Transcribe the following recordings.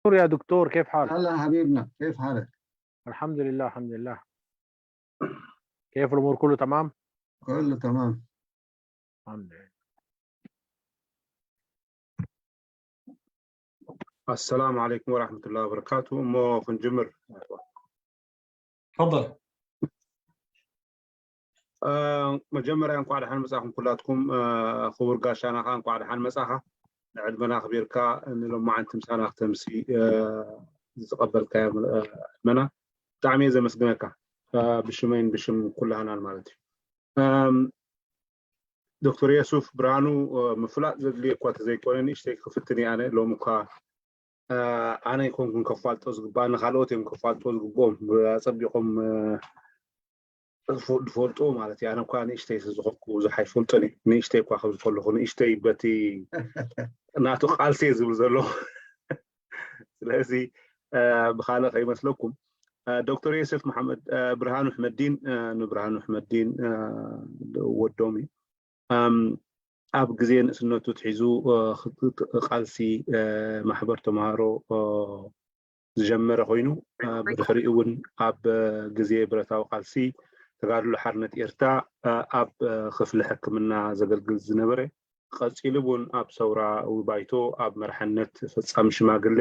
دكتور، يا دكتور، كيف حالك؟ هلا حبيبنا، كيف حالك؟ الحمد لله، الحمد لله. كيف الأمور؟ كله تمام؟ كله تمام. الحمد لله. السلام عليكم ورحمة الله وبركاته. እሞ ክንጅምር። تفضل. እ፣ መጀመርያ እንኳዕ ደሓን መጻኹም ኩላትኩም። እ፣ ክቡር ጋሻና ኸዓ እንኳዕ ደሓን መጻኻ። ንዕድመና ኣኽቢርካ ንሎማዓንቲ ምሳና ክተምሲ፣ እ፣ ዝተቐበልካዮ፣ እ፣ ዕድመና ብጣዕሚ እየ ዘመስግነካ። እ፣ ብሽመይን ብሽም ኩላህናን ማለት እዩ። እም፣ ዶክተር የሱፍ ብርሃኑ፣ እ፣ ምፍላጥ ዘድልዮ እኳ ተዘይኮነ ንእሽተይ ክፍትን እየ ኣነ። ሎሚ እኳ፣ እ፣ ኣነ ኣይኮንኩን ከፋልጦ ዝግባእ፣ ንኻልኦት እዮም ከፋልጦ ዝግብኦም። ኣጸቢቖም፣ እ፣ ዝፈ-፣ ዝፈልጡ ማለት እዩ። ኣነ እኳ ንእሽተይ ስለ ዝኾንኩ ብዙሕ ኣይፈልጦን እየ። ንእሽተይ እኳ ከም ዝከለኹ፣ ንእሽተይ በቲ ናቱ ቃልሲ እየ ዝብል ዘለኹ። ስለዚ፣ እ፣ ብኻልእ ከይመስለኩም፣ እ፣ ዶክተር የሱፍ መሓመድ፣ እ፣ ብርሃኑ ኣሕመዲን፣ እ፣ ንብርሃኑ ኣሕመዲን፣ እ፣ ወዶም እዩ። እም፣ ኣብ ግዜ ንእስነቱ ትሒዙ፣ እ፣ ክ-፣ ክ-፣ ቃልሲ፣ እ፣ ማሕበር ተምሃሮ፣ እ፣ ዝጀመረ ኮይኑ፣ እ፣ ብድሕሪኡ እውን ኣብ፣ እ፣ ግዜ ብረታዊ ቃልሲ ተጋድሎ ሓርነት ኤርትራ፣ እ፣ ኣብ፣ እ፣ ክፍሊ ሕክምና ዘገልግል ዝነበረ፣ ቀጺሉ እውን ኣብ ሰውራዊ ባይቶ ኣብ መርሐነት ፈጻሚ ሽማግሌ፣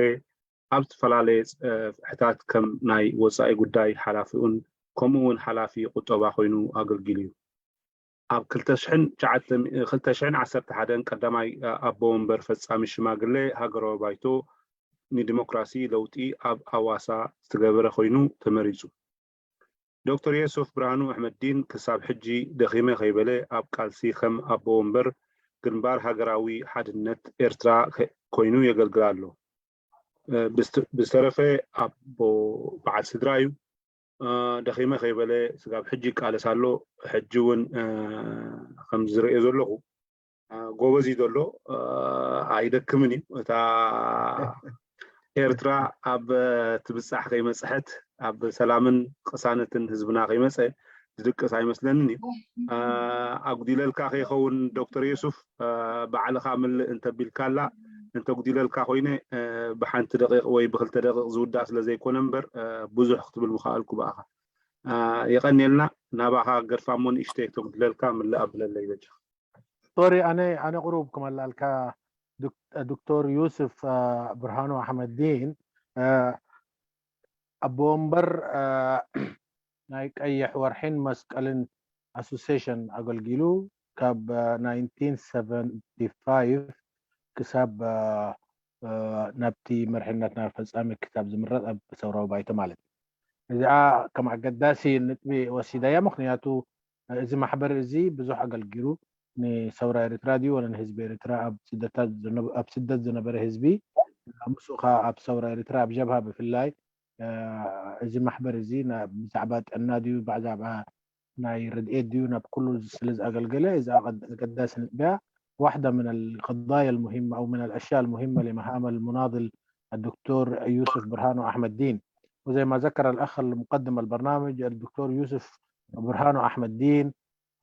ኣብ ዝተፈላለየ፣ እ፣ ጽፍሕታት ከም ናይ ወጻኢ ጉዳይ ሓላፊኡን ከምኡ እውን ሓላፊ ቁጠባ ኮይኑ ኣገልጊሉ እዩ። ኣብ ክልተ ሽሕን ትሽዓተ፣ ክልተ ሽሕን ዓሰርተ ሓደን ቀዳማይ ኣቦ ወንበር ፈጻሚ ሽማግሌ ሃገራዊ ባይቶ ንዲሞክራሲ ለውጢ ኣብ ኣዋሳ ዝተገበረ ኮይኑ ተመሪጹ። ዶክተር የሱፍ ብርሃኑ ኣሕመዲን ክሳብ ሕጂ ደኺመ ከይበለ ኣብ ቃልሲ ከም ኣቦ ወንበር ግንባር ሃገራዊ ሓድነት ኤርትራ ከ-፣ ኮይኑ የገልግል ኣሎ። እ፣ ብዝተ-፣ ብዝተረፈ ኣቦ በዓል ስድራ እዩ። እ፣ ደኺመ ከይበለ ስጋብ ሕጂ ይቃለስ ኣሎ። ሕጂ እውን፣ እ፣ ከም ዝርእዮ ዘለኹ፣ እ፣ ጎበዝ እዩ ዘሎ። እ፣ ኣይደክምን እዩ። እታ ኤርትራ ኣብ፣ እ፣ ትብጻሕ ከይመጽሐት፣ ኣብ ሰላምን ቅሳነትን ህዝብና ከይመጸ ዝድቅስ ኣይመስለንን እዩ። እ፣ ኣጉዲለልካ ከይኸውን ዶክተር የሱፍ፣ እ፣ ባዕልኻ ምልእ እንተቢልካላ፣ እንተጉዲለልካ ኮይነ፣ እ፣ ብሓንቲ ደቂቕ ወይ ብክልተ ደቂቕ ዝውዳእ ስለ ዘይኮነ እምበር፣ እ፣ ብዙሕ ክትብል ምኸኣልኩ ብኣኻ። እ፣ የቐንየልና። ናባኻ ገድፋ እሞ ንእሽተይ ክተጉድለልካ ምልእ ኣብለለይ በጃ። ሶሪ፣ ኣነ፣ ኣነ ቁሩብ ክመላልካ። ዶክ-፣ ዶክተር ዩስፍ፣ እ፣ ብርሃኑ ኣሕመዲን፣ እ፣ ኣቦ ወንበር፣ እ፣ ናይ ቀይሕ ወርሒን መስቀልን ኣሶሲሽን ኣገልጊሉ ካብ፣ እ፣ ናይንቲን ሰቨንቲ ፋይቭ ክሳብ፣ እ፣ እ፣ ናብቲ መርሕነት ናብ ፈጻሚ ክሳብ ዝምረጽ ኣብ ሰውራዊ ባይቶ ማለት እዩ። እዚኣ ከም ኣገዳሲ ነጥቢ ወሲዳያ፣ ምኽንያቱ እዚ ማሕበር እዚ ብዙሕ ኣገልጊሉ ንሰውራ ኤርትራ ድዩ ወላ ንህዝቢ ኤርትራ ኣብ ስደታት ዝነ-፣ ኣብ ስደት ዝነበረ ህዝቢ ምስኡ ኸኣ ኣብ ሰውራ ኤርትራ ኣብ ጀብሃ ብፍላይ፣ እ፣ እዚ ማሕበር እዚ ና-፣ ብዛዕባ ጥዕና ድዩ ብዛዕባ ናይ ረድኤት ድዩ ናብ ኩሉ ስለ ዝኣገልገለ እዚ ኣቐድ-፣ ኣገዳሲ ነጥቢ እያ። واحدة من القضايا المهمة أو من الأشياء المهمة لمهام المناضل الدكتور يوسف برهانو أحمد دين. وزي ما ذكر الأخ المقدم البرنامج الدكتور يوسف برهانو أحمد دين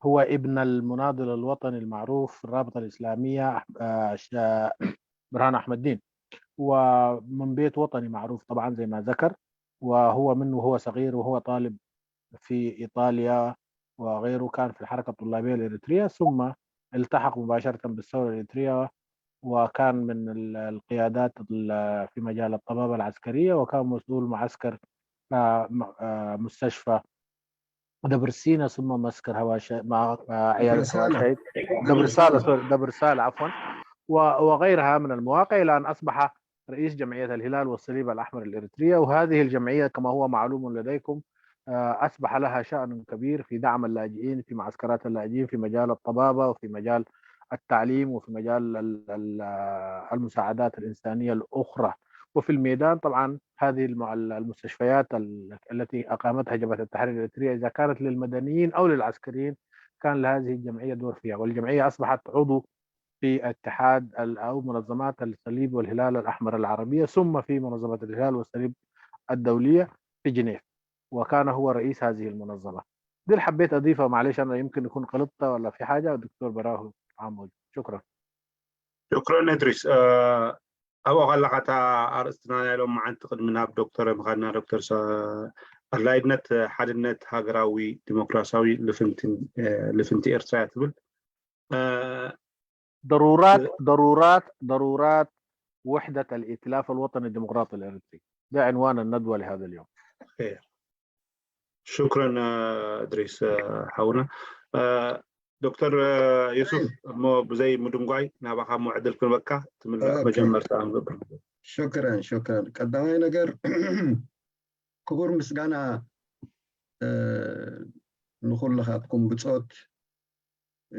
هو ابن المناضل الوطني المعروف في الرابطة الإسلامية، أح-، آه، ش-، برهان أحمد دين، ومن بيت وطني معروف طبعا زي ما ذكر، وهو من وهو صغير وهو طالب في إيطاليا وغيره كان في الحركة الطلابية الإريترية، ثم التحق مباشرة بالثورة الإريترية، وكان من ال-، القيادات ال-، في مجال الطبابة العسكرية، وكان مسؤول معسكر، آه، م-، آه، مستشفى دبر سينا، ثم معسكر هواشي، مع، آه، عيادة دبر سالة. هواشي، دبر سالة، سوري، دبر سالة، عفوا، و-، وغيرها من المواقع، إلى أن أصبح رئيس جمعية الهلال والصليب الأحمر الإريترية. وهذه الجمعية كما هو معلوم لديكم، آه، أصبح لها شأن كبير في دعم اللاجئين، في معسكرات اللاجئين، في مجال الطبابة، وفي مجال التعليم، وفي مجال ال-، ال-، آه، المساعدات الإنسانية الأخرى. وفي الميدان طبعا هذه الم-، ال-، المستشفيات ال-، التي أقامتها جبهة التحرير الإريترية، إذا كانت للمدنيين أو للعسكريين، كان لهذه الجمعية دور فيها. والجمعية أصبحت عضو في اتحاد ال-، أو منظمات الصليب والهلال الأحمر العربية، ثم في منظمة الهلال والصليب الدولية في جنيف، وكان هو رئيس هذه المنظمة. دي اللي حبيت أضيفها، معلش أنا يمكن أكون غلطت ولا في حاجة، الدكتور براهو عامل. شكرا. ሽክረን እድሪስ። እ፣ ኣብኡ ከለኻ እታ ኣርእስትና ናይ ሎም መዓልቲ ቅድሚ ናብ ዶክተር ምኻድና ዶክተር ኣድላይነት ሓድነት ሃገራዊ ዲሞክራሲያዊ ልፍንቲ ኤርትራ እያ ትብል። ضرورات ضرورات ضرورات وحدة الائتلاف الوطني الديمقراطي الإريتري، ده عنوان الندوة لهذا اليوم. شكرا እድሪስ ሓውና። ዶክተር ዮሱፍ፣ እሞ ብዘይ ምድንጓይ ናባኻ እሞ ዕድል ክንበካ ትምልእ መጀመርታ ንገብር። ሽክረን ሽክረን። ቀዳማይ ነገር ክቡር ምስጋና ንኹልኻትኩም ብጾት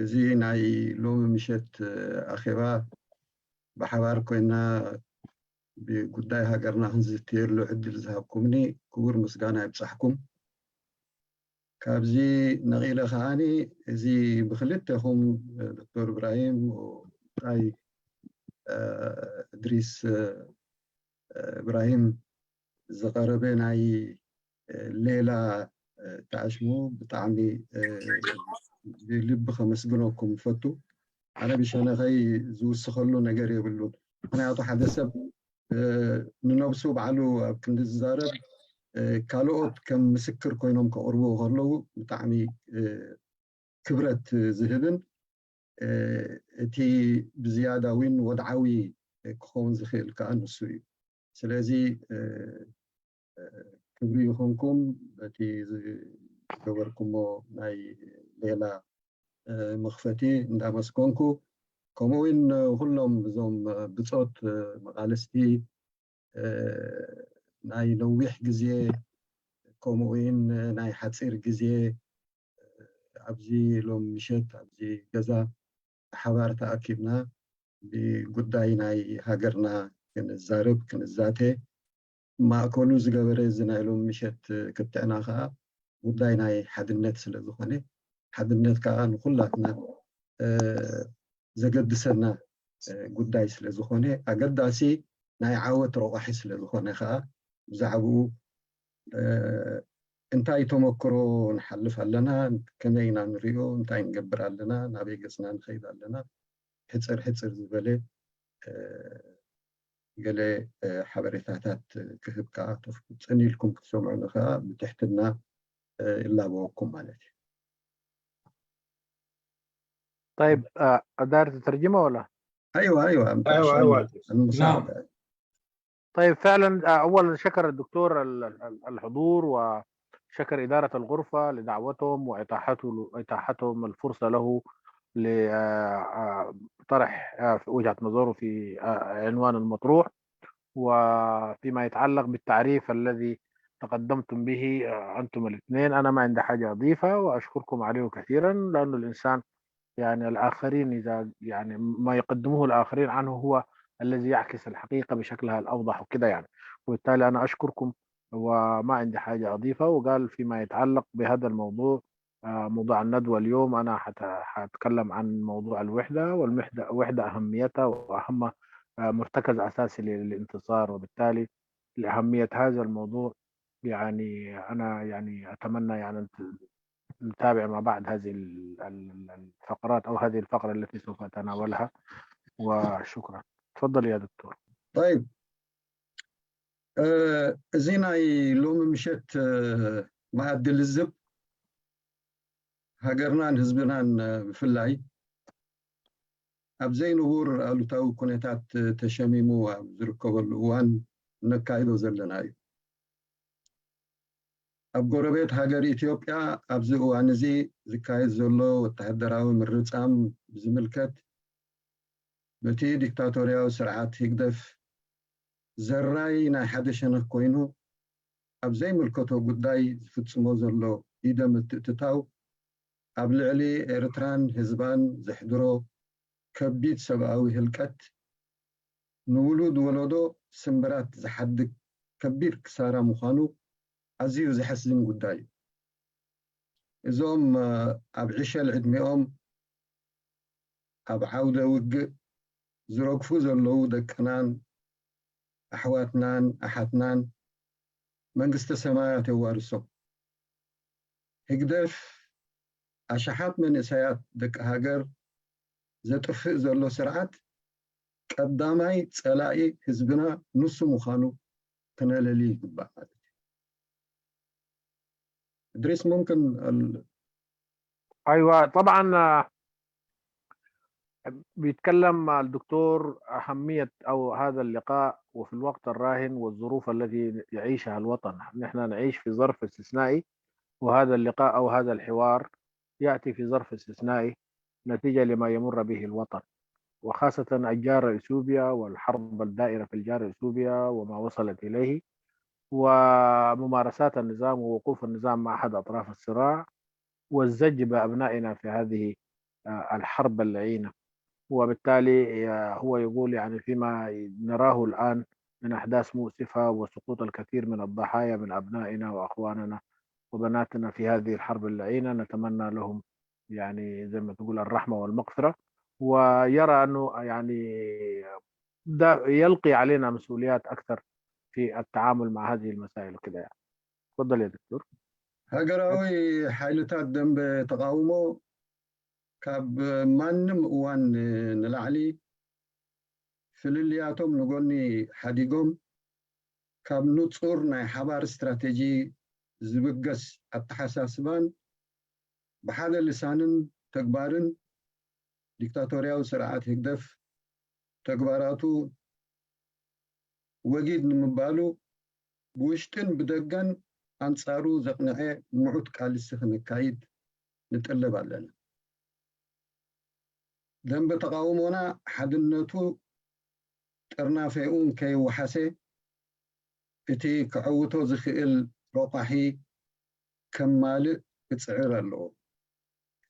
እዚ ናይ ሎሚ ምሸት ኣኼባ ብሓባር ኮይና ብጉዳይ ሃገርና ክንዝትየሉ ዕድል ዝሃብኩምኒ ክቡር ምስጋና ይብጻሕኩም። ካብዚ ነቒለ ከዓኒ እዚ ብክልተኹም ዶክተር እብራሂም ጣይ እድሪስ እብራሂም ዝቐረበ ናይ ሌላ ተኣሽሙ ብጣዕሚ ብልቢ ከመስግነኩም ፈቱ። ኣነ ብሸነኸይ ዝውስኸሉ ነገር የብሉን። ምክንያቱ ሓደ ሰብ ንነብሱ ባዕሉ ኣብ ክንዲ ዝዛረብ ካልኦት ከም ምስክር ኮይኖም ከቕርቡ ከለዉ ብጣዕሚ ክብረት ዝህብን እቲ ብዝያዳ እውን ወድዓዊ ክኸውን ዝኽእል ከዓ ንሱ እዩ። ስለዚ ክብሪ ይኹንኩም በቲ ዝገበርኩሞ ናይ ሌላ መኽፈቲ እንዳመስገንኩ ከምኡ እውን ኩሎም እዞም ብጾት መቓልስቲ ናይ ነዊሕ ግዜ ከምኡ እውን ናይ ሓፂር ግዜ ኣብዚ ሎም ምሸት ኣብዚ ገዛ ብሓባር ተኣኪብና ብጉዳይ ናይ ሃገርና ክንዛረብ ክንዛተ ማእከሉ ዝገበረ እዚ ናይ ሎም ምሸት ክትዕና ከዓ ጉዳይ ናይ ሓድነት ስለ ዝኾነ ሓድነት ከዓ ንኩላትና ዘገድሰና ጉዳይ ስለ ዝኾነ ኣገዳሲ ናይ ዓወት ረቋሒ ስለ ዝኾነ ከዓ ብዛዕባኡ እንታይ ተመክሮ ንሓልፍ ኣለና፣ ከመይ ኢና ንሪኦ፣ እንታይ ንገብር ኣለና፣ ናበይ ገፅና ንኸይድ ኣለና፣ ሕፅር ሕፅር ዝበለ ገለ ሓበሬታታት ክህብ ከዓ ተፍፅን ኢልኩም ክትሰምዑኒ ከዓ ብትሕትና ይላበወኩም ማለት እዩ። طيب، آه، داير تترجمه ولا؟ ايوه ايوه ايوه ايوه طيب، فعلا، آه، اولا شكر الدكتور الحضور وشكر اداره الغرفه لدعوتهم واطاحته اطاحتهم الفرصه له لطرح وجهه نظره في عنوان المطروح. وفيما يتعلق بالتعريف الذي تقدمتم به انتم الاثنين، انا ما عندي حاجه اضيفها واشكركم عليه كثيرا، لانه الانسان يعني الاخرين اذا يعني ما يقدموه الاخرين عنه هو الذي يعكس الحقيقه بشكلها الاوضح وكذا يعني. وبالتالي انا اشكركم وما عندي حاجه اضيفها. وقال فيما يتعلق بهذا الموضوع، موضوع الندوه اليوم، انا حتكلم عن موضوع الوحده، والوحده وحده اهميتها واهم مرتكز اساسي للانتصار، وبالتالي لاهميه هذا الموضوع يعني انا يعني اتمنى يعني نتابع مع بعض هذه الفقرات او هذه الفقره التي سوف اتناولها. وشكرا. تفضل يا دكتور. طيب، እዚ ናይ ሎሚ ምሸት መኣዲ ልዝብ ሃገርናን ህዝብናን ብፍላይ ኣብ ዘይንቡር ኣሉታዊ ኩነታት ተሸሚሙ ኣብ ዝርከበሉ እዋን ነካይዶ ዘለና እዩ። ኣብ ጎረቤት ሃገር ኢትዮጵያ ኣብዚ እዋን እዚ ዝካየድ ዘሎ ወተሃደራዊ ምርጻም ብዝምልከት በቲ ዲክታቶርያዊ ስርዓት ህግደፍ ዘራይ ናይ ሓደ ሸነኽ ኮይኑ ኣብ ዘይምልከቶ ጉዳይ ዝፍጽሞ ዘሎ ኢደ ምትእትታው ኣብ ልዕሊ ኤርትራን ህዝባን ዘሕድሮ ከቢድ ሰብኣዊ ህልቀት ንውሉድ ወለዶ ስምብራት ዝሓድግ ከቢድ ክሳራ ምዃኑ ኣዝዩ ዘሐስን ጉዳይ እዩ። እዞም ኣብ ዕሸል ዕድሚኦም ኣብ ዓውደ ውግእ ዝረግፉ ዘለዉ ደቅናን ኣሕዋትናን ኣሓትናን መንግስተ ሰማያት የዋርሶም። ህግደፍ ኣሽሓት መንእሰያት ደቂ ሃገር ዘጥፍእ ዘሎ ስርዓት ቀዳማይ ጸላኢ ህዝብና ንሱ ምዃኑ ክነለሊ ይግባእ ማለት እዩ። እድሪስ፣ ممكن ال- أيوة، طبعا، آه، بيتكلم الدكتور أهمية أو هذا اللقاء وفي الوقت الراهن والظروف التي يعيشها الوطن. نحن نعيش في ظرف استثنائي، وهذا اللقاء أو هذا الحوار يأتي في ظرف استثنائي نتيجة لما يمر به الوطن، وخاصة الجار إثيوبيا والحرب الدائرة في الجار إثيوبيا وما وصلت إليه، وممارسات النظام ووقوف النظام مع أحد أطراف الصراع، والزج بأبنائنا في هذه، آه، الحرب اللعينة. وبالتالي، آه، هو يقول، يعني، فيما نراه الآن من أحداث مؤسفة وسقوط الكثير من الضحايا من أبنائنا وأخواننا وبناتنا في هذه الحرب اللعينة، نتمنى لهم، يعني، زي ما تقول، الرحمة والمغفرة، ويرى أنه، يعني، ده يلقي علينا مسؤوليات أكثر في التعامل مع هذه المسائل وكده، يعني. تفضل يا دكتور. ሃገራዊ ሓይልታት ደንበ ተቓውሞ ካብ ማንም እዋን ንላዕሊ ፍልልያቶም ንጎኒ ሓዲጎም፣ ካብ ንጹር ናይ ሓባር ስትራቴጂ ዝብገስ ኣተሓሳስባን ብሓደ ልሳንን ተግባርን ዲክታቶርያዊ ስርዓት ህግደፍ ተግባራቱ ወጊድ ንምባሉ ብውሽጥን ብደገን ኣንጻሩ ዘቕንዐ ምዑት ቃልሲ ክነካይድ ንጥለብ ኣለና። ደንበ ተቓውሞና ሓድነቱ ጥርናፌኡ እንከይወሓሰ እቲ ከዐውቶ ዝኽእል ረቋሒ ከማልእ ክጽዕር ኣለዎ።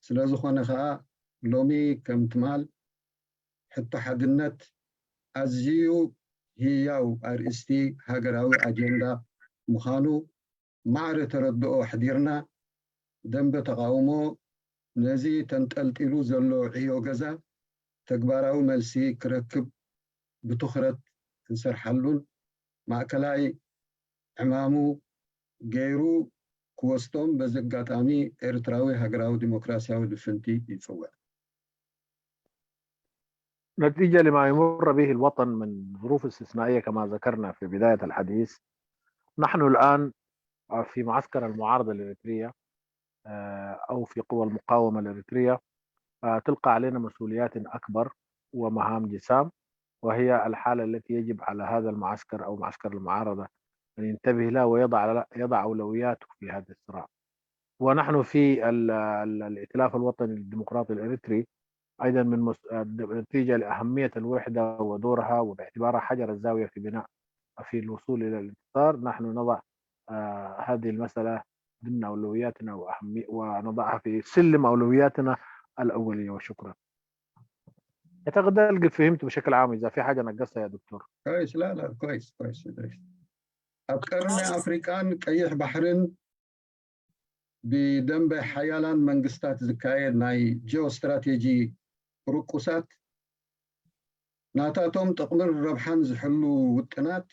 ስለ ዝኾነ ከኣ ሎሚ ከም ትማል ሕቶ ሓድነት ኣዝዩ ህያው ኣርእስቲ ሃገራዊ ኣጀንዳ ምዃኑ ማዕረ ተረድኦ ኣሕዲርና፣ ደንበ ተቓውሞ ነዚ ተንጠልጢሉ ዘሎ ዕዮ ገዛ ተግባራዊ መልሲ ክረክብ ብትኹረት ክንሰርሓሉን ማእከላይ ዕማሙ ገይሩ ክወስዶም በዚ ኣጋጣሚ ኤርትራዊ ሃገራዊ ዲሞክራሲያዊ ልፍንቲ ይጽውዕ። نتيجة لما يمر به الوطن من ظروف استثنائية كما ذكرنا في بداية الحديث، نحن الآن في معسكر المعارضة الإريترية، آه، أو في قوى المقاومة الإريترية، آه، تلقى علينا مسؤوليات أكبر ومهام جسام، وهي الحالة التي يجب على هذا المعسكر أو معسكر المعارضة أن ينتبه لها ويضع، يضع أولوياته في هذا الصراع. ونحن في ال-، ال-، الائتلاف الوطني الديمقراطي الإريتري أيضًا من مس-، نتيجة لأهمية الوحدة ودورها وباعتبارها حجر الزاوية في بناء، في الوصول إلى الانتصار، نحن نضع، آه، هذه المسألة ضمن أولوياتنا وأهمي-، ونضعها في سلم أولوياتنا الأولية. وشكرًا. أعتقد ده اللي فهمته بشكل عام، إذا في حاجة نقصتها يا دكتور. كويس، لا، لا، كويس، كويس، كويس. ኣብ ቀርኒ ኣፍሪቃን ቀይሕ ባሕርን ብደንበ ሓያላን መንግስታት ዝካየድ ናይ ጂኦስትራቴጂ ርቁሳት፣ ናታቶም ጥቕምን ረብሓን ዝሕሉ ውጥናት፣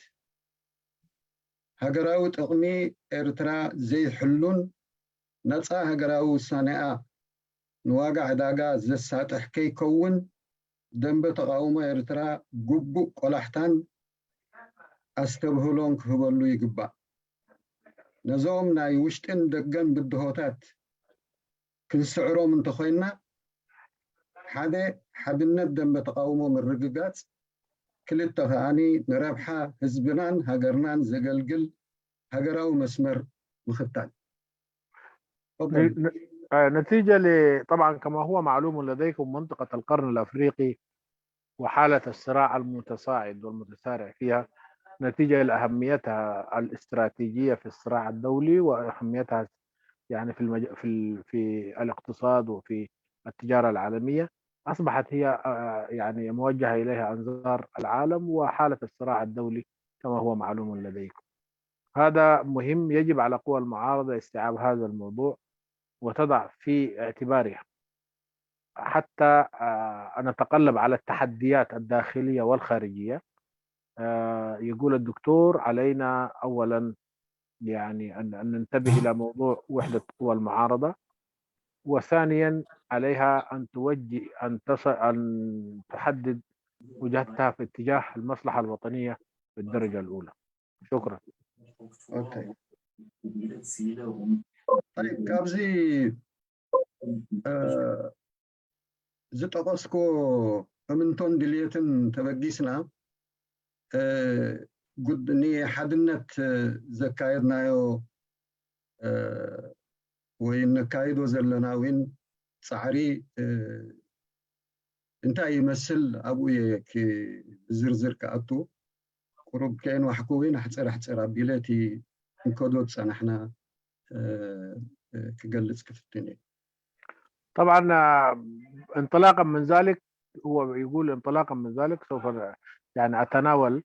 ሃገራዊ ጥቕሚ ኤርትራ ዘይሕሉን ነጻ ሃገራዊ ውሳኔኣ ንዋጋ ዕዳጋ ዘሳጥሕ ከይከውን፣ ደንበ ተቓውሞ ኤርትራ ግቡእ ቆላሕታን ኣስተብህሎን ክህበሉ ይግባእ። ነዞም ናይ ውሽጥን ደገን ብድሆታት ክንስዕሮም እንተኾይንና፣ ሓደ፣ ሓድነት ደንበ ተቓውሞ ምርግጋጽ፣ ክልተ ከኣኒ ንረብሓ ህዝብናን ሃገርናን ዘገልግል ሃገራዊ መስመር ምኽታል። تفضل. ن-، آه، نتيجة ل-، طبعًا كما هو معلوم لديكم منطقة القرن الأفريقي وحالة الصراع المتصاعد والمتسارع فيها نتيجة لأهميتها الاستراتيجية في الصراع الدولي وأهميتها يعني في المج-، في ال-، في الاقتصاد وفي التجارة العالمية، أصبحت هي، آه، يعني موجهة إليها أنظار العالم وحالة الصراع الدولي كما هو معلوم لديكم. هذا مهم، يجب على قوى المعارضة استيعاب هذا الموضوع وتضع في اعتبارها حتى، آه، نتغلب على التحديات الداخلية والخارجية. آه، يقول الدكتور: علينا أولًا يعني أن، أن ننتبه إلى موضوع وحدة قوى المعارضة، وثانيًا عليها أن توجه، أن تص-، أن تحدد وجهتها في اتجاه المصلحة الوطنية بالدرجة الأولى. شكرا. Okay. طيب፣ ካብዚ ዝጠቐስኮ እምንቶን ድልየትን ተበጊስና፣ ንሓድነት ዘካየድናዮ ወይ እነካይዶ ዘለና እውን ፃዕሪ እንታይ ይመስል፣ ኣብኡ እየ ብዝርዝር ክኣቱ። ቁሩብ ከየንዋሕኩ እውን ኣሕፅር ኣሕፅር ኣቢለ እቲ ክንከዶ ዝፀናሕና ክገልፅ ክፍትን እየ። طبعا، انطلاقا من ذلك، هو يقول انطلاقا من ذلك سوف يعني أتناول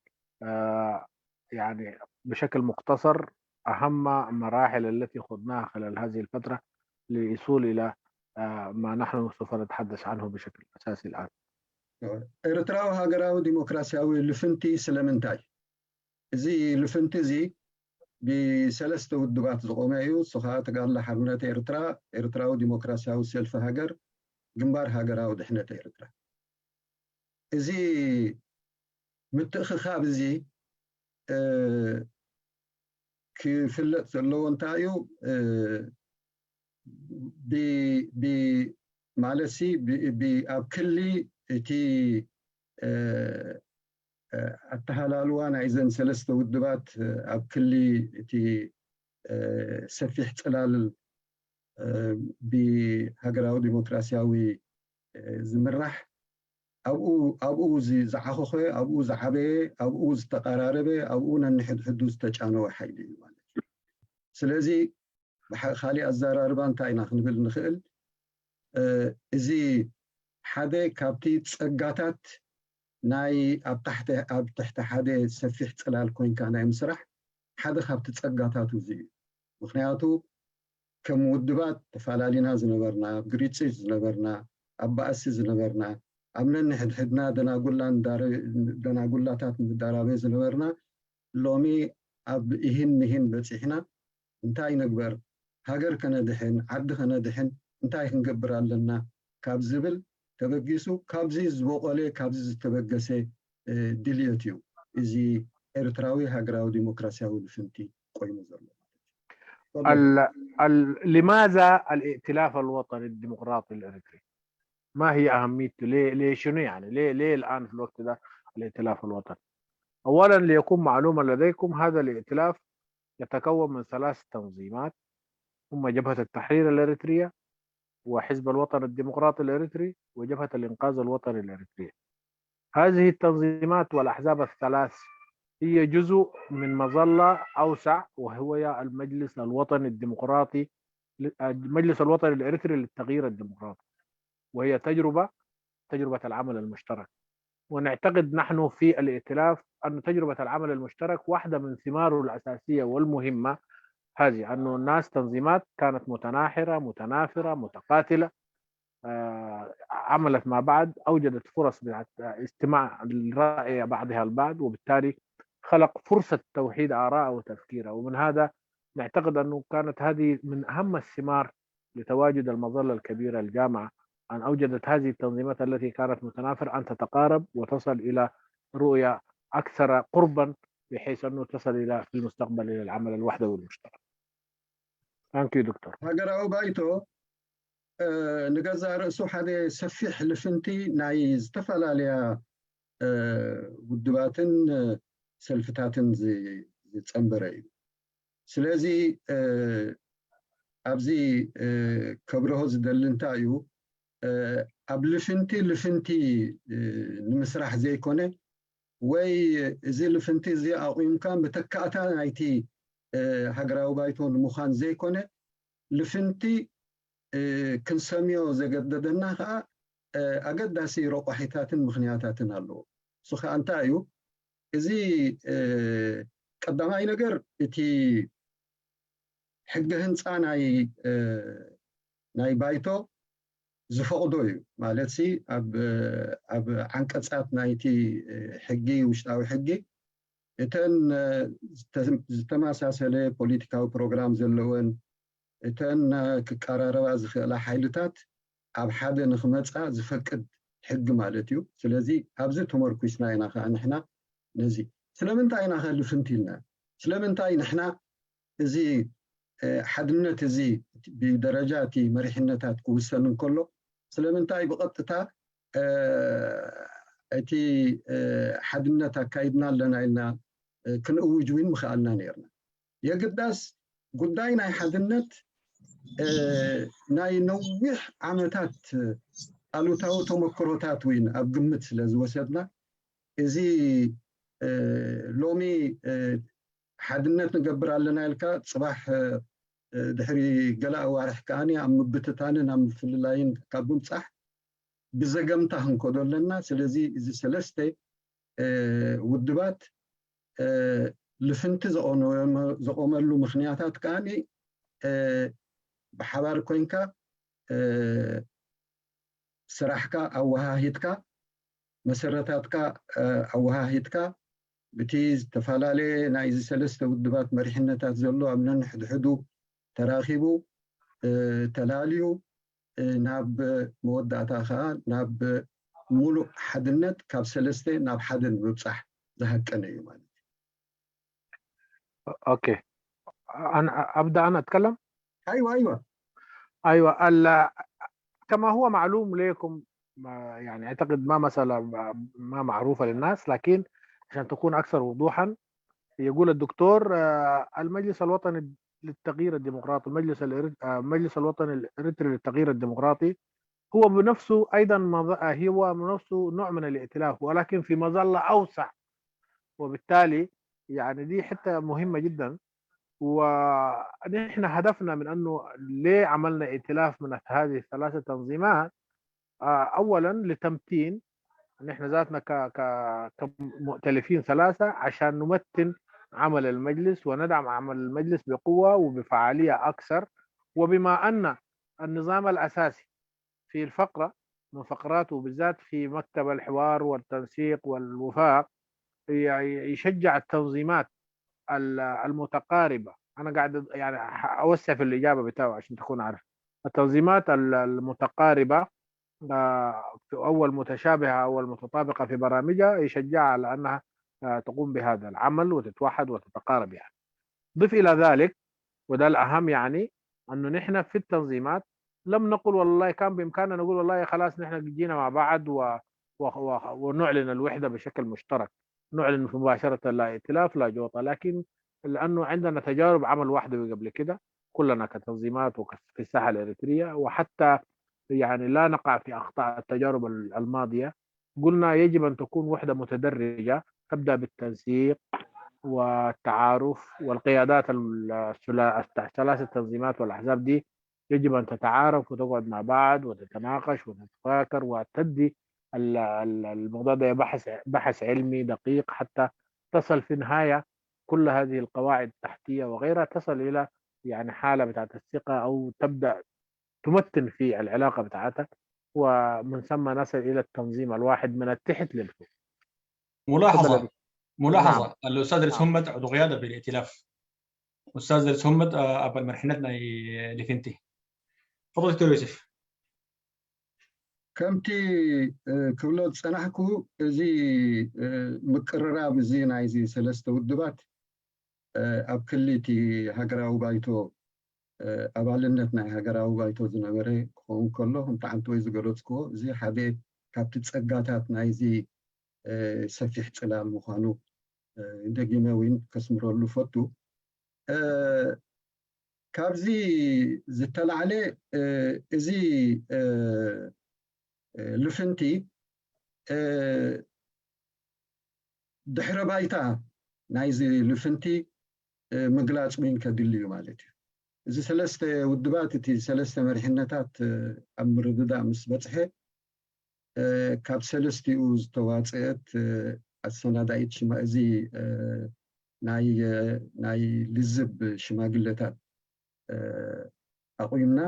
يعني بشكل مختصر أهم مراحل التي خضناها خلال هذه الفترة للوصول إلى ما نحن سوف نتحدث عنه بشكل أساسي الآن. ኤርትራዊ ሃገራዊ ዲሞክራሲያዊ ልፍንቲ ስለምንታይ? እዚ ልፍንቲ እዚ ብሰለስተ ውድባት ዝቆመ እዩ። እሱ ከዓ ተጋድሎ ሓርነት ኤርትራ፣ ኤርትራዊ ዲሞክራሲያዊ ሰልፊ ሃገር፣ ግንባር ሃገራዊ ድሕነት ኤርትራ። እዚ ምትእኽኻብ እዚ ክፍለጥ ዘለዎ እንታይ እዩ? ማለት ሲ ኣብ ክሊ እቲ ኣተሃላልዋ ናይዘን ሰለስተ ውድባት ኣብ ክሊ እቲ ሰፊሕ ፅላል ብሃገራዊ ዲሞክራሲያዊ ዝምራሕ ኣብኡ ዝዓኸኸ፣ ኣብኡ ዝዓበየ፣ ኣብኡ ዝተቐራረበ፣ ኣብኡ ነንሕድሕዱ ዝተጫነወ ሓይሊ እዩ ማለት እዩ። ስለዚ ካሊእ ኣዘራርባ እንታይ ኢና ክንብል ንኽእል? እዚ ሓደ ካብቲ ፀጋታት ናይ ኣብ ትሕቲ ሓደ ሰፊሕ ፅላል ኮይንካ ናይ ምስራሕ ሓደ ካብቲ ፀጋታቱ እዚ እዩ። ምክንያቱ ከም ውድባት ተፈላለና ዝነበርና፣ ኣብ ግርጭት ዝነበርና፣ ኣብ ባእሲ ዝነበርና፣ ኣብ ነንሕድሕድና ደናጉላን ደናጉላታት ንዳራበ ዝነበርና ሎሚ ኣብ ኢሂን ምሂን በፂሕና እንታይ ንግበር፣ ሃገር ከነድሕን፣ ዓዲ ከነድሕን እንታይ ክንገብር ኣለና ካብ ዝብል ተበጊሱ ካብዚ ዝበቆለ ካብዚ ዝተበገሰ ድልየት እዩ እዚ ኤርትራዊ ሃገራዊ ዲሞክራሲያዊ ልፍንቲ ቆይሙ ዘሎ። لماذا الائتلاف الوطني الديمقراطي الإريتري؟ ما هي أهميته؟ ليه، ليه شنو يعني؟ ليه، ليه الآن في الوقت ده الائتلاف الوطني؟ أولا، ليكون معلوما لديكم، هذا الائتلاف يتكون من ثلاث تنظيمات، هم جبهة التحرير الإريترية، وحزب الوطن الديمقراطي الإريتري، وجبهة الإنقاذ الوطني الإريترية. هذه التنظيمات والأحزاب الثلاث هي جزء من مظلة أوسع، وهو المجلس الوطني الديمقراطي، المجلس الوطني الإريتري للتغيير الديمقراطي، وهي تجربة، تجربة العمل المشترك. ونعتقد نحن في الائتلاف أن تجربة العمل المشترك واحدة من ثماره الأساسية والمهمة هذه، أنه الناس تنظيمات كانت متناحرة، متنافرة، متقاتلة، عملت مع بعض، أوجدت فرص بتاعت استماع لرأي بعضها البعض، وبالتالي خلق فرصة توحيد آراء وتفكير. ومن هذا نعتقد أنه كانت هذه من أهم الثمار لتواجد المظلة الكبيرة الجامعة، أن أوجدت هذه التنظيمات التي كانت متنافرة أن تتقارب وتصل إلى رؤية أكثر قربا، بحيث أنه تصل إلى في المستقبل إلى العمل الوحدوي المشترك. Thank you, دكتور. ሃገራዊ ባይቶ ንገዛእ ርእሱ ሓደ ሰፊሕ ልፍንቲ ናይ ዝተፈላለያ ውድባትን ሰልፍታትን ዝፀንበረ እዩ። ስለዚ ኣብዚ ከብርሆ ዝደሊ እንታይ እዩ፣ ኣብ ልፍንቲ ልፍንቲ ንምስራሕ ዘይኮነ፣ ወይ እዚ ልፍንቲ እዚ ኣቑምካ መተካእታ ናይቲ ሃገራዊ ባይቶ ንምዃን ዘይኮነ፣ ልፍንቲ ክንሰምዮ ዘገደደና ከዓ ኣገዳሲ ረቋሒታትን ምኽንያታትን ኣለዎ። እሱ ከዓ እንታይ እዩ? እዚ ቀዳማይ ነገር እቲ ሕገ ህንፃ ናይ ናይ ባይቶ ዝፈቕዶ እዩ። ማለት ሲ ኣብ ዓንቀፃት ናይቲ ሕጊ፣ ውሽጣዊ ሕጊ፣ እተን ዝተመሳሰለ ፖለቲካዊ ፕሮግራም ዘለወን፣ እተን ክቀራረባ ዝኽእላ ሓይልታት ኣብ ሓደ ንክመፃ ዝፈቅድ ሕጊ ማለት እዩ። ስለዚ ኣብዚ ተመርኩስና ኢና ከዓ ንሕና ነዚ ስለምንታይ ኢና ከ ልፍንቲ ኢልና? ስለምንታይ ንሕና እዚ ሓድነት እዚ ብደረጃ እቲ መሪሕነታት ክውሰን እንከሎ ስለምንታይ ብቐጥታ እቲ ሓድነት ኣካይድና ኣለና ኢልና ክንእውጅ እውን ምኽኣልና ነርና። የግዳስ ጉዳይ ናይ ሓድነት ናይ ነዊሕ ዓመታት ኣሉታዊ ተመክሮታት እውን ኣብ ግምት ስለ ዝወሰድና እዚ ሎሚ ሓድነት ንገብር ኣለና ኢልካ ፅባሕ ድሕሪ ገለ ኣዋርሕ ከዓኒ ኣብ ምብትታንን ኣብ ምፍልላይን ካብ ምብፃሕ ብዘገምታ ክንከዶ ኣለና። ስለዚ እዚ ሰለስተ ውድባት ልፍንቲ ዘቆመሉ ምክንያታት ከዓኒ ብሓባር ኮይንካ ስራሕካ ኣወሃሂድካ መሰረታትካ ኣወሃሂድካ ብቲ ዝተፈላለየ ናይዚ ሰለስተ ውድባት መሪሕነታት ዘሎ ኣብ ነንሕድሕዱ ተራኺቡ ተላልዩ ናብ መወዳእታ ከዓ ናብ ሙሉእ ሓድነት ካብ ሰለስተ ናብ ሓደ ንምብፃሕ ዝሃቀነ እዩ ማለት እዩ። اوكي، انا ابدا انا اتكلم. ايوه ايوه ايوه ال... كما هو معلوم لكم، يعني اعتقد ما مساله ما معروفه للناس، لكن عشان تكون اكثر وضوحا، يقول الدكتور المجلس الوطني للتغيير الديمقراطي، المجلس المجلس الوطني الاريتري للتغيير الديمقراطي هو بنفسه ايضا هو بنفسه نوع من الائتلاف، ولكن في مظله اوسع، وبالتالي يعني دي حته مهمه جدا. ونحن هدفنا من انه ليه عملنا ائتلاف من هذه الثلاثه تنظيمات؟ اولا لتمتين نحن ذاتنا ك ك كمؤتلفين ثلاثه عشان نمتن عمل المجلس وندعم عمل المجلس بقوه وبفعاليه اكثر، وبما ان النظام الاساسي في الفقره من فقراته بالذات في مكتب الحوار والتنسيق والوفاق يشجع التنظيمات المتقاربه. انا قاعد يعني اوسع في الاجابه بتاعه عشان تكون عارف. التنظيمات المتقاربه او المتشابهه او المتطابقه في برامجها يشجعها على انها تقوم بهذا العمل وتتوحد وتتقارب يعني. ضف الى ذلك، وده الاهم يعني، انه نحن في التنظيمات لم نقل والله كان بامكاننا نقول والله خلاص نحن جينا مع بعض و... و... و... ونعلن الوحده بشكل مشترك، نعلن مباشره لا ائتلاف لا جوطه، لكن لانه عندنا تجارب عمل وحدوي قبل كده كلنا كتنظيمات وفي الساحه الاريتريه، وحتى يعني لا نقع في اخطاء التجارب الماضيه، قلنا يجب ان تكون وحده متدرجه تبدا بالتنسيق والتعارف، والقيادات الثلاث التنظيمات والاحزاب دي يجب ان تتعارف وتقعد مع بعض وتتناقش وتتفاكر وتدي الموضوع ده بحث بحث علمي دقيق حتى تصل في النهايه كل هذه القواعد التحتيه وغيرها تصل الى يعني حاله بتاعت الثقه او تبدا تمتن في العلاقه بتاعتها، ومن ثم نصل الى التنظيم الواحد من التحت للفوق. ملاحظه ملاحظه نعم. الاستاذ رئيس همت عضو قياده بالائتلاف. استاذ رئيس همت ابل مرحنتنا لفنتي. تفضل دكتور يوسف. ከምቲ ክብሎ ዝፀናሕኩ እዚ ምቅርራብ እዚ ናይዚ ሰለስተ ውድባት ኣብ ክሊ እቲ ሃገራዊ ባይቶ ኣባልነት ናይ ሃገራዊ ባይቶ ዝነበረ ክኸውን ከሎ ከምቲ ዓንተወይ ዝገለፅክዎ እዚ ሓደ ካብቲ ፀጋታት ናይዚ ሰፊሕ ፅላል ምዃኑ ደጊመ እውን ከስምረሉ ፈቱ። ካብዚ ዝተላዕለ እዚ ልፍንቲ ድሕረ ባይታ ናይዚ ልፍንቲ ምግላፅ እውን ከድሊ እዩ ማለት እዩ። እዚ ሰለስተ ውድባት እቲ ሰለስተ መሪሕነታት ኣብ ምርድዳእ ምስ በፅሐ ካብ ሰለስቲኡ ዝተዋፅአት ኣሰናዳኢት ሽማ እዚ ናይ ናይ ልዝብ ሽማግለታት ኣቑምና።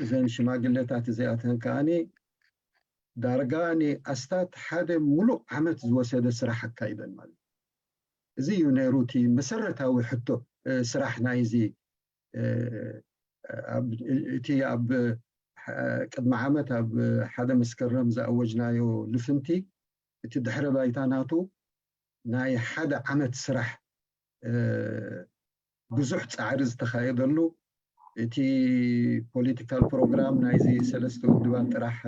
እዘን ሽማግለታት እዚኣተን ከዓኒ ዳርጋ ንኣስታት ሓደ ሙሉእ ዓመት ዝወሰደ ስራሕ ኣካይደን ማለት እዩ። እዚ እዩ ነይሩ እቲ መሰረታዊ ሕቶ ስራሕ ናይዚ እቲ ኣብ ቅድሚ ዓመት ኣብ ሓደ መስከረም ዝኣወጅናዮ ልፍንቲ፣ እቲ ድሕረ ባይታ ናቱ ናይ ሓደ ዓመት ስራሕ ብዙሕ ፃዕሪ ዝተኻየደሉ፣ እቲ ፖለቲካል ፕሮግራም ናይዚ ሰለስተ ውድባት ጥራሕ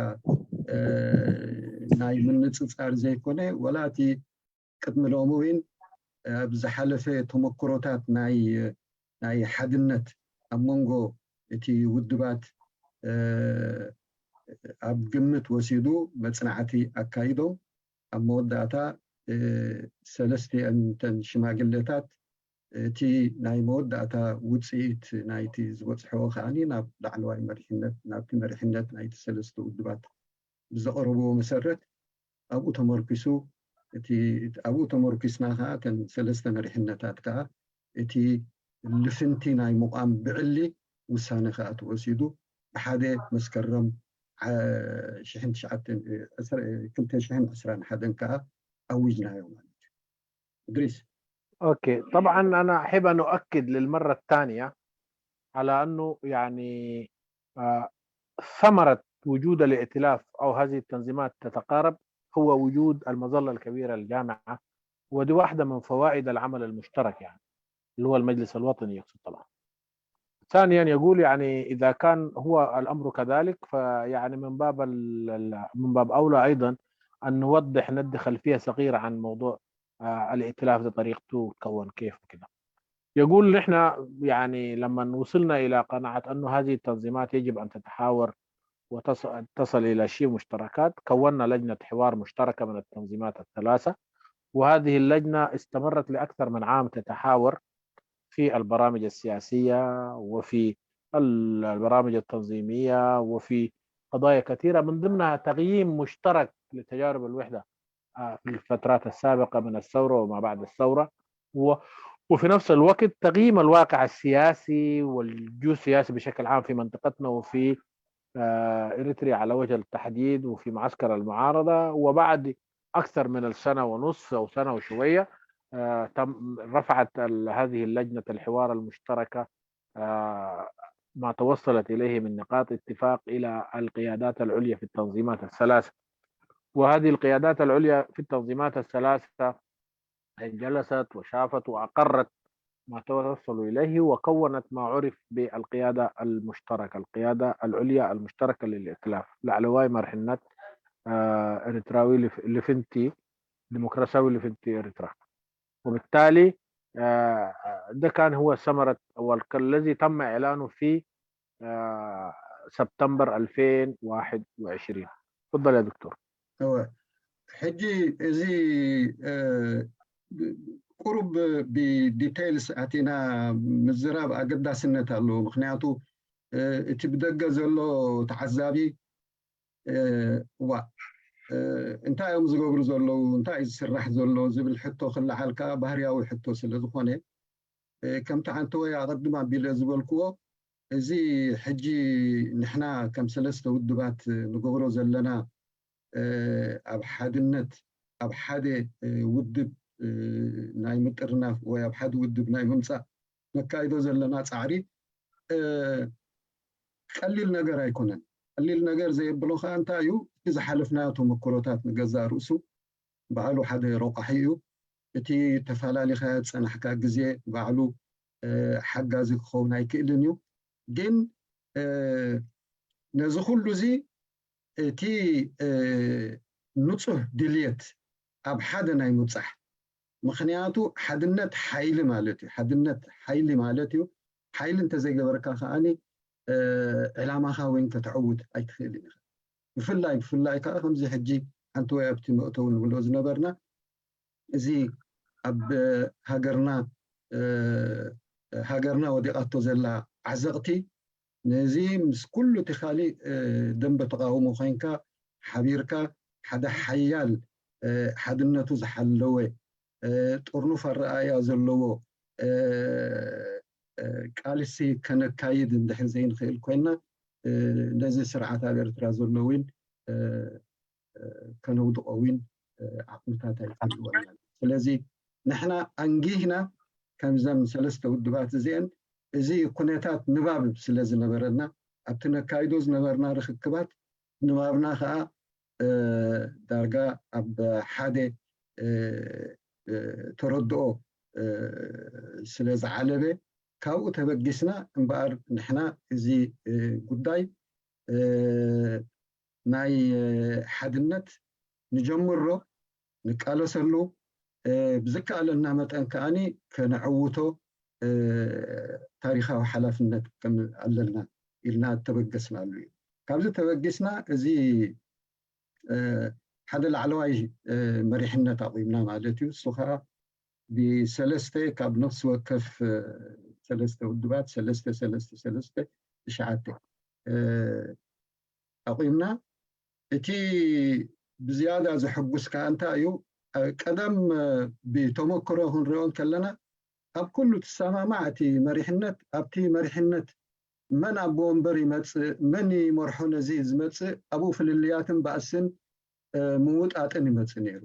ናይ ምንፅፃር ዘይኮነ፣ ወላ እቲ ቅድሚ ሎሚ እውን ኣብ ዝሓለፈ ተመክሮታት ናይ ናይ ሓድነት ኣብ መንጎ እቲ ውድባት ኣብ ግምት ወሲዱ መፅናዕቲ ኣካይዶም፣ ኣብ መወዳእታ ሰለስቲአን እተን ሽማግሌታት እቲ ናይ መወዳእታ ውፅኢት ናይቲ ዝበፅሕዎ ከዓኒ ናብ ላዕለዋይ መሪሕነት፣ ናብቲ መሪሕነት ናይቲ ሰለስተ ውድባት ብዘቕረብዎ መሰረት ኣብኡ ተመርኪሱ፣ እቲ ኣብኡ ተመርኪስና ከዓ እተን ሰለስተ መሪሕነታት ከዓ እቲ ልፍንቲ ናይ ምቋም ብዕሊ ውሳነ ከዓ ተወሲዱ። ብሓደ መስከረም ሽሕን ትሽዓተን ክልተ ሽሕን ዕስራን ሓደን ከዓ ኣዊጅናዮ ማለት እዩ። እድሪስ። أوكي، طبعا أنا أحب أن أؤكد للمرة الثانية على أنه يعني آه، ثمرة وجود الائتلاف أو هذه التنظيمات تتقارب هو وجود المظلة الكبيرة الجامعة، ودي واحدة من فوائد العمل المشترك، يعني اللي هو المجلس الوطني يقصد طبعا. ثانيا يقول يعني إذا كان هو الأمر كذلك، فيعني من باب من باب أولى أيضا أن نوضح، ندي خلفية صغيرة عن موضوع الائتلاف ده، طريقته تكون كيف وكده. يقول نحن يعني لما وصلنا إلى قناعة أنه هذه التنظيمات يجب أن تتحاور وتصل إلى شيء مشتركات، كونا لجنة حوار مشتركة من التنظيمات الثلاثة، وهذه اللجنة استمرت لأكثر من عام تتحاور في البرامج السياسية وفي البرامج التنظيمية وفي قضايا كثيرة، من ضمنها تقييم مشترك لتجارب الوحدة في الفترات السابقة من الثورة وما بعد الثورة، وفي نفس الوقت تقييم الواقع السياسي والجيوسياسي بشكل عام في منطقتنا وفي إريتريا على وجه التحديد وفي معسكر المعارضة. وبعد أكثر من السنة ونصف أو سنة وشوية، تم رفعت هذه اللجنة الحوار المشتركة ما توصلت إليه من نقاط اتفاق إلى القيادات العليا في التنظيمات الثلاثة. وهذه القيادات العليا في التنظيمات الثلاثة جلست وشافت وأقرت ما توصلوا إليه، وكونت ما عرف بالقيادة المشتركة، القيادة العليا المشتركة للائتلاف، ላዕለዋይ መሪሕነት ኤርትራዊ ልፍንቲ ዲሞክራሲያዊ ልፍንቲ ኤርትራ. وبالتالي ده كان هو ثمرة والذي تم إعلانه في سبتمبر ألفين وواحد وعشرين. تفضل يا دكتور. ሕጂ እዚ ቁሩብ ብዲቴይልስ ኣቲና ምዝራብ ኣገዳስነት ኣለዎ። ምክንያቱ እቲ ብደገ ዘሎ ተዓዛቢ ዋ እንታይ እዮም ዝገብሩ ዘለዉ፣ እንታይ እዩ ዝስራሕ ዘሎ ዝብል ሕቶ ክለዓል ከዓ ባህርያዊ ሕቶ ስለ ዝኾነ፣ ከምቲ ሓንቲ ወይ ኣቐድም ኣቢለ ዝበልክዎ፣ እዚ ሕጂ ንሕና ከም ሰለስተ ውድባት ንገብሮ ዘለና ኣብ ሓድነት፣ ኣብ ሓደ ውድብ ናይ ምጥርናፍ ወይ ኣብ ሓደ ውድብ ናይ ምምፃእ ነካይዶ ዘለና ፃዕሪ ቀሊል ነገር ኣይኮነን። ቀሊል ነገር ዘየብሎ ከዓ እንታይ እዩ? እቲ ዝሓለፍናዮ ተመክሮታት ንገዛእ ርእሱ ባዕሉ ሓደ ረቋሒ እዩ። እቲ ተፈላሊኻ ዝፀናሕካ ግዜ ባዕሉ ሓጋዚ ክኸውን ኣይክእልን እዩ። ግን ነዚ ኩሉ እዚ እቲ ንፁህ ድልየት ኣብ ሓደ ናይ ምብፃሕ፣ ምክንያቱ ሓድነት ሓይሊ ማለት እዩ። ሓድነት ሓይሊ ማለት እዩ። ሓይሊ እንተዘይገበርካ ከዓኒ ዕላማኻ ወይን ከተዕውት ኣይትኽእልን ኢኻ። ብፍላይ ብፍላይ ከዓ ከምዚ ሕጂ ሓንቲ ወይ ኣብቲ መእተዊ ንብሎ ዝነበርና፣ እዚ ኣብ ሃገርና ሃገርና ወዲቓቶ ዘላ ዓዘቕቲ፣ ነዚ ምስ ኩሉ እቲ ካሊእ ደንበ ተቃውሞ ኮይንካ ሓቢርካ ሓደ ሓያል ሓድነቱ ዝሓለወ ጥርኑፍ ኣረኣእያ ዘለዎ ቃልሲ ከነካይድ እንድሕር ዘይንኽእል ኮይና፣ ነዚ ስርዓት ኣብ ኤርትራ ዘሎ እውን ከነውድቆ እውን ዓቕምታት ኣይክህልወና። ስለዚ ንሕና ኣንጊህና ከምዘን ሰለስተ ውድባት እዚአን እዚ ኩነታት ንባብ ስለ ዝነበረና ኣብቲ ነካይዶ ዝነበርና ርክክባት ንባብና ከዓ ዳርጋ ኣብ ሓደ ተረድኦ ስለ ዝዓለበ፣ ካብኡ ተበጊስና እምበኣር ንሕና እዚ ጉዳይ ናይ ሓድነት ንጀምሮ፣ ንቃለሰሉ፣ ብዝከኣለና መጠን ከዓኒ ከነዕውቶ ታሪኻዊ ሓላፍነት ከም ኣለና ኢልና ተበገስናሉ እዩ። ካብዚ ተበጊስና እዚ ሓደ ላዕለዋይ መሪሕነት ኣቑምና ማለት እዩ። እሱ ከዓ ብሰለስተ፣ ካብ ነፍሲ ወከፍ ሰለስተ ውድባት ሰለስተ ሰለስተ ሰለስተ ትሽዓተ ኣቑምና። እቲ ብዝያዳ ዘሐጉስ ከዓ እንታይ እዩ? ቀደም ብተመክሮ ክንሪኦ እንከለና ኣብ ኩሉ ትሰማማዕ እቲ መሪሕነት፣ ኣብቲ መሪሕነት መን ኣቦ ወንበር ይመጽእ፣ መን ይመርሖ ነዚ ዝመጽእ፣ ኣብኡ ፍልልያትን ባእስን ምውጣጥን ይመጽእ ነይሩ።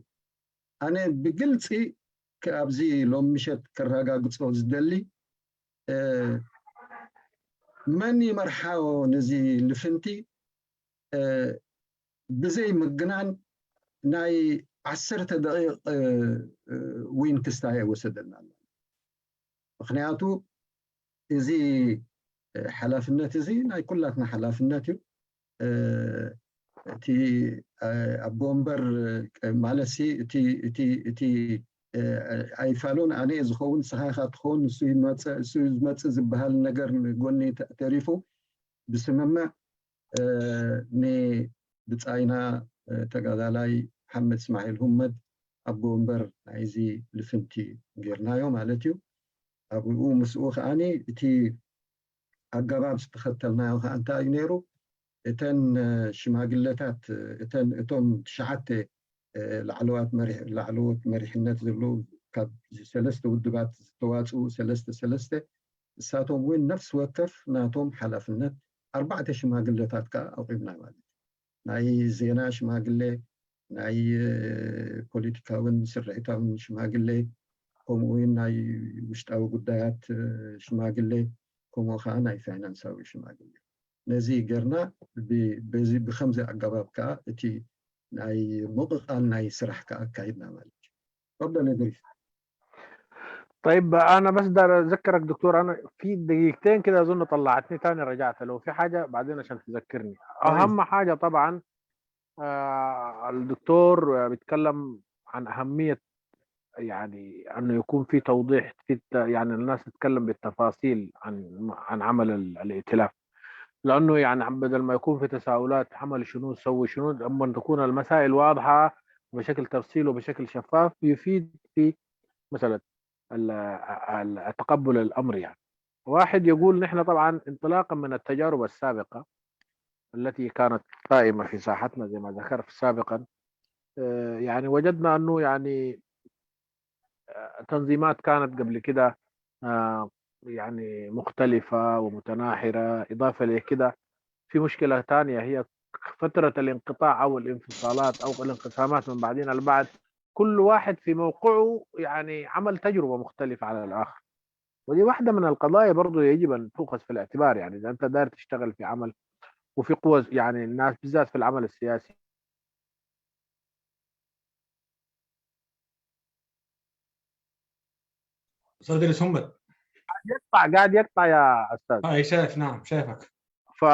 ኣነ ብግልጺ ኣብዚ ሎም ምሸት ከረጋግጾ ዝደሊ መን ይመርሓ ነዚ ልፍንቲ ብዘይ ምግናን ናይ ዓሰርተ ደቂቕ ዊን ክስታይ ኣይወሰደና ኣሎ። ምክንያቱ እዚ ሓላፍነት እዚ ናይ ኩላትና ሓላፍነት እዩ። እቲ ኣቦ ወንበር ማለት ሲ እቲ እቲ እቲ ኣይፋሉን ኣነ ዝኸውን ንስኻ ኢኻ ትኸውን ንሱ ይመጽእ እሱ ዝመጽእ ዝበሃል ነገር ንጎኒ ተሪፉ ብስምምዕ ንብጻይና ተጋዳላይ ሓመድ እስማዒል ሁመድ ኣቦ ወንበር ናይዚ ልፍንቲ ጌርናዮ ማለት እዩ። ኣብኡ ምስኡ ከዓኒ እቲ ኣገባብ ዝተኸተልናዮ ከዓ እንታይ እዩ ነይሩ? እተን ሽማግለታት እተን እቶም ትሽዓተ ላዕለዋት መሪሕነት ዘለዉ ካብ ሰለስተ ውድባት ዝተዋፅኡ ሰለስተ ሰለስተ እሳቶም እውን ነፍሲ ወከፍ ናቶም ሓላፍነት ኣርባዕተ ሽማግለታት ከዓ ኣቑምና ማለት እዩ። ናይ ዜና ሽማግሌ፣ ናይ ፖለቲካውን ስርዒታውን ሽማግሌ፣ ከምኡ እውን ናይ ውሽጣዊ ጉዳያት ሽማግሌ፣ ከምኡ ከዓ ናይ ፋይናንሳዊ ሽማግሌ። ነዚ ገርና በዚ ብከምዚ ኣገባብ ከዓ እቲ ናይ ምቕቓል ናይ ስራሕ ከዓ ኣካይድና ማለት እዩ። ተፈደል እድሪስ። طيب، أنا بس دار أذكرك دكتور، أنا في دقيقتين كده أظن طلعتني تاني، رجعت. لو في حاجة بعدين عشان تذكرني. أهم حاجة طبعا، آه، الدكتور بيتكلم عن أهمية، يعني، أنه يكون في توضيح، في الت-، يعني، الناس تتكلم بالتفاصيل عن عن عمل ال-، الائتلاف. لأنه يعني بدل ما يكون في تساؤلات عمل شنو، سوي شنو، لما تكون المسائل واضحة بشكل تفصيل وبشكل شفاف يفيد في مسألة ال-، ال-، تقبل الأمر. يعني واحد يقول: نحن طبعا انطلاقا من التجارب السابقة التي كانت قائمة في ساحتنا زي ما ذكرت سابقا، آه، يعني وجدنا أنه يعني آه، تنظيمات كانت قبل كده، آه، يعني مختلفة ومتناحرة. إضافة لكده في مشكلة تانية، هي فترة الانقطاع أو الانفصالات أو الانقسامات من بعضنا البعض، كل واحد في موقعه يعني عمل تجربة مختلفة على الآخر. ودي واحدة من القضايا برضو يجب أن تؤخذ في الاعتبار، يعني إذا أنت داير تشتغل في عمل وفي قوة، يعني الناس بالذات في العمل السياسي. استاذ ادريس همت. يقطع، قاعد يقطع يا استاذ. اي، شايف، نعم، شايفك. ف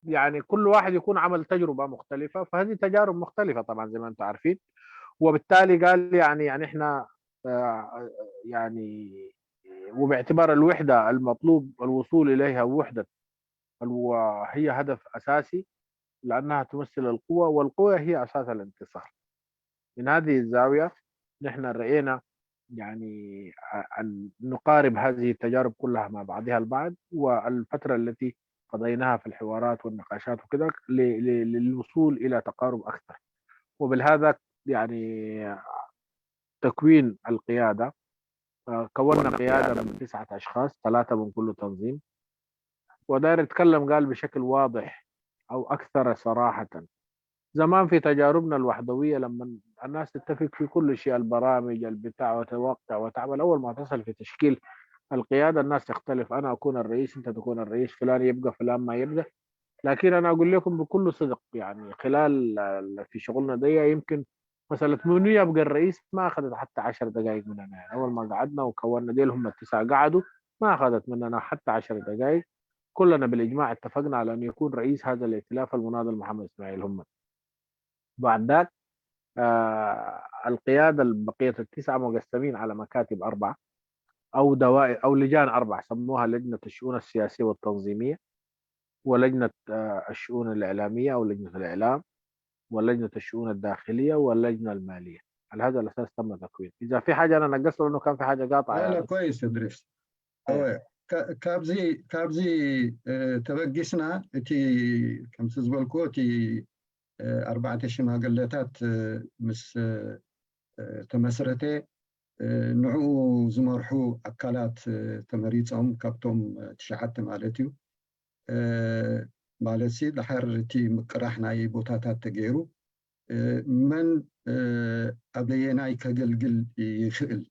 يعني كل واحد يكون عمل تجربه مختلفه، فهذه تجارب مختلفه طبعا زي ما انتم عارفين. وبالتالي قال يعني يعني احنا، آه، يعني وباعتبار الوحده المطلوب الوصول اليها، وحده وهي هدف اساسي، لانها تمثل القوه، والقوه هي اساس الانتصار. من هذه الزاويه نحن راينا يعني ان نقارب هذه التجارب كلها مع بعضها البعض، والفتره التي قضيناها في الحوارات والنقاشات وكذا للوصول الى تقارب اكثر. وبالهذا يعني تكوين القياده، آه، كونا قياده من تسعه اشخاص، ثلاثه من كل تنظيم. وداير يتكلم قال بشكل واضح او اكثر صراحه. زمان في تجاربنا الوحدويه لما الناس تتفق في كل شيء، البرامج، البتاع، وتوقع وتعمل، اول ما تصل في تشكيل القيادة الناس تختلف، أنا أكون الرئيس، أنت تكون الرئيس، فلان يبقى، فلان ما يبقى. لكن أنا أقول لكم بكل صدق، يعني، خلال ال-، في شغلنا ده يمكن مسألة منو يبقى الرئيس ما أخذت حتى عشر دقائق مننا. يعني، أول ما قعدنا وكونا ديل هم التسعة قعدوا، ما أخذت مننا حتى عشر دقائق. كلنا بالإجماع اتفقنا على أن يكون رئيس هذا الائتلاف المناضل محمد إسماعيل همت. بعد ذاك، آه، القيادة بقية التسعة مقسمين على مكاتب أربعة أو دوائر أو لجان أربع، سموها لجنة الشؤون السياسية والتنظيمية، ولجنة، آه، الشؤون الإعلامية أو لجنة الإعلام، ولجنة الشؤون الداخلية، واللجنة المالية. على هذا الأساس تم تكوين. إذا في حاجة أنا نقصت، لأنه كان في حاجة قاطعة، لا لا يعني. كويس إدريس. أيوة. أوي. ك- ካብዚ ካብዚ እ፣ ተበጊስና እቲ ከምቲ ዝበልክዎ እቲ እ፣ ኣርባዕተ ሽማግለታት እ፣ ምስ እ፣ እ፣ ተመስረተ እ፣ ንዕኡ ዝመርሑ ኣካላት እ፣ ተመሪፆም ካብቶም እ፣ ትሽዓተ ማለት እዩ እ፣ ማለት ሲ ድሓር እቲ ምቅራሕ ናይ ቦታታት ተገይሩ እ፣ መን እ፣ ኣበየናይ ከገልግል ይኽእል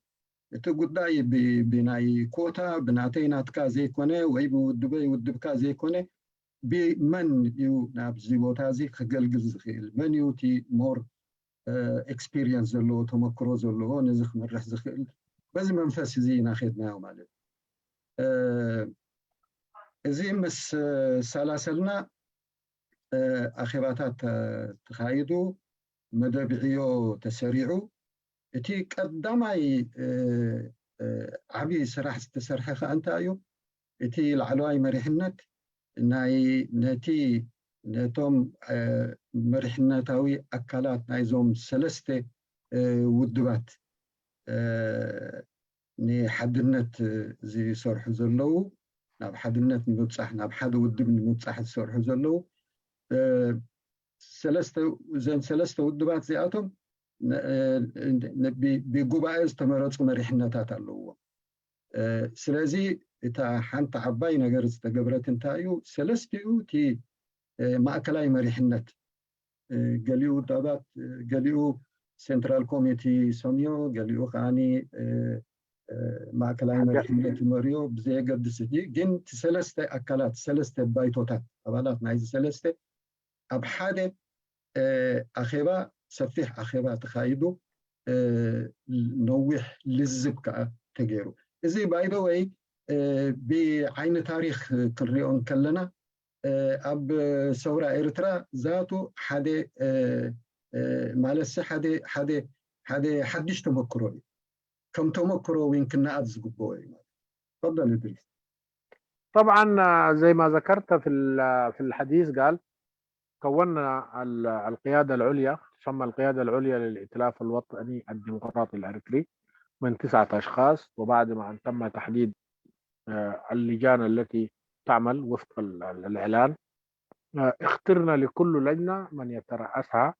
እቲ ጉዳይ ብ- ብናይ ኮታ ብናተይ ናትካ ዘይኮነ ወይ ብውድበይ ውድብካ ዘይኮነ ብመን እዩ ናብዚ ቦታ እዚ ክገልግል ዝኽእል መን እዩ እቲ more experience ዘለዎ ተመክሮ ዘለዎ ነዚ ክመርሕ ዝኽእል በዚ መንፈስ እዚ ኢና ከድናዮ ማለት እዩ እዚ ምስ ሰላሰልና ኣኼባታት ተኻይዱ መደብ ዕዮ ተሰሪዑ እቲ ቀዳማይ ዓብዪ ስራሕ ዝተሰርሐ ከዓ እንታይ እዩ እቲ ላዕለዋይ መሪሕነት ናይ ነቲ ነቶም መሪሕነታዊ ኣካላት ናይዞም ሰለስተ ውድባት ንሓድነት ዝሰርሑ ዘለዉ ናብ ሓድነት ንምብፃሕ ናብ ሓደ ውድብ ንምብፃሕ ዝሰርሑ ዘለዉ ሰለስተ እዘን ሰለስተ ውድባት እዚኣቶም ብጉባኤ ዝተመረፁ መሪሕነታት ኣለውዎም ስለዚ እታ ሓንቲ ዓባይ ነገር ዝተገብረት እንታይ እዩ ሰለስቲኡ እቲ ማእከላይ መሪሕነት ገሊኡ ውዳባት ገሊኡ ሴንትራል ኮሚቲ ሰምዮ ገሊኡ ከዓኒ ማእከላይ መሪሕነት ይመርዮ ብዘየገድስ እዚ ግን እቲ ሰለስተ ኣካላት ሰለስተ ባይቶታት ኣባላት ናይዚ ሰለስተ ኣብ ሓደ ኣኼባ ሰፊሕ ኣኼባ ተኻይዱ ነዊሕ ልዝብ ከዓ ተገይሩ እዚ ባይደወይ ብዓይኒ ታሪክ ክንሪኦ እንከለና ኣብ ሰውራ ኤርትራ ዛቱ ሓደ ማለት ሓደ ሓደ ሓደ ሓድሽ ተመክሮ እዩ ከም ተመክሮ እውን ክነኣድ ዝግብኦ እዩ ማለት ፈضل እድሪስ طبعا زي ما ذكرت في في الحديث قال كونا القيادة العليا تسمى القيادة العليا للائتلاف الوطني الديمقراطي الأريتري من تسعة أشخاص وبعد ما أن تم تحديد اللجان التي تعمل وفق الإعلان اخترنا لكل لجنة من يترأسها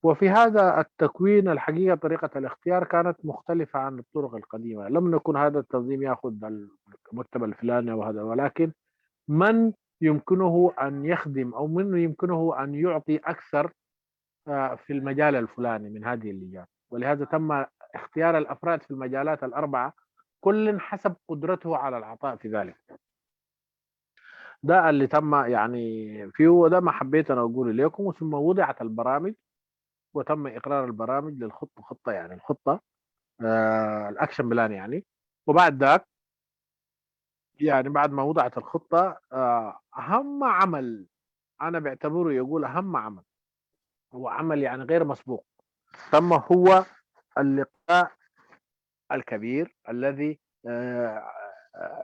وفي هذا التكوين الحقيقة طريقة الاختيار كانت مختلفة عن الطرق القديمة لم نكن هذا التنظيم يأخذ المكتب الفلاني وهذا ولكن من يمكنه أن يخدم أو من يمكنه أن يعطي أكثر في المجال الفلاني من هذه اللجان ولهذا تم اختيار الأفراد في المجالات الأربعة كل حسب قدرته على العطاء في ذلك ده اللي تم يعني فيه وده ما حبيت أنا أقوله لكم ثم وضعت البرامج وتم إقرار البرامج للخطة خطة يعني الخطة آه الأكشن بلان يعني وبعد ذاك يعني بعد ما وضعت الخطة آه أهم عمل أنا بعتبره يقول أهم عمل هو عمل يعني غير مسبوق تم هو اللقاء الكبير الذي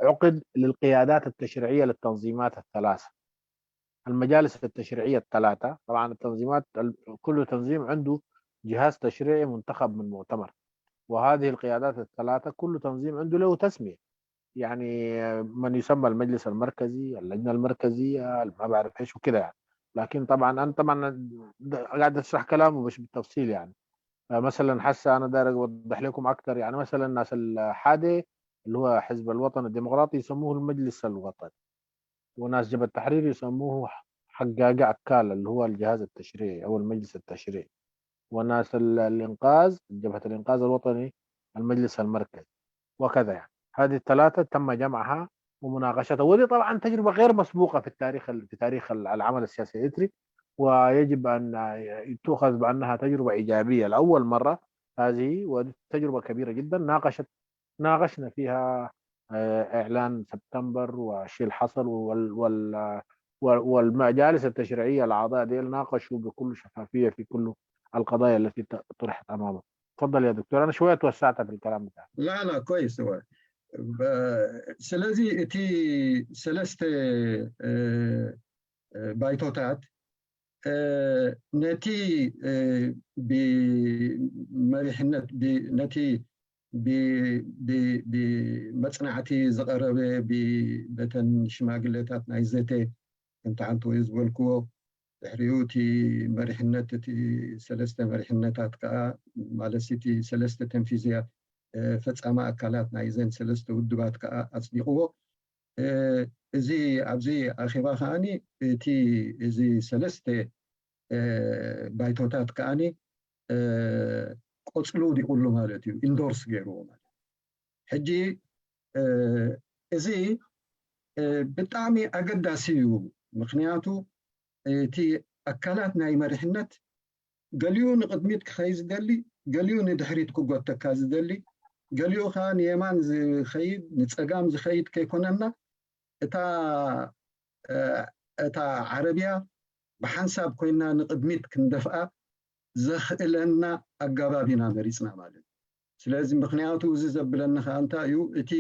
عقد للقيادات التشريعية للتنظيمات الثلاثة المجالس التشريعية الثلاثة طبعا التنظيمات كل تنظيم عنده جهاز تشريعي منتخب من مؤتمر وهذه القيادات الثلاثة كل تنظيم عنده له تسمية يعني من يسمى المجلس المركزي اللجنة المركزية ما بعرف ايش وكذا يعني لكن طبعا انا طبعا قاعد اشرح كلامه مش بالتفصيل يعني مثلا حسا انا داير اوضح لكم اكثر يعني مثلا الناس الحادي اللي هو حزب الوطن الديمقراطي يسموه المجلس الوطني وناس جبهة التحرير يسموه حقاقة عكال اللي هو الجهاز التشريعي او المجلس التشريعي وناس الانقاذ جبهة الانقاذ الوطني المجلس المركزي وكذا يعني هذه الثلاثة تم جمعها ومناقشتها، وهذه طبعا تجربة غير مسبوقة في التاريخ، في تاريخ العمل السياسي الإريتري، ويجب أن تؤخذ بأنها تجربة إيجابية لأول مرة. هذه وتجربة كبيرة جدا، ناقشت ناقشنا فيها إعلان سبتمبر وشي الحصل والمجالس التشريعية الأعضاء ديل ناقشوا بكل شفافية في كل القضايا التي طرحت أمامه. تفضل يا دكتور، أنا شوية توسعت في الكلام بتاعك. لا لا، كويس. هو ስለዚ እቲ ሰለስተ ባይቶታት ነቲ ብመሪሕነት ነቲ ብመፅናዕቲ ዝቐረበ በተን ሽማግለታት ናይ ዘተ ከምቲ ሓንቲ ወይ ዝበልክዎ፣ ድሕሪኡ እቲ መሪሕነት እቲ ሰለስተ መሪሕነታት ከዓ ማለት እቲ ሰለስተ ተንፊዝያ ፈፃሚ ኣካላት ናይዘን ሰለስተ ውድባት ከዓ ኣፅዲቕዎ። እዚ ኣብዚ ኣኼባ ከዓኒ እቲ እዚ ሰለስተ ባይቶታት ከዓኒ ቆፅሉ ውዲቑሉ ማለት እዩ፣ ኢንዶርስ ገይርዎ ማለት። ሕጂ እዚ ብጣዕሚ ኣገዳሲ እዩ። ምክንያቱ እቲ ኣካላት ናይ መሪሕነት ገሊኡ ንቕድሚት ክኸይድ ዝደሊ፣ ገሊኡ ንድሕሪት ክጎተካ ዝደሊ፣ ገሊኡ ከዓ ንየማን ዝኸይድ ንፀጋም ዝኸይድ ከይኮነና እታ እታ ዓረብያ ብሓንሳብ ኮይና ንቕድሚት ክንደፍኣ ዘኽእለና ኣጋባብ ኢና መሪፅና ማለት እዩ። ስለዚ ምክንያቱ እዚ ዘብለኒ ከዓ እንታይ እዩ፣ እቲ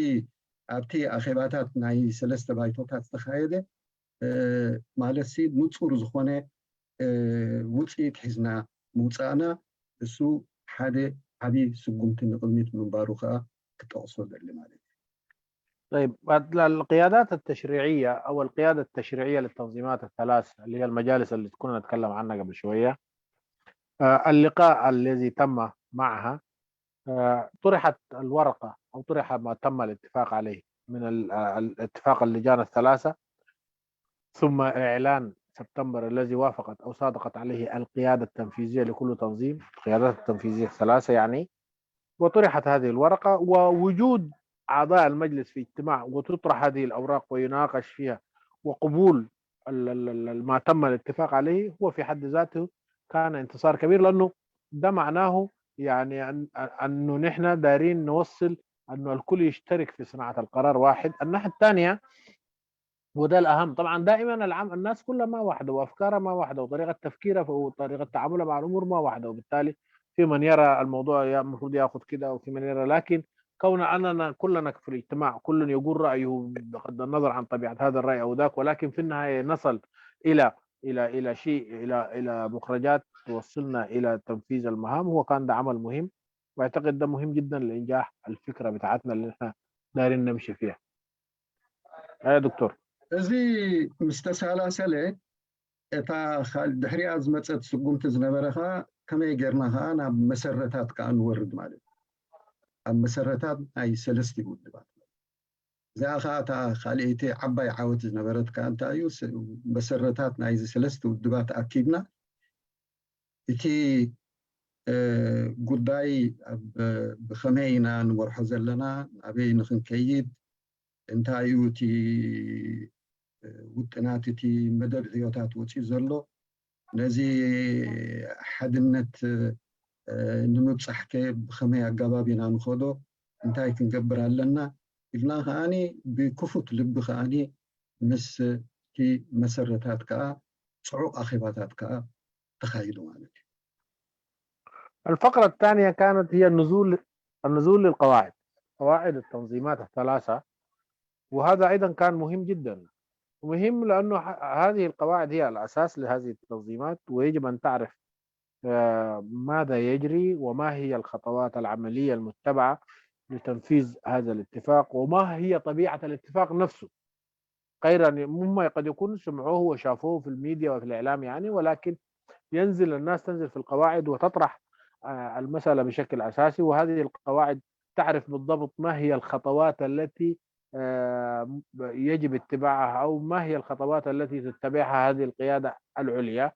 ኣብቲ ኣኼባታት ናይ ሰለስተ ባይቶታት ዝተኻየደ ማለት ሲ ንፁር ዝኾነ ውፅኢት ሒዝና ምውፃእና እሱ ሓደ ዓብዪ ስጉምቲ ንቕድሚት ምንባሩ ከዓ ክጠቕሶ ደሊ ማለት እዩ። طيب، القيادات التشريعية أو القيادة التشريعية للتنظيمات الثلاث اللي هي المجالس اللي كنا نتكلم عنها قبل شوية، آه، اللقاء الذي تم معها، آه، طرحت الورقة أو طرح ما تم الاتفاق عليه من آه، الاتفاق اللجان الثلاثة، ثم إعلان سبتمبر الذي وافقت أو صادقت عليه القيادة التنفيذية لكل تنظيم، القيادات التنفيذية الثلاثة يعني، وطرحت هذه الورقة، ووجود أعضاء المجلس في اجتماع وتطرح هذه الأوراق ويناقش فيها، وقبول ما تم الاتفاق عليه هو في حد ذاته كان انتصار كبير، لأنه ده معناه يعني أنه نحن دايرين نوصل أنه الكل يشترك في صناعة القرار واحد. الناحية الثانية، وده الأهم طبعا، دائما العام الناس كلها ما واحده وافكارها ما واحده وطريقه تفكيرها وطريقه تعاملها مع الامور ما واحده، وبالتالي في من يرى الموضوع المفروض ياخذ كده وفي من يرى، لكن كون اننا كلنا في الاجتماع كل يقول رايه بغض النظر عن طبيعه هذا الراي او ذاك، ولكن في النهايه نصل الى الى الى شيء، الى الى مخرجات توصلنا الى تنفيذ المهام، هو كان ده عمل مهم، واعتقد ده مهم جدا لانجاح الفكره بتاعتنا اللي احنا دايرين نمشي فيها. يا دكتور. እዚ ምስ ተሳላሰለ እታ ድሕሪኣ ዝመፀት ስጉምቲ ዝነበረ ከዓ ከመይ ጌርና ከዓ ናብ መሰረታት ከዓ ንወርድ ማለት እዩ። ኣብ መሰረታት ናይ ሰለስተ ውድባት እዚኣ ከዓ እታ ካልኣይቲ ዓባይ ዓወት ዝነበረት ከዓ እንታይ እዩ፣ መሰረታት ናይዚ ሰለስተ ውድባት ኣኪብና እቲ ጉዳይ ብከመይ ኢና ንመርሖ ዘለና፣ ናበይ ንክንከይድ፣ እንታይ እዩ እቲ ውጥናት፣ እቲ መደብ ዕዮታት ወፂኡ ዘሎ፣ ነዚ ሓድነት ንምብፃሕከ ብከመይ ኣገባብ ኢና ንኸዶ፣ እንታይ ክንገብር ኣለና ኢልና ከዓኒ ብክፉት ልቢ ከዓኒ ምስ እቲ መሰረታት ከዓ ፅዑቕ ኣኼባታት ከዓ ተኻይዱ ማለት እዩ። الفقرة الثانية كانت هي النزول النزول للقواعد، قواعد التنظيمات الثلاثة، وهذا أيضا كان مهم جدا، مهم لأنه هذه القواعد هي الأساس لهذه التنظيمات، ويجب أن تعرف ماذا يجري وما هي الخطوات العملية المتبعة لتنفيذ هذا الاتفاق، وما هي طبيعة الاتفاق نفسه. غير أن هم قد يكون سمعوه وشافوه في الميديا وفي الإعلام يعني، ولكن ينزل الناس تنزل في القواعد وتطرح المسألة بشكل أساسي، وهذه القواعد تعرف بالضبط ما هي الخطوات التي يجب اتباعها أو ما هي الخطوات التي تتبعها هذه القيادة العليا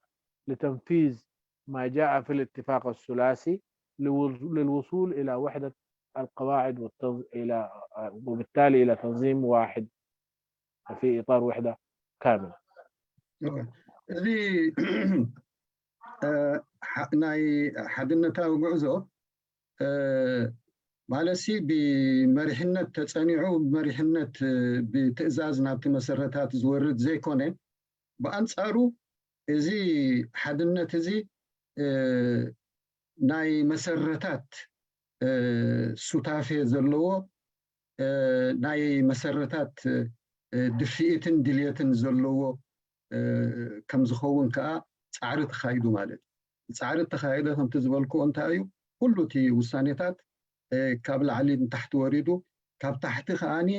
لتنفيذ ما جاء في الاتفاق الثلاثي للوصول إلى وحدة القواعد والتنظ... إلى وبالتالي إلى تنظيم واحد في إطار وحدة كاملة. እዚ ናይ ሓድነታዊ ጉዕዞ ማለት ሲ ብመሪሕነት ተጸኒዑ ብመሪሕነት ብትእዛዝ ናብቲ መሰረታት ዝወርድ ዘይኮነ፣ ብኣንጻሩ እዚ ሓድነት እዚ ናይ መሰረታት ሱታፌ ዘለዎ፣ ናይ መሰረታት ድፍኢትን ድልየትን ዘለዎ ከም ዝኸውን ከኣ ጻዕሪ ተኻይዱ ማለት እዩ። ጻዕሪ ተኻየደ ከምቲ ዝበልክዎ እንታይ እዩ? ኩሉ እቲ ውሳኔታት ካብ ላዕሊ ንታሕቲ ወሪዱ፣ ካብ ታሕቲ ከኣኒ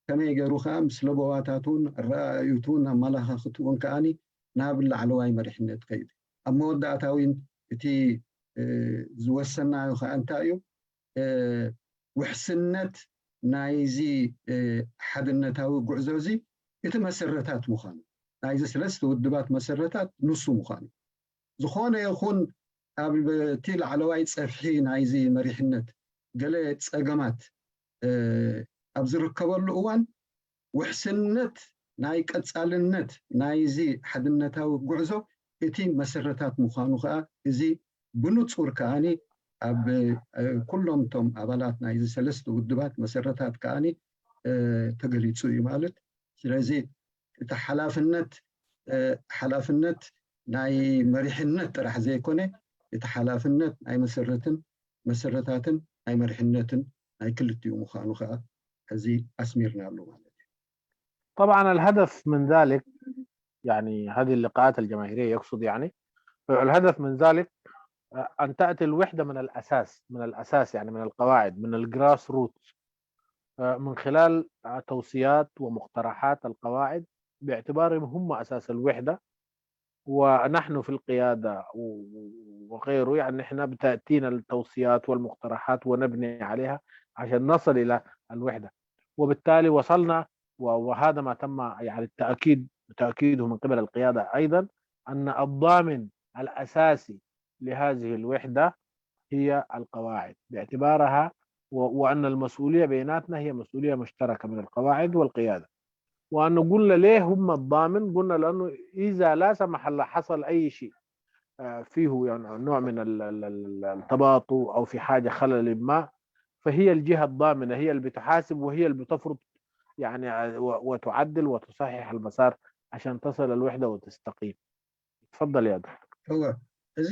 ከመይ ገይሩ ከኣ ምስ ለበዋታቱን ኣረኣእዩቱን ኣመላኻኽትኡን ከኣኒ ናብ ላዕለዋይ መሪሕነት ከይዱ። ኣብ መወዳእታ እውን እቲ ዝወሰናዮ ከኣ እንታይ እዩ? ውሕስነት ናይዚ ሓድነታዊ ጉዕዞ እዚ እቲ መሰረታት ምዃኑ፣ ናይዚ ሰለስተ ውድባት መሰረታት ንሱ ምዃኑ። ዝኾነ ይኹን ኣብ እቲ ላዕለዋይ ጸፍሒ ናይዚ መሪሕነት ገለ ጸገማት ኣብ ዝርከበሉ እዋን፣ ውሕስነት ናይ ቀጻልነት ናይዚ ሓድነታዊ ጉዕዞ እቲ መሰረታት ምዃኑ ከኣ እዚ ብንጹር ከኣኒ ኣብ ኩሎም እቶም ኣባላት ናይዚ ሰለስተ ውድባት መሰረታት ከኣኒ ተገሊጹ እዩ ማለት። ስለዚ እቲ ሓላፍነት ሓላፍነት ናይ መሪሕነት ጥራሕ ዘይኮነ፣ እቲ ሓላፍነት ናይ መሰረትን መሰረታትን ናይ መሪሕነትን ናይ ክልቲኡ ምዃኑ ከኣ ሕዚ ኣስሚርናሉ ማለት እዩ። طبعا الهدف من ذلك، يعني هذه اللقاءات الجماهيرية يقصد، يعني الهدف من ذلك أن تأتي الوحدة من الأساس، من الأساس يعني من القواعد، من ال grassroots، من خلال توصيات ومقترحات القواعد باعتبارهم هم أساس الوحدة، ونحن في القيادة وغيره، يعني نحن بتأتينا التوصيات والمقترحات ونبني عليها عشان نصل إلى الوحدة. وبالتالي وصلنا، وهذا ما تم يعني التأكيد، تأكيده من قبل القيادة أيضا، أن الضامن الأساسي لهذه الوحدة هي القواعد باعتبارها، وأن المسؤولية بيناتنا هي مسؤولية مشتركة من القواعد والقيادة. وأنه قلنا ليه هم الضامن؟ قلنا لأنه إذا لا سمح الله حصل أي شيء فيه يعني نوع من التباطؤ أو في حاجة خلل ما، فهي الجهة الضامنة، هي اللي بتحاسب وهي اللي بتفرض يعني وتعدل وتصحح المسار عشان تصل الوحدة وتستقيم. تفضل يا دكتور. እወ፣ እዚ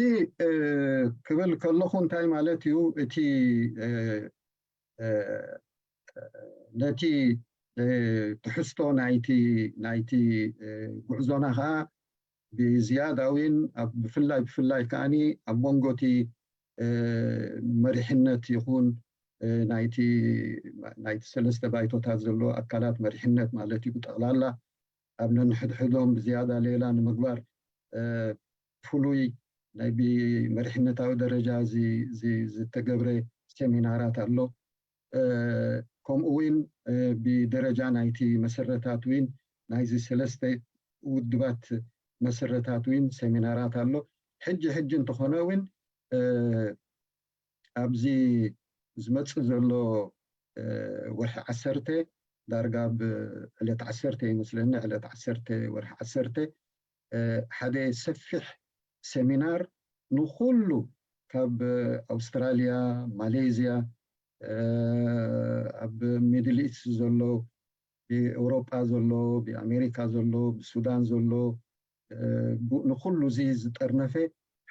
ክብል ከለኹ እንታይ ማለት እዩ? እቲ ነቲ ትሕዝቶ ናይቲ ናይቲ ጉዕዞና ከዓ ብዝያዳ እውን ኣብ ብፍላይ ብፍላይ ከዓኒ ኣብ መንጎ እቲ መሪሕነት ይኹን ናይቲ ናይቲ ሰለስተ ባይቶታት ዘሎ ኣካላት መሪሕነት ማለት እዩ ብጠቕላላ ኣብ ነንሕድሕዶም ብዝያዳ ሌላ ንምግባር ፍሉይ ናይ ብመሪሕነታዊ ደረጃ ዝተገብረ ሴሚናራት ኣሎ። ከምኡ እውን ብደረጃ ናይቲ መሰረታት እውን ናይዚ ሰለስተ ውድባት መሰረታት እውን ሴሚናራት ኣሎ። ሕጂ ሕጂ እንተኾነ እውን ኣብዚ ዝመፅእ ዘሎ ወርሒ ዓሰርተ ዳርጋ ብዕለት ዓሰርተ ይመስለኒ ዕለት ዓሰርተ ወርሒ ዓሰርተ ሓደ ሰፊሕ ሴሚናር ንኩሉ ካብ ኣውስትራልያ፣ ማሌዝያ፣ ኣብ ሚድል ኢስት ዘሎ፣ ብኤውሮጳ ዘሎ፣ ብኣሜሪካ ዘሎ፣ ብሱዳን ዘሎ ንኩሉ እዚ ዝጠርነፈ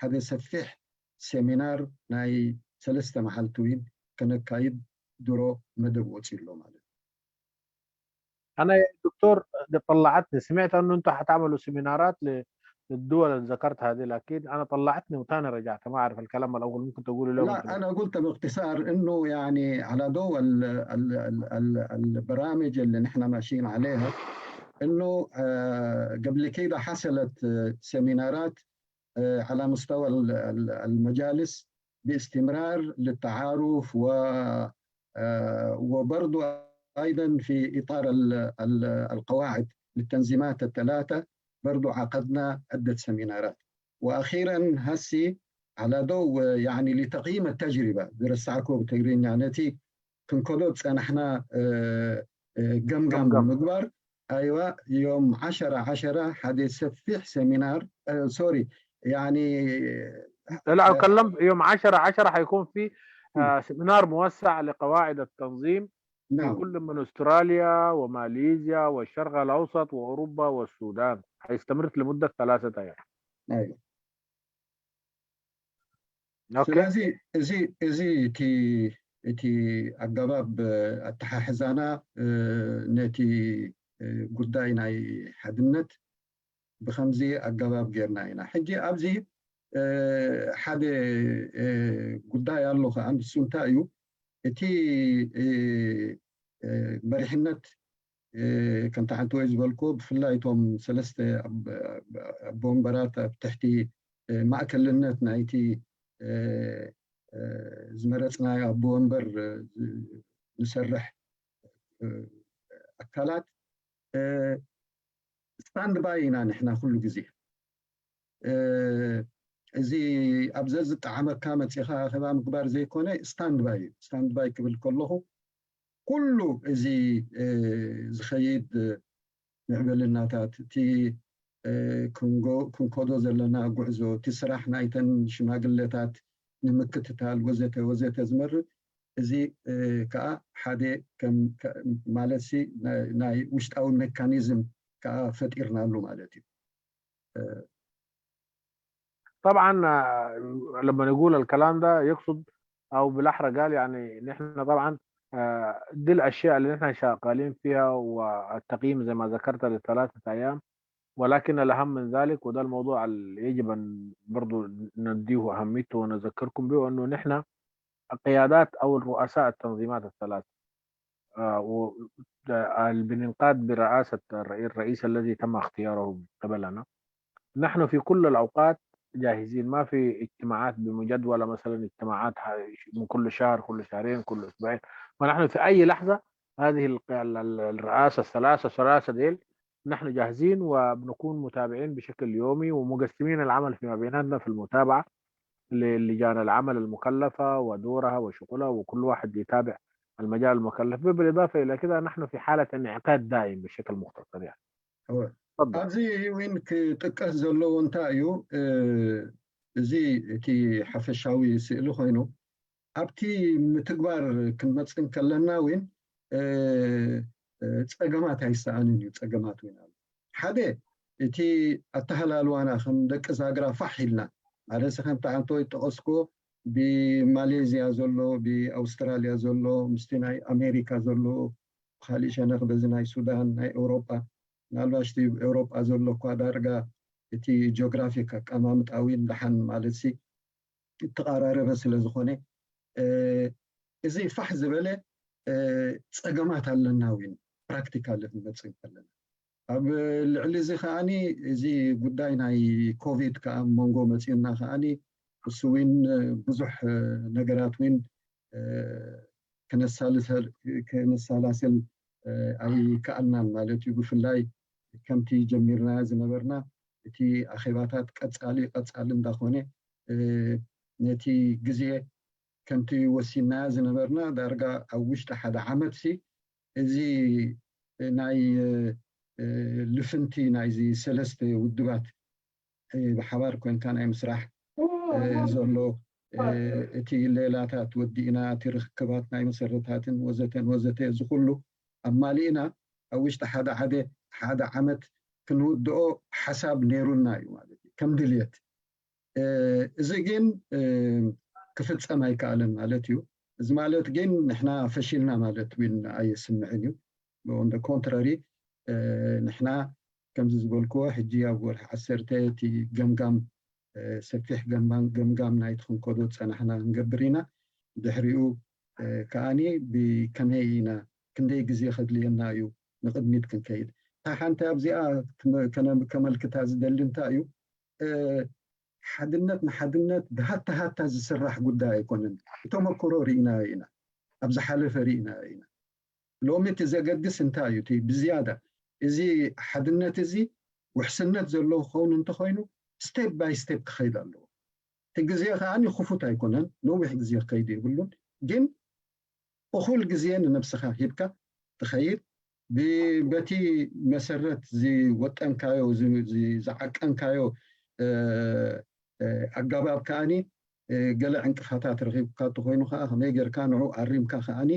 ሓደ ሰፊሕ ሴሚናር ናይ ሰለስተ መዓልቲ እውን ከነካይድ ድሮ መደብ ወፂኡ ኣሎ ማለት እዩ። أنا دكتور قد طلعتني، سمعت أنه أنتم حتعملوا سيمينارات للدول اللي ذكرت هذه، لكن أنا طلعتني وتاني رجعت، ما أعرف الكلام الأول، ممكن تقولي له؟ لا، أنا قلت باختصار إنه يعني على ضوء ال ال ال ال البرامج اللي نحن ماشيين عليها، إنه آه قبل كده حصلت آه سيمينارات آه على مستوى المجالس باستمرار للتعارف و وبرضو أيضا في إطار القواعد للتنظيمات الثلاثة برضو عقدنا عدة سيمينارات. وأخيرا هسي على ضوء يعني لتقييم التجربة درسعكو بتجرين يعني ክንከዶ ዝፀናሕና ገምጋም ምግባር። ኣይዋ ዮም ዓሸራ ዓሸራ ሓደ ሰፊሕ ሴሚናር ሶሪ ያኒ لا اتكلم يوم عشرة عشرة حيكون في سيمينار موسع لقواعد التنظيم في كل من استراليا وماليزيا والشرق الاوسط واوروبا والسودان، حيستمر لمده ثلاثه ايام. ايوه ስለዚ እዚ እዚ እቲ እቲ ኣገባብ ኣተሓሕዛና ነቲ ጉዳይ ናይ ሓድነት ብከምዚ ኣገባብ ጌርና ኢና። ሕጂ ኣብዚ ሓደ ጉዳይ ኣሎ ከዓ ንሱ እንታይ እዩ እቲ መሪሕነት ከምቲ ሓንቲ ወይ ዝበልኩ ብፍላይ እቶም ሰለስተ ኣቦ ወንበራት ኣብ ትሕቲ ማእከልነት ናይቲ ዝመረፅናዮ ኣቦ ወንበር ንሰርሕ ኣካላት ስታንድ ባይ ኢና ንሕና ኩሉ ግዜ እዚ ኣብ ዘዝጠዓመካ መፂኻ ኣኼባ ምግባር ዘይኮነ ስታንድ ባይ እዩ። ስታንድ ባይ ክብል ከለኹ ኩሉ እዚ ዝኸይድ ምዕብልናታት እቲ ክንከዶ ዘለና ጉዕዞ እቲ ስራሕ ናይተን ሽማግለታት ንምክትታል ወዘተ ወዘተ ዝመርእ እዚ ከዓ ሓደ ማለት ናይ ውሽጣዊ ሜካኒዝም ከዓ ፈጢርናሉ ማለት እዩ። طبعا لما نقول الكلام ده يقصد او بالاحرى قال يعني نحن طبعا دي الاشياء اللي نحن شغالين فيها والتقييم زي ما ذكرت للثلاثه ايام، ولكن الاهم من ذلك وده الموضوع اللي يجب ان برضو نديه اهميته ونذكركم به انه نحن القيادات او الرؤساء التنظيمات الثلاثه بننقاد برئاسة الرئيس الذي تم اختياره قبلنا. نحن في كل الأوقات جاهزين، ما في اجتماعات بمجدولة، مثلا اجتماعات من كل شهر، كل شهرين، كل أسبوعين، فنحن في أي لحظة هذه الرئاسة الثلاثة الثلاثة ديل نحن جاهزين وبنكون متابعين بشكل يومي ومقسمين العمل فيما بيناتنا في المتابعة للجان العمل المكلفة ودورها وشغلها، وكل واحد يتابع المجال المكلف به. بالإضافة إلى كده نحن في حالة انعقاد دائم بشكل مختصر يعني. ኣብዚ እውን ክጥቀስ ዘለዎ እንታይ እዩ እዚ እቲ ሓፈሻዊ ስእሊ ኮይኑ ኣብቲ ምትግባር ክንመፅእ እንከለና እውን ፀገማት ኣይሰኣንን እዩ። ፀገማት እውን ኣሎ። ሓደ እቲ ኣተሃላልዋና ከም ደቂ ዛግራ ፋሕ ኢልና ማለት ከምቲ ዓንተወይ ጠቐስኮ ብማሌዝያ ዘሎ ብኣውስትራልያ ዘሎ ምስቲ ናይ ኣሜሪካ ዘሎ ብካሊእ ሸነኽ በዚ ናይ ሱዳን ናይ ኤውሮጳ ምናልባሽ እቲ ኤውሮጳ ዘሎ እኳ ዳርጋ እቲ ጂኦግራፊክ ኣቀማምጣ እውን ደሓን ማለት ሲ እተቐራረበ ስለ ዝኾነ እዚ ፋሕ ዝበለ ፀገማት ኣለና እውን ፕራክቲካል ክንመፅእ ከለና ኣብ ልዕሊ እዚ ከዓኒ እዚ ጉዳይ ናይ ኮቪድ ከዓ መንጎ መፅኡና ከዓኒ እሱ እውን ብዙሕ ነገራት እውን ክነሳላስል ኣይከኣልናን ማለት እዩ። ብፍላይ ከምቲ ጀሚርና ዝነበርና እቲ ኣኼባታት ቀፃሊ ቀፃሊ እንዳኾነ ነቲ ግዜ ከምቲ ወሲናያ ዝነበርና ዳርጋ ኣብ ውሽጢ ሓደ ዓመት ሲ እዚ ናይ ልፍንቲ ናይዚ ሰለስተ ውድባት ብሓባር ኮንካ ናይ ምስራሕ ዘሎ እቲ ሌላታት ወዲእና እቲ ርክባት ናይ መሰረታትን ወዘተን ወዘተ እዚ ኩሉ ኣማሊእና ኣብ ውሽጢ ሓደ ሓደ ሓደ ዓመት ክንውድኦ ሓሳብ ነይሩና እዩ ማለት እዩ ከም ድልየት እዚ ግን ክፍፀም ኣይከኣለን ማለት እዩ። እዚ ማለት ግን ንሕና ፈሺልና ማለት እውን ኣየስምዕን እዩ። On the contrary ንሕና ከምዚ ዝበልክዎ ሕጂ ኣብ ወርሒ ዓሰርተ እቲ ገምጋም ሰፊሕ ገምጋም ናይቲ ክንከዶ ዝፀናሕና ክንገብር ኢና። ድሕሪኡ ከዓኒ ብከመይ ኢና ክንደይ ግዜ ከድልየና እዩ ንቕድሚት ክንከይድ። እታ ሓንቲ ኣብዚኣ ከመልክታ ዝደሊ እንታይ እዩ ሓድነት ንሓድነት ብሃታ ሃታ ዝስራሕ ጉዳይ ኣይኮነን። ብተመክሮ ርኢናዮ ኢና፣ ኣብ ዝሓለፈ ርኢናዮ ኢና። ሎሚ እቲ ዘገድስ እንታይ እዩ? እቲ ብዝያዳ እዚ ሓድነት እዚ ውሕስነት ዘለዎ ክኸውን እንተኾይኑ ስቴፕ ባይ ስቴፕ ክኸይድ ኣለዎ። እቲ ግዜ ከዓ ክፉት ኣይኮነን፣ ነዊሕ ግዜ ክኸይድ የብሉን። ግን እኹል ግዜ ንነብስኻ ሂብካ ትኸይድ። ብ-፣ በቲ መሰረት ዝወጠንካዮ፣ ዝ-፣ ዝ-፣ ዝዓቀንካዮ፣ እ፣ እ፣ ኣገባብ ከኣኒ፣ እ፣ ገለ ዕንቅፋታት ረኺብካ እንተኾይኑ ከኣ ከመይ ጌርካ ንዑ ኣሪምካ ከኣኒ፣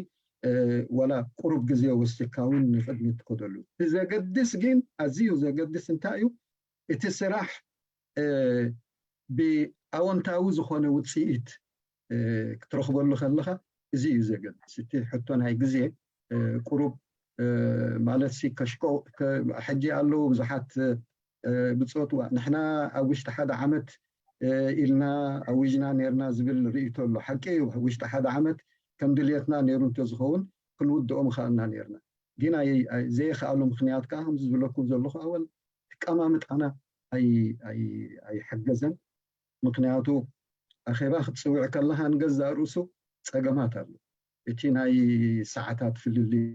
እ፣ ዋላ ቁሩብ ግዜ ወሲድካ እውን ንቕድሚት ትከደሉ። እቲ ዘገድስ ግን፣ ኣዝዩ ዘገድስ እንታይ እዩ? እቲ ስራሕ፣ እ፣ ብኣወንታዊ ዝኾነ ውጽኢት፣ እ፣ ክትረኽበሉ ከለኻ፣ እዚ እዩ ዘገድስ። እቲ ሕቶ ናይ ግዜ፣ እ፣ ቁሩብ፣ እ፣ ማለት ሲ ከሽቆ-፣ ከ-፣ ሕጂ ኣለዉ ብዙሓት፣ እ፣ ብጾት፣ "ዋ፣ ንሕና ኣብ ውሽጢ ሓደ ዓመት፣ እ፣ ኢልና ኣዊጅና ኔርና" ዝብል ርእይቶ ኣሎ። ሓቂ እዩ፣ ኣብ ውሽጢ ሓደ ዓመት ከም ድልየትና ኔሩ እንተዝኸውን ክንውድኦ ምኸኣልና ኔርና። ግን ኣይ-፣ ኣይ-፣ ዘየኽኣሉ ምኽንያት ከኣ ከምዚ ዝብለኩም ዘለኹ ኣወል፣ ኣቀማምጣና ኣይ-፣ ኣይ-፣ ኣይሓገዘን። ምኽንያቱ ኣኼባ ክትጽውዕ ከለኻ ንገዛእ ርእሱ ጸገማት ኣሎ። እቲ ናይ ሰዓታት ፍልልይ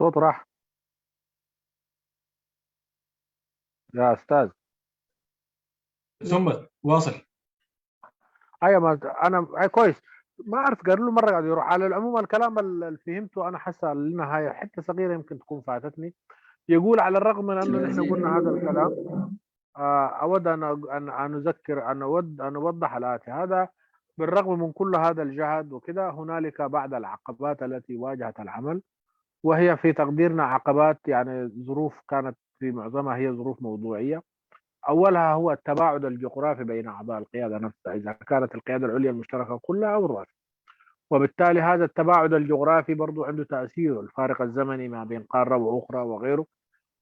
صوت راح. يا أستاذ. ثم واصل. أيوة، ما أنا، أي كويس. ما أعرف، قالوا له مرة قاعد يروح. على العموم، الكلام ال-، اللي فهمته أنا حسا للنهاية، حتة صغيرة يمكن تكون فاتتني. يقول: "على الرغم من أنه نحن قلنا هذا الكلام، آه، أود أن أ-، أن أن أذكر، أن أود أن أوضح الآتي: هذا بالرغم من كل هذا الجهد وكذا، هنالك بعض العقبات التي واجهت العمل، وهي في تقديرنا عقبات، يعني، ظروف كانت في معظمها هي ظروف موضوعية. أولها هو التباعد الجغرافي بين أعضاء القيادة نفسها، إذا كانت القيادة العليا المشتركة كلها أو الرؤساء. وبالتالي هذا التباعد الجغرافي برضو عنده تأثيره، الفارق الزمني ما بين قارة وأخرى وغيره،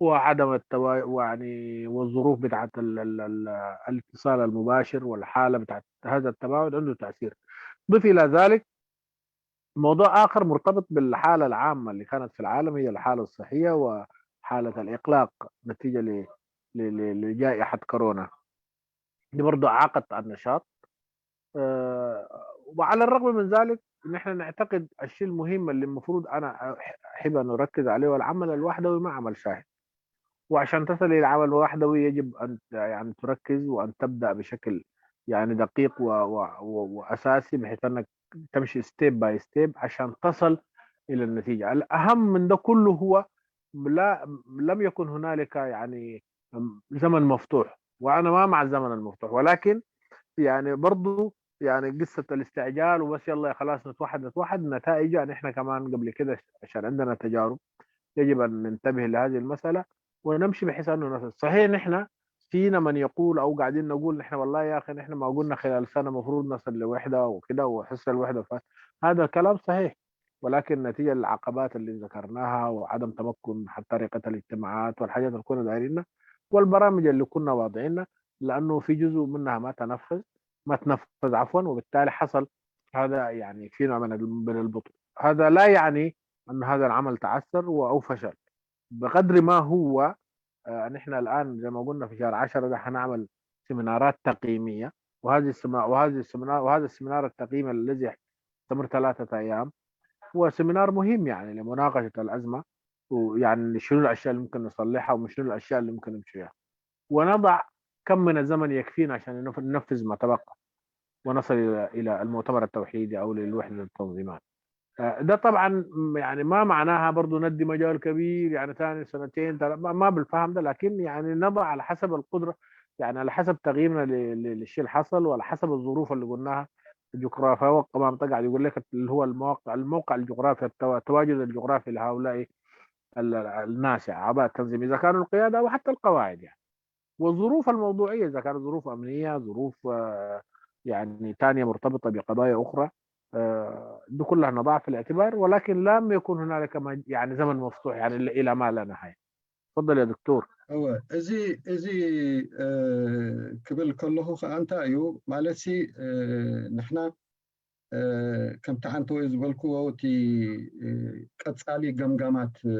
وعدم التوا-، يعني، والظروف بتاعت ال-، ال-، ال-، الاتصال المباشر والحالة بتاعت هذا التباعد عنده تأثير. ضف إلى ذلك موضوع آخر مرتبط بالحالة العامة اللي كانت في العالم، هي الحالة الصحية وحالة الإقلاق نتيجة ل-، ل-، ل-، لجائحة كورونا. دي برضو عاقت النشاط. آه، وعلى الرغم من ذلك، نحن نعتقد الشيء المهم اللي المفروض أنا أح-، أحب أن أركز عليه هو العمل الوحدوي مع عمل شاهد. وعشان تصل إلى عمل وحدوي يجب أن ت-، يعني تركز وأن تبدأ بشكل، يعني، دقيق و-، و-، و-، وأساسي، بحيث أنك تمشي step by step عشان تصل إلى النتيجة. الأهم من ده كله هو لا، لم يكن هنالك، يعني، زمن مفتوح، وأنا ما مع الزمن المفتوح، ولكن، يعني، برضو، يعني، قصة الاستعجال وبس، "يلا خلاص نتوحد، نتوحد"، نتائجها نحن كمان قبل كده عشان عندنا تجارب، يجب أن ننتبه لهذه المسألة ونمشي بحيث أنه نصل. صحيح، نحن فينا من يقول أو قاعدين نقول: "نحن والله يا أخي، نحن ما قلنا خلال سنة مفروض نصل لوحدة وكده وحس الوحدة". ف-، هذا الكلام صحيح، ولكن نتيجة للعقبات اللي ذكرناها وعدم تمكن حتى طريقة الاجتماعات والحاجات اللي كنا دايرينها والبرامج اللي كنا واضعينها، لأنه في جزء منها ما تنفذ، ما تنفذ عفوا، وبالتالي حصل هذا، يعني، في نوع من ال-، من البطء. هذا لا يعني أن هذا العمل تعثر أو فشل، بقدر ما هو، آه، نحن الآن زي ما قلنا في شهر عشرة ده حنعمل سيمينارات تقييمية، وهذه السما-، وهذه السيمينار، وهذا السيمينار التقييم الذي يستمر ثلاثة أيام هو سيمينار مهم، يعني، لمناقشة الأزمة، ويعني شنو الأشياء اللي ممكن نصلحها ومن شنو الأشياء اللي ممكن نمشيها، ونضع كم من الزمن يكفينا عشان ننف-، ننفذ ما تبقى ونصل إلى، إلى المؤتمر التوحيدي أو للوحدة التنظيمات. آه، ده طبعًا، م-، يعني، ما معناها برضو ندي مجال كبير، يعني، تاني سنتين، تلا-، ما، ما بالفهم ده، لكن، يعني، نضع على حسب القدرة، يعني، على حسب تقييمنا ل-، ل-، للشيء اللي حصل وعلى حسب الظروف اللي قلناها الجغرافية. وقت ما قاعد يقول لك اللي هو الموقع، الموقع الجغرافي، التوا-، التواجد الجغرافي لهؤلاء ال-، ال-، الناس، يعني، أعضاء التنظيم، إذا كانوا القيادة أو حتى القواعد، يعني. والظروف الموضوعية، إذا كانت ظروف أمنية، ظروف، آه، يعني، تانية مرتبطة بقضايا أخرى، آه، دي كلها نضعها في الاعتبار، ولكن لم يكن هنالك مج-، يعني، زمن مفتوح، يعني، إلى، إلى ما لا نهاية. تفضل يا دكتور. እወ፣ እዚ፣ እዚ፣ እ፣ ክብል ከለኹ ኸኣ እንታይ እዩ ማለት ሲ፣ እ፣ ንሕና፣ እ፣ ከምቲ ዓንተወይ ዝበልክዎ፣ እቲ፣ እ፣ ቀጻሊ ገምጋማት፣ እ፣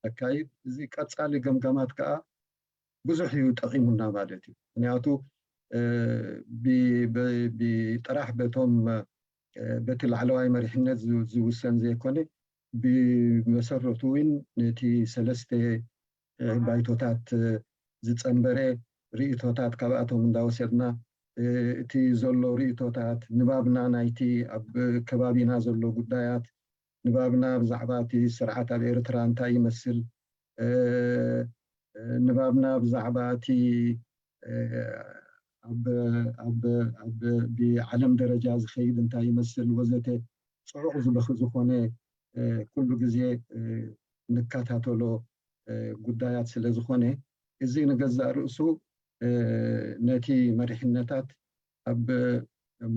ነካይድ። እዚ ቀጻሊ ገምጋማት ከኣ ብዙሕ እዩ ጠቒሙና ማለት እዩ። ምኽንያቱ፣ እ፣ ብ-፣ ብ-፣ ብጥራሕ በቶም፣ እ፣ በቲ ላዕለዋይ መሪሕነት ዝ-፣ ዝውሰን ዘይኮነ፣ ብመሰረቱ እውን ነቲ ሰለስተ፣ እ፣ ባይቶታት፣ እ፣ ዝጸንበረ ርእይቶታት ካብኣቶም እንዳወሰድና፣ እቲ ዘሎ ርእይቶታት፣ ንባብና ናይቲ ኣብ ከባቢና ዘሎ ጉዳያት፣ ንባብና ብዛዕባ እቲ ስርዓት ኣብ ኤርትራ እንታይ ይመስል፣ ንባብና ብዛዕባ እቲ ኣብ ብዓለም ደረጃ ዝኸይድ እንታይ ይመስል ወዘተ ፅዑቕ ዝበኽ ዝኾነ ኩሉ ግዜ ንከታተሎ ጉዳያት ስለ ዝኾነ፣ እዚ ንገዛእ ርእሱ ነቲ መሪሕነታት ኣብ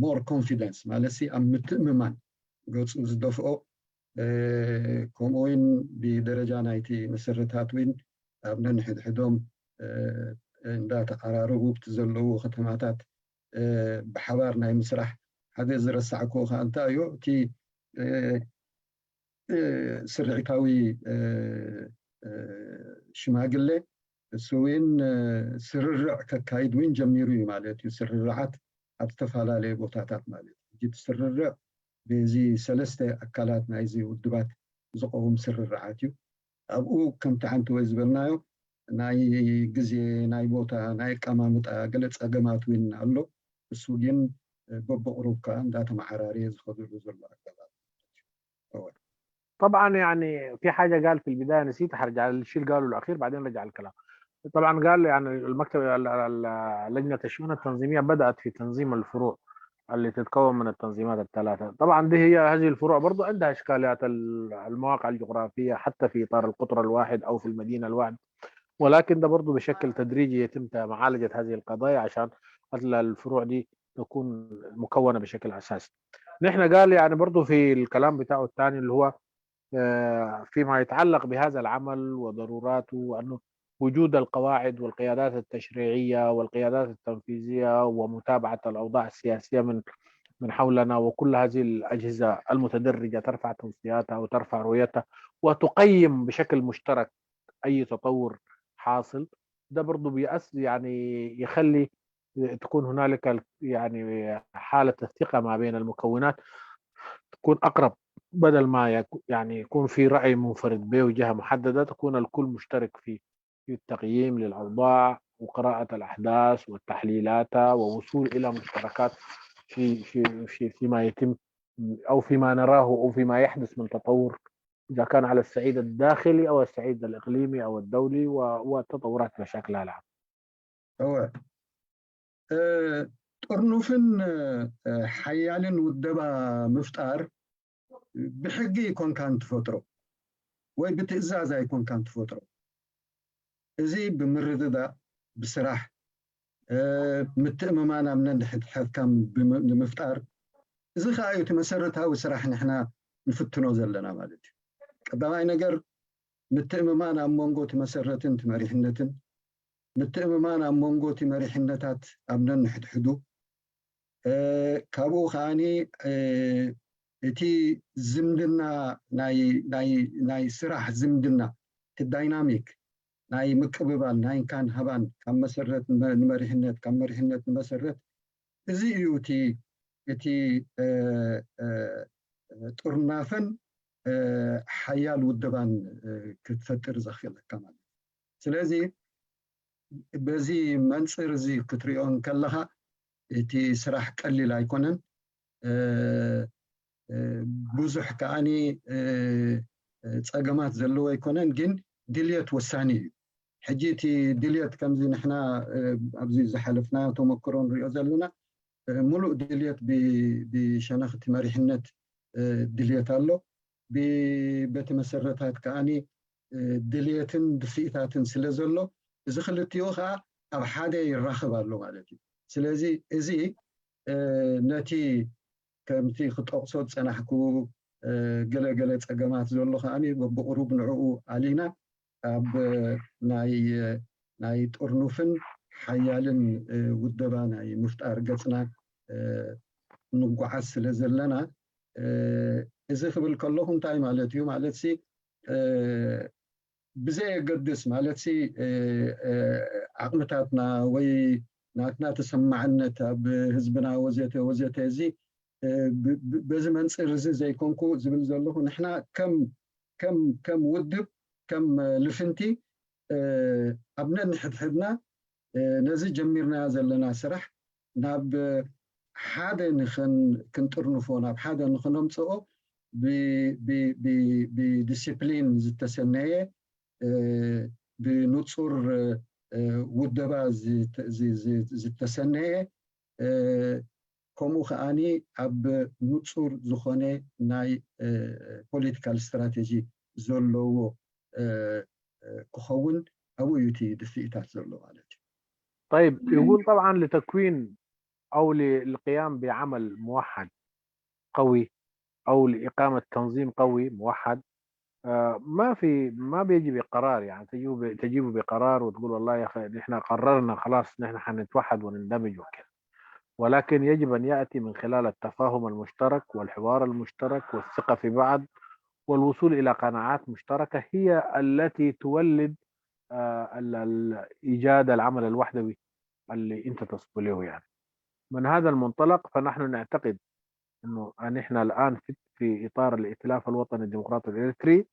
more confidence ማለት ሲ ኣብ ምትእምማን ገፁ ዝደፍኦ፣ ከምኡ እውን ብደረጃ ናይቲ መሰረታት እውን ኣብ ነንሕድሕዶም እንዳተቐራረቡ ብቲ ዘለዉ ከተማታት ብሓባር ናይ ምስራሕ። ሓደ ዝረሳዕክዎ ከዓ እንታይ እዩ፣ እቲ ስርዒታዊ ሽማግሌ እሱ እውን ስርርዕ ከካይድ እውን ጀሚሩ እዩ ማለት እዩ። ስርርዓት ኣብ ዝተፈላለየ ቦታታት ማለት እዩ። ሕጂ እቲ ስርርዕ በዚ ሰለስተ ኣካላት ናይዚ ውድባት ዝቐውም ስርርዓት እዩ። ኣብኡ ከምቲ ሓንቲ ወይ ዝበልናዮ ናይ ግዜ፣ ናይ ቦታ፣ ናይ ኣቀማምጣ ገለ ጸገማት እውን ኣሎ። እሱ ግን በብቕሩብ ከዓ እንዳተመዓራረየ ዝኸደሉ ዘሎ ኣገባብ እዩ። طبعا يعني في حاجه قال في البدايه نسيت، حرجع للشيء اللي قاله الاخير بعدين رجع الكلام. طبعا قال يعني المكتب لجنه الشؤون التنظيميه بدات في تنظيم الفروع اللي تتكون من التنظيمات الثلاثه. طبعا دي هي هذه الفروع برضو عندها اشكاليات، المواقع الجغرافيه حتى في اطار القطر الواحد او في المدينه الواحده، ولكن ده برضو بشكل تدريجي يتم معالجه هذه القضايا عشان الفروع دي تكون مكونه بشكل اساسي. نحن قال يعني برضو في الكلام بتاعه الثاني اللي هو فيما يتعلق بهذا العمل وضروراته، وأنه وجود القواعد والقيادات التشريعية والقيادات التنفيذية ومتابعة الأوضاع السياسية من من حولنا، وكل هذه الأجهزة المتدرجة ترفع توصياتها وترفع رؤيتها وتقيم بشكل مشترك أي تطور حاصل. ده برضو بيأس يعني يخلي تكون هنالك يعني حالة الثقة ما بين المكونات تكون أقرب، بدل ما يعني يكون في رأي منفرد به جهة محددة، تكون الكل مشترك في في التقييم للأوضاع وقراءة الأحداث وتحليلاتها ووصول إلى مشتركات في في في فيما يتم أو فيما نراه أو فيما يحدث من تطور، إذا كان على الصعيد الداخلي أو الصعيد الإقليمي أو الدولي والتطورات بشكلها العام. ጥርኑፍን ሓያልን ውደባ ምፍጣር ብሕጊ ኣይኮንካን ትፈጥሮ ወይ ብትእዛዝ ኣይኮንካን ትፈጥሮ። እዚ ብምርድዳእ፣ ብስራሕ፣ ምትእምማን ኣብ ነንሕድሕድካ ንምፍጣር፣ እዚ ከዓ እዩ እቲ መሰረታዊ ስራሕ ንሕና ንፍትኖ ዘለና ማለት እዩ። ቀዳማይ ነገር ምትእምማን ኣብ መንጎ እቲ መሰረትን እቲ መሪሕነትን፣ ምትእምማን ኣብ መንጎ እቲ መሪሕነታት ኣብ ነንሕድሕዱ፣ ካብኡ ከዓኒ እቲ ዝምድና ናይ ስራሕ ዝምድና፣ እቲ ዳይናሚክ ናይ ምቅብባል ናይ እንካን ሃባን፣ ካብ መሰረት ንመሪሕነት፣ ካብ መሪሕነት ንመሰረት፣ እዚ እዩ እቲ ጥርናፈን ሓያል ውደባን ክትፈጥር ዘኽእለካ ማለት እዩ። ስለዚ በዚ መንፅር እዚ ክትሪኦ እንከለኻ እቲ ስራሕ ቀሊል ኣይኮነን። ብዙሕ ከዓኒ ፀገማት ዘለዎ ኣይኮነን፣ ግን ድልየት ወሳኒ እዩ። ሕጂ እቲ ድልየት ከምዚ ንሕና ኣብዚ ዝሓለፍናዮ ተመክሮ ንሪኦ ዘለና፣ ሙሉእ ድልየት ብሸነኽቲ መሪሕነት ድልየት ኣሎ። በቲ መሰረታት ከዓኒ ድልየትን ድፍኢታትን ስለ ዘሎ፣ እዚ ክልቲኡ ከዓ ኣብ ሓደ ይራኸብ ኣሎ ማለት እዩ። ስለዚ እዚ ነቲ ከምቲ ክጠቕሶ ዝፀናሕኩ ገለ ገለ ፀገማት ዘሎ ከዓኒ በብቕሩብ ንዕኡ ኣሊና ኣብ ናይ ናይ ጥርኑፍን ሓያልን ውደባ ናይ ምፍጣር ገፅና ንጓዓዝ ስለ ዘለና፣ እዚ ክብል ከለኹ እንታይ ማለት እዩ? ማለት ሲ ብዘየገድስ ማለት ሲ ዓቕምታትና ወይ ናትና ተሰማዕነት ኣብ ህዝብና ወዘተ ወዘተ፣ እዚ በዚ መንፅር እዚ ዘይኮንኩ ዝብል ዘለኹ፣ ንሕና ከም ከም ከም ውድብ፣ ከም ልፍንቲ ኣብ ነንሕድሕድና ነዚ ጀሚርናዮ ዘለና ስራሕ ናብ ሓደ ንኽን ክንጥርንፎ ናብ ሓደ ንኽነምፅኦ ብዲስፕሊን ዝተሰነየ ብንፁር ውደባ ዝተሰነየ ከምኡ ከዓኒ ኣብ ንፁር ዝኾነ ናይ ፖለቲካል ስትራቴጂ ዘለዎ ክኸውን ኣብኡ እዩ እቲ ድፍኢታት ዘሎ ማለት እዩ። طيب يقول طبعا لتكوين أو للقيام بعمل موحد قوي أو لإقامة تنظيم قوي موحد آه، ما في ما بيجي بقرار يعني تجيبه تجيبه بقرار وتقول والله يا اخي نحن قررنا خلاص نحن حنتوحد ونندمج وكذا ولكن يجب ان ياتي من خلال التفاهم المشترك والحوار المشترك والثقه في بعض والوصول الى قناعات مشتركه هي التي تولد آه، ايجاد العمل الوحدوي اللي انت تصبو له يعني. من هذا المنطلق فنحن نعتقد انه نحن الان في في اطار الائتلاف الوطني الديمقراطي الاريتري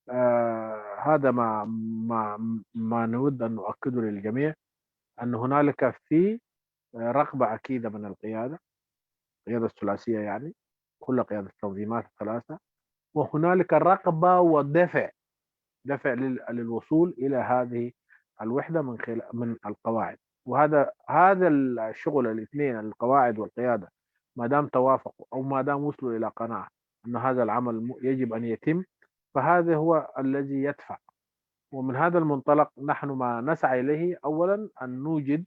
آه هذا ما ما ما نود ان نؤكده للجميع ان هنالك في رغبه اكيده من القياده القياده الثلاثيه يعني كل قياده التنظيمات الثلاثه وهنالك رغبه ودفع دفع للوصول الى هذه الوحده من خلال من القواعد وهذا هذا الشغل الاثنين القواعد والقياده ما دام توافقوا او ما دام وصلوا الى قناعه ان هذا العمل يجب ان يتم فهذا هو الذي يدفع ومن هذا المنطلق نحن ما نسعى اليه اولا ان نوجد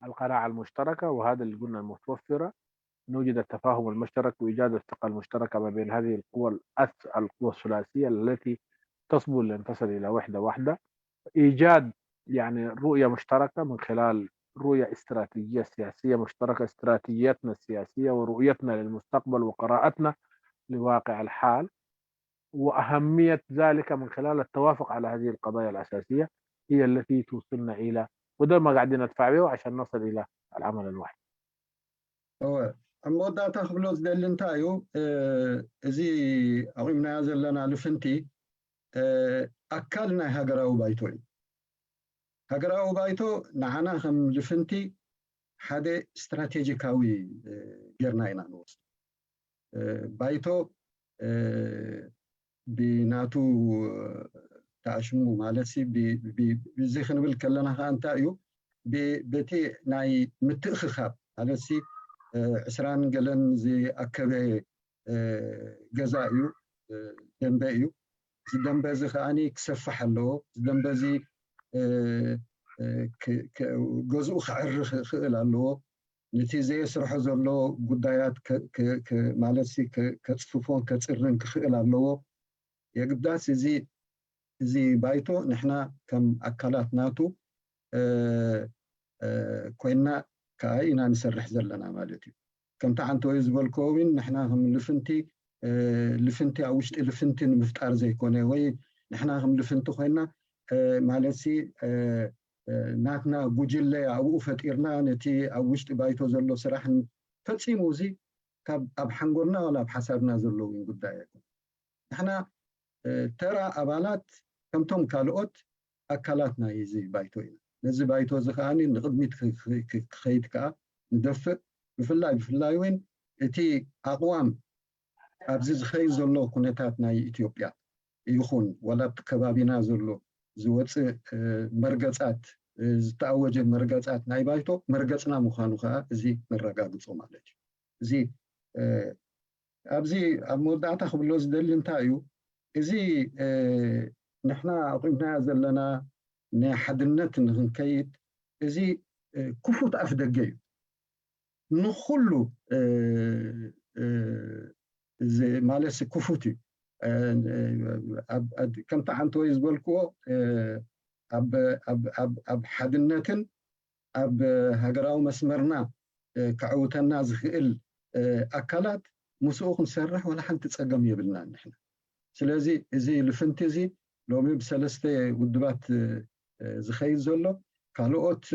القناعه المشتركه وهذا اللي قلنا المتوفره نوجد التفاهم المشترك وايجاد الثقه المشتركه ما بين هذه القوى القوى الثلاثيه التي تصبو لان تصل الى وحده واحده ايجاد يعني رؤيه مشتركه من خلال رؤيه استراتيجيه سياسيه مشتركه استراتيجيتنا السياسيه ورؤيتنا للمستقبل وقراءتنا لواقع الحال واهميه ذلك من خلال التوافق على هذه القضايا الاساسيه هي التي توصلنا الى وده ما قاعدين ندفع به عشان نصل الى العمل الواحد. እወ ኣብ መወዳእታ ክብሎ ዝደሊ እንታይ እዩ እዚ ኣቑምናዮ ዘለና ልፍንቲ ኣካል ናይ ሃገራዊ ባይቶ እዩ። ሃገራዊ ባይቶ ንዓና ከም ልፍንቲ ሓደ ስትራቴጂካዊ ጌርና ኢና ንወስዶ። ባይቶ ብናቱ ተኣሽሙ ማለት እዚ ክንብል ከለና ከዓ እንታይ እዩ በቲ ናይ ምትእኽኻብ ማለት ዕስራን ገለን ዝኣከበ ገዛ እዩ ደንበ እዩ። እዚ ደንበ እዚ ከዓ ክሰፍሕ ኣለዎ። እዚ ደንበ እዚ ገዝኡ ክዕሪ ክእል ኣለዎ። ነቲ ዘየስርሖ ዘሎ ጉዳያት ማለት ከፅፍፎን ከፅርን ክኽእል ኣለዎ። የግዳስ እዚ እዚ ባይቶ ንሕና ከም ኣካላት ናቱ ኮይና ከዓ ኢና ንሰርሕ ዘለና ማለት እዩ። ከምቲ ዓንተወይ ዝበልክዎ እውን ንሕና ከም ልፍንቲ ልፍንቲ ኣብ ውሽጢ ልፍንቲ ንምፍጣር ዘይኮነ ወይ ንሕና ከም ልፍንቲ ኮይና ማለት ናትና ጉጅለ ኣብኡ ፈጢርና ነቲ ኣብ ውሽጢ ባይቶ ዘሎ ስራሕ ፈፂሙ እዚ ካብ ኣብ ሓንጎልና ዋላ ኣብ ሓሳብና ዘሎ እውን ጉዳይ ኣይኮነ። ንሕና ተራ ኣባላት ከምቶም ካልኦት ኣካላት ናይ እዚ ባይቶ ኢና። ነዚ ባይቶ እዚ ከዓ ንቕድሚት ክኸይድ ከዓ ንደፍእ። ብፍላይ ብፍላይ እውን እቲ ኣቕዋም ኣብዚ ዝኸይድ ዘሎ ኩነታት ናይ ኢትዮጵያ ይኹን ዋላ ኣብቲ ከባቢና ዘሎ ዝወፅእ መርገፃት ዝተኣወጀ መርገፃት ናይ ባይቶ መርገፅና ምዃኑ ከዓ እዚ ነረጋግፆ ማለት እዩ። እዚ ኣብዚ ኣብ መወዳእታ ክብሎ ዝደሊ እንታይ እዩ እዚ ንሕና ኣቑምናዮ ዘለና ናይ ሓድነት ንክንከይድ እዚ ክፉት ኣፍ ደገ እዩ ንኩሉ ማለት ክፉት እዩ። ከምቲ ዓንተወይ ዝበልክዎ ኣብ ሓድነትን ኣብ ሃገራዊ መስመርና ከዕውተና ዝኽእል ኣካላት ምስኡ ክንሰርሕ ዋላ ሓንቲ ፀገም የብልናን ንሕና። ስለዚ እዚ ልፍንቲ እዚ ሎሚ ብሰለስተ ውድባት ዝኸይድ ዘሎ ካልኦት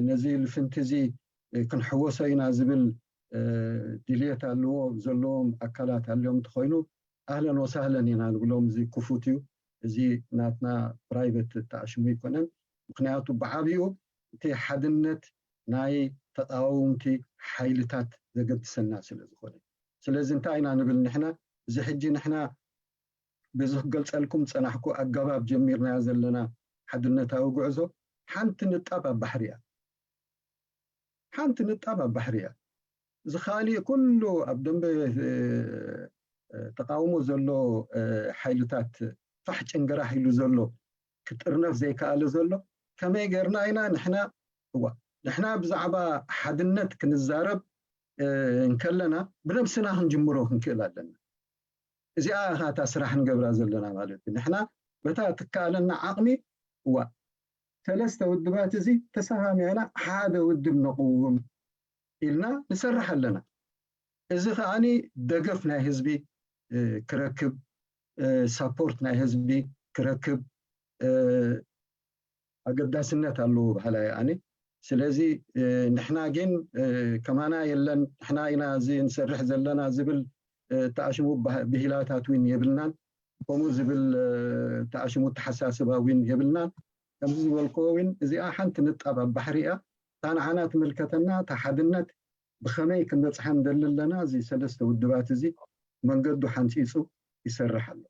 ነዚ ልፍንቲ እዚ ክንሕወሶ ኢና ዝብል ድልየት ኣለዎ ዘለዎም ኣካላት ኣልዮም እንተኮይኑ ኣህለን ወሳህለን ኢና ንብሎም። እዚ ክፉት እዩ። እዚ ናትና ፕራይቨት ተኣሽሙ ኣይኮነን። ምክንያቱ ብዓብኡ እቲ ሓድነት ናይ ተቓወምቲ ሓይልታት ዘገድሰና ስለ ዝኾነ። ስለዚ እንታይ ኢና ንብል ንሕና? እዚ ሕጂ ንሕና በዚ ክገልጸልኩም ዝጸናሕኩ ኣገባብ ጀሚርናዮ ዘለና ሓድነታዊ ጉዕዞ ሓንቲ ንጣብ ኣብ ባሕሪ እያ። ሓንቲ ንጣብ ኣብ ባሕሪ እያ። እዚ ካሊእ ኩሉ ኣብ ደንበ ተቃውሞ ዘሎ ሓይልታት ፋሕ ጭንገራሕ ኢሉ ዘሎ ክጥርነፍ ዘይከኣለ ዘሎ ከመይ ገርና ኢና ንሕና እዋ ንሕና ብዛዕባ ሓድነት ክንዛረብ እንከለና ብነብስና ክንጅምሮ ክንክእል ኣለና። እዚኣ እታ ስራሕ ንገብራ ዘለና ማለት እዩ። ንሕና በታ ትከኣለና ዓቕሚ እዋ ሰለስተ ውድባት እዚ ተሰማሚዕና ሓደ ውድብ ነቕውም ኢልና ንሰርሕ ኣለና። እዚ ከዓኒ ደገፍ ናይ ህዝቢ ክረክብ ሳፖርት ናይ ህዝቢ ክረክብ ኣገዳስነት ኣለዎ ባህላይ ኣነ። ስለዚ ንሕና ግን ከማና የለን ንሕና ኢና እዚ ንሰርሕ ዘለና ዝብል ተኣሽሙ ብሂላታት እውን የብልናን። ከምኡ ዝብል ተኣሽሙ ተሓሳስባ እውን የብልናን። ከምዚ ዝበልክዎ እውን እዚኣ ሓንቲ ንጣብ ኣብ ባሕሪ እያ። እታ ንዓና ትምልከተና እታ ሓድነት ብኸመይ ክንበፅሓ ንደሊ ኣለና። እዚ ሰለስተ ውድባት እዚ መንገዱ ሓንፂፁ ይሰርሕ ኣሎ።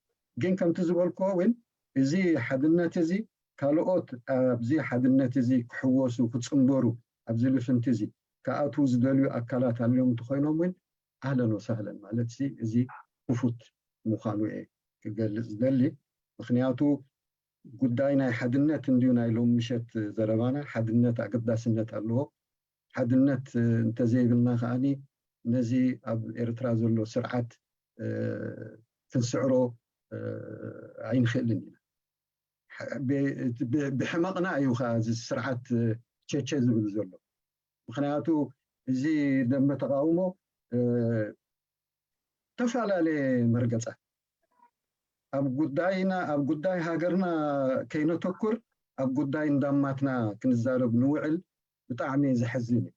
ግን ከምቲ ዝበልክዎ እውን እዚ ሓድነት እዚ ካልኦት ኣብዚ ሓድነት እዚ ክሕወሱ ክፅንበሩ ኣብዚ ልፍንቲ እዚ ክኣትዉ ዝደልዩ ኣካላት ኣለዮም እንተኮይኖም እውን ኣህለን ወሳህለን ማለት እዚ ክፉት ምዃኑ እየ ክገልፅ ዝደሊ። ምክንያቱ ጉዳይ ናይ ሓድነት እንድዩ ናይ ሎም ምሸት ዘረባና። ሓድነት ኣገዳስነት ኣለዎ። ሓድነት እንተዘይብልና ከዓኒ ነዚ ኣብ ኤርትራ ዘሎ ስርዓት ክንስዕሮ ኣይንኽእልን ኢና። ብሕመቕና እዩ ከዓ እዚ ስርዓት ቸቸ ዝብል ዘሎ። ምክንያቱ እዚ ደንበ ተቃውሞ ዝተፈላለየ መርገፃ ኣብ ጉዳይና ኣብ ጉዳይ ሃገርና ከይነተኩር ኣብ ጉዳይ እንዳማትና ክንዛረብ ንውዕል ብጣዕሚ ዘሐዝን እዩ።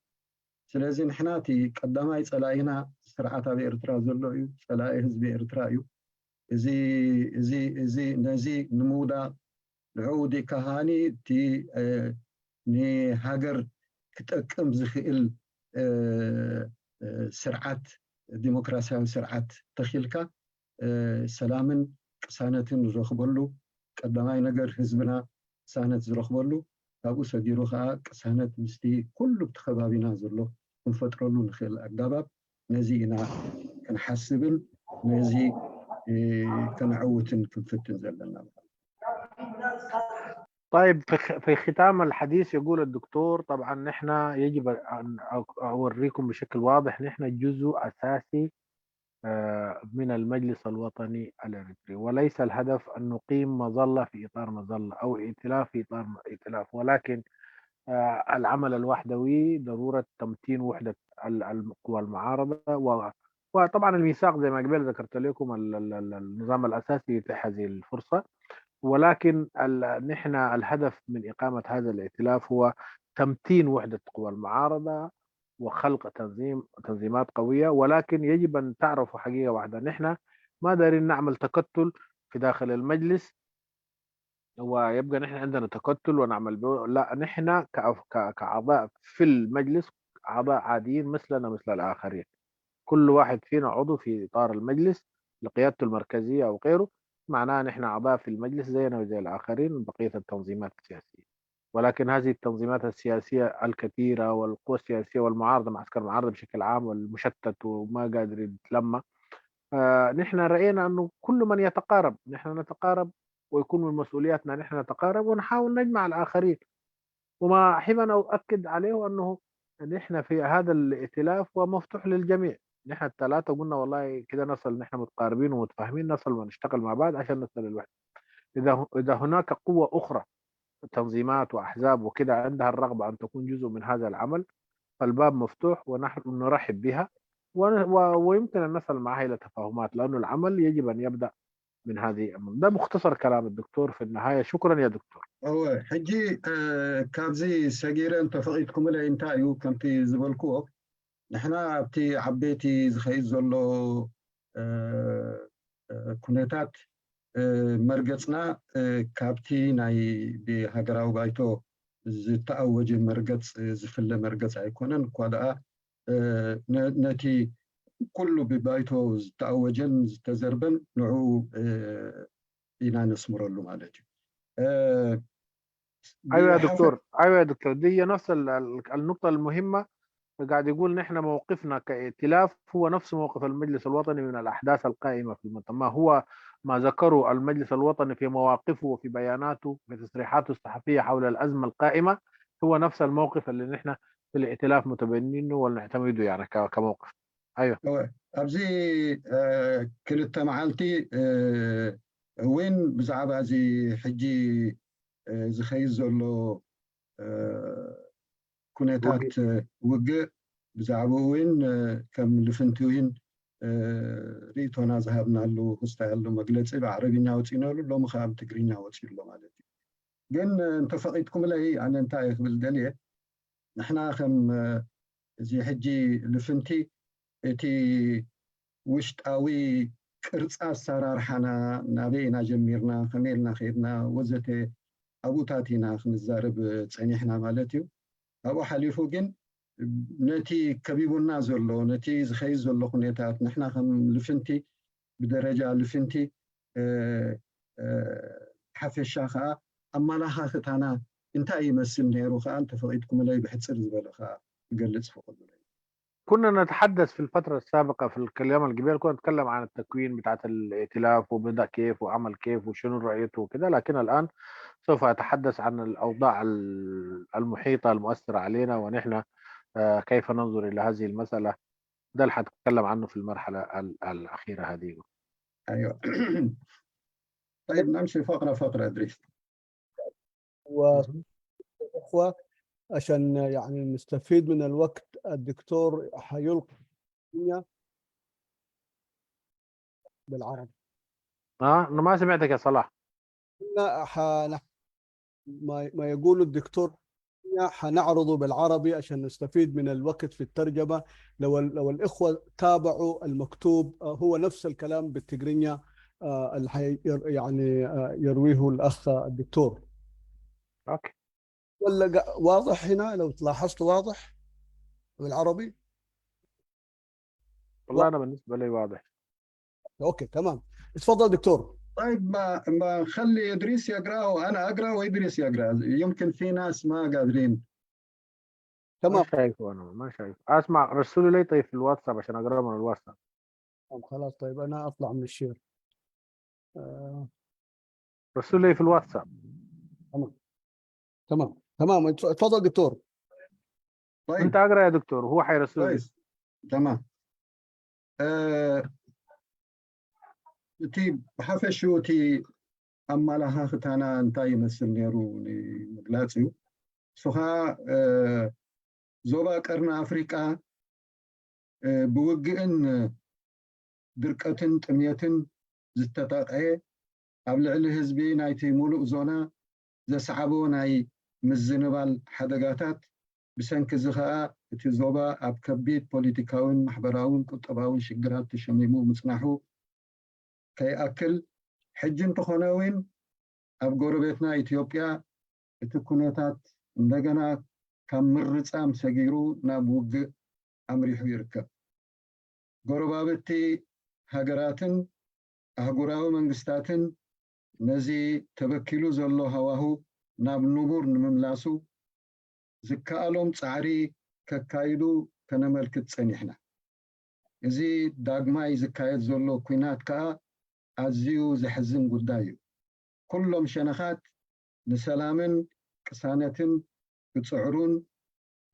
ስለዚ ንሕና እቲ ቀዳማይ ፀላኢና ስርዓት ኣብ ኤርትራ ዘሎ እዩ፣ ፀላኢ ህዝቢ ኤርትራ እዩ። እዚ እዚ እዚ ነዚ ንምውዳቕ ንዕኡ ዲካ ሃኒ እቲ ንሃገር ክጠቅም ዝኽእል ስርዓት ዲሞክራሲያዊ ስርዓት ተኺልካ ሰላምን ቅሳነትን ዝረኽበሉ ቀዳማይ ነገር ህዝብና ቅሳነት ዝረኽበሉ ካብኡ ሰጊሩ ከዓ ቅሳነት ምስቲ ኩሉ ብቲ ከባቢና ዘሎ ክንፈጥረሉ ንኽእል ኣጋባብ ነዚ ኢና ክንሓስብን ነዚ ከነዕውትን ክንፍትን ዘለና። طيب في ختام الحديث يقول الدكتور طبعا نحن يجب أن أوريكم بشكل واضح نحن جزء أساسي من المجلس الوطني الإريتري وليس الهدف أن نقيم مظلة في إطار مظلة أو ائتلاف في إطار ائتلاف ولكن العمل الوحدوي ضرورة تمتين وحدة القوى المعارضة و وطبعا الميثاق زي ما قبل ذكرت لكم النظام الأساسي يتيح هذه الفرصة ولكن نحن الهدف من إقامة هذا الائتلاف هو تمتين وحدة قوى المعارضة وخلق تنظيم تنظيمات قوية ولكن يجب أن تعرفوا حقيقة واحدة نحن ما دارين نعمل تكتل في داخل المجلس ويبقى نحن عندنا تكتل ونعمل بو... لا نحن كأعضاء في المجلس أعضاء عاديين مثلنا مثل الآخرين كل واحد فينا عضو في إطار المجلس لقيادته المركزية أو غيره معناه نحن أعضاء في المجلس زينا وزي الآخرين بقية التنظيمات السياسية ولكن هذه التنظيمات السياسية الكثيرة والقوى السياسية والمعارضة معسكر المعارضة بشكل عام والمشتت وما قادر يتلمى آه نحن رأينا أنه كل من يتقارب نحن نتقارب ويكون من مسؤولياتنا نحن نتقارب ونحاول نجمع الآخرين وما أحب أن أؤكد عليه أنه نحن في هذا الائتلاف ومفتوح للجميع نحن الثلاثة قلنا والله كده نصل نحن متقاربين ومتفاهمين نصل ونشتغل مع بعض عشان نصل للوحدة إذا إذا هناك قوة أخرى تنظيمات وأحزاب وكده عندها الرغبة أن تكون جزء من هذا العمل فالباب مفتوح ونحن نرحب بها ويمكن أن نصل معها إلى تفاهمات لأن العمل يجب أن يبدأ من هذه ده مختصر كلام الدكتور في النهاية شكرا يا دكتور ሕጂ ካብዚ ሰጊረ እንተፈቒድኩምለይ እንታይ እዩ ከምቲ ዝበልክዎ ንሕና ኣብቲ ዓበይቲ ዝኸይድ ዘሎ ኩነታት መርገፅና ካብቲ ናይ ብሃገራዊ ባይቶ ዝተኣወጀ መርገጽ ዝፍለ መርገጽ ኣይኮነን። እኳ ደኣ ነቲ ኩሉ ብባይቶ ዝተኣወጀን ዝተዘርበን ንዑ ኢና ነስምረሉ ማለት እዩ። ايوه يا دكتور، ايوه يا دكتور، دي نفس النقطه المهمه. قاعد يقول: نحن موقفنا كائتلاف هو نفس موقف المجلس الوطني من الاحداث القائمه في المنطقه، ما هو ما ذكره المجلس الوطني في مواقفه وفي بياناته في تصريحاته الصحفيه حول الازمه القائمه هو نفس الموقف اللي نحن في الائتلاف متبنينه ونعتمده يعني كموقف. ايوه. ኣብዚ ክልተ መዓልቲ እውን ብዛዕባ እዚ ሕጂ ዝኸይድ ዘሎ ኩነታት ውግእ፣ ብዛዕባኡ እውን ከም ልፍንቲ እውን ርእይቶና ዝሃብናሉ ክስታይ ኣሎ መግለፂ ብዓረብኛ ወፂእናሉ፣ ሎሚ ከዓ ብትግርኛ ወፂኡ ኣሎ ማለት እዩ። ግን እንተፈቒድኩምለይ ኣነ እንታይ ክብል ደልየ፣ ንሕና ከም እዚ ሕጂ ልፍንቲ እቲ ውሽጣዊ ቅርፂ ኣሰራርሓና ናበይ ኢና ጀሚርና፣ ከመይ ኢልና ከይድና ወዘተ ኣብኡታት ኢና ክንዛረብ ፀኒሕና ማለት እዩ። ካብኡ ሓሊፉ ግን ነቲ ከቢቡና ዘሎ፣ ነቲ ዝኸይድ ዘሎ ኩነታት ንሕና ከም ልፍንቲ ብደረጃ ልፍንቲ ሓፈሻ ከዓ ኣመላኻኽታና እንታይ ይመስል ነይሩ ከዓ እንተፈቒድኩምለይ ብሕፅር ዝበለ ከዓ ክገልፅ ፍቐዱለይ። كنا نتحدث في الفترة السابقة في الكلام القبيل، كنا نتكلم عن التكوين بتاعت الائتلاف وبدأ كيف وعمل كيف وشنو رؤيته وكده، لكن الآن سوف أتحدث عن الأوضاع المحيطة المؤثرة علينا ونحن كيف ننظر إلى هذه المسألة. ده اللي حتكلم عنه في المرحلة الأخيرة هذه. أيوة. طيب، نمشي فقرة فقرة، إدريس. والإخوة عشان يعني نستفيد من الوقت، الدكتور حيلقي بالعربي. اه، انا ما سمعتك يا صلاح. ما ما يقول الدكتور حنعرضه بالعربي عشان نستفيد من الوقت في الترجمة. لو لو الإخوة تابعوا المكتوب، هو نفس الكلام بالتجرينيا، يعني يرويه الأخ الدكتور. اوكي. ولا واضح هنا؟ لو تلاحظت واضح بالعربي. والله انا بالنسبه لي واضح. اوكي، تمام. اتفضل دكتور. طيب، ما ما خلي ادريس يقراه وانا اقرا وادريس يقرا، يمكن في ناس ما قادرين. تمام. ما شايفه انا، ما شايفه. اسمع، رسلوا لي طيب في الواتساب عشان اقراه من الواتساب. طب خلاص، طيب انا اطلع من الشير. آه. رسلوا لي في الواتساب. تمام تمام تمام، اتفضل دكتور. طيب. انت اقرا يا دكتور، هو حيرسل لي. كويس. تمام. آه، እቲ ብሓፈሽኡ እቲ ኣመላኻኽታና እንታይ ይመስል ነይሩ ንምግላፅ እዩ። እሱ ከዓ ዞባ ቀርኒ ኣፍሪቃ ብውግእን ድርቀትን ጥምየትን ዝተጠቕዐ፣ ኣብ ልዕሊ ህዝቢ ናይቲ ሙሉእ ዞና ዘስዓቦ ናይ ምዝንባል ሓደጋታት፣ ብሰንኪ እዚ ኸኣ እቲ ዞባ ኣብ ከቢድ ፖለቲካውን ማሕበራውን ቁጠባውን ሽግራት ተሸሚሙ ምጽናሑ ከይኣክል፣ ሕጂ እንተኾነ እውን ኣብ ጎረቤትና ኢትዮጵያ እቲ ኩነታት እንደገና ካብ ምርጻም ሰጊሩ ናብ ውግእ ኣምሪሑ ይርከብ። ጎረባብቲ ሃገራትን ኣህጉራዊ መንግስታትን ነዚ ተበኪሉ ዘሎ ሃዋሁ ናብ ንቡር ንምምላሱ ዝከኣሎም ጻዕሪ ከካይዱ ከነመልክት ጸኒሕና። እዚ ዳግማይ ዝካየድ ዘሎ ኲናት ከኣ ኣዝዩ ዘሕዝን ጉዳይ እዩ። ኩሎም ሸነኻት ንሰላምን ቅሳነትን ክጽዕሩን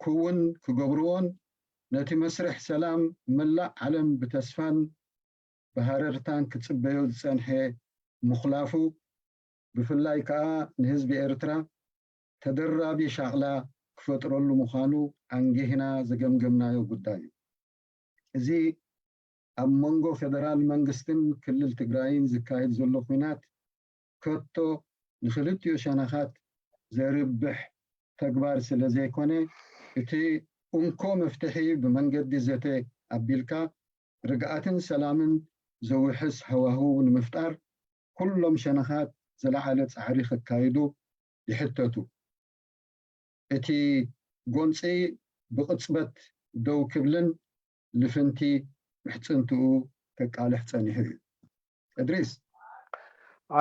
ክውን ክገብርዎን፣ ነቲ መስርሕ ሰላም መላእ ዓለም ብተስፋን ብሃረርታን ክጽበዮ ዝጸንሐ ምኹላፉ፣ ብፍላይ ከኣ ንህዝቢ ኤርትራ ተደራቢ ሻቕላ ክፈጥረሉ ምዃኑ ኣንጊህና ዘገምገምናዮ ጉዳይ እዩ። እዚ ኣብ መንጎ ፌደራል መንግስትን ክልል ትግራይን ዝካየድ ዘሎ ኲናት ከቶ ንኽልቲኡ ሸነኻት ዘርብሕ ተግባር ስለ ዘይኮነ፣ እቲ እንኮ መፍትሒ ብመንገዲ ዘተ ኣቢልካ ርግኣትን ሰላምን ዘውሕስ ሃዋህው ንምፍጣር ኩሎም ሸነኻት ዝለዓለ ጻዕሪ ከካይዱ ይሕተቱ። እቲ ጎንፂ ብቕፅበት ደው ክብልን ልፍንቲ ምሕፅንትኡ ከቃልሕ ፀኒሑ እዩ። እድሪስ።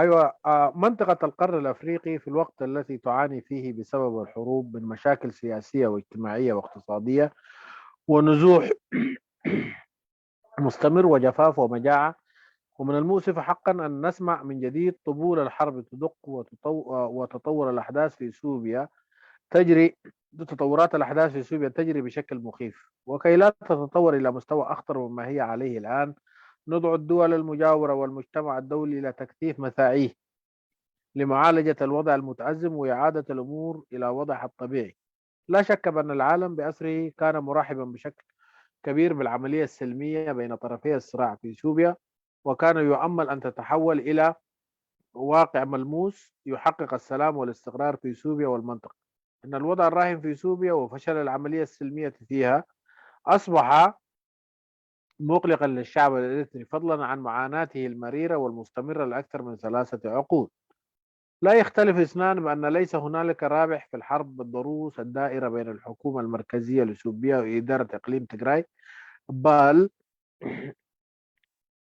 أيوة، آه، منطقة القرن الأفريقي في الوقت التي تعاني فيه بسبب الحروب من مشاكل سياسية واجتماعية واقتصادية ونزوح مستمر وجفاف ومجاعة. ومن المؤسف حقا أن نسمع من جديد طبول الحرب تدق وتطو-، وتطور الأحداث في إثيوبيا تجري، تطورات الأحداث في إثيوبيا تجري بشكل مخيف، وكي لا تتطور إلى مستوى أخطر مما هي عليه الآن، ندعو الدول المجاورة والمجتمع الدولي إلى تكثيف مساعيه لمعالجة الوضع المتأزم وإعادة الأمور إلى وضعها الطبيعي. لا شك بأن العالم بأسره كان مرحبا بشكل كبير بالعملية السلمية بين طرفي الصراع في إثيوبيا، وكان يؤمل أن تتحول إلى واقع ملموس يحقق السلام والاستقرار في إثيوبيا والمنطقة. إن الوضع الراهن في إثيوبيا وفشل العملية السلمية فيها أصبح مقلقا للشعب الإريتري، فضلا عن معاناته المريرة والمستمرة لأكثر من ثلاثة عقود. لا يختلف اثنان بأن ليس هنالك رابح في الحرب بالضروس الدائرة بين الحكومة المركزية الإثيوبية وإدارة إقليم تجراي، بل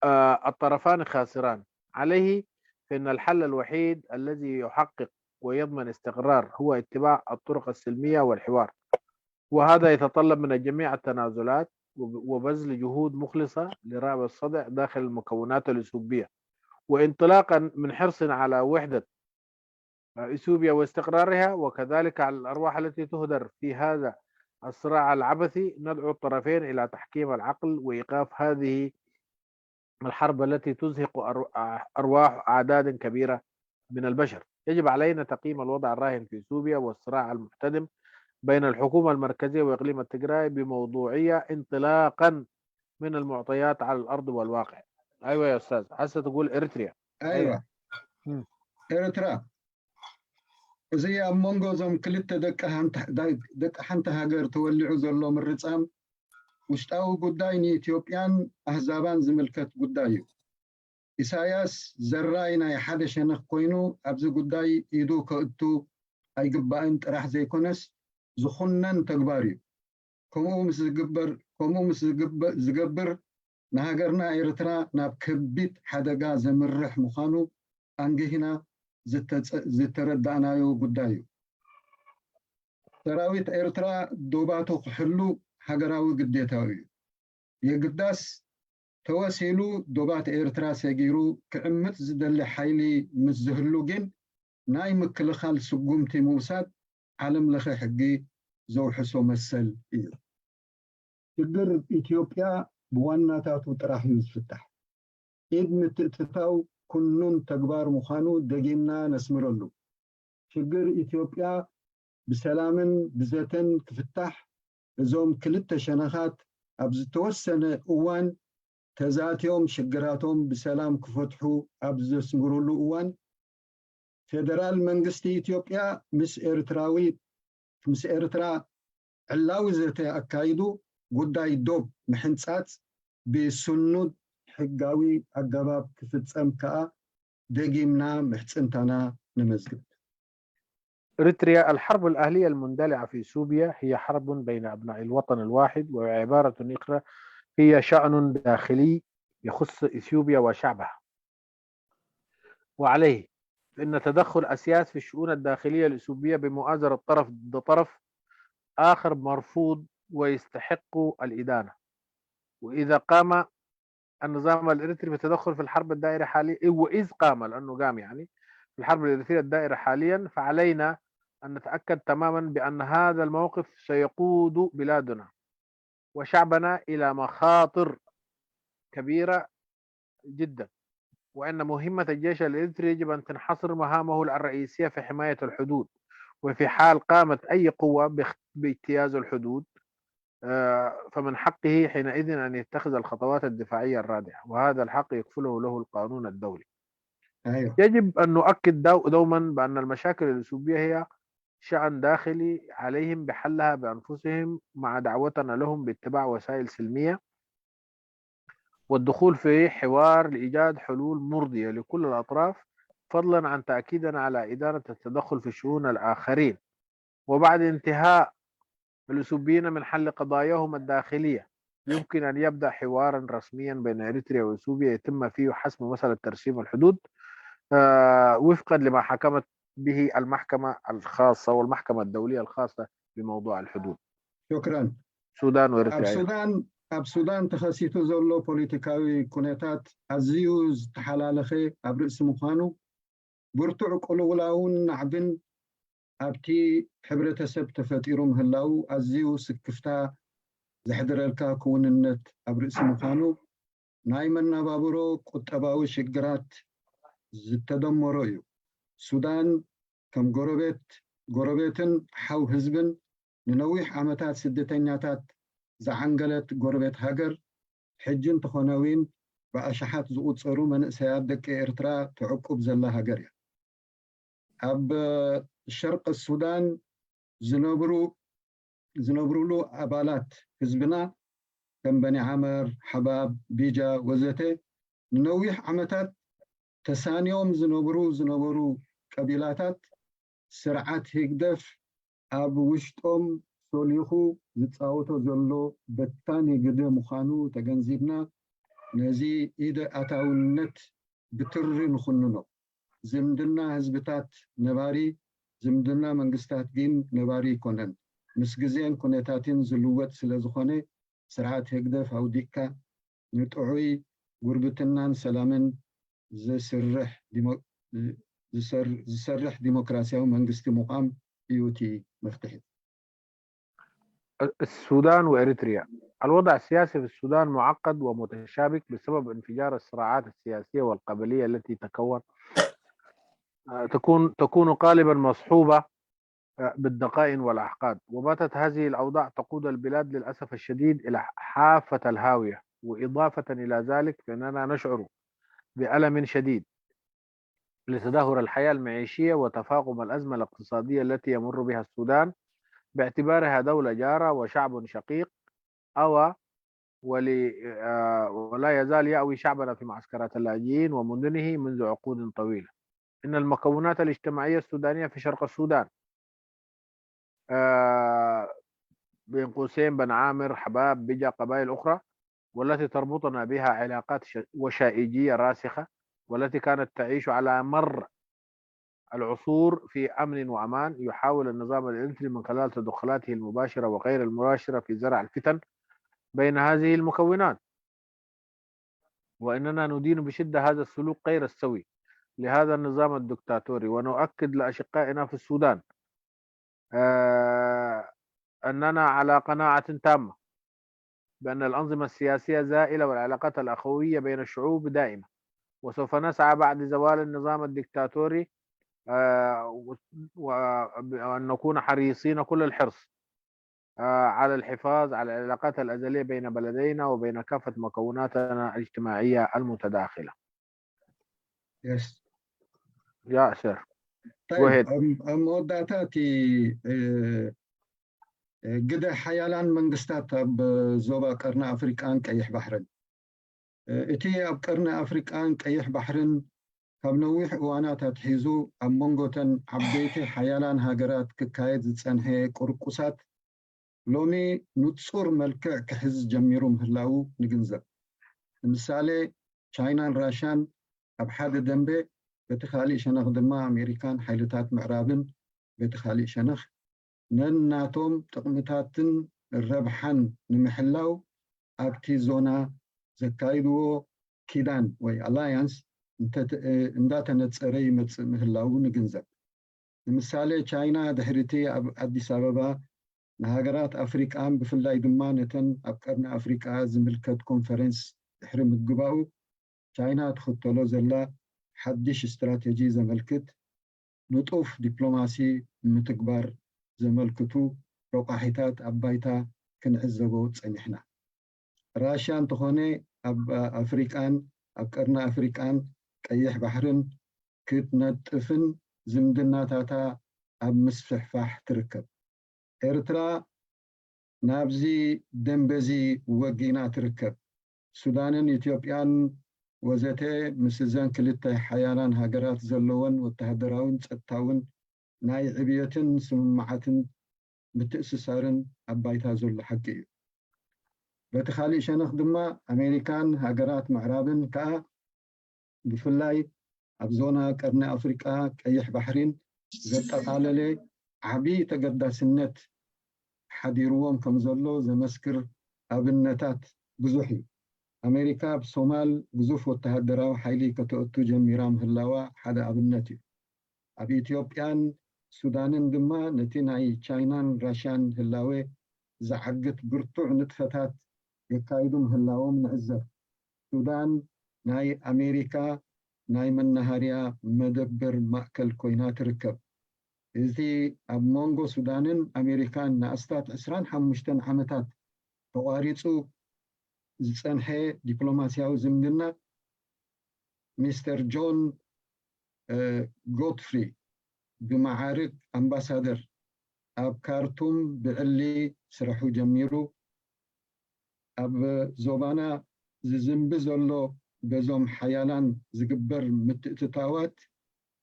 آه، الطرفان خاسران. عليه فإن الحل الوحيد الذي يحقق ويضمن استقرار هو اتباع الطرق السلمية والحوار، وهذا يتطلب من الجميع التنازلات وب-، وبذل جهود مخلصة لرأب الصدع داخل المكونات الإثيوبية، وانطلاقا من حرص على وحدة إثيوبيا واستقرارها، وكذلك على الأرواح التي تهدر في هذا الصراع العبثي. ندعو الطرفين إلى تحكيم العقل وإيقاف هذه الحرب التي تزهق أرو-، أرواح أعداد كبيرة من البشر. يجب علينا تقييم الوضع الراهن في إثيوبيا والصراع المحتدم بين الحكومة المركزية وإقليم التجراي بموضوعية انطلاقا من المعطيات على الأرض والواقع. أيوة يا أستاذ، هسه تقول إريتريا. ኣይዋ እም። ኤርትራ፣ እዚ ኣብ መንጎ እዞም ክልተ ደቂ ሓንቲ፣ ዳይ-፣ ደቂ ሓንቲ ሃገር ተወሊዑ ዘሎ ምርጻም ውሽጣዊ ጉዳይ ንኢትዮጵያን ኣህዛባን ዝምልከት ጉዳይ እዩ። ኢሳያስ ዘራይ ናይ ሓደ ሸነኽ ኮይኑ ኣብዚ ጉዳይ ኢዱ ከእቱ ኣይግባእን ጥራሕ ዘይኮነስ ዝኹነን ተግባር እዩ። ከምኡ ምስ ዝግበር፣ ከምኡ ምስ ዝግበ-፣ ዝገብር ንሃገርና ኤርትራ ናብ ከቢድ ሓደጋ ዘምርሕ ምዃኑ ኣንጊህና ዝተጸ-፣ ዝተረዳእናዮ ጉዳይ እዩ። ሰራዊት ኤርትራ ዶባቱ ክሕሉ ሃገራዊ ግዴታኡ እዩ። የግዳስ ተወሲሉ ዶባት ኤርትራ ሰጊሩ ክዕምጽ ዝደሊ ሓይሊ ምስ ዝህሉ ግን ናይ ምክልኻል ስጉምቲ ምውሳድ ዓለም ለኸ ሕጊ ዘውሕሶ መሰል እዩ። ሽግር ኢትዮጵያ ብዋናታቱ ጥራሕ እዩ ዝፍታሕ። ኢድ ምትእትታው ኩኑን ተግባር ምዃኑ ደጊምና ነስምረሉ። ሽግር ኢትዮጵያ ብሰላምን ብዘተን ክፍታሕ እዞም ክልተ ሸነኻት ኣብ ዝተወሰነ እዋን ተዛትዮም ሽግራቶም ብሰላም ክፈትሑ ኣብ ዘስምሩሉ እዋን ፌደራል መንግስቲ ኢትዮጵያ ምስ ኤርትራዊ ምስ ኤርትራ ዕላዊ ዘተ ኣካይዱ ጉዳይ ዶብ ምሕንጻጽ ብስኑድ ሕጋዊ ኣገባብ ክፍጸም ከኣ ደጊምና ምሕጽንታና ነመዝግብ። إريتريا، الحرب الأهلية المندلعة في إثيوبيا هي حرب بين أبناء الوطن الواحد، وعبارة أخرى هي شأن داخلي يخص إثيوبيا وشعبها. وعليه فإن تدخل أسياس في الشؤون الداخلية الإثيوبية بمؤازرة طرف ضد طرف آخر مرفوض ويستحق الإدانة. وإذا قام النظام الإريتري بتدخل في الحرب الدائرة حاليا، وإذ قام، لأنه قام يعني، في الحرب الإريترية الدائرة حاليا، فعلينا أن نتأكد تماما بأن هذا الموقف سيقود بلادنا وشعبنا إلى مخاطر كبيرة جدا، وأن مهمة الجيش الإريتري يجب أن تنحصر مهامه الرئيسية في حماية الحدود، وفي حال قامت أي قوة باخ-، باجتياز الحدود، آه، فمن حقه حينئذ أن يتخذ الخطوات الدفاعية الرادعة، وهذا الحق يكفله له القانون الدولي. ኣይዋ يجب أن نؤكد دو-، دوما بأن المشاكل الإثيوبية هي شأن داخلي عليهم بحلها بأنفسهم، مع دعوتنا لهم باتباع وسائل سلمية والدخول في حوار لإيجاد حلول مرضية لكل الأطراف، فضلا عن تأكيدنا على إدانة التدخل في شؤون الآخرين. وبعد انتهاء الأثوبيين من حل قضاياهم الداخلية، يمكن أن يبدأ حوارا رسميا بين إريتريا وأثيوبيا يتم فيه حسم مسألة ترسيم الحدود، آه، وفقا لما حكمت به المحكمة الخاصة والمحكمة الدولية الخاصة بموضوع الحدود. شكرا. ሱዳን ኣብ ወኤሪትሪያ። ሱዳን ኣብ ሱዳን ተኸሲቱ ዘሎ ፖለቲካዊ ኩነታት ኣዝዩ ዝተሓላለኸ ኣብ ርእሲ ምዃኑ፣ ብርቱዕ ቅልውላውን ናዕብን ኣብቲ ሕብረተሰብ ተፈጢሩ ምህላው ኣዝዩ ስክፍታ ዘሕድረልካ ክውንነት ኣብ ርእሲ ምዃኑ፣ ናይ መነባብሮ ቁጠባዊ ሽግራት ዝተደመሮ እዩ። ሱዳን ከም ጎረቤት ጎረቤትን ሓው ህዝብን ንነዊሕ ዓመታት ስደተኛታት ዝዓንገለት ጎረቤት ሃገር፣ ሕጂ እንተኾነ እውን ብኣሽሓት ዝቑጸሩ መንእሰያት ደቂ ኤርትራ ተዕቁብ ዘላ ሃገር እያ። ኣብ ሸርቂ ሱዳን ዝነብሩ ዝነብሩሉ ኣባላት ህዝብና ከም በኒ ዓመር፣ ሓባብ፣ ቢጃ ወዘተ ንነዊሕ ዓመታት ተሳንዮም ዝነብሩ ዝነበሩ ቀቢላታት ስርዓት ህግደፍ ኣብ ውሽጦም ሶሊኹ ዝጻወቶ ዘሎ በታኒ ግደ ምዃኑ ተገንዚብና ነዚ ኢደ ኣታውነት ብትሪ ንኹንኖ። ዝምድና ህዝብታት ነባሪ፣ ዝምድና መንግስታት ግን ነባሪ ኣይኮነን። ምስ ግዜን ኩነታትን ዝልወጥ ስለ ዝኾነ ስርዓት ህግደፍ ኣውዲቕካ ንጥዑይ ጉርብትናን ሰላምን ዝስርሕ ዲሞ- ዝሰር- ዝሰርሕ ዲሞክራሲያዊ መንግስቲ ምቋም እዩ እቲ መፍትሒ። السودان وإريتريا. الوضع السياسي في السودان معقد ومتشابك بسبب انفجار الصراعات السياسية والقبلية التي تكون آه، تكون تكون غالبا مصحوبة آه، بالدقائن والأحقاد، وباتت هذه الأوضاع تقود البلاد للأسف الشديد إلى حافة الهاوية. وإضافة إلى ذلك، فإننا نشعر بألم شديد لتدهور الحياة المعيشية وتفاقم الأزمة الاقتصادية التي يمر بها السودان، باعتبارها دولة جارة وشعب شقيق، أوى ول- آه، ولا يزال يأوي شعبنا في معسكرات اللاجئين ومدنه منذ عقود طويلة. إن المكونات الاجتماعية السودانية في شرق السودان، آه، بين قوسين بن عامر، حباب، بجا، قبائل أخرى، والتي تربطنا بها علاقات ش- وشائجية راسخة، والتي كانت تعيش على مر العصور في أمن وأمان، يحاول النظام الإريتري من خلال تدخلاته المباشرة وغير المباشرة في زرع الفتن بين هذه المكونات. وإننا ندين بشدة هذا السلوك غير السوي لهذا النظام الدكتاتوري، ونؤكد لأشقائنا في السودان، آه، أننا على قناعة تامة بأن الأنظمة السياسية زائلة والعلاقات الأخوية بين الشعوب دائمة، وسوف نسعى بعد زوال النظام الدكتاتوري، آه، و- و- وأن نكون حريصين كل الحرص، آه، على الحفاظ على العلاقات الأزلية بين بلدينا وبين كافة مكوناتنا الاجتماعية المتداخلة. Yes. ياسر. طيب، ኣብ ኣብ መወዳእታ እቲ እ፣ እ፣ ግደ ሓያላን መንግስታት ኣብ ዞባ ቀርኒ ኣፍሪቃን ቀይሕ ባሕርን። እ፣ እቲ ኣብ ቀርኒ ኣፍሪቃን ቀይሕ ባሕርን ካብ ነዊሕ እዋናት ኣትሒዙ ኣብ መንጎተን ዓበይቲ ሓያላን ሃገራት ክካየድ ዝጸንሐ ቁርቁሳት ሎሚ ንጹር መልክዕ ክሕዝ ጀሚሩ ምህላዉ ንግንዘብ። ንምሳሌ ቻይናን ራሽያን ኣብ ሓደ ደንበ፣ በቲ ካሊእ ሸነኽ ድማ ኣሜሪካን ሓይልታት ምዕራብን በቲ ካሊእ ሸነኽ ነናቶም ጥቕምታትን ረብሓን ንምሕላው ኣብቲ ዞና ዘካይድዎ ኪዳን ወይ ኣላያንስ እንዳተነፀረ ይመፅእ ምህላዉ ንግንዘብ። ንምሳሌ ቻይና ድሕሪቲ ኣብ ኣዲስ ኣበባ ንሃገራት ኣፍሪቃን ብፍላይ ድማ ነተን ኣብ ቀርኒ ኣፍሪቃ ዝምልከት ኮንፈረንስ ድሕሪ ምግባኡ ቻይና ትኽተሎ ዘላ ሓድሽ ስትራቴጂ ዘመልክት ንጡፍ ዲፕሎማሲ ምትግባር ዘመልክቱ ረቋሒታት ኣብ ባይታ ክንዕዘቦ ጸኒሕና። ራሽያ እንተኾነ ኣብ ኣፍሪቃን ኣብ ቀርኒ ኣፍሪቃን ቀይሕ ባሕርን ክትነጥፍን ዝምድናታታ ኣብ ምስፍሕፋሕ ትርከብ። ኤርትራ ናብዚ ደንበዚ ወጊና ትርከብ። ሱዳንን ኢትዮጵያን ወዘተ ምስ እዘን ክልተ ሓያላን ሃገራት ዘለወን ወተሃደራውን ጸጥታውን ናይ ዕብየትን ስምምዓትን ምትእስሳርን ኣብ ባይታ ዘሎ ሓቂ እዩ። በቲ ካሊእ ሸነኽ ድማ ኣሜሪካን ሃገራት ምዕራብን ከኣ ብፍላይ ኣብ ዞና ቀርኒ ኣፍሪቃ ቀይሕ ባሕሪን ዘጠቓለለ ዓቢ ተገዳስነት ሓዲርዎም ከም ዘሎ ዘመስክር ኣብነታት ብዙሕ እዩ። ኣሜሪካ ኣብ ሶማል ግዙፍ ወተሃደራዊ ሓይሊ ከተእቱ ጀሚራ ምህላዋ ሓደ ኣብነት እዩ። ኣብ ኢትዮጵያን ሱዳንን ድማ ነቲ ናይ ቻይናን ራሽያን ህላወ ዝዓግት ብርቱዕ ንጥፈታት የካይዱ ምህላዎም ንዕዘብ። ሱዳን ናይ ኣሜሪካ ናይ መናሃርያ መደበር ማእከል ኮይና ትርከብ። እዚ ኣብ መንጎ ሱዳንን ኣሜሪካን ንኣስታት ዕስራን ሓሙሽተን ዓመታት ተቋሪጹ ዝጸንሐ ዲፕሎማስያዊ ዝምድና ሚስተር ጆን ጎድፍሪ ብመዓርግ ኣምባሳደር ኣብ ካርቱም ብዕሊ ስራሑ ጀሚሩ። ኣብ ዞባና ዝዝንቢ ዘሎ በዞም ሓያላን ዝግበር ምትእትታዋት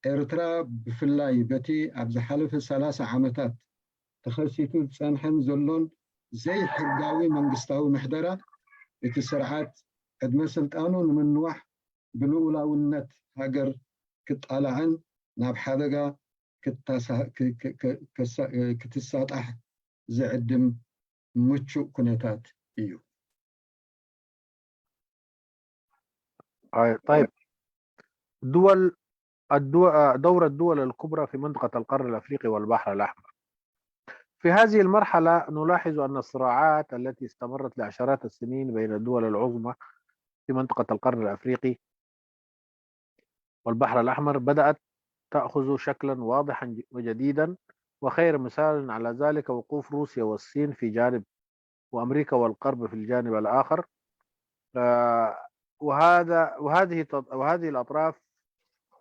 ኤርትራ ብፍላይ በቲ ኣብ ዝሓለፈ ሰላሳ ዓመታት ተኸሲቱ ዝጸንሐን ዘሎን ዘይሕጋዊ መንግስታዊ ምሕደራ እቲ ስርዓት ዕድመ ስልጣኑ ንምንዋሕ ብልኡላውነት ሃገር ክጣላዕን ናብ ሓደጋ ክትሳጣሕ ዝዕድም ምቹእ ኩነታት እዩ። طيب الدول الدول دور الدول الكبرى في منطقة القرن الأفريقي والبحر الأحمر. في هذه المرحلة نلاحظ أن الصراعات التي استمرت لعشرات السنين بين الدول العظمى في منطقة القرن الأفريقي والبحر الأحمر بدأت تأخذ شكلا واضحا وجديدا، وخير مثال على ذلك وقوف روسيا والصين في جانب، وأمريكا والغرب في الجانب الآخر. وهذا وهذه وهذه الأطراف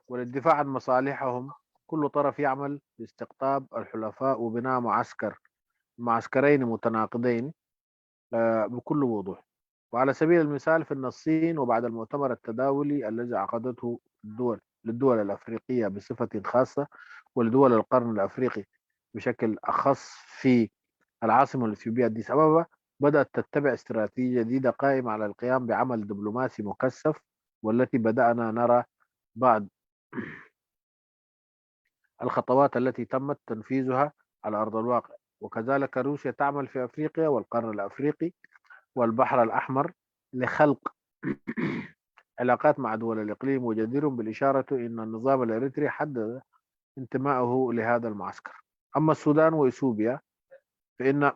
وللدفاع عن مصالحهم كل طرف يعمل لاستقطاب الحلفاء وبناء معسكر معسكرين متناقضين بكل وضوح. وعلى سبيل المثال فإن الصين وبعد المؤتمر التداولي الذي عقدته الدول للدول الأفريقية بصفة خاصة ولدول القرن الأفريقي بشكل أخص في العاصمة الإثيوبية أديس أبابا بدأت تتبع استراتيجية جديدة قائمة على القيام بعمل دبلوماسي مكثف، والتي بدأنا نرى بعض الخطوات التي تمت تنفيذها على أرض الواقع. وكذلك روسيا تعمل في أفريقيا والقرن الأفريقي والبحر الأحمر لخلق علاقات مع دول الإقليم، وجدير بالإشارة أن النظام الإريتري حدد انتمائه لهذا المعسكر. أما السودان وإثيوبيا فإن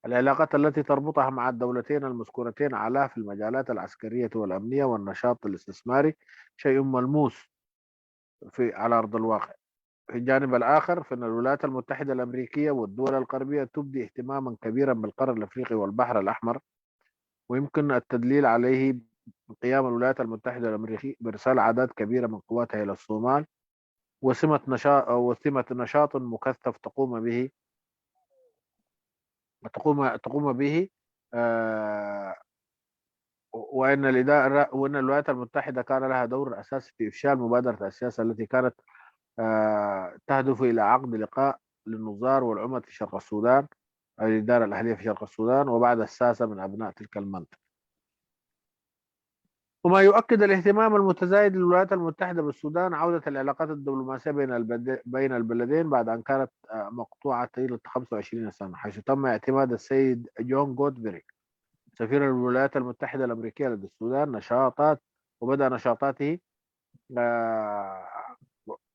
العلاقات التي تربطها مع الدولتين المذكورتين على في المجالات العسكرية والأمنية والنشاط الاستثماري شيء ملموس في على أرض الواقع. في الجانب الآخر فإن الولايات المتحدة الأمريكية والدول الغربية تبدي اهتماما كبيرا بالقرن الأفريقي والبحر الأحمر، ويمكن التدليل عليه بقيام الولايات المتحدة الأمريكية بإرسال أعداد كبيرة من قواتها إلى الصومال، وسمة نشاط وسمة نشاط مكثف تقوم به تقوم تقوم به آه، وان الاداره وان الولايات المتحده كان لها دور اساسي في افشال مبادره السياسه التي كانت آه، تهدف الى عقد لقاء للنظار والعمد في شرق السودان، الاداره الاهليه في شرق السودان، وبعض الساسه من ابناء تلك المنطقه. وما يؤكد الاهتمام المتزايد للولايات المتحدة بالسودان عودة العلاقات الدبلوماسية بين بين البلدين بعد أن كانت مقطوعة طيلة خمسة وعشرين سنة، حيث تم اعتماد السيد جون غودفري سفير الولايات المتحدة الأمريكية لدى السودان نشاطات وبدأ نشاطاته آه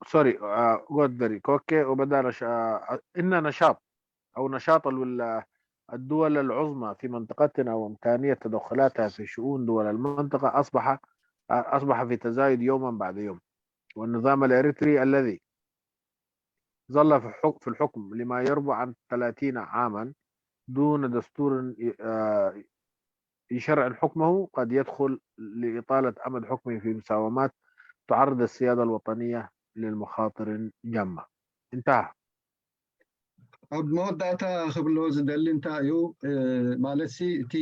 سوري آه غودفري كوكي وبدأ نش... آه إن نشاط أو نشاط الدول العظمى في منطقتنا وإمكانية تدخلاتها في شؤون دول المنطقة أصبح أصبح في تزايد يوما بعد يوم. والنظام الإريتري الذي ظل في الحكم لما يربو عن ثلاثين عاما دون دستور يشرع حكمه قد يدخل لإطالة أمد حكمه في مساومات تعرض السيادة الوطنية للمخاطر جمة. انتهى. ኣብ መወዳእታ ክብሎ ዝደሊ እንታይ እዩ ማለት ሲ እቲ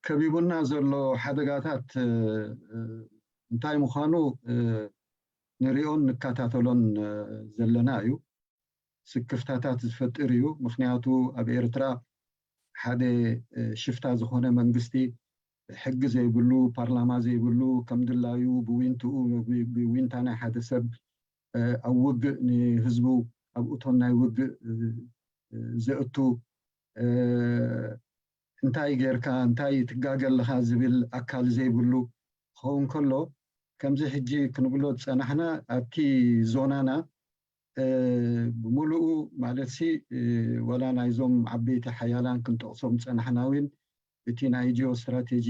ከቢቡና ዘሎ ሓደጋታት እንታይ ምዃኑ ንሪኦን ንከታተሎን ዘለና እዩ። ስክፍታታት ዝፈጥር እዩ። ምኽንያቱ ኣብ ኤርትራ ሓደ ሽፍታ ዝኾነ መንግስቲ፣ ሕጊ ዘይብሉ፣ ፓርላማ ዘይብሉ፣ ከም ድላዩ ብዊንትኡ፣ ብዊንታ ናይ ሓደ ሰብ ኣብ ውግእ ንህዝቡ ኣብ እቶን ናይ ውግእ ዘእቱ፣ እንታይ ጌርካ እንታይ ትጋገ ኣለኻ ዝብል ኣካል ዘይብሉ ክኸውን ከሎ፣ ከምዚ ሕጂ ክንብሎ ዝጸናሕና ኣብቲ ዞናና ብምሉኡ ማለትሲ፣ ዋላ ናይዞም ዓበይቲ ሓያላን ክንጠቕሶም ዝጸናሕና እውን፣ እቲ ናይ ጂኦ ስትራቴጂ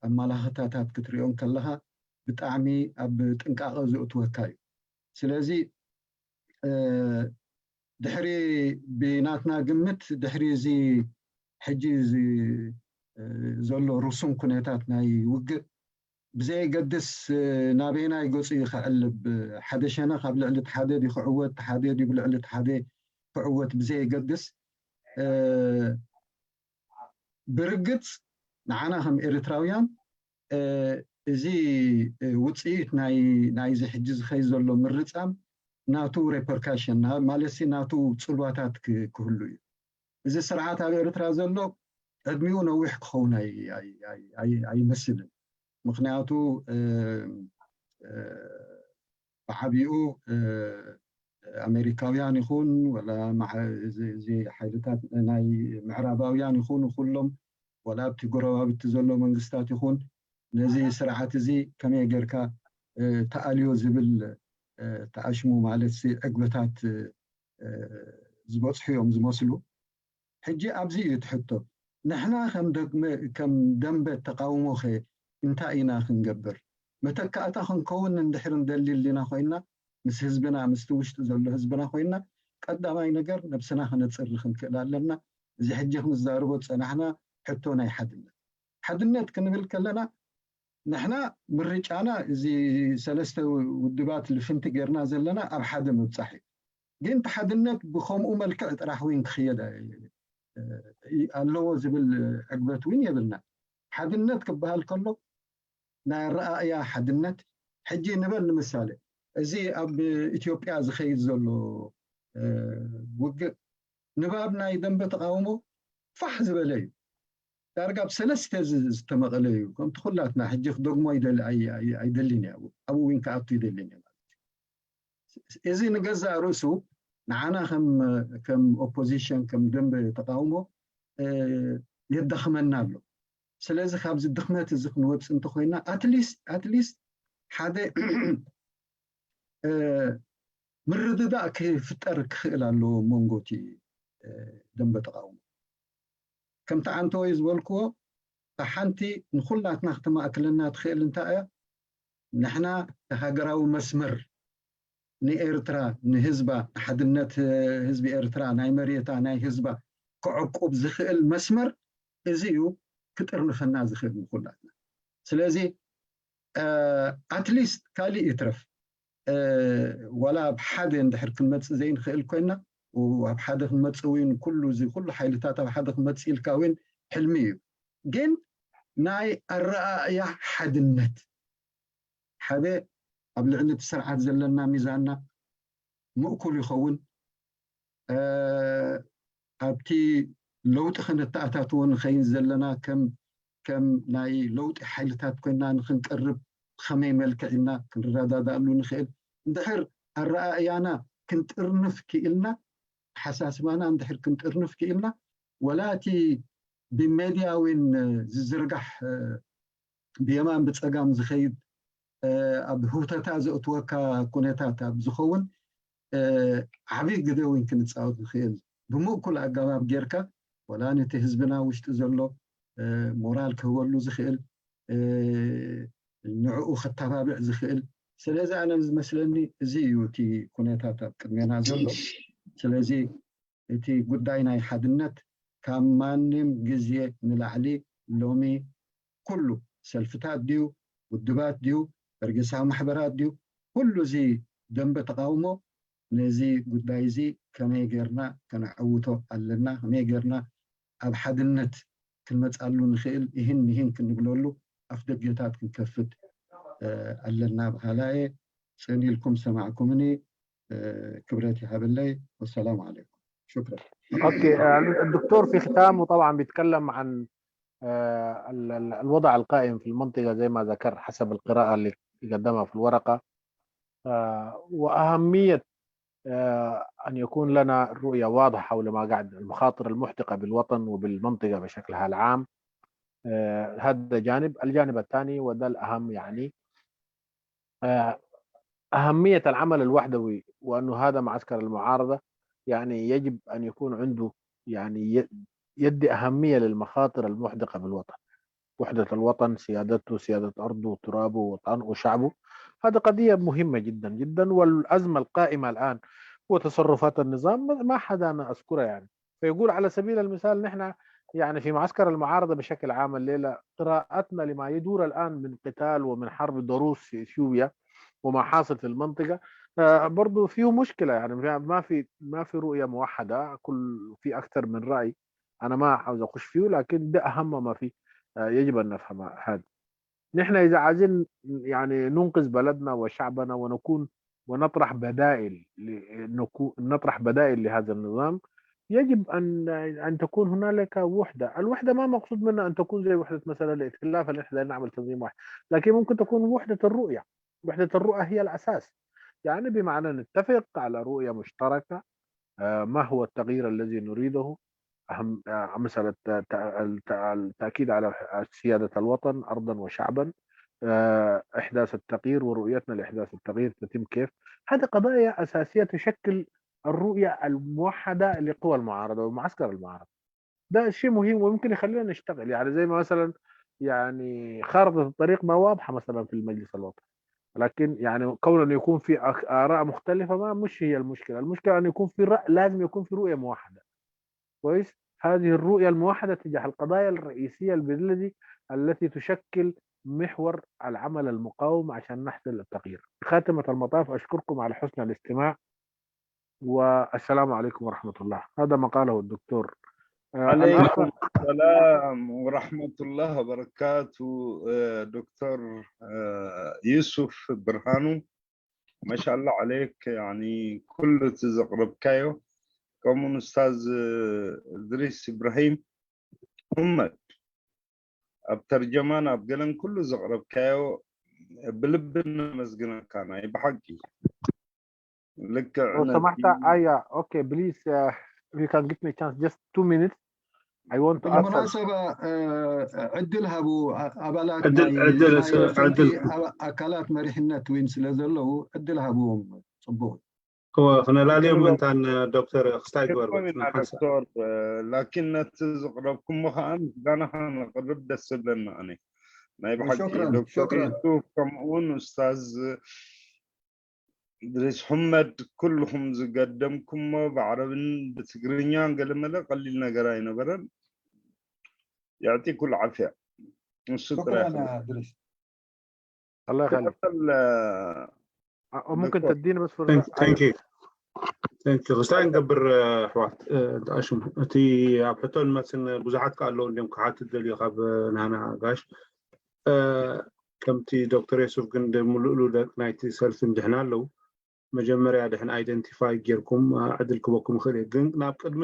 ኣመላኽታታት ክትሪኦ እንከለኻ ብጣዕሚ ኣብ ጥንቃቐ ዘእትወካ እዩ። ስለዚ ድሕሪ፣ ብናትና ግምት፣ ድሕሪ እዚ ሕጂ ዘሎ ርሱን ኩነታት ናይ ውግእ ብዘየገድስ ናበየናይ ገጹ እዩ ክዕልብ፣ ሓደ ሸነኽ ኣብ ልዕሊ እቲ ሓደ ድዩ ክዕወት፣ ሓደ ድዩ ብልዕሊ እቲ ሓደ ክዕወት ብዘየገድስ፣ ብርግጽ ንዓና ከም ኤርትራውያን እዚ ውጽኢት ናይዚ ሕጂ ዝኸይ ዘሎ ምርጻም ናቱ ሬፐርካሽን፣ ማለትሲ ናቱ ጽልዋታት ክህሉ እዩ። እዚ ስርዓት ኣብ ኤርትራ ዘሎ ዕድሚኡ ነዊሕ ክኸውን ኣይመስልን። ምኽንያቱ ብዓቢኡ ኣሜሪካውያን ይኹን ወላ እዚ ሓይልታት ናይ ምዕራባውያን ይኹን ኩሎም ወላ ኣብቲ ጎረባብቲ ዘሎ መንግስታት ይኹን ነዚ ስርዓት እዚ ከመይ ጌርካ ተኣልዮ ዝብል ተኣሽሙ ማለት ዕግበታት ዝበፅሑ እዮም ዝመስሉ። ሕጂ ኣብዚ እዩ እቲ ሕቶ። ንሕና ከም ደንበ ተቃውሞኸ እንታይ ኢና ክንገብር? መተካእታ ክንከውን እንድሕር እንደሊ ልና ኮይና፣ ምስ ህዝብና፣ ምስቲ ውሽጢ ዘሎ ህዝብና ኮይና፣ ቀዳማይ ነገር ነብስና ክነፅሪ ክንክእል ኣለና። እዚ ሕጂ ክንዛርቦ ዝፀናሕና ሕቶ ናይ ሓድነት። ሓድነት ክንብል ከለና ንሕና ምርጫና እዚ ሰለስተ ውድባት ልፍንቲ ጌርና ዘለና ኣብ ሓደ ምብጻሕ እዩ። ግን እቲ ሓድነት ብኸምኡ መልክዕ ጥራሕ እውን ክኽየድ ኣለዎ ዝብል ዕግበት እውን የብልና። ሓድነት ክበሃል ከሎ ናይ ኣረኣእያ ሓድነት፣ ሕጂ ንበል ንምሳሌ እዚ ኣብ ኢትዮጵያ ዝኸይድ ዘሎ ውግእ ንባብ ናይ ደንበ ተቃውሞ ፋሕ ዝበለ እዩ። ዳርጋ ብሰለስተ ዝተመቐለ እዩ። ከምቲ ኩላትና ሕጂ ክደግሞ ኣይደልን እየ፣ ኣብኡ እውን ክኣቱ ኣይደልን እየ ማለት እዩ። እዚ ንገዛእ ርእሱ ንዓና ከም ኦፖዚሽን፣ ከም ደንበ ተቃውሞ የዳኽመና ኣሎ። ስለዚ ካብዚ ድኽመት እዚ ክንወፅእ እንተኮይና ኣትሊስት ኣትሊስት ሓደ ምርድዳእ ክፍጠር ክኽእል ኣለዎ መንጎ እቲ ደንበ ተቃውሞ። ከምቲ ዓንተወይ ዝበልክዎ፣ እታ ሓንቲ ንኹላትና ክትማእክለና ትኽእል እንታይ እያ? ንሕና እቲ ሃገራዊ መስመር ንኤርትራ፣ ንህዝባ፣ ንሓድነት ህዝቢ ኤርትራ፣ ናይ መሬታ፣ ናይ ህዝባ ክዕቁብ ዝኽእል መስመር እዚ እዩ ክጥርንፈና ዝኽእል ንኹላትና። ስለዚ ኣትሊስት ካሊእ ይትረፍ ዋላ ኣብ ሓደ እንድሕር ክንመፅእ ዘይንኽእል ኮይና፣ ኣብ ሓደ ክንመፅእ እውን ኩሉ እዚ ኩሉ ሓይልታት ኣብ ሓደ ክመፅእ ኢልካ እውን ሕልሚ እዩ። ግን ናይ ኣረኣእያ ሓድነት፣ ሓደ ኣብ ልዕሊ እቲ ስርዓት ዘለና ሚዛንና ምእኩል ይኸውን። ኣብቲ ለውጢ ክንተኣታትዎ ንኸይን ዘለና ከም ከም ናይ ለውጢ ሓይልታት ኮይና ንክንቀርብ ብኸመይ መልክዕ ኢልና ክንረዳዳእሉ ንኽእል? እንድሕር ኣረኣእያና ክንጥርንፍ ክኢልና፣ ሓሳስባና እንድሕር ክንጥርንፍ ክኢልና፣ ወላ እቲ ብሜድያ እውን ዝዝርጋሕ ብየማን ብፀጋም ዝኸይድ ኣብ ህውተታ ዘእትወካ ኩነታት ኣብ ዝኸውን ዓብዪ ግደ እውን ክንፃወት ንኽእል ብምእኩል ኣገባብ ጌርካ ወላ ነቲ ህዝብና ውሽጢ ዘሎ ሞራል ክህበሉ ዝኽእል ንዕኡ ከተባብዕ ዝኽእል። ስለዚ ኣነ ዝመስለኒ እዚ እዩ እቲ ኩነታት ኣብ ቅድሜና ዘሎ። ስለዚ እቲ ጉዳይ ናይ ሓድነት ካብ ማንም ግዜ ንላዕሊ ሎሚ ኩሉ ሰልፍታት ድዩ ውድባት ድዩ በርጌሳዊ ማሕበራት ድዩ ኩሉ እዚ ደንበ ተቃውሞ ነዚ ጉዳይ እዚ ከመይ ጌርና ከነዐውቶ ኣለና፣ ከመይ ጌርና ኣብ ሓድነት ክንመፃሉ ንኽእል፣ ይህን ይህን ክንብለሉ ኣፍ ደገታት ክንከፍት ኣለና በሃላየ። ጽን ኢልኩም ሰማዕኩምኒ። ክብረት ይሃበለይ። ወሰላም ዓለይኩም። شكرا. اوكي، الدكتور في ختامه طبعا بيتكلم عن آه، ال- ال- الوضع القائم في المنطقة زي ما ذكر حسب القراءة اللي قدمها في الورقة، آه، وأهمية آه، أن يكون لنا رؤية واضحة حول ما قاعد، المخاطر المحدقة بالوطن وبالمنطقة بشكلها العام. آه، هذا جانب. الجانب الثاني وده الأهم، يعني آه، أهمية العمل الوحدوي، وأنه هذا معسكر المعارضة يعني يجب أن يكون عنده، يعني ي- يدي أهمية للمخاطر المحدقة بالوطن، وحدة الوطن، سيادته، سيادة أرضه وترابه ووطنه وشعبه. هذه قضية مهمة جدا جدا. والأزمة القائمة الآن هو تصرفات النظام، ما- ما حدا أنا أذكرها يعني. فيقول على سبيل المثال نحن يعني في معسكر المعارضة بشكل عام الليلة قراءتنا لما يدور الآن من قتال ومن حرب ضروس في إثيوبيا وما حاصل في المنطقة، آه، برضو فيه مشكلة، يعني ما في ما في رؤية موحدة، كل في أكثر من رأي. أنا ما عاوز أخش فيه، لكن ده أهم ما فيه. آه، يجب أن نفهم هذا. نحن إذا عايزين يعني ننقذ بلدنا وشعبنا ونكون ونطرح بدائل ل- نكو- نطرح بدائل لهذا النظام، يجب أن أن تكون هنالك وحدة. الوحدة ما مقصود منها أن تكون زي وحدة مثلا الائتلاف اللي نحن نعمل تنظيم واحد، لكن ممكن تكون وحدة الرؤية. وحدة الرؤية هي الأساس، يعني بمعنى نتفق على رؤية مشتركة. آه، ما هو التغيير الذي نريده؟ أهم آه، مسألة الت- الت- التأكيد على سيادة الوطن أرضا وشعبا، آه، إحداث التغيير ورؤيتنا لإحداث التغيير تتم كيف. هذه قضايا أساسية تشكل الرؤية الموحدة لقوى المعارضة ومعسكر المعارضة. ده شيء مهم ويمكن يخلينا نشتغل، يعني زي ما مثلا يعني خارطة الطريق ما واضحة مثلا في المجلس الوطني، لكن يعني كون أن يكون في أخ- آراء مختلفة ما مش هي المشكلة. المشكلة أن يكون في رأي، لازم يكون في رؤية موحدة. كويس؟ هذه الرؤية الموحدة تجاه القضايا الرئيسية البلدي التي تشكل محور العمل المقاوم عشان نحصل التغيير. خاتمة المطاف، أشكركم على حسن الاستماع، والسلام عليكم ورحمة الله. هذا ما قاله الدكتور. آه، عليكم الأخ السلام ورحمة الله وبركاته. آه، دكتور آه، يوسف برهانو، ما شاء الله عليك، يعني كل تزقرب كايو كمون أستاذ آه، إدريس إبراهيم محمد، أبترجمان أبقلن كل زقرب كايو بلبنا مزقنا كان أي بحقي. لك لو سمحت، ايا، okay, please, uh, if you can give me chance, just two minutes. I want to ask. بالمناسبة ዕድል ሃቡ ኣባላት ዕድል- ናይ ዕድል- ናይ ዕድል- ኣካላት መሪሕነት ዊን ስለ ዘለዉ ዕድል ሃብዎም። ጽቡቅ። እወ ክነላልዮም ምንታን ዶክተር ክስታይ ግበር ሽኮሪና ሓንሳብ ዶክተር ላኪን ነቲ ዝቅረብኩሞ ከዓ ምስጋናካ ነቅርብ ደስ ዝብለና ኣነ ናይ ብሓቂ ሸክረን ዶክተር ሸክረን ዩሱፍ ከምኡውን ኡስታዝ ድሪስ ሑመድ ኩልኹም ዝገደምኩሞ ብዓረብን ብትግርኛን ገለመለ ቀሊል ነገር ኣይነበረን። يعطيكم العافية. ንሱ ጥራይ ሸክረን ድሪስ الله يخليك. ክቐጽል أو ممكن دكتور. تديني بس فرصة. Thank- thank you. Thank you. ክስታይ ንገብር ኣሕዋት ኣሽሙ እቲ ኣብ ሕቶን መልስን ብዙሓት ከ ኣለዉ እንዲም ክሓትት ደልዩ ካብ ናና ጋሽ ከምቲ ዶክተር የሱፍ ግን ምሉእሉ ደቂ ናይቲ ሰልፊ እንድሕና ኣለዉ መጀመርያ ድሕን ኣይደንቲፋይ ጌርኩም ዕድል ክበኩም ይኽእል እየ ግን ናብ ቅድሚ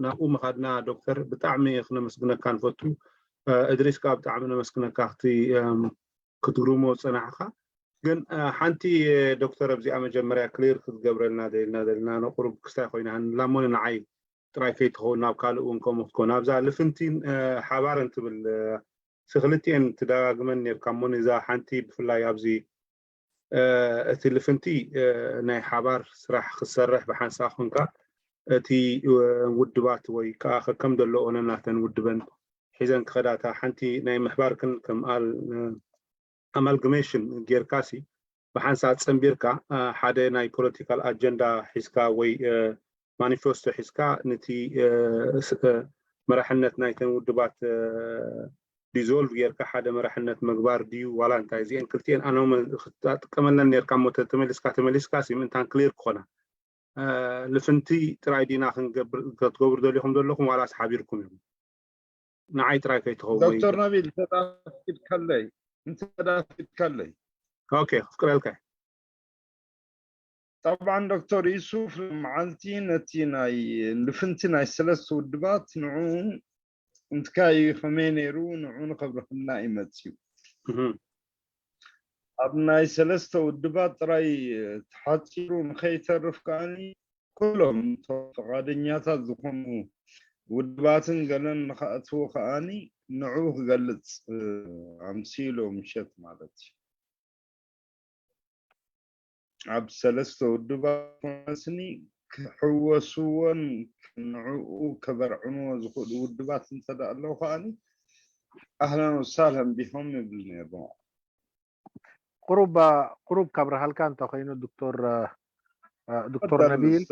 ናብኡ ምኻድና ዶክተር ብጣዕሚ ክነመስግነካ ንፈቱ እድሪስ ከዓ ብጣዕሚ ነመስግነካ ክቲ ክትግርሞ ዝፀናሕካ ግን ሓንቲ ዶክተር ኣብዚኣ መጀመርያ ክሊር ክትገብረልና ደልና ደልና ነቁሩብ ክስታይ ኮይና ንላሞኒ ንዓይ ጥራይ ከይትኸውን ናብ ካልእ እውን ከምኡ ክትኮን ኣብዛ ልፍንቲን ሓባርን ትብል ክልቲኤን ትደጋግመን ነርካ እሞ ነዛ ሓንቲ ብፍላይ ኣብዚ እቲ ልፍንቲ ናይ ሓባር ስራሕ ክትሰርሕ ብሓንሳ ኮንካ እቲ ውድባት ወይ ከዓ ከከም ደለኦነ ናተን ውድበን ሒዘን ክኸዳታ ሓንቲ ናይ ምሕባርክን ከም ኣማልግሜሽን ጌርካሲ ብሓንሳ ፀንቢርካ ሓደ ናይ ፖለቲካል ኣጀንዳ ሒዝካ ወይ ማኒፌስቶ ሒዝካ ነቲ መራሕነት ናይተን ውድባት ዲዞልቭ ጌርካ ሓደ መራሕነት ምግባር ድዩ ዋላ እንታይ እዚአን ክልቲኤን ኣነ ክትጥቀመለን ኔርካ እሞ ተመሊስካ ተመሊስካ ሲ ምእንታን ክሊር ክኾና ልፍንቲ ጥራይ ዲና ክትገብሩ ደሊኹም ዘለኹም ዋላስ ሓቢርኩም ኢኹም ንዓይ ጥራይ ከይትኸውን ወይ ዶክተር ነቢል ተዳፊድካለይ እንተዳፊድካለይ ኦኬ ክፍቅረልካ طبعا ዶክተር ዩሱፍ መዓልቲ ነቲ ናይ ልፍንቲ ናይ ሰለስተ ውድባት ንዑ እንትካይ ከመይ ነይሩ ንዑ ንኸብረኽልና እዩ መፅዩ። ኣብ ናይ ሰለስተ ውድባት ጥራይ ተሓፂሩ ንኸይተርፍ ከዓኒ ኩሎም እቶም ፈቓደኛታት ዝኾኑ ውድባትን ገለን ንኸኣትዎ ከዓኒ ንዑ ክገልፅ ኣምሲሎ ምሸት ማለት እዩ። ኣብ ሰለስተ ውድባት ኮነስኒ ክሕወስዎን ንዕኡ ከበርዕንዎ ዝኽእሉ ውድባት እንተ ደኣ ኣለዉ ከዓኒ ኣህለን ወሳህለን ቢሆም ይብል ነይሩ። ቁሩብ ቁሩብ ካብረሃልካ እንተኮይኑ ዶክተር ዶክተር ነቢል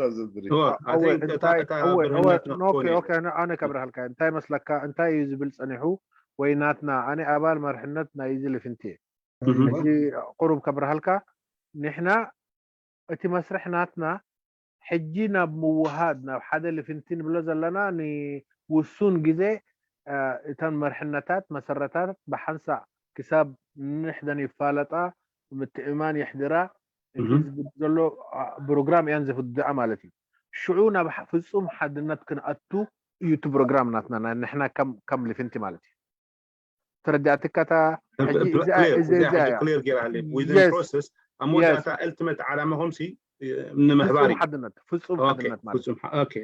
ኣነ ከብረሃልካ እንታይ መስለካ እንታይ እዩ ዝብል ጸኒሑ ወይ ናትና ኣነ ኣባል መርሕነት ናይ እዚ ልፍንቲ እየ ሕጂ ቁሩብ ከብረሃልካ ንሕና እቲ መስርሕ ናትና ሕጂ ናብ ምውሃድ ናብ ሓደ ልፍንቲ ንብሎ ዘለና ንውሱን ግዜ እተን መርሕነታት መሰረታት ብሓንሳእ ክሳብ ንሕደን ይፋለጣ ምትእማን የሕድራ እቲ ዝብል ዘሎ ፕሮግራም እያን ዝፍድኣ ማለት እዩ ሽዑ ናብ ፍፁም ሓድነት ክንኣቱ እዩ እቲ ፕሮግራም ናትና ንሕና ከም ልፍንቲ ማለት እዩ ተረዳእትካ እታ ፕሮሰስ ኣብ መወዳእታ እልትመት ዓላማኹም ንምሕባር ሓድነት ፍፁም ሓድነት ማለት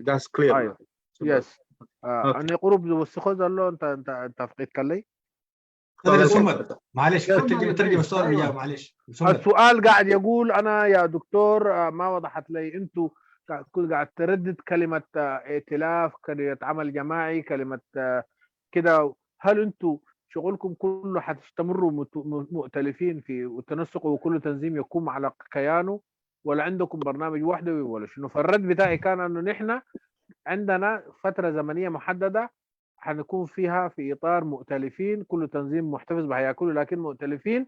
ዳስ ክሊር እኔ ቁሩብ ዝወስኾ ዘሎ እንተፍቂድከለይ معلش كنت تجي ترجع السؤال وياه معلش السؤال قاعد يقول انا يا دكتور ما وضحت لي انتوا كل قاعد تردد كلمه ائتلاف كلمه عمل جماعي كلمه كده هل انتوا شغلكم كله حتستمروا مؤتلفين في وتنسقوا وكل تنظيم يقوم على كيانه ولا عندكم برنامج وحدوي ولا شنو؟ فالرد بتاعي كان انه نحن عندنا فتره زمنيه محدده حنكون فيها في اطار مؤتلفين كل تنظيم محتفظ بحياكله لكن مؤتلفين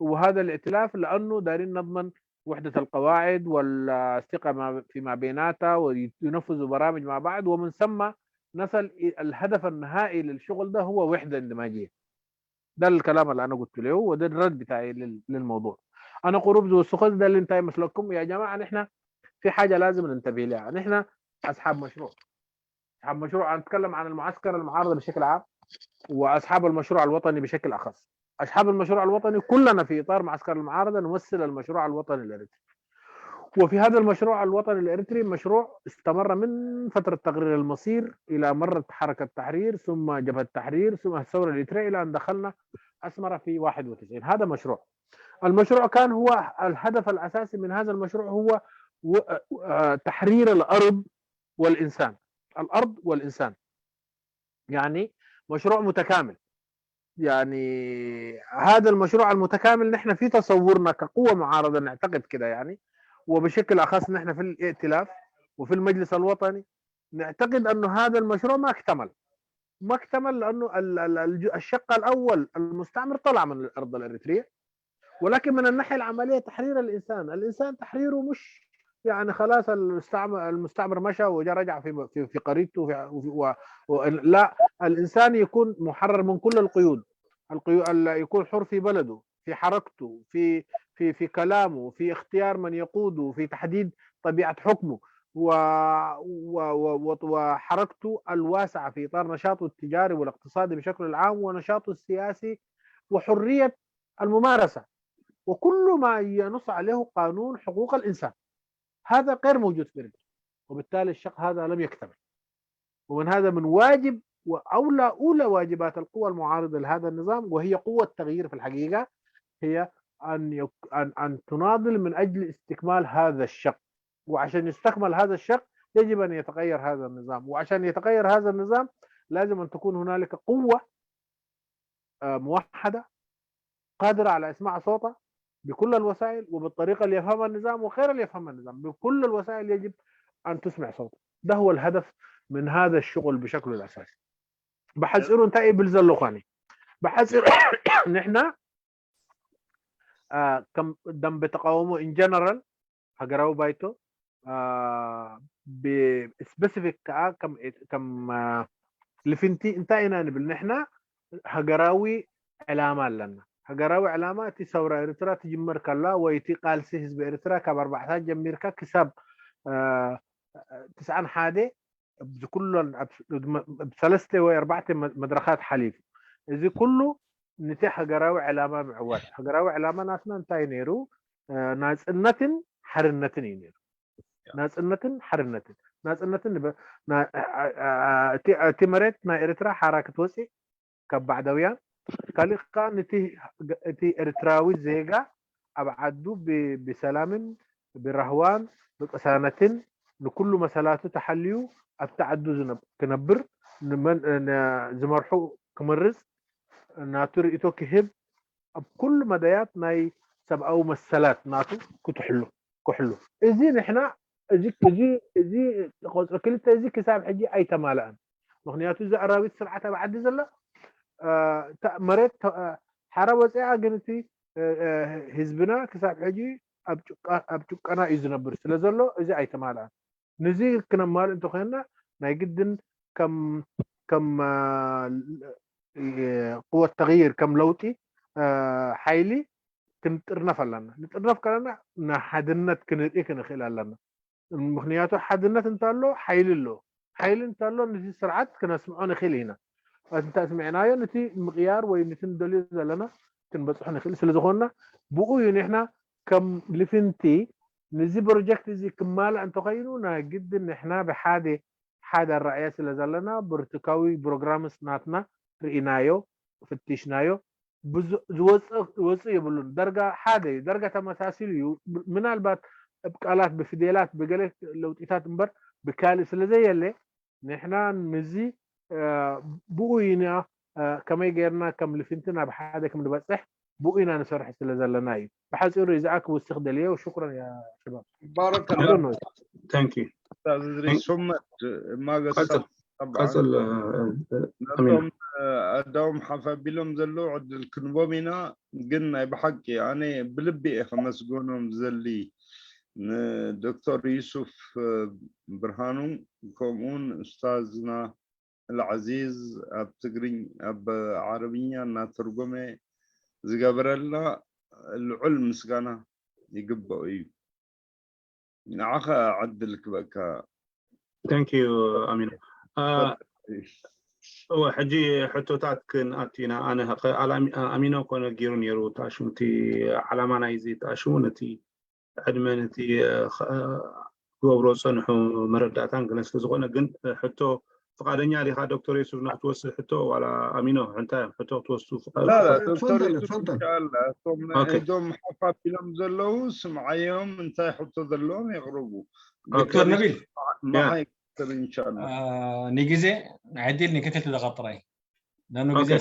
وهذا الائتلاف لانه دايرين نضمن وحده القواعد والثقه فيما بيناتها وينفذوا برامج مع بعض ومن ثم نصل الهدف النهائي للشغل ده هو وحده اندماجيه. ده الكلام اللي انا قلت له وده الرد بتاعي للموضوع. انا قروب زوسخوز ده اللي انت مسلكم يا جماعه نحن في حاجه لازم ننتبه لها نحن اصحاب مشروع اصحاب مشروع نتكلم عن المعسكر المعارضه بشكل عام واصحاب المشروع الوطني بشكل اخص. اصحاب المشروع الوطني كلنا في اطار معسكر المعارضه نمثل المشروع الوطني الاريتري. وفي هذا المشروع الوطني الاريتري مشروع استمر من فتره تقرير المصير الى مره حركه تحرير ثم جبهه تحرير ثم الثوره الاريتريه الى ان دخلنا اسمره في واحد وتسعين هذا مشروع. المشروع كان هو الهدف الاساسي من هذا المشروع هو تحرير الارض والانسان. الارض والانسان يعني مشروع متكامل. يعني هذا المشروع المتكامل نحن في تصورنا كقوه معارضه نعتقد كده يعني وبشكل اخص نحن في الائتلاف وفي المجلس الوطني نعتقد انه هذا المشروع ما اكتمل ما اكتمل لانه الشق الاول المستعمر طلع من الارض الاريتريه ولكن من الناحيه العمليه تحرير الانسان، الانسان تحريره مش يعني خلاص المستعمر المستعمر مشى وجاء رجع في في, في قريته وفي وفي و و لا، الانسان يكون محرر من كل القيود، القيود يكون حر في بلده، في حركته، في في في كلامه، في اختيار من يقوده، في تحديد طبيعه حكمه و و و وحركته الواسعه في اطار نشاطه التجاري والاقتصادي بشكل عام ونشاطه السياسي وحريه الممارسه وكل ما ينص عليه قانون حقوق الانسان. هذا غير موجود في الاريتريا، وبالتالي الشق هذا لم يكتمل. ومن هذا من واجب واولى اولى واجبات القوى المعارضه لهذا النظام وهي قوه التغيير في الحقيقه هي ان يك... ان ان تناضل من اجل استكمال هذا الشق، وعشان يستكمل هذا الشق يجب ان يتغير هذا النظام، وعشان يتغير هذا النظام لازم ان تكون هنالك قوه موحده قادره على اسماع صوتها بكل الوسائل وبالطريقه اللي يفهمها النظام وغير اللي يفهمها النظام، بكل الوسائل يجب ان تسمع صوتها. ده هو الهدف من هذا الشغل بشكله الاساسي. بحذر انت ايه بالزلوخاني بحذر نحن ከም ደንበ ተቃውሞ in general ሃገራዊ ባይቶ ብስፔሲፊክ ከዓ ከም ልፍንቲ እንታይ ኢና ንብል ንሕና ሃገራዊ ዕላማ ኣለና። ሃገራዊ ዕላማ እቲ ሰውራ ኤርትራ ትጅመር ከላ ወይ እቲ ቃልሲ ህዝቢ ኤርትራ ካብ ኣርባዕታት ጀሚርካ ክሳብ ትስዓን ሓደ ኣብዚ ኩሎን ብሰለስተ ወይ ኣርባዕተ መድረኻት ሓሊፉ እዚ ኩሉ ንቲ ሃገራዊ ዕላማ ምዕዋት ሃገራዊ ዕላማ ናትና እንታይ ነይሩ ናፅነትን ሓርነትን እዩ ነይሩ ናፅነትን ሓርነትን ናፅነትን እቲ መሬት ናይ ኤርትራ ሓራ ክትወፅእ ካብ ባዕዳውያን ካሊእ ከዓ እቲ ኤርትራዊ ዜጋ ኣብ ዓዱ ብሰላምን ብራህዋን ብቅሳነትን ንኩሉ መሰላቱ ተሓልዩ ኣብቲ ዓዱ ክነብር ዝመርሑ ክመርፅ ናቱ ርእቶ ክህብ ኣብ ኩሉ መዳያት ናይ ሰብኣዊ መሰላት ናቱ ክትሕሉ ክሕሉ እዚ ንሕና እዚ እዚ እዚ ቆፅሪ ክልተ እዚ ክሳብ ሕጂ ኣይተማልኣን ምክንያቱ እዚ ኣራዊት ስርዓት ኣብ ዓዲ ዘሎ መሬት ሓራ ወፅኣ ግን እቲ ህዝብና ክሳብ ሕጂ ኣብ ጭቀና እዩ ዝነብር ስለ ዘሎ እዚ ኣይተማልኣን ንዚ ክነማልእ እንተኮይንና ናይ ግድን ከም ከም ቅወት ተغይር ከም ለውጢ ሓይሊ ክንጥርነፍ ኣለና ንጥርነፍ ከለና ንሓድነት ክንርኢ ክንኽእል ኣለና ምክንያቱ ሓድነት እንተሎ ሓይሊ ኣሎ ሓይሊ እንተሎ ነዚ ስርዓት ክነስምዖ ንኽእል ኢና እንተ ስሚዕናዮ ነቲ ምቕያር ወይ ነቲ ንደልዮ ዘለና ክንበፅሖ ንኽእል ስለ ዝኾንና ብኡ እዩ ንሕና ከም ልፍንቲ ነዚ ፕሮጀክት እዚ ክማላእ እንተኾይኑ ናይ ግድን ንሕና ብሓደ ሓደ ኣረኣእያ ስለ ዘለና ብርቱካዊ ፕሮግራምስ ናትና ርኢናዮ ፈቲሽናዮ ዝወፅእ የብሉን ደርጋ ሓደ እዩ ደርጋ ተመሳሲሉ እዩ ምናልባት ኣብ ቃላት ብፊደላት ብገለ ለውጢታት እምበር ብካልእ ስለ ዘየለ ንሕና ምዚ ብኡ ኢና ከመይ ገይርና ከም ልፍንቲ ናብ ሓደ ከም ንበፅሕ ብኡ ኢና ንሰርሕ ስለ ዘለና እዩ ብሓፂሩ እዚኣ ክውስኽ ደልየ ሽኩረን ያ ሽባብ ባረከላ ሱመት ማገሳ ቀፅል ነቶም ኣዳዎም ሓፍ ኣቢሎም ዘለዉ ዕድል ክንቦም ኢና ግን ናይ ብሓቂ ኣነ ብልቢ እየ ከመስገኖም ዝደሊ ንዶክተር ዩሱፍ ብርሃኑ ከምኡውን ኡስታዝና ኣልዓዚዝ ኣብ ትግርኛ ኣብ ዓረብኛ እናተርጎመ ዝገበረልና ልዑል ምስጋና ይግበኦ እዩ ንዓኻ ዕድል ክበካ thank you ኣሚኖ እወ ሕጂ ሕቶታት ክንኣቱ ኢና ኣነ ኣሚኖ ኮነ ገይሩ ነይሩ ተኣሽሙ እቲ ዓላማ ናይዚ ተኣሽሙ ነቲ ዕድመ ነቲ ክገብሮ ዝፀንሑ መረዳእታን ገለን ስለዝኮነ ግን ሕቶ ፍቃደኛ ዲካ ዶክተር የሱፍ ንክትወስድ ሕቶ ዋላ ኣሚኖ እንታይ እዮም ሕቶ ክትወስዱ እዞም ሓፋፍ ኢሎም ዘለዉ ስምዓዮም እንታይ ሕቶ ዘለዎም የቅርቡ ዶክተር ነቢል ንግዜ ዕድል ንክልተ ደቂቅ ጥራይ ለኑ ግዜ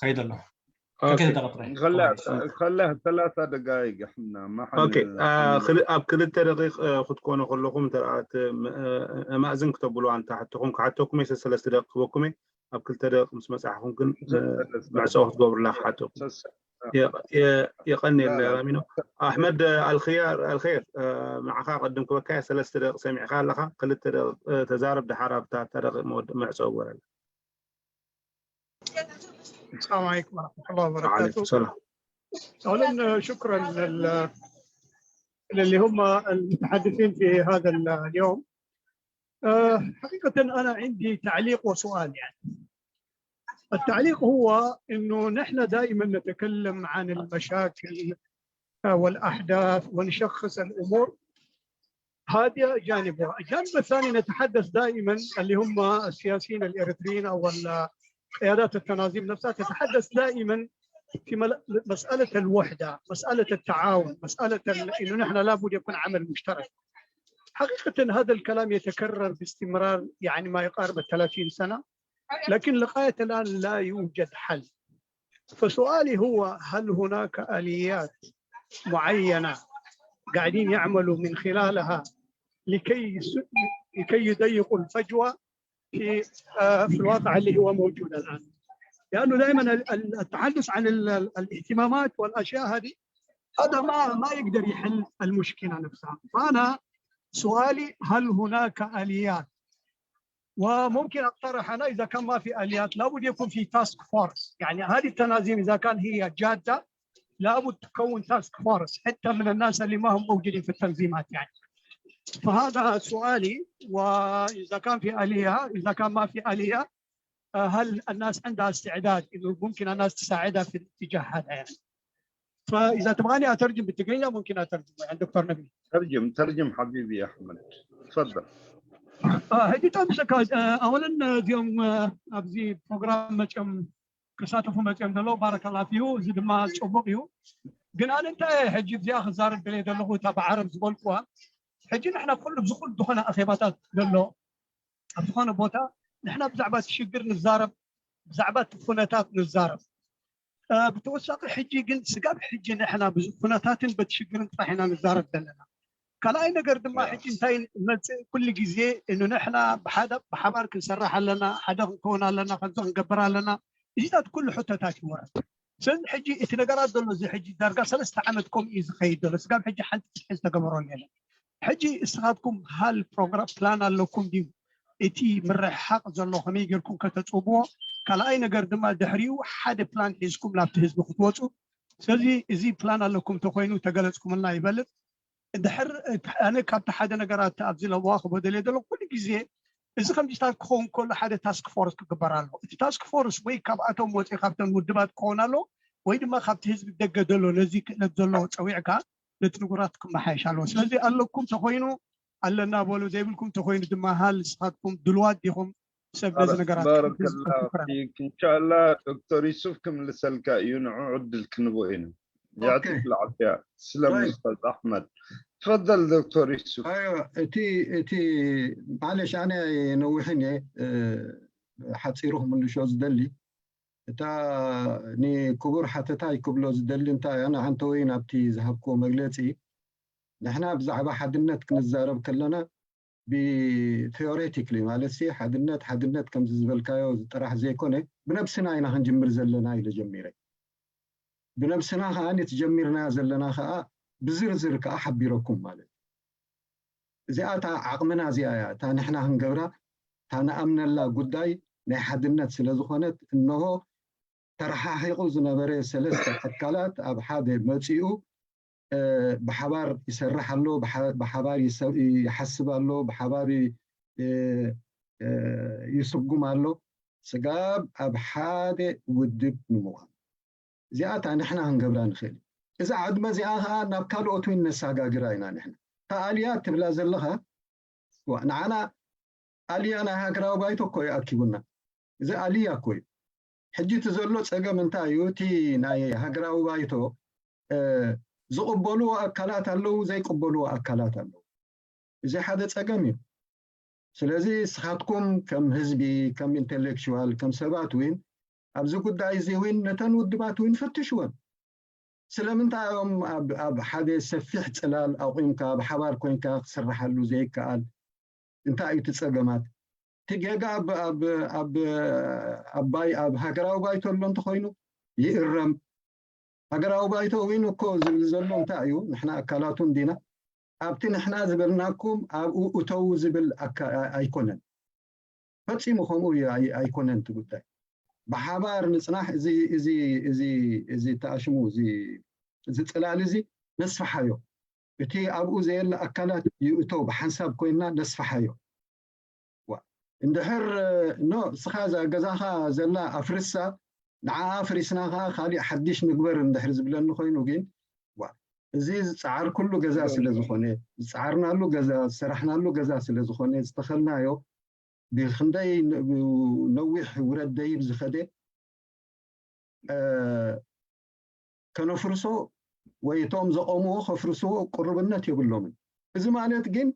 ከይድ ኣሎ ከላ ሰላሳ ደቃይቅ ሕና ኣብ ክልተ ደቂቅ ክትኮኑ ከለኹም ማእዝን ክተብሉ ኣንታ ሕቶኹም ክሓተኩም ሰለስተ ደቂቅ ክበኩም ኣብ ክልተ ደቂቅ ምስ መፅሓኹም ግን መዕፀዊ ክትገብሩላ ክሓተኩም የቀኒ ራሚኖ ኣሕመድ ኣልክያር ኣልኸይር ንዓኻ ቅድም ክበካያ ሰለስተ ደቂቅ ሰሚዕካ ኣለካ ክልተ ደቂቅ ተዛረብ ድሓር ኣብታ ደቂቅ መዕፀዊ ግበረላ السلام عليكم ورحمة الله وبركاته. وعليكم السلام. أولا شكرا لل... للي هم المتحدثين في هذا اليوم. أه حقيقة أنا عندي تعليق وسؤال يعني. التعليق هو إنه نحن دائما نتكلم عن المشاكل والأحداث ونشخص الأمور هذا جانب الجانب الثاني نتحدث دائما اللي هم السياسيين الاريتريين او قيادات التنظيم نفسها تتحدث دائما في مساله الوحده، مساله التعاون، مساله انه نحن لابد يكون عمل مشترك. حقيقه هذا الكلام يتكرر باستمرار يعني ما يقارب ال ثلاثين سنه، لكن لغايه الان لا يوجد حل. فسؤالي هو هل هناك اليات معينه قاعدين يعملوا من خلالها لكي لكي يضيقوا الفجوه في في الواقع اللي هو موجود الان. لانه دائما التحدث عن الاهتمامات والاشياء هذه هذا ما ما يقدر يحل المشكله نفسها. فانا سؤالي هل هناك اليات؟ وممكن اقترح انا اذا كان ما في اليات لابد يكون في تاسك فورس، يعني هذه التنازيم اذا كان هي جاده لابد تكون تاسك فورس حتى من الناس اللي ما هم موجودين في التنظيمات يعني. فهذا سؤالي. وإذا كان في آلية، إذا كان ما في آلية، آه، هل الناس عندها استعداد إنه ممكن الناس تساعدها في الاتجاه هذا يعني؟ فإذا تبغاني أترجم بالتقنية ممكن أترجم يعني دكتور نبيل. ترجم ترجم حبيبي أحمد. تفضل. ሕጂ ጠምሰካ ኣወለን እዚኦም ኣብዚ ፕሮግራም መፅኦም ክሳተፉ መፅኦም ዘለዉ ባረከላ ፊዩ። እዚ ድማ ፅቡቅ እዩ። ግን ኣነ እንታይ ሕጂ እዚኣ ክዛረብ ደልየ ዘለኹ እታ ብዓረብ ዝበልኩዋ ሕጂ ንሕና ኩሉ ዝኹል ዝኾነ ኣኼባታት ዘሎ ኣብ ዝኾነ ቦታ ንሕና ብዛዕባ እቲ ሽግር ንዛረብ፣ ብዛዕባ እቲ ኩነታት ንዛረብ። ብተወሳኺ ሕጂ ግን ስጋብ ሕጂ ንሕና ኩነታትን በቲ ሽግርን ጥራሕ ኢና ንዛረብ ዘለና። ካልኣይ ነገር ድማ ሕጂ እንታይ መፅእ ኩሉ ግዜ ንሕና ብሓባር ክንሰርሕ ኣለና፣ ሓደ ክንከውን ኣለና፣ ከምዚ ክንገብር ኣለና። እዚታት ኩሉ ሕቶታት ይወረድ። ስለዚ ሕጂ እቲ ነገራት ዘሎ እዚ ሕጂ ዳርጋ ሰለስተ ዓመት ከምኡ እዩ ዝኸይድ ዘሎ። ስጋብ ሕጂ ሓንቲ ፍትሒ ዝተገበረሉ የለን። ሕጂ እስኻትኩም ሃል ፕሮግራም ፕላን ኣለኩም ድዩ? እቲ ምርሕሓቕ ዘሎ ከመይ ጌርኩም ከተፅብዎ፣ ካልኣይ ነገር ድማ ድሕሪኡ ሓደ ፕላን ሒዝኩም ናብቲ ህዝቢ ክትወፁ። ስለዚ እዚ ፕላን ኣለኩም ተኮይኑ ተገለፅኩምልና ይበልፅ። ድሕር ኣነ ካብቲ ሓደ ነገራት ኣብዚ ለዋክቦ ደልየ ዘሎ ኩሉ ግዜ እዚ ከምዚታት ክኸውን ከሎ ሓደ ታስክ ፎርስ ክግበር ኣሎ። እቲ ታስክ ፎርስ ወይ ካብኣቶም ወፂ ካብተን ውድባት ክኸውን ኣሎ ወይ ድማ ካብቲ ህዝቢ ደገ ዘሎ ነዚ ክእለት ዘለዎ ፀዊዕካ ነቲ ንጉራት ክመሓየሽ ኣለዎ። ስለዚ ኣለኩም ተኮይኑ ኣለና በሉ፣ ዘይብልኩም ተኮይኑ ድማ ሃል ንስኻትኩም ድልዋት ዲኹም ሰብ ነዚ ነገራት ባረከላ ፊክ። እንሻላ ዶክተር ዩሱፍ ክምልሰልካ እዩ፣ ንዑ ዕድል ክንቦ ኢና። يعطيك العافية. تسلم أستاذ أحمد. تفضل دكتور يوسف. أيوة، እቲ እቲ معلش ኣነ ነዊሕን እየ ሓፂሩ ክምልሾ ዝደሊ እታ ንክቡር ሓተታይ ክብሎ ዝደሊ እንታይ ኣነ ሓንተወይ ናብቲ ዝሃብክዎ መግለፂ ንሕና ብዛዕባ ሓድነት ክንዛረብ ከለና ብቴዎሬቲክሊ ማለት ሲ ሓድነት ሓድነት ከምዚ ዝበልካዮ ጥራሕ ዘይኮነ ብነብስና ኢና ክንጅምር ዘለና ኢለ ጀሚረ። ብነብስና ከዓ ነቲ ጀሚርናዮ ዘለና ከዓ ብዝርዝር ከዓ ሓቢረኩም ማለት እዚኣ እታ ዓቕምና እዚኣ እያ። እታ ንሕና ክንገብራ እታ ንኣምነላ ጉዳይ ናይ ሓድነት ስለ ዝኾነት እነሆ ተረሓሒቑ ዝነበረ ሰለስተ ኣካላት ኣብ ሓደ መፂኡ ብሓባር ይሰርሕ ኣሎ፣ ብሓባር ይሓስብ ኣሎ፣ ብሓባር ይስጉም ኣሎ። ስጋብ ኣብ ሓደ ውድብ ንምዃን እዚኣ እታ ንሕና ክንገብራ ንኽእል። እዛ ዕድመ እዚኣ ከዓ ናብ ካልኦት እውን ነሳጋግራ ኢና ንሕና። እታ ኣልያ ትብላ ዘለኻ ንዓና ኣልያ ናይ ሃገራዊ ባይቶ እኮ እዩ ኣኪቡና። እዚ ኣልያ እኮ እዩ። ሕጂ እቲ ዘሎ ፀገም እንታይ እዩ? እቲ ናይ ሃገራዊ ባይቶ ዝቕበልዎ ኣካላት ኣለዉ፣ ዘይቅበልዎ ኣካላት ኣለዉ። እዚ ሓደ ፀገም እዩ። ስለዚ ንስኻትኩም ከም ህዝቢ፣ ከም ኢንተሌክቹዋል፣ ከም ሰባት እውን ኣብዚ ጉዳይ እዚ እውን ነተን ውድባት እውን ፈትሽወን። ስለምንታይ እዮም ኣብ ሓደ ሰፊሕ ፅላል ኣቑምካ ብሓባር ኮይንካ ክስርሓሉ ዘይከኣል? እንታይ እዩ እቲ ፀገማት? እቲ ጌጋ ኣብ ኣባይ ኣብ ሃገራዊ ባይቶ ኣሎ እንተኮይኑ ይእረም። ሃገራዊ ባይቶ እውን እኮ ዝብል ዘሎ እንታይ እዩ? ንሕና ኣካላቱ እንዲና ኣብቲ ንሕና ዝበልናኩም ኣብኡ እተው ዝብል ኣይኮነን። ፈፂሙ ከምኡ ኣይኮነን እቲ ጉዳይ። ብሓባር ንፅናሕ። እዚ ተኣሽሙ እዚ ፅላል እዚ ነስፍሓዮ። እቲ ኣብኡ ዘየለ ኣካላት ይእቶ ብሓንሳብ ኮይና ነስፍሓዮ። እንድሕር ኖ እስኻ እዛ ገዛኻ ዘላ ኣፍርሳ ንዓኣ ኣፍሪስና ከዓ ካሊእ ሓድሽ ንግበር እንድሕር ዝብለኒ ኮይኑ ግን እዚ ዝፀዓርኩሉ ገዛ ስለ ዝኾነ ዝፀዓርናሉ ገዛ ዝሰራሕናሉ ገዛ ስለ ዝኾነ ዝተኸልናዮ ብክንደይ ነዊሕ ውረድ ደይብ ዝኸደ ከነፍርሶ ወይ እቶም ዘቐምዎ ከፍርስዎ ቅሩብነት የብሎምን። እዚ ማለት ግን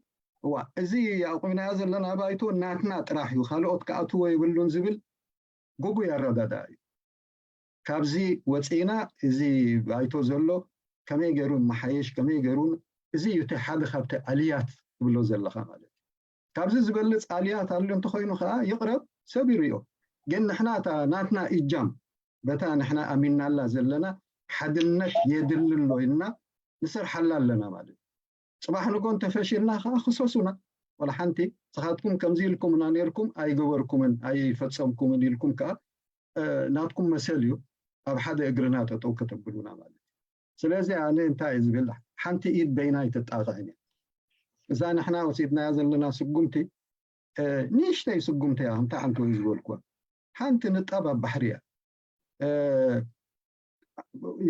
እዋ እዚ ኣቑምናዮ ዘለና ባይቶ ናትና ጥራሕ እዩ፣ ካልኦት ክኣትዎ የብሉን ዝብል ግጉይ ኣረዳድኣ እዩ። ካብዚ ወፂእና እዚ ባይቶ ዘሎ ከመይ ገይሩ መሓየሽ ከመይ ገይሩ እዚ እዩ እቲ ሓደ ካብቲ ኣልያት ትብሎ ዘለኻ ማለት እዩ። ካብዚ ዝበልፅ ኣልያት ኣሎ እንተኮይኑ ከዓ ይቕረብ ሰብ ይሪኦ። ግን ንሕና እታ ናትና እጃም በታ ንሕና ኣሚንናላ ዘለና ሓድነት የድሊ ኣሎ ኢልና ንሰርሓላ ኣለና ማለት እዩ። ፅባሕ ንጎ እንተፈሺልና ከዓ ክሰሱና። ዋላ ሓንቲ ንስኻትኩም ከምዚ ኢልኩምና ነይርኩም ኣይገበርኩምን ኣይፈፀምኩምን ኢልኩም ከዓ ናትኩም መሰል እዩ ኣብ ሓደ እግርና ጠጠው ከተብሉና ማለት እዩ። ስለዚ ኣነ እንታይ እዩ ዝብል፣ ሓንቲ ኢድ በይና ኣይትጣቕዕን እያ። እዛ ንሕና ወሲድናያ ዘለና ስጉምቲ ንእሽተይ ስጉምቲ እያ። ከምታ ሓንቲ ወይ ዝበልኩዋ ሓንቲ ንጣብ ኣብ ባሕሪ እያ።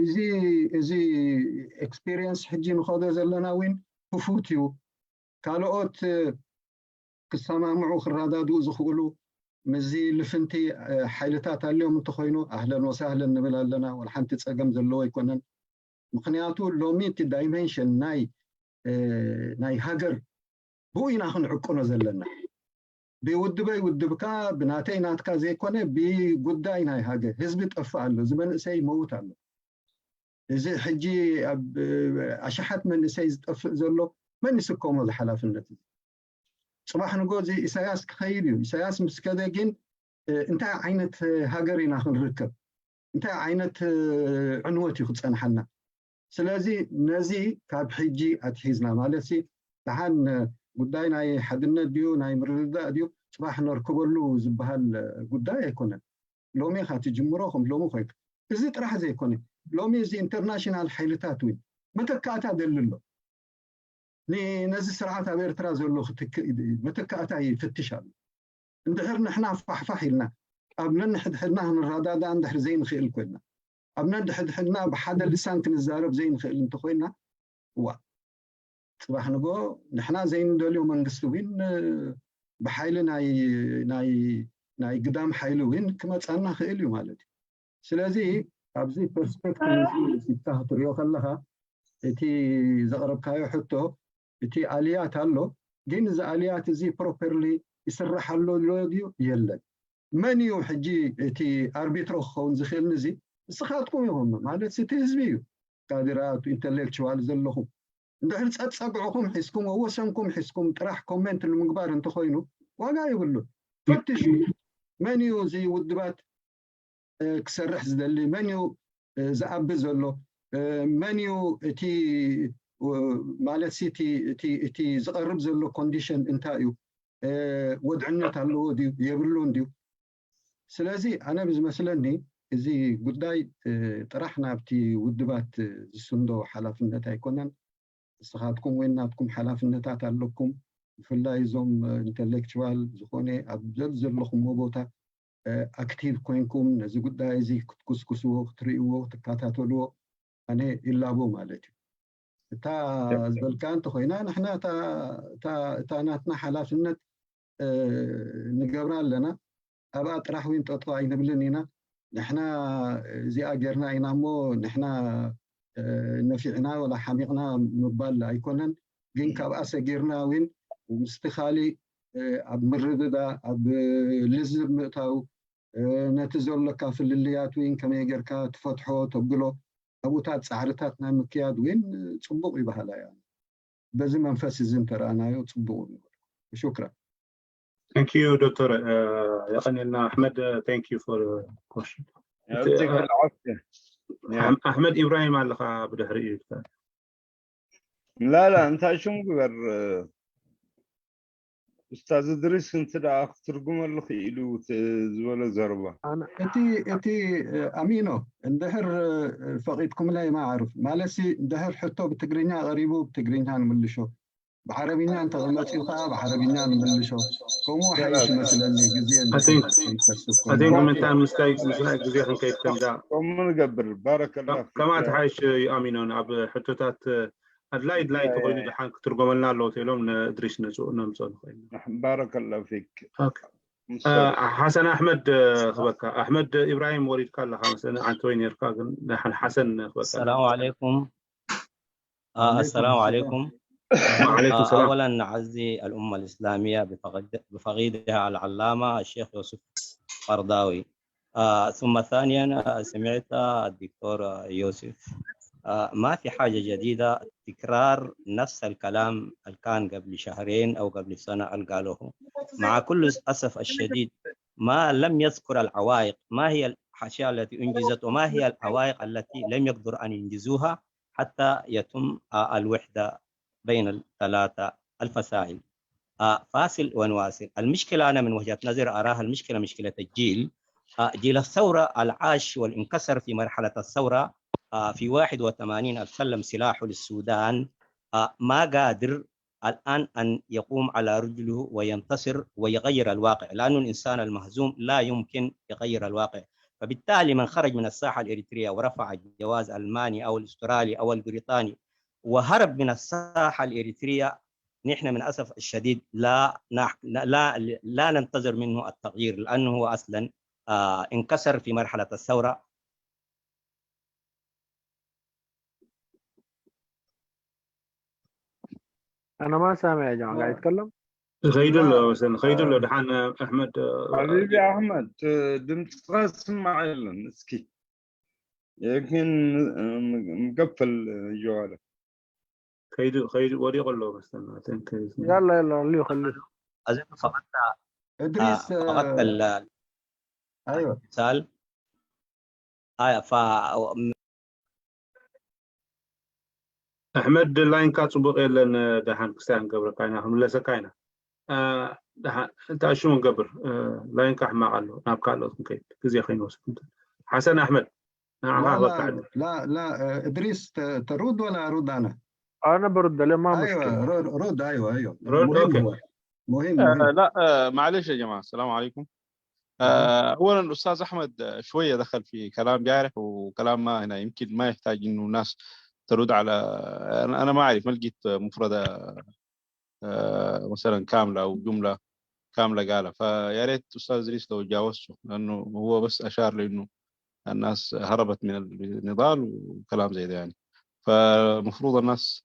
እዚ እዚ ኤክስፒሪየንስ ሕጂ ንኸዶ ዘለና እውን ክፉት እዩ። ካልኦት ክሰማምዑ ክረዳድኡ ዝኽእሉ ምስዚ ልፍንቲ ሓይልታት ኣልዮም እንተኾይኑ ኣህለን ወሳህለን ንብል ኣለና። ወላ ሓንቲ ፀገም ዘለዎ ኣይኮነን። ምኽንያቱ ሎሚ እቲ ዳይሜንሽን ናይ ናይ ሃገር ብኡ ኢና ክንዕቅኖ ዘለና። ብውድበይ ውድብካ ብናተይ ናትካ ዘይኮነ ብጉዳይ ናይ ሃገር ህዝቢ ጠፍእ ኣሎ። እዚ መንእሰይ ይመውት ኣሎ። እዚ ሕጂ ኣብ ኣሽሓት መንእሰይ ዝጠፍእ ዘሎ መን ይስከሞ እዚ ሓላፍነት? እዚ ፅባሕ ንጎ እዚ ኢሳያስ ክኸይድ እዩ። ኢሳያስ ምስ ከደ ግን እንታይ ዓይነት ሃገር ኢና ክንርከብ? እንታይ ዓይነት ዕንወት እዩ ክፀንሓና? ስለዚ ነዚ ካብ ሕጂ ኣትሒዝና ማለት ሲ ደሓን ጉዳይ ናይ ሓድነት ድዩ ናይ ምርድዳእ ድዩ ፅባሕ ነርክበሉ ዝበሃል ጉዳይ ኣይኮነን። ሎሚ ኢኻ ትጅምሮ ከም ሎሚ ኮይንካ እዚ ጥራሕ ዘይኮነ ሎሚ እዚ ኢንተርናሽናል ሓይልታት እውን መተካእታ ደሊ ኣሎ። ነዚ ስርዓት ኣብ ኤርትራ ዘሎ ክትክእ መተካእታ ይፍትሽ ኣሎ። እንድሕር ንሕና ፋሕፋሕ ኢልና ኣብ ነንሕድሕድና ክንረዳዳእ እንድሕር ዘይንኽእል ኮይና ኣብ ነንድሕድሕድና ብሓደ ልሳን ክንዛረብ ዘይንኽእል እንተኮይና እዋ ፅባሕ ንጎ ንሕና ዘይንደልዮ መንግስቲ እውን ብሓይሊ ናይ ናይ ናይ ግዳም ሓይሊ እውን ክመፃና ክእል እዩ ማለት እዩ። ስለዚ ኣብዚ ፐርስፔክቲቭ እዚ ክትሪኦ ከለካ እቲ ዘቕረብካዮ ሕቶ እቲ ኣልያት ኣሎ፣ ግን እዚ ኣልያት እዚ ፕሮፐርሊ ይስራሕ ኣሎ ድዩ የለን? መን እዩ ሕጂ እቲ ኣርቢትሮ ክኸውን ዝኽእል? ንዚ ንስኻትኩም ኢኹም ማለት እቲ ህዝቢ እዩ። ካድራት ኢንተሌክቹዋል ዘለኹም እንድሕር ፀፀግዕኹም ሒዝኩም ወሰንኩም ሒዝኩም ጥራሕ ኮሜንት ንምግባር እንተኾይኑ ዋጋ ይብሉ። ፈትሹ። መን እዩ እዚ ውድባት ክሰርሕ ዝደሊ? መን እዩ ዝኣቢ ዘሎ? መን እዩ እቲ ማለት እቲ ዝቐርብ ዘሎ ኮንዲሽን እንታይ እዩ? ወድዕነት ኣለዎ ድዩ የብሉን ድዩ? ስለዚ ኣነ ብዝመስለኒ እዚ ጉዳይ ጥራሕ ናብቲ ውድባት ዝስንዶ ሓላፍነት ኣይኮነን። ንስኻትኩም ወይ ናትኩም ሓላፍነታት ኣለኩም። ብፍላይ እዞም ኢንተሌክቹዋል ዝኾነ ኣብ ዘብ ዘለኹምዎ ቦታ ኣክቲቭ ኮይንኩም ነዚ ጉዳይ እዚ ክትኩስኩስዎ ክትርእይዎ ክትከታተልዎ ኣነ ይላቦ ማለት እዩ። እታ ዝበልካ እንተኮይና ንሕና እታ ናትና ሓላፍነት ንገብራ ኣለና። ኣብኣ ጥራሕ እውን ጠጠው ኣይንብልን ኢና። ንሕና እዚኣ ጌርና ኢና እሞ ንሕና ነፊዕና ወላ ሓሚቕና ምባል ኣይኮነን። ግን ካብኣ ሰጊርና እውን ምስቲ ካሊእ ኣብ ምርድዳ ኣብ ልዝብ ምእታው ነቲ ዘሎካ ፍልልያት እውን ከመይ ጌርካ ትፈትሖ ተብሎ ኣብኡታት ጻዕርታት ናይ ምክያድ እውን ጽቡቕ ይበሃላ እያ። በዚ መንፈስ እዚ እንተረኣናዮ ጽቡቕ እዩ። ሽክራን። Thank you ዶክተር። የቐንየልና ኣሕመድ። Thank you for question። ኣሕመድ ኢብራሂም ኣለኻ ብድሕሪ እዩ። ላላ እንታይ ሽም ግበር ኡስታዝ እድሪስ እንት ደኣ ክትርጉመሉ ክኢሉ ዝበሎ ዘረባ እቲ እቲ ኣሚኖ እንድሕር ፈቒድኩምለይ ማዕሩፍ ማለትሲ እንድሕር ሕቶ ብትግርኛ ቀሪቡ ብትግርኛ ንምልሾ ብዓረብኛ እንተ መጺኡ ከዓ ብዓረብኛ ንምልሾ ከምኡ ሓይሽ መስለኒ ግዜ ምንታይ ምስታይ ምስላይ ግዜ ክንከይድ ከምዛ ከምኡ ንገብር ባረከላ ከማት ሓይሽ ኣሚኖን ኣብ ሕቶታት ኣድላይ ድላይ ተኮይኑ ድሓን ክትርጎመልና ኣለዎ ተኢሎም ንእድሪስ ነምፅኦ ንኮይኑ ባረከላ ፊክ ሓሰን ኣሕመድ ክበካ ኣሕመድ ኢብራሂም ወሪድካ ኣለካ መሰለኒ ኣንተ ወይ ነርካ ግን ሓሰን ክበካ السلام عليكم آه السلام عليكم وعليكم آه السلام أولا نعزي الأمة الإسلامية بفقد- بفقيدها العلامة الشيخ يوسف قرضاوي آه ثم ثانيا آه، سمعت الدكتور يوسف آه ما في حاجة جديدة تكرار نفس الكلام اللي كان قبل شهرين أو قبل سنة اللي قالوه مع كل الأسف الشديد ما لم يذكر العوائق ما هي الأشياء التي أنجزت وما هي العوائق التي لم يقدر أن ينجزوها حتى يتم آه، الوحدة بين الثلاثة الفصائل آه، فاصل ونواصل المشكلة أنا من وجهة نظر أراها المشكلة مشكلة الجيل آه، جيل الثورة العاش والانكسر في مرحلة الثورة آه، في واحد وثمانين أسلم سلاحه للسودان، آه، ما قادر الآن أن يقوم على رجله وينتصر ويغير الواقع، لأنه الإنسان المهزوم لا يمكن يغير الواقع. فبالتالي من خرج من الساحة الإريترية ورفع الجواز الألماني أو الأسترالي أو البريطاني وهرب من الساحة الإريترية، نحن من الأسف الشديد لا نح-، لا، لا، لا ننتظر منه التغيير، لأنه هو أصلًا، آه، انكسر في مرحلة الثورة. أنا ما سامع يا جماعة، قاعد يتكلم؟ ኸይዱ ኣሎ ወሰን ኸይዱ ኣሎ። ድሓን ኣሕመድ ሓቢቢ ኣሕመድ፣ ድምፅኻ ዝስማዕ የለን። እስኪ ግን ምገፈል ጀዋለ ከይዱ ከይዱ ወዲቑ ኣሎ መሰለና። يلا يلا خليه خليه أظن فقدت ادريس آه، فقدت ال- ايوه الاتصال. آه، ف ኣሕመድ ላይንካ ፅቡቅ የለን። ደሓን ክስታይ ክንገብረካ ኢና፣ ክንምለሰካ ኢና። ደሓን እንታይ ሽሙ ንገብር። ላይንካ ሕማቅ ኣሎ፣ ናብ ካልኦት ክንከይድ ግዜ ከይንወስድ። ሓሰን ኣሕመድ ንዓኻ لا ክበካ لا ዕድል። لا لا آه، ادريس ت- ترد ولا ارد انا؟ أنا برد عليه، ما مشكلة. ايوه رد رد، ايوه ايوه رد، مهم أوكي. هو. مهم آه مهم لا آه معلش يا جماعة، السلام عليكم. آه أولا، الأستاذ أحمد آه، شوية دخل في كلام جارح وكلام ما هنا، يمكن ما يحتاج إنه الناس ترد على. أنا أنا ما أعرف، ما لقيت مفردة آه مثلا كاملة أو جملة كاملة قالها، فيا ريت أستاذ إدريس لو تجاوزته، لأنه هو بس أشار لأنه الناس هربت من النضال وكلام زي ده يعني. فمفروض الناس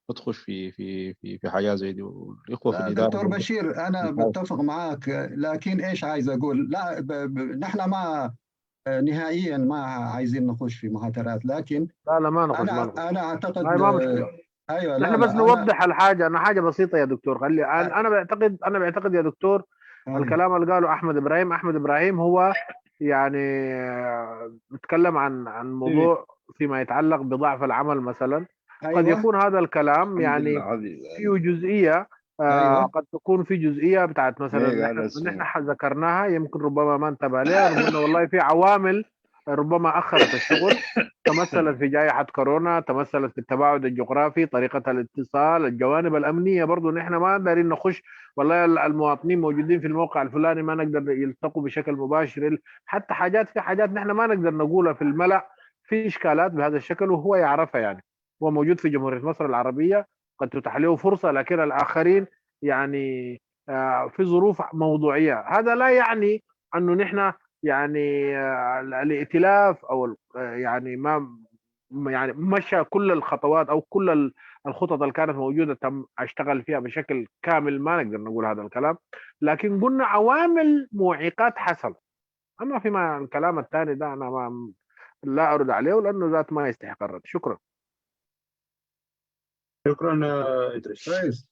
ما تخش في في في في حاجات زي دي، والإخوة في لا، الإدارة دكتور بشير، أنا بيحاول. بتفق معاك، لكن إيش عايز أقول؟ لا، ب... ب... نحن ما نهائيا ما عايزين نخش في مهاترات، لكن لا لا، ما نخش ما أنا نخش. أنا أعتقد هاي ما مشكلة. أيوه، لا نحن بس لا، أنا نوضح الحاجة، أنا حاجة بسيطة يا دكتور، خلي أنا أنا بعتقد، أنا بعتقد يا دكتور، أيوه. الكلام اللي قاله أحمد إبراهيم، أحمد إبراهيم هو يعني آه، بيتكلم عن عن موضوع فيما يتعلق بضعف العمل مثلا. قد أيوه. يكون هذا الكلام الحمد يعني لله عزيز. فيه جزئية، آه أيوه. قد تكون في جزئية بتاعت مثلا إيه، نحن هذا السؤال. نحن ح- ذكرناها، يمكن ربما ما انتبه لها، قلنا والله في عوامل ربما أخرت الشغل، تمثلت في جائحة كورونا، تمثلت في التباعد الجغرافي، طريقة الاتصال، الجوانب الأمنية برضو نحن ما دارين نخش، والله ال- المواطنين موجودين في الموقع الفلاني ما نقدر يلتقوا بشكل مباشر، ال- حتى حاجات، في حاجات نحن ما نقدر نقولها في الملأ، في إشكالات بهذا الشكل وهو يعرفها يعني. هو موجود في جمهورية مصر العربية، قد تتاح له فرصة، لكن الآخرين يعني آه، في ظروف موضوعية. هذا لا يعني أنه نحن يعني آه، ال- الائتلاف أو ال- آه، يعني ما ما يعني مشى كل الخطوات أو كل ال- الخطط اللي كانت موجودة تم اشتغل فيها بشكل كامل، ما نقدر نقول هذا الكلام، لكن قلنا عوامل معيقات حصل. أما فيما الكلام الثاني ده أنا ما لا أرد عليه لأنه ذات ما يستحق الرد. شكرا. شكرا إدريس. كويس.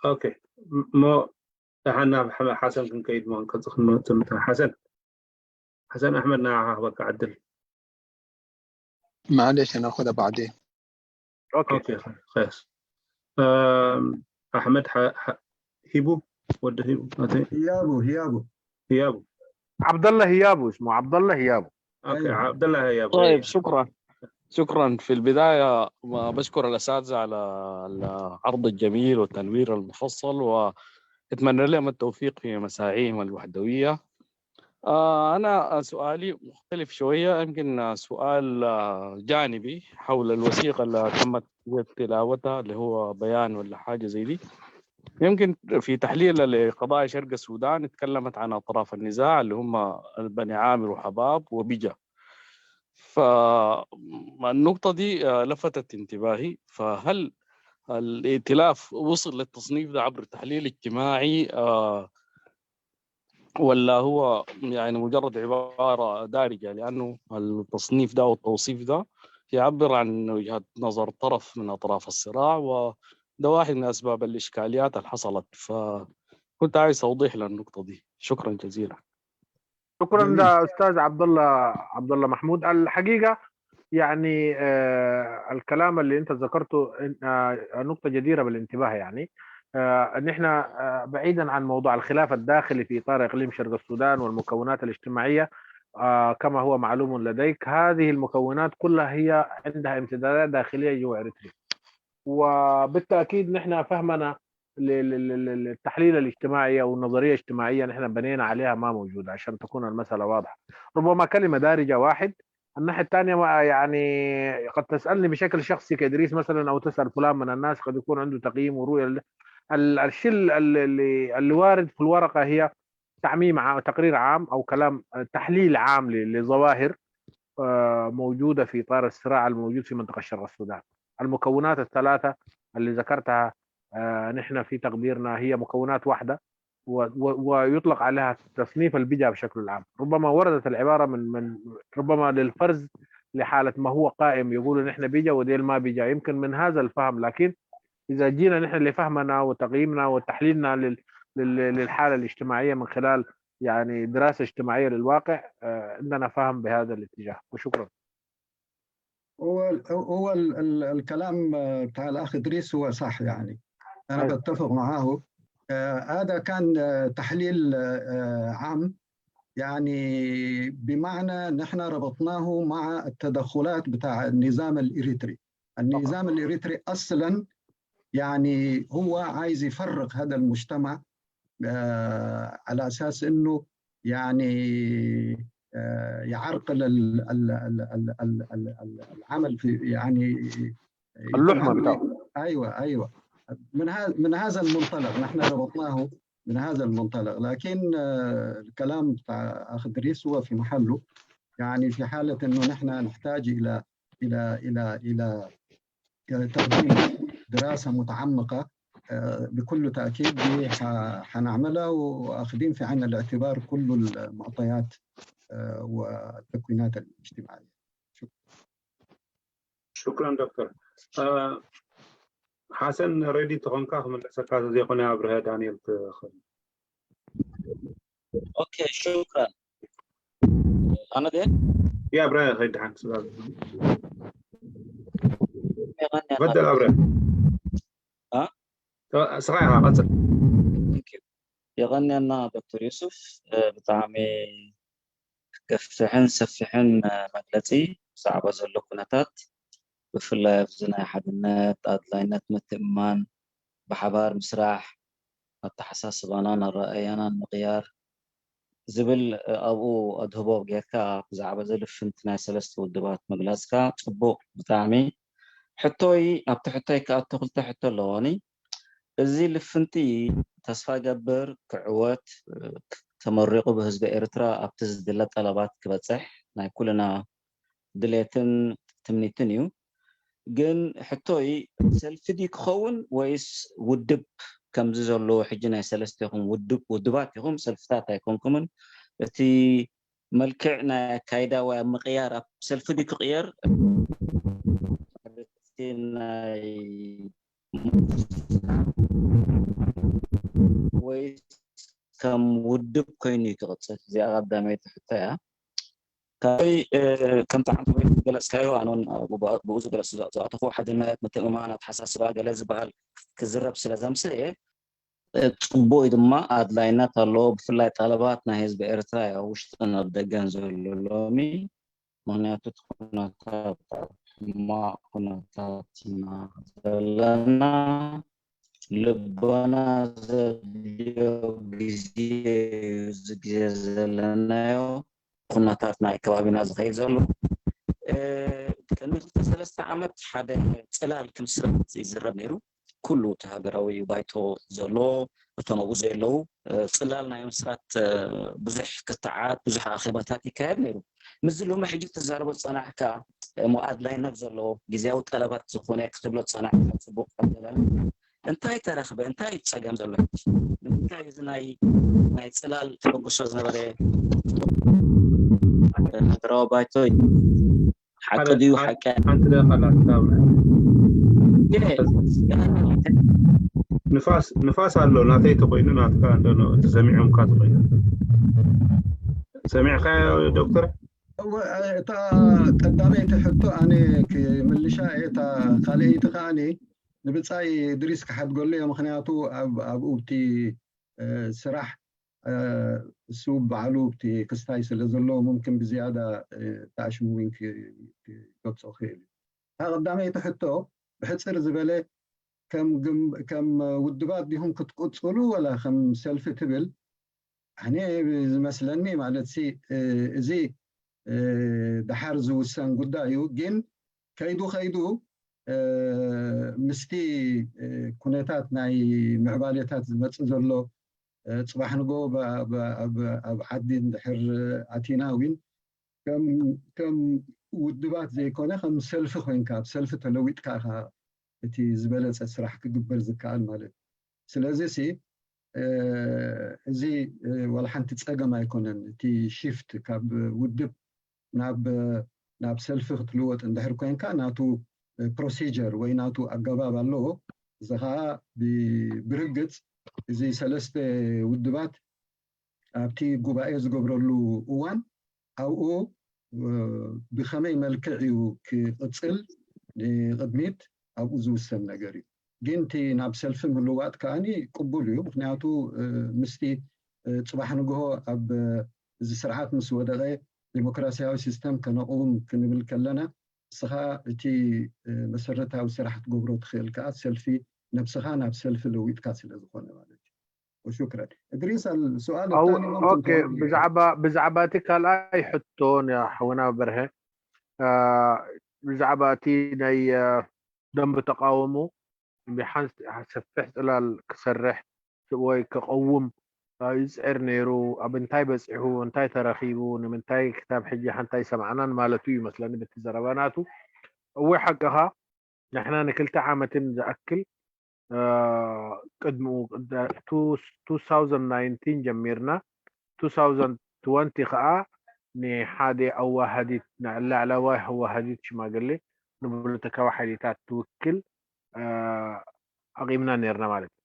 أوكي. م- مو احنا حسن كنكيد مو نكتخ حسن. حسن أحمد ناعها وقع عدل. معلش، أنا أخذها بعدين. أوكي. أوكي، خلاص. أم، أحمد ح... ح... هيبو، ود هيبو، ما تي- هيابو، هيابو. هيابو. عبد الله هيابو اسمه، عبد الله هيابو. أوكي، أيوة. عبد الله هيابو. طيب، شكرا. شكرا. في البداية ما بشكر الأساتذة على العرض الجميل والتنوير المفصل، وأتمنى لهم التوفيق في مساعيهم الوحدوية. آه، أنا سؤالي مختلف شوية، يمكن سؤال آه، جانبي حول الوثيقة اللي تمت تلاوتها، اللي هو بيان ولا حاجة زي دي. يمكن في تحليل لقضايا شرق السودان اتكلمت عن أطراف النزاع اللي هم بني عامر وحباب وبجا. فالنقطة دي آه، لفتت انتباهي. فهل الائتلاف وصل للتصنيف ده عبر تحليل اجتماعي آه، ولا هو يعني مجرد عبارة دارجة؟ لأنه التصنيف ده والتوصيف ده يعبر عن وجهة نظر طرف من أطراف الصراع، وده واحد من أسباب الإشكاليات اللي حصلت. فكنت عايز توضيح للنقطة دي. شكرا جزيلا. شكرا جميل. ده استاذ عبد الله، عبد الله محمود. الحقيقه يعني آه الكلام اللي انت ذكرته آه نقطه جديره بالانتباه يعني آه ان احنا آه بعيدا عن موضوع الخلاف الداخلي في اطار اقليم شرق السودان والمكونات الاجتماعيه، آه، كما هو معلوم لديك، هذه المكونات كلها هي عندها امتدادات داخلية جوا إريتريا. وبالتأكيد نحن فهمنا ل-، ل-، ل-، ل-، للتحليل الاجتماعي أو النظرية الاجتماعية نحن بنينا عليها ما موجودة، عشان تكون المسألة واضحة. ربما كلمة دارجة واحد، الناحية الثانية ما، يعني، قد تسألني بشكل شخصي كإدريس مثلًا، أو تسأل فلان من الناس قد يكون عنده تقييم ورؤية ل-، ال-، الشيء ال-، اللي، اللي وارد في الورقة هي تعميم عام، تقرير عام أو كلام، تحليل عام ل-، لظواهر، آه، موجودة في إطار الصراع الموجود في منطقة شرق السودان. المكونات الثلاثة اللي ذكرتها، آه، نحن في تقديرنا هي مكونات واحدة، و-، و-، ويطلق عليها تصنيف البيجا بشكل عام. ربما وردت العبارة من، من، ربما للفرز لحالة ما هو قائم، يقولوا نحن بيجا وديل ما بيجا، يمكن من هذا الفهم. لكن إذا جينا نحن لفهمنا وتقييمنا وتحليلنا لل-، لل-، للحالة الاجتماعية من خلال، يعني، دراسة اجتماعية للواقع، آه، عندنا فهم بهذا الاتجاه. وشكرًا. هو ال-، هو ال-، ال-، الكلام، آه، بتاع الأخ إدريس هو صح، يعني. أنا أيوة. بتفق معاه. آه، هذا كان، آه، تحليل، آه، عام، يعني، بمعنى نحن ربطناه مع التدخلات بتاع النظام الإريتري. النظام الإريتري أصلًا، يعني، هو عايز يفرق هذا المجتمع، آه، على أساس إنه، يعني، آه، يعرقل ال-، ال-، ال-، ال-، ال-، ال-، ال-، العمل في، يعني، اللحمة يكون بتاعه. أيوة، أيوة. من ها-، من هذا المنطلق نحن ربطناه، من هذا المنطلق. لكن، آه، الكلام بتاع أخ إدريس هو في محله، يعني، في حالة إنه نحن نحتاج إلى، إلى، إلى، إلى، إلى تقديم دراسة متعمقة، آه، بكل تأكيد دي ح-، حنعملها، وأخدين في عين الاعتبار كل المعطيات، آه، والتكوينات الاجتماعية. شكرًا دكتور. آه، حسن، ሬዲ ተኾንካ ክምለሰካ፣ ዘይኮነ ኣብርሀ ዳንኤል ትኽእል። ኦኬ፣ شكرًا. ኣነ ድየ? يا ኣብርሀ ኸይድ ደሓን ስላለ። የቐንየልና በደል ኣብርሀ። አ? ስኻ ኢኻ ቀጽል። Thank you. የቐንየልና ዶክተር ዮሱፍ፣ እ፣ ብጣዕሚ ገፊሕን ሰፊሕን፣ እ፣ መግለጺ ብዛዕባ ዘሎ ኩነታት፣ ብፍላይ ኣብዚ ናይ ሓድነት፣ ኣድላይነት ምትእምማን፣ ብሓባር ምስራሕ፣ ኣተሓሳስባናን ኣረኣእያናን ምቕያር ዝብል፣ እ፣ ኣብኡ ኣድህቦ ጌርካ ብዛዕባ እዚ ልፍንቲ ናይ ሰለስተ ውድባት ምግላጽካ ጽቡቕ ብጣዕሚ። ሕቶይ፣ ኣብቲ ሕቶይ ክኣቱ ክልተ ሕቶ ኣለዋኒ። እዚ ልፍንቲ ተስፋ ይገብር ክዕወት፣ እ፣ ተመሪቑ ብህዝቢ ኤርትራ ኣብቲ ዝድለ ጠለባት ክበጽሕ ናይ ኩልና ድሌትን ትምኒትን እዩ። ግን ሕቶይ ሰልፊ ድዩ ክኸውን ወይስ ውድብ? ከምዚ ዘሎ ሕጂ ናይ ሰለስቴኹም ውድብ፣ ውድባት ኢኹም፣ ሰልፍታት ኣይኮንኩምን። እቲ መልክዕ ናይ ኣካይዳ ወይ ኣብ ምቕያር ኣብ ሰልፊ ድዩ ክቕየር? እቲ ናይ ወይስ ከም ውድብ ኮይኑ እዩ ክቕጽል? እዚኣ ቀዳመይቲ ሕቶ እያ። ካብይ፣ እ፣ ከምቲ ዓንተ ወይ ዝገለጽካዮ፣ ኣነ እውን ብኡ ዝገለጽ ዝኣተኹ ሓድነት፣ ምትእምማን፣ ኣተሓሳስባ ገለ ዝበሃል ክዝረብ ስለ ዘምስእ እየ። እ፣ ጽቡቕ እዩ ድማ ኣድላይነት ኣለዎ። ብፍላይ ጠለባት ናይ ህዝቢ ኤርትራ እዩ ኣብ ውሽጥን ኣብ ደገን ዘሎ ሎሚ። ምኽንያቱ እቲ ኩነታት ኣብ ሕማቕ ኩነታት ኢና ዘለና። ልቦና ዘድልዮ ግዜ እዩ እዚ ግዜ ዘለናዮ። ኩነታት ናይ ከባቢና ዝኸይድ ዘሎ። እ፣ ቅድሚ ክልተ ሰለስተ ዓመት ሓደ ጽላል ክምስረት ይዝረብ ነይሩ። ኩሉ እቲ ሃገራዊ ባይቶ ዘሎ፣ እቶም ኣብኡ ዘለዉ፣ እ፣ ጽላል ናይ ምስራት፣ እ፣ ብዙሕ ክትዓት፣ ብዙሕ ኣኼባታት ይካየድ ነይሩ። ምስዚ ሎሚ ሕጂ ክትዛረቦ ዝጸናሕካ፣ እሞ ኣድላይነት ዘለዎ ግዝያዊ ጠለባት ዝኾነ ክትብሎ ዝጸናሕካ ጽቡቕ ቀበለን። እንታይ ተረኽበ? እንታይ ጸገም ዘሎ? ንምንታይ እዚ ናይ፣ ናይ ጽላል ተበግሶ ዝነበረ ሃገራዊ ባይቶ እዩ? ሓቂ ሓደ ድዩ? ሓደ ሓቂ ሓንቲ ደቂቃ ኣላ ትዛብና። ግን ንፋስ ንፋስ ኣሎ፣ ናተይ ተኮይኑ ናትካ እንዶ ተሰሚዖምካ ተኮይኑ። ሰሚዕካ ዶክተር? እወ፣ እታ ቀዳመይቲ ሕቶ ኣነ ክምልሻ እየ፣ እታ ካልኣይቲ ከኣኒ ንብጻይ እድሪስ ክሓድገሉ እየ፣ ምኽንያቱ ኣብ፣ ኣብኡ እቲ፣ እ፣ ስራሕ እሱ በዓሉ እቲ ክስታይ ስለ ዘለዎ ሙምክን ብዝያዳ ተኣሽሙ እውን ክገጾ ክእል እዩ። እታ ቀዳመይቲ ሕቶ ብሕፅር ዝበለ ከም ውድባት ዲኹም ክትቅፅሉ ወላ ከም ሰልፊ ትብል ኣነ ዝመስለኒ ማለት እዚ ደሓር ዝውሰን ጉዳይ እዩ። ግን ከይዱ ከይዱ ምስቲ ኩነታት ናይ ምዕባሌታት ዝመፅእ ዘሎ ፅባሕ ንጎ ኣብ ዓዲ እንድሕር ኣቲና እውን ከም ውድባት ዘይኮነ ከም ሰልፊ ኮይንካ ኣብ ሰልፊ ተለዊጥካ ኢኻ እቲ ዝበለፀ ስራሕ ክግበር ዝከኣል ማለት እዩ። ስለዚ ሲ እዚ ዋላ ሓንቲ ፀገም ኣይኮነን። እቲ ሽፍት ካብ ውድብ ናብ ናብ ሰልፊ ክትልወጥ እንድሕር ኮይንካ ናቱ ፕሮሲጀር ወይ ናቱ ኣገባብ ኣለዎ። እዚ ከዓ ብርግፅ እዚ ሰለስተ ውድባት ኣብቲ ጉባኤ ዝገብረሉ እዋን ኣብኡ ብኸመይ መልክዕ እዩ ክቕፅል ንቕድሚት ኣብኡ ዝውሰን ነገር እዩ። ግን እቲ ናብ ሰልፊ ምልዋጥ ከዓኒ ቅቡል እዩ። ምክንያቱ ምስቲ ፅባሕ ንግሆ ኣብ እዚ ስርዓት ምስ ወደቐ ዲሞክራሲያዊ ሲስተም ከነቕውም ክንብል ከለና ንስኻ እቲ መሰረታዊ ስራሕ ክትገብሮ ትኽእል ከዓ ሰልፊ ነብስኻ ናብ ሰልፊ ለዊጥካ ስለ ዝኾነ ማለት እዩ። وشكرا. إدريس، السؤال الثاني ممكن أوكي. بزعبة بزعبة كالاي حتون يا حونا بره. ብዛዕባ እቲ ናይ ደንብ ተቃውሞ ብሓንስ ሰፊሕ ፅላል ክሰርሕ ወይ ክቀውም ይፅዕር ነይሩ። ኣብ እንታይ በፂሑ፣ እንታይ ተረኪቡ፣ ንምንታይ ክሳብ ሕጂ ሓንታይ ሰማዕናን ማለቱ ይመስለኒ ብቲ ዘረባ ናቱ። እወ ሓቅኻ፣ ንሕና ንክልተ ዓመትን ዝኣክል ቅድሚኡ ጀሚርና two thousand twenty ከዓ ንሓደ ኣዋሃዲት ላዕለዋይ ኣዋሃዲት ሽማግሌ ንፖለቲካዊ ሓይሊታት ትውክል ኣቂምና ነርና ማለት እዩ።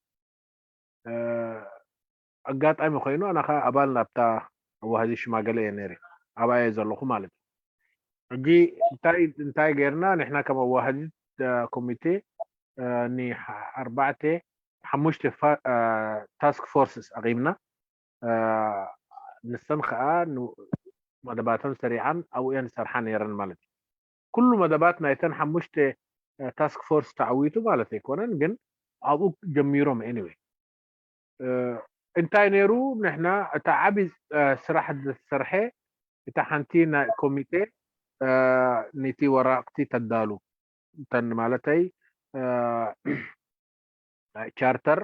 ኣጋጣሚ ኮይኑ ኣና ከዓ ኣባል ናብታ ኣዋሃዲት ሽማግሌ እየ ነይረ፣ ኣብኣ እየ ዘለኹ ማለት እዩ። ሕጂ እንታይ እንታይ ገይርና ንሕና ከም ኣዋሃዲት ኮሚቴ ንኣርባዕተ ሓሙሽተ task forces ኣቂምና ንሰን ከዓ መደባተን ሰሪዓን ኣብኡ እየን ዝሰርሓ ነይረን ማለት እዩ። ኩሉ መደባት ናይተን ሓሙሽተ task force ተዓዊቱ ማለት ኣይኮነን፣ ግን ኣብኡ ጀሚሮም anyway እንታይ ነይሩ ንሕና እታ ዓቢ ስራሕ ዝተሰርሐ እታ ሓንቲ ናይ ኮሚቴ ነቲ ወራቕቲ ተዳሉ እተን ማለተይ ቻርተር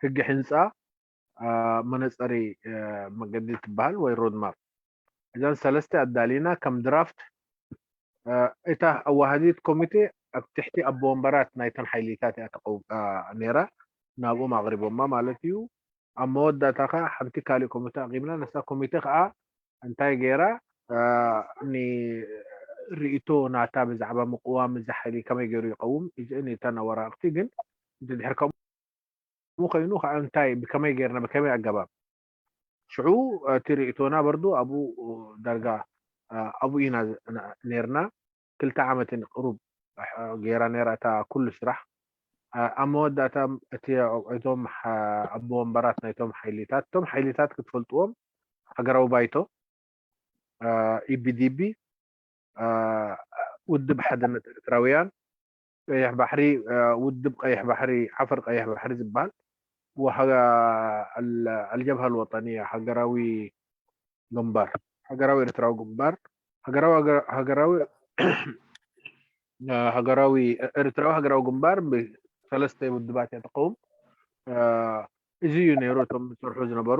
ህጊ ሕንፃ መነፀሪ መገዲ ትበሃል ወይ ሮድማፕ እዘን ሰለስተ ኣዳሊና ከም ድራፍት እታ ኣዋሃዲት ኮሚቴ ኣብ ትሕቲ ኣቦ ወንበራት ናይተን ሓይሊታት እያ ነይራ ናብኦም ኣቕሪቦማ ማለት እዩ። ኣብ መወዳእታ ከዓ ሓንቲ ካሊእ ኮሚቴ ኣቂምና ነሳ ኮሚቴ ከዓ እንታይ ገይራ ንርእይቶ ናታ ብዛዕባ ምቅዋም እዚ ሓይሊ ከመይ ገይሩ ይቀውም እዚአን እተን ኣወራቅቲ ግን ድድሕር ከምኡ ኮይኑ ከዓ እንታይ ብከመይ ገይርና ብከመይ ኣገባብ ሽዑ እቲ ርእይቶና በርዱ ኣብኡ ዳርጋ ኣብኡ ኢና ነርና ክልተ ዓመትን ቅሩብ ገይራ ነይራ እታ ኩሉ ስራሕ ኣብ መወዳእታ እቲ እቶም ኣቦ ወንበራት ናይቶም ሓይሊታት እቶም ሓይሊታት ክትፈልጥዎም ሃገራዊ ባይቶ ኢቢዲቢ ውድብ ሓድነት ኤርትራውያን ቀይሕ ባሕሪ ውድብ ቀይሕ ባሕሪ ዓፈር ቀይሕ ባሕሪ ዝበሃል ኣልጀብሃ ልወጠንያ ሃገራዊ ግንባር ሃገራዊ ኤርትራዊ ግንባር ሃገራዊ ሃገራዊ ሃገራዊ ኤርትራዊ ሃገራዊ ግንባር ብሰለስተ ውድባት እያ ትቀውም። እዚ እዩ ነይሩ እቶም ዝሰርሑ ዝነበሩ።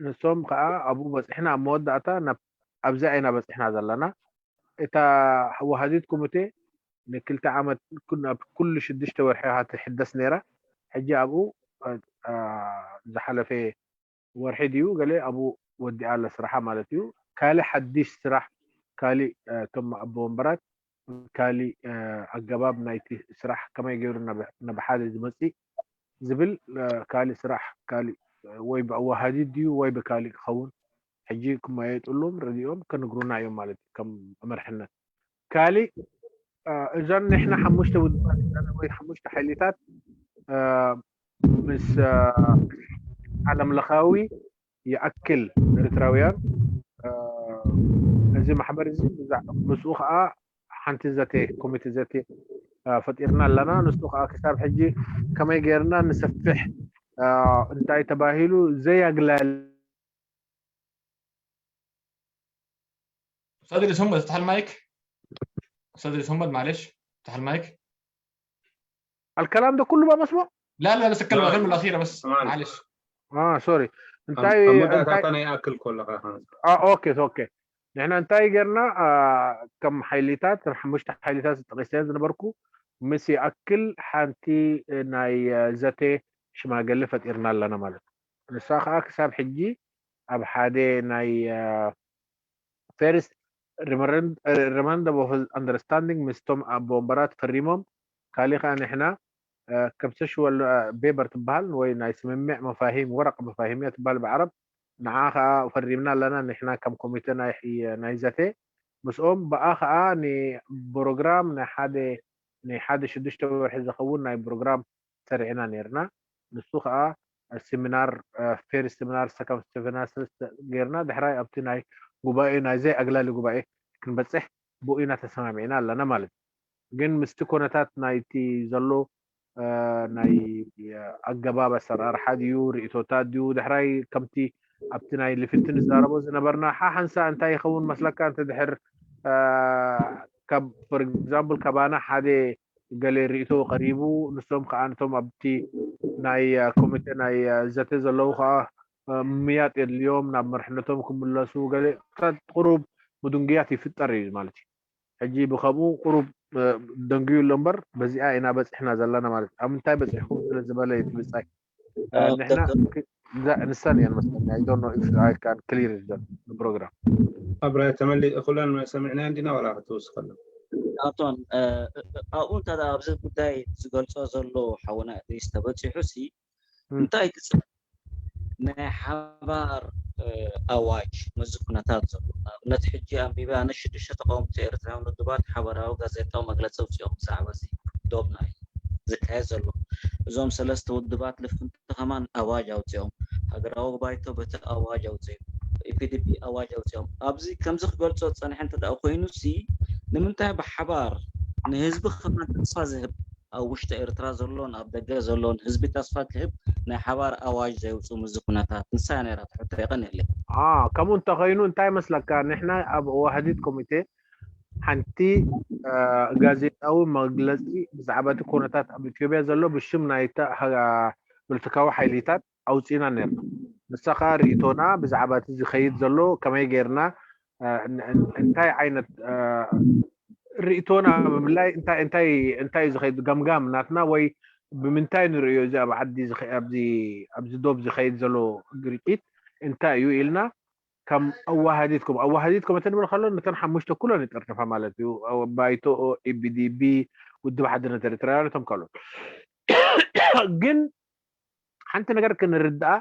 ንሶም ከዓ ኣብኡ በፂሕና ኣብ መወዳእታ ኣብዚኣ ኢና በፂሕና ዘለና። እታ ወሃዚት ኮሚቴ ንክልተ ዓመት ናብ ኩሉ ሽዱሽተ ወርሒ ትሕደስ ነይራ። ሕጂ ኣብኡ ዝሓለፈ ወርሒ ድዩ ገለ ኣብኡ ወዲኣ ኣለ ስራሓ ማለት እዩ። ካልእ ሓድሽ ስራሕ ካልእ እቶም ኣቦ ወንበራት ካልእ ኣገባብ ናይቲ ስራሕ ከመይ ገይሩ ናብ ሓደ ዝመፅእ ዝብል ካልእ ስራሕ ካልእ ወይ ብኣዋሃዲ ድዩ ወይ ብካልእ ክኸውን ሕጂ ክመያየጥሎም ረዲኦም ከንግሩና እዮም ማለት እዩ። ከም መርሕነት ካልእ እዘን ንሕና ሓሙሽተ ውድባት ወይ ሓሙሽተ ሓይሊታት ምስ ዓለም ለኻዊ ይኣክል ኤርትራውያን፣ እ፣ እዚ ማሕበር እዚ ብዛ-፣ ምስኡ ከዓ ሓንቲ ዘተ፣ ኮሚቴ ዘተ፣ እ፣ ፈጢርና ኣለና። ንሱ ከዓ ክሳብ ሕጂ ከመይ ጌርና ንሰፍሕ፣ እ፣ እንታይ ተባሂሉ፣ ዘያግላል استاذ ادريس، هم افتح المايك. استاذ ادريس، هم معلش، افتح المايك. الكلام ده كله ما بسمع. لا لا، بس اتكلم، لا. اكمل الاخيره بس، معلش. معلش. اه، سوري. انت ኣብ መወዳእታ انت እታ ናይ ይኣክል ከለኻ اه، اوكي، اوكي. ንሕና እንታይ ጌርና፣ አ፣ ከም ሓይሊታት፣ ከም ሓሙሽተ ሓይሊታት ጠቂሰ ዝነበርኩ፣ ምስ ይኣክል ሓንቲ ናይ፣ አ፣ ዘተ ሽማግለ ፈጢርና ኣለና ማለት እዩ። ንሳ ከዓ ክሳብ ሕጂ ኣብ ሓደ ናይ፣ አ፣ ፈርስት ሪመረን-፣ ሪመንደም ኦፍ ኣንደርስታንዲንግ ምስቶም ኣቦ ወንበራት ፈሪሞም፣ ካሊእ ከዓ ንሕና፣ አ፣ ከም ሶሻል፣ አ፣ ፔፐር ትበሃል ወይ ናይ ስምምዕ መፋሂም፣ ወረቅ መፋሂም እያ ትበሃል ብዓረብ። ንዓ ከዓ ፈሪምና ኣለና ንሕና ከም ኮሚቴ ናይ፣ ናይ ዘተ ምስኦም። ብኣ ከዓ ንፕሮግራም ናይ ሓደ፣ ናይ ሓደ ሽዱሽተ ወርሒ ዝኸውን ናይ ፕሮግራም ሰሪዕና ነይርና። ንሱ ከዓ ሴሚናር፣ አ፣ ፈርስት ሴሚናር፣ ሰከንድ ሴሚናር፣ ሰለስተ ጌርና። ድሕራይ ኣብቲ ናይ ጉባኤ፣ ናይ ዘይኣግላሊ ጉባኤ ክንበፅሕ ብኡ ኢና ተሰማሚዕና ኣለና ማለት እዩ። ግን ምስቲ ኮነታት ናይቲ ዘሎ፣ አ፣ ናይ፣ አ፣ ኣገባብ ኣሰራርሓ ድዩ፣ ርእቶታት ድዩ፣ ድሕራይ ከምቲ ኣብቲ ናይ ልፍንቲ ንዛረቦ ዝነበርና ሓሓንሳ እንታይ ይኸውን መስለካ? እንተ ድሕር፣ አ፣ ካብ፣ ፎር ኤግዛምፕል፣ ካባና ሓደ ገለ ርእቶ ቀሪቡ፣ ንሶም ከዓ ነቶም ኣብቲ ናይ፣ አ፣ ኮሚቴ ናይ፣ አ፣ ዘተ ዘለዉ ከዓ፣ አ፣ ምምያጥ የድልዮም፣ ናብ መርሕነቶም ክምለሱ፣ ገለ ቁሩብ ምድንጉያት ይፍጠር እዩ ማለት እዩ። ሕጂ ብከምኡ ቁሩብ፣ አ፣ ደንጉዩ ኣሎ እምበር፣ በዚኣ ኢና በፂሕና ዘለና ማለት እዩ። ኣብ ምንታይ በፂሕኩም ስለ ዝበለ እዩ እቲ ብፃይ። አ፣ ኣብ ንሕና ደገ ክ-፣ እዛ፣ ንሰን እየን መስለኒ። I don't know if I can clear it, the program. ኣብረ ተመሊ ኩለን ሰሚዕና እንዲና ዋላ ክትውስኸሉ ኣቶን፣ እ፣ እ፣ ኣብኡ እንተ ደኣ ኣብዚ ጉዳይ ዝገልጾ ዘሎ ሓውና እድሪስ ተበጺሑ ሲ እም። እንታይ ትጽ-፣ ናይ ሓባር፣ እ፣ ኣዋጅ ምስዚ ኩነታት ዘሎ ንኣብነት ሕጂ ኣንቢበ ኣነ ሽዱሽተ ተቃወምቲ ኤርትራውያን ውድባት ሓበራዊ ጋዜጣዊ መግለጺ ኣውጺኦም ብዛዕባ እዚ ዶብ ናይ ዝካየድ ዘሎ እዞም ሰለስተ ውድባት ልፍንቲ ከማን ኣዋጅ ኣውጺኦም ሃገራዊ ባይቶ በቲ ኣዋጅ ኣውጺኡ ኢፒዲፒ ኣዋጅ ኣውጺኦም ኣብዚ ከምዚ ክገልጾ ዝጸንሐ እንተ ደኣ ኮይኑ ሲ ንምንታይ ብሓባር ንህዝቢ ከማን ተስፋ ዝህብ ኣብ ውሽጢ ኤርትራ ዘሎን ኣብ ደገ ዘሎን ህዝቢ ተስፋ ክህብ ናይ ሓባር ኣዋጅ ዘየውጽኡ ምስዚ ኩነታት ንሳ እያ ነይራ ትሕቶ የቐንየለይ። አ፣ ከምኡ እንተኸይኑ እንታይ መስለካ? ንሕና ኣብ ወሃዲት ኮሚቴ ሓንቲ፣ አ፣ ጋዜጣዊ መግለጺ ብዛዕባ እቲ ኩነታት ኣብ ኢትዮጵያ ዘሎ ብሽም ናይታ ሃ-፣ ፖለቲካዊ ሓይሊታት ኣውጺና ነርና። ንሳ ኸኣ ርእይቶና ብዛዕባ እቲ ዝኸይድ ዘሎ ከመይ ጌርና፣ አ፣ ን-፣ ን-፣ እንታይ ዓይነት፣ አ፣ ርእይቶና ብምላይ እንታይ፣ እንታይ፣ እንታይ እዩ ዝኸይድ፣ ገምጋም ናትና ወይ ብምንታይ ንርእዮ እዚ ኣብ ዓዲ ዝኸ-፣ ኣብዚ፣ ኣብዚ ዶብ ዝኸይድ ዘሎ ግርጭት እንታይ እዩ ኢልና ከም ኣዋሃዲት ኮም-፣ ኣዋሃዲት ኮሚቴ ንብል ከሎ ነተን ሓሙሽተ ኩለን ይጠርነፋ ማለት እዩ። ኣው-፣ ባይቶ፣ ኢቢዲቢ፣ ውድብ ሓድነት ኤርትራውያን፣ እቶም ካልኦት። ግን ሓንቲ ነገር ክንርድኣ፣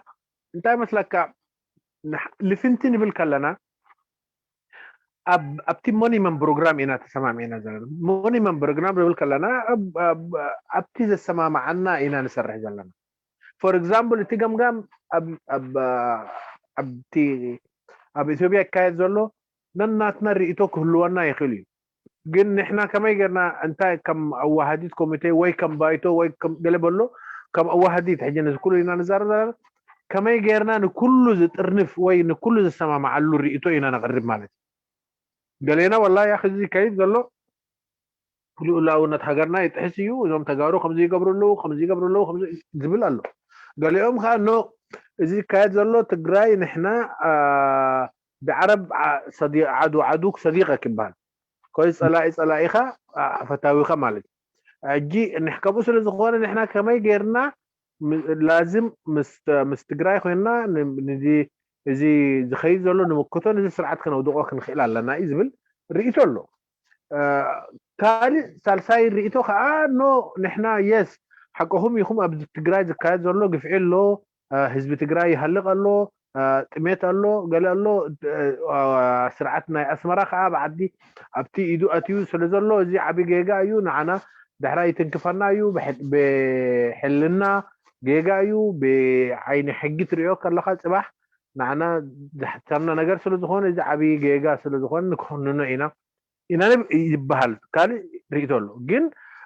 እንታይ መስለካ፣ ንሕ-፣ ልፍንቲ ንብል ከለና፣ ኣብ፣ ኣብቲ ሞኒመም ፕሮግራም ኢና ተሰማሚዕና ዘለና። ሞኒመም ፕሮግራም ንብል ከለና፣ ኣብ፣ ኣብ፣ ኣብቲ ዘሰማማዓና ኢና ንሰርሕ ዘለና። ፎር ኤግዛምፕል፣ እቲ ገምጋም ኣብ፣ ኣብ፣ ኣብቲ፣ ኣብ ኢትዮጵያ ይካየድ ዘሎ ነናትና ርእይቶ ክህልወና ይኽእል እዩ። ግን ንሕና ከመይ ጌርና፣ እንታይ ከም ኣዋሃዲት ኮሚቴ ወይ ከም ባይቶ ወይ ከም ገለ በሎ፣ ከም ኣዋሃዲት፣ ሕጂ ነዚ ኩሉ ኢና ንዛረብ ዘለና፣ ከመይ ጌርና ንኩሉ ዝጥርንፍ ወይ ንኩሉ ዝሰማማዓሉ ርእይቶ ኢና ነቕርብ ማለት እዩ። ገሌና ወላ ያኽ እዚ ይካይድ ዘሎ ልኡላውነት ሃገርና ይጥሕስ እዩ፣ እዞም ተጋሩ ከምዚ ይገብሩ ኣለዉ፣ ከምዚ ይገብሩ ኣለዉ፣ ከምዚ ዝብል ኣሎ። ገሊኦም ከኣ ኖ፣ እዚ ይካየድ ዘሎ ትግራይ ንሕና፣ አ፣ ብዓረብ ዓ-፣ ሰዲ-፣ ዓዱ ዓዱ ሰዲቀክ ይበሃል። ኮይ ጸላኢ ጸላኢኻ፣ አ፣ ፈታዊኻ ማለት እዩ። ሕጂ ንሕ-፣ ከምኡ ስለ ዝኾነ ንሕና ከመይ ጌርና ም-፣ ላዝም ምስ፣ ምስ ትግራይ ኮይንና ን-፣ ንዚ፣ እዚ ዝኸይድ ዘሎ ንምክቶ፣ ነዚ ስርዓት ከነውድቆ ክንኽእል ኣለና እዩ ዝብል ርእይቶ ኣሎ። እ፣ ካልእ ሳልሳይ ርእይቶ ከኣ ኖ፣ ንሕና የስ ሓቅኹም ኢኹም፣ ኣብዚ ትግራይ ዝካየድ ዘሎ ግፍዒ ኣሎ፣ እ፣ ህዝቢ ትግራይ ይሃልቕ ኣሎ፣ እ፣ ጥሜት ኣሎ፣ ገለ ኣሎ፣ እ፣ እ፣ ስርዓት ናይ ኣስመራ ከኣ ብዓዲ ኣብቲ ኢዱ ኣትዩ ስለ ዘሎ እዚ ዓቢ ጌጋ እዩ፣ ንዓና ዳሕራይ ይትንክፈና እዩ፣ ብሕ-፣ ብሕልና ጌጋ እዩ። ብዓይኒ ሕጊ ትሪኦ ከለኻ ጽባሕ ንዓና ዝሓተና ነገር ስለ ዝኾነ፣ እዚ ዓብዪ ጌጋ ስለ ዝኾነ ንኮንኖ ኢና ኢና ንብ- ይበሃል። ካልእ ርእይቶ ኣሎ። ግን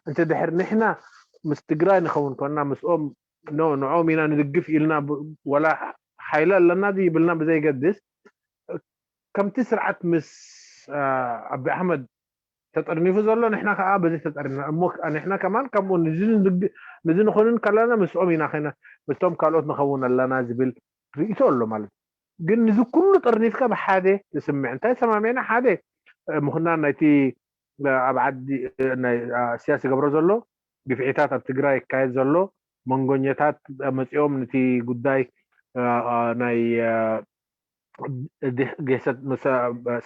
እንተ ድሕር ንሕና ምስ ትግራይ ንኸውን ኮንና ምስኦም ኖ ንዖም ኢና ንድግፍ ኢልና ብ- ወላ ሓይሊ ኣለና ይብልና ብዘይገድስ፣ ከምቲ ስርዓት ምስ ኣቢ ኣሕመድ ተጠርኒፉ ዘሎ ንሕና ከዓ በዚ ተጠርኒና እሞ ንሕና ከማን ከምኡ ንዚ ንኾንን ከለና ምስኦም ኢና ኸና ምስቶም ካልኦት ንኸውን ኣለና ዝብል ርእይቶ ኣሎ ማለት እዩ። ግን ንዚ ኩሉ ጠርኒፍካ ብሓደ ትስምዕ እንታይ ሰማሚዕና ሓደ ምኽናን ናይቲ ኣብ ዓዲ ናይ ስያስ ይገብሮ ዘሎ ግፍዒታት ኣብ ትግራይ ይካየድ ዘሎ መንጎኛታት መፂኦም ነቲ ጉዳይ ናይ ግህሰት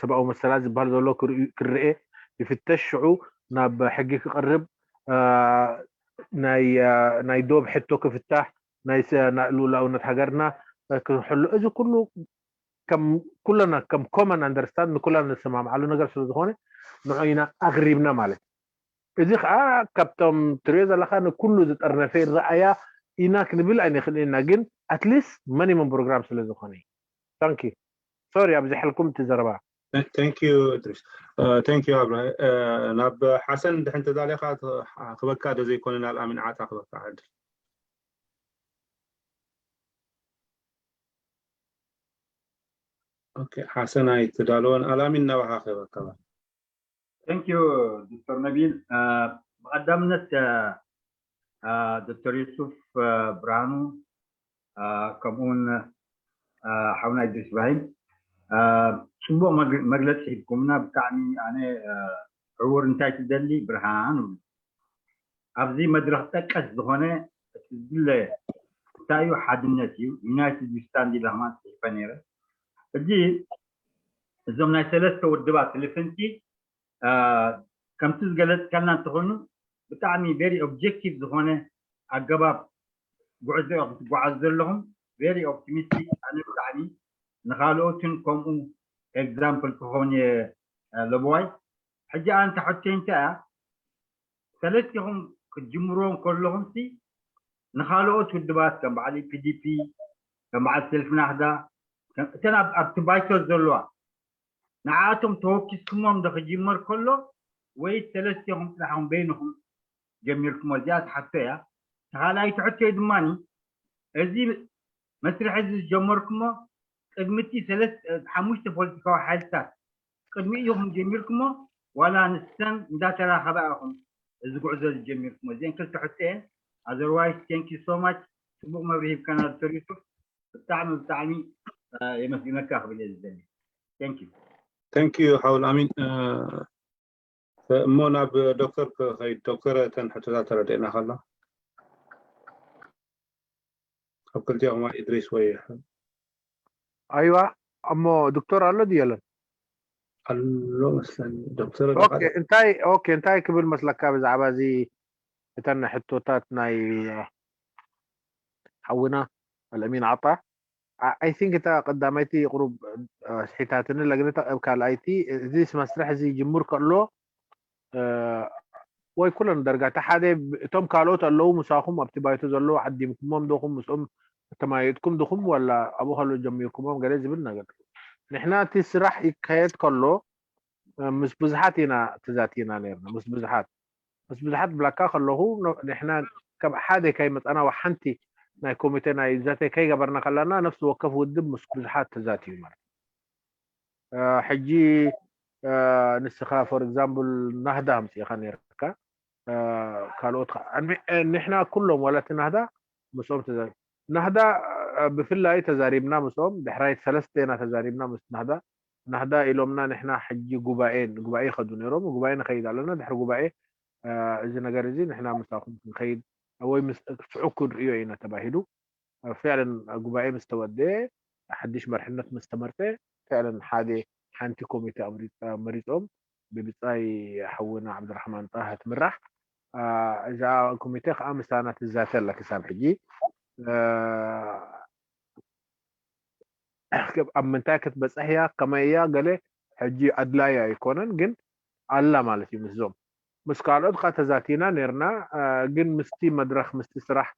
ሰብኣዊ መሰላት ዝበሃል ዘሎ ክርኤ ይፍተሽ ሽዑ ናብ ሕጊ ክቐርብ ናይ ዶብ ሕቶ ክፍታሕ ናይ ልኡላውነት ሃገርና ክሕሉ እዚ ኩሉ ከም ኩለና ከም common understand ንኩለና ንሰማምዓሉ ነገር ስለ ዝኾነ ንዑ ኢና ኣቕሪብና ማለት እዩ። እዚ ከዓ ካብቶም ትሪኦ ዘለካ ንኩሉ ዝጠርነፈ ይረኣያ ኢና ክንብል ኣይንኽእል ኢና፣ ግን at least minimum program ስለ ዝኾነ እዩ። Thank you. Sorry ኣብዚሐልኩም እቲ ዘረባ። Thank you እድሪስ። Thank you ኣብርሃ። ናብ ሓሰን ድሕን ተዳሊኻ ክበካ ዶ ዘይኮነ ናብ ኣሚን ዓጣ ክበካ ዕድል። ኦኬ ሓሰን ኣይተዳለወን። ኣላሚን ናባኻ ክበካ። Thank you ዶክተር ነቢል። ብቐዳምነት ዶክተር ዩሱፍ ብርሃኑ ከምኡውን ሓውና ኢድሪስ ኢብራሂም ፅቡቕ መግለፂ ሂብኩምና። ብጣዕሚ ኣነ ዕውር እንታይ ትደሊ ብርሃን እብሉ። ኣብዚ መድረኽ ጠቀስ ዝኾነ እቲ ዝድለ እንታይ እዩ ሓድነት እዩ። United we stand ኢለ ከማን ፅሒፈ ነይረ። ሕጂ እዞም ናይ ሰለስተ ውድባት ልፍንቲ ከምቲ ዝገለፅካልና እንተኾይኑ ብጣዕሚ very objective ዝኾነ ኣገባብ ጉዕዞ ክትጓዓዙ ዘለኹም very optimistic። ኣነ ብጣዕሚ ንኻልኦትን ከምኡ example ክኾን እየ ለበዋይ። ሕጂ ኣንታ ሕቶይ እንታይ እያ? ሰለስቲኹም ክትጅምርዎም ከለኹም ሲ ንኻልኦት ውድባት ከም በዓል ኢፒዲፒ ከም በዓል ሰልፊ ናህዳ እተን ኣብቲ ባይቶ ዘለዋ ንዓኣቶም ተወኪስኩሞም ዶ ክጅመር ከሎ ወይ ሰለስቲኹም ጥራሕኹም በይንኹም ጀሚርኩሞ? እዚኣ ትሓቶ እያ። ተኻልኣይቲ ሕቶይ ድማ እዚ መስርሕ እዚ ዝጀመርኩሞ ቅድሚ እቲ ሓሙሽተ ፖለቲካዊ ሓይልታት ቅድሚ ኢኹም ጀሚርኩሞ ዋላ ንሰን እንዳተራኸባ ኢኹም እዚ ጉዕዞ እዚ ጀሚርኩሞ? እዚአን ክልተ ሕቶ እየን። Otherwise thank you so much። ፅቡቕ መብርሂ ሂብካና ዶክተር ዩሱፍ። ብጣዕሚ ብጣዕሚ የመስግነካ ክብል እየ ዝደሊ። Thank you። Thank you ሓውል ኣሚን። እሞ ናብ ዶክተር ክኸይድ። ዶክተር እተን ሕቶታት ተረዲእና ከላ ኣብ ክልቲኦም ወይ እድሪስ ወይ ኣይዋ እሞ ዶክተር ኣሎ ድዩ የለን? ኣሎ መስለኒ ዶክተር እንታይ ኦኬ እንታይ ክብል መስለካ ብዛዕባ እዚ እተን ሕቶታት ናይ ሓውና ኣልእሚን ዓጣ I think እታ ቀዳመይቲ ቁሩብ ኣስሒታትኒ ለግነታ ኣብ ካልኣይቲ እዚ መስርሕ እዚ ይጅምር ከሎ ወይ ኩለን ደርጋ እቲ ሓደ እቶም ካልኦት ኣለዉ ምሳኹም ኣብቲ ባይቶ ዘለዉ ዓዲምኩሞም ዶኹም ምስኦም ተማየጥኩም ድኹም ወላ ኣብኡ ከሎ ጀሚርኩሞም ገለ ዝብል ነገር ንሕና እቲ ስራሕ ይካየድ ከሎ ምስ ብዙሓት ኢና ተዛቲና ነርና ምስ ብዙሓት ምስ ብዙሓት ብላካ ከለኹ ንሕና ከም ሓደ ከይመፃና ሓንቲ ናይ ኮሚቴ ናይ ዘተ ከይገበርና ከለና ነፍሲ ወከፍ ውድብ ምስ ብዙሓት ተዛትዩ ማለት ሕጂ ንስኻ for example ናህዳ ኣምፂእኻ ነርካ ካልኦት ንሕና ኩሎም ዋላ እቲ ናህዳ ምስኦም ናህዳ ብፍላይ ተዛሪብና ምስኦም ድሕራይ ሰለስተ ኢና ተዛሪብና ምስ ናህዳ ናህዳ ኢሎምና ንሕና ሕጂ ጉባኤ ጉባኤ ይኸዱ ነይሮም ጉባኤ ንኸይድ ኣለና ድሕሪ ጉባኤ እዚ ነገር እዚ ንሕና ምሳኹም ክንኸይድ ወይ ስዑ ክንርእዮ ኢና ተባሂሉ ፍዕለን ጉባኤ ምስ ተወደአ ሓድሽ መርሕነት ምስ ተመርፀ ፍዕለን ሓደ ሓንቲ ኮሚቴ መሪፆም ብብፃይ ሓውና ዓብድራሕማን ጣሃ ትምራሕ እዛ ኮሚቴ ከዓ ምሳና ትዛተ ኣላ ክሳብ ሕጂ ኣብ ምንታይ ክትበፅሕ እያ ከመይ እያ ገለ ሕጂ ኣድላይ ኣይኮነን ግን ኣላ ማለት እዩ ምስዞም ምስ ካልኦት ከዓ ተዛቲና ነርና ግን ምስቲ መድረክ ምስቲ ስራሕ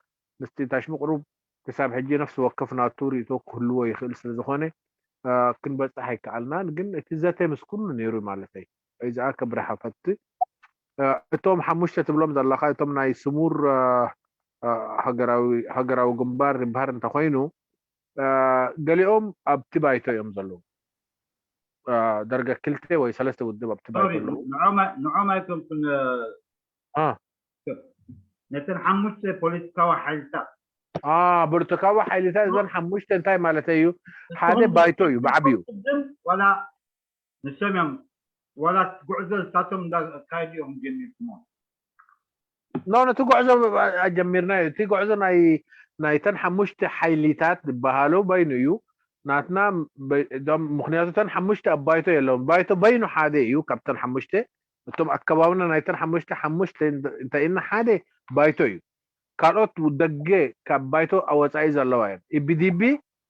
ምስቲ ታሽሙ ቅሩብ ክሳብ ሕጂ ነፍሲ ወከፍ ናቱ ርእይቶ ክህልዎ ይኽእል ስለ ዝኾነ፣ እ፣ ክንበጽሕ ኣይከኣልናን። ግን እቲ ዘተ ምስ ኩሉ ነይሩ ማለተይ። እዚ ከኣ ከብርሃ ፈቲ። እ፣ እቶም ሓሙሽተ ትብሎም ዘለኻ፣ እቶም ናይ ስሙር፣ እ፣ እ፣ ሃገራዊ፣ ሃገራዊ ግንባር ይበሃል እንተኾይኑ፣ እ፣ ገሊኦም ኣብቲ ባይቶ እዮም ዘለዉ። እ፣ ደርገ ክልተ ወይ ሰለስተ ውድብ ኣብቲ ባይቶ ኣለዉ። ንዖም ኣይ-፣ ንዖም ኣይኮንኩን፣ እ፣ አ። ነተን ሓሙሽተ ፖለቲካዊ ሓይልታት። አ፣ ፖለቲካዊ ሓይልታት እዘን ሓሙሽተ እንታይ ማለት እዩ? ሓደ ንስኹም ባይቶ እዩ፣ ብዓቢኡ። ቅድም ዋላ ንሶም እዮም፣ ዋላ እቲ ጉዕዞ ንሳቶም እንዳካየዱ እዮም ጀሚርኩሞ። ኖ፣ ነቲ ጉዕዞ ኣጀሚርናዮ። እቲ ጉዕዞ ናይ፣ ናይተን ሓሙሽተ ሓይሊታት ዝበሃሉ በይኑ እዩ። ናትና በ-፣ እዞም፣ ምኽንያቱ እተን ሓሙሽተ ኣብ ባይቶ የለውን። ባይቶ በይኑ ሓደ እዩ ካብተን ሓሙሽተ። እቶም ኣከባብና ናይተን ሓሙሽተ፣ ሓሙሽተ እንተ-፣ እንተ ኢልና ሓደ ባይቶ እዩ። ካልኦት ደገ ካብ ባይቶ ኣወጻኢ ዘለዋ እየን። ኢ ቢ ዲ ቢ፣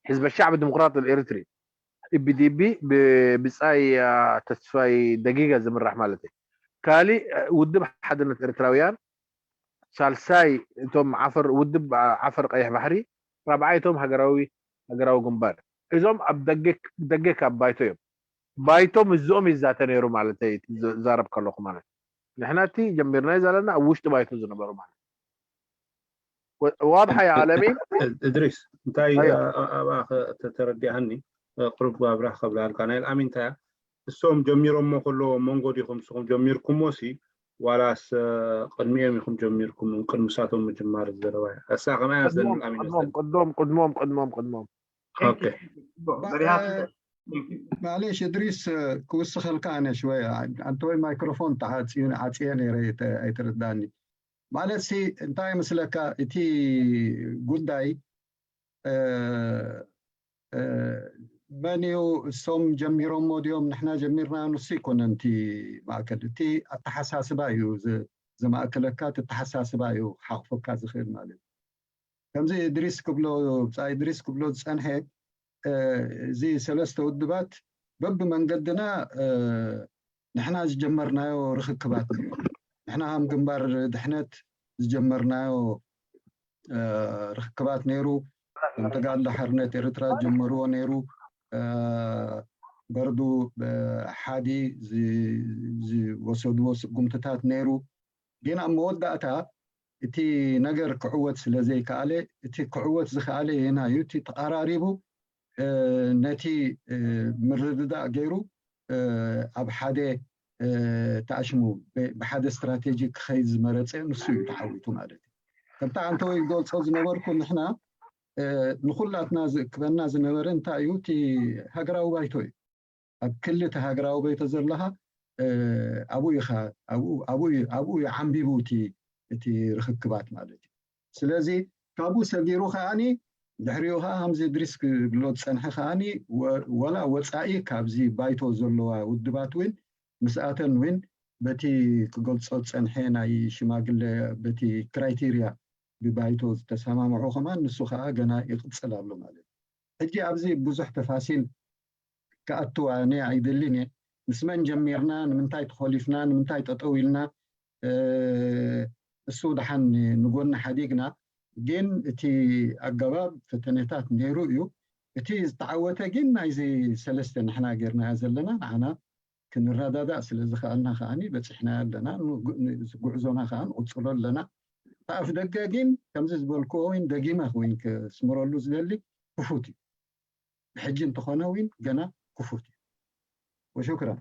ሕዝበ ሻዕቢ ዲሞክራት ኤርትሪ፣ ኢ ቢ ዲ ቢ፣ ብ-፣ ብጻይ፣ አ፣ ተስፋይ ደጊገ ዝምራሕ ማለት እዩ። ካልእ፣ አ፣ ውድብ ሓድነት ኤርትራውያን፣ ሳልሳይ እቶም ዓፈር፣ ውድብ ዓፈር ቀይሕ ባሕሪ፣ ራብዓይ እቶም ሃገራዊ፣ ሃገራዊ ግንባር። እዞም ኣብ ደገ፣ ደገ ካብ ባይቶ እዮም። ባይቶ ምስዚኦም ይዛተ ነይሩ ማለት እዩ፣ እቲ ዝ-፣ ዝዛረብ ከለኹ ማለት እዩ። ንሕና እቲ ጀሚርናዮ ዘለና ኣብ ውሽጢ ባይቶ ዝነበሩ ማለት እዩ። ወ-፣ ዋድሓ ያ ዓለሚ? እድሪስ፣ እንታይ፣ ኣዮ። ኣ-፣ ኣ-፣ ኣብኣ ኸ-፣ ተ-፣ ተረዲኣኒ፣ እ፣ ቅሩብ ኣብራህ ከብላልካ። ናይ ኣልኣሚን እንታይ እያ? እሶም ጀሚሮሞ ከለዎ መንጎ ዲኹም ንስኹም ጀሚርኩሞ ሲ፣ ዋላስ፣ እ፣ ቅድሚኦም ኢኹም ጀሚርኩም፣ ቅድሚ ሳቶም ምጅማር ዝዘረባ እያ። እሳ ከማይ ቅድሞም፣ ኣዘን ኣልኣሚን ቅድሞም፣ ወሰን። ቅድሞም፣ ቅድሞም፣ ቅድሞም፣ ቅድሞም። ኦኬ። ጽቡቅ፣ ባ-፣ በሪሃት እ፣ Thank you። ማሌሽ እድሪስ፣ እ፣ ክውስኸልካ ኣነ ሽወይ፣ ኣ-፣ ኣንተ ወይ ማይክሮፎን ተዓጽዩ፣ ዓጽየ ነይረ፣ ኣይተ-፣ ኣይተረዳኒ። ማለት ሲ፣ እንታይ ይመስለካ፣ እቲ ጉዳይ፣ እ፣ እ፣ መን እዩ፣ እሶም ጀሚሮሞ ድዮም፣ ንሕና ጀሚርና፣ ንሱ ይኮነን እቲ ማእከል። እቲ ኣተሓሳስባ እዩ ዝ-፣ ዝማእከለካ፣ እቲ ኣተሓሳስባ እዩ ሓቑፈካ ዝኽእል ማለት እዩ። ከምዚ እድሪስ ክብሎ፣ ብጻይ እድሪስ ክብሎ ዝጸንሐ፣ እ፣ እዚ ሰለስተ ውድባት በብመንገድና፣ እ፣ ንሕና ዝጀመርናዮ ርኽክባት ነይሩ። ንሕና ከም ግንባር ድሕነት ዝጀመርናዮ፣ እ፣ ርኽክባት ነይሩ። ከም ተጋድሎ ሓርነት ኤርትራ ዝጀመርዎ ነይሩ። እ፣ በርዱ፣ እ፣ ሓዲ ዝ-፣ ዝወሰድዎ ስጉምትታት ነይሩ። ግን ኣብ መወዳእታ እቲ ነገር ክዕወት ስለ ዘይከኣለ፣ እቲ ክዕወት ዝኸኣለ የናይ እዩ፣ እቲ ተቐራሪቡ፣ እ፣ ነቲ፣ እ፣ ምርድዳእ ገይሩ፣ እ፣ ኣብ ሓደ፣ እ፣ ተኣሽሙ ብ-፣ ብሓደ ስትራቴጂ ክኸይድ ዝመረጸ ንሱ እዩ ተዓዊቱ ማለት እዩ። ከምቲ ኣንተ ወይ ዝገልጾ ዝነበርኩ፣ ንሕና፣ እ፣ ንኹላትና ዝእክበና ዝነበረ እንታይ እዩ? እቲ ሃገራዊ ባይቶ እዩ። ኣብ ክሊ እቲ ሃገራዊ ባይቶ ዘለኻ፣ እ፣ ኣብኡ ኢኻ፣ ኣብኡ፣ ኣብኡ እዩ፣ ኣብኡ እዩ ዓምቢቡ እቲ፣ እቲ ርኽክባት ማለት እዩ። ስለዚ ካብኡ ሰጊሩ ከኣኒ፣ ድሕሪኡ ከኣ ከምዚ እድሪስ ክብሎ ዝጸንሐ ከኣኒ፣ ወ-፣ ወላ ወጻኢ ካብዚ ባይቶ ዘለዋ ውድባት እውን ምስኣተን እውን በቲ ክገልጾ ዝጸንሐ ናይ ሽማግለ፣ በቲ ክራይቴርያ ብባይቶ ዝተሰማምዑ ከማን ንሱ ከኣ ገና ይቕጽል ኣሎ ማለት እዩ። ሕጂ ኣብዚ ብዙሕ ተፋሲል ክኣቱ ኣነ ኣይደልን እየ። ምስ መን ጀሚርና፣ ንምንታይ ተኾሊፍና፣ ንምንታይ ጠጠው ኢልና፣ እ፣ እሱ ደሓን ንጎኒ ሓዲግና፣ ግን እቲ ኣገባብ ፈተነታት ነይሩ እዩ። እቲ ዝተዓወተ ግን ናይዚ ሰለስተ ንሕና ጌርናዮ ዘለና፣ ንዓና ክንረዳዳእ ስለ ዝኸኣልና ከኣኒ በጺሕናዮ ኣለና። ንጉ-፣ ን-፣ ጉዕዞና ከኣ ንቕጽሎ ኣለና። እቲ ኣፍ ደገ ግን ከምዚ ዝበልክዎ ወይን ደጊመ ወይን ከስምረሉ ዝደሊ ክፉት እዩ። ብሕጂ እንተኾነ እውን ገና ክፉት እዩ። ወሽክራን።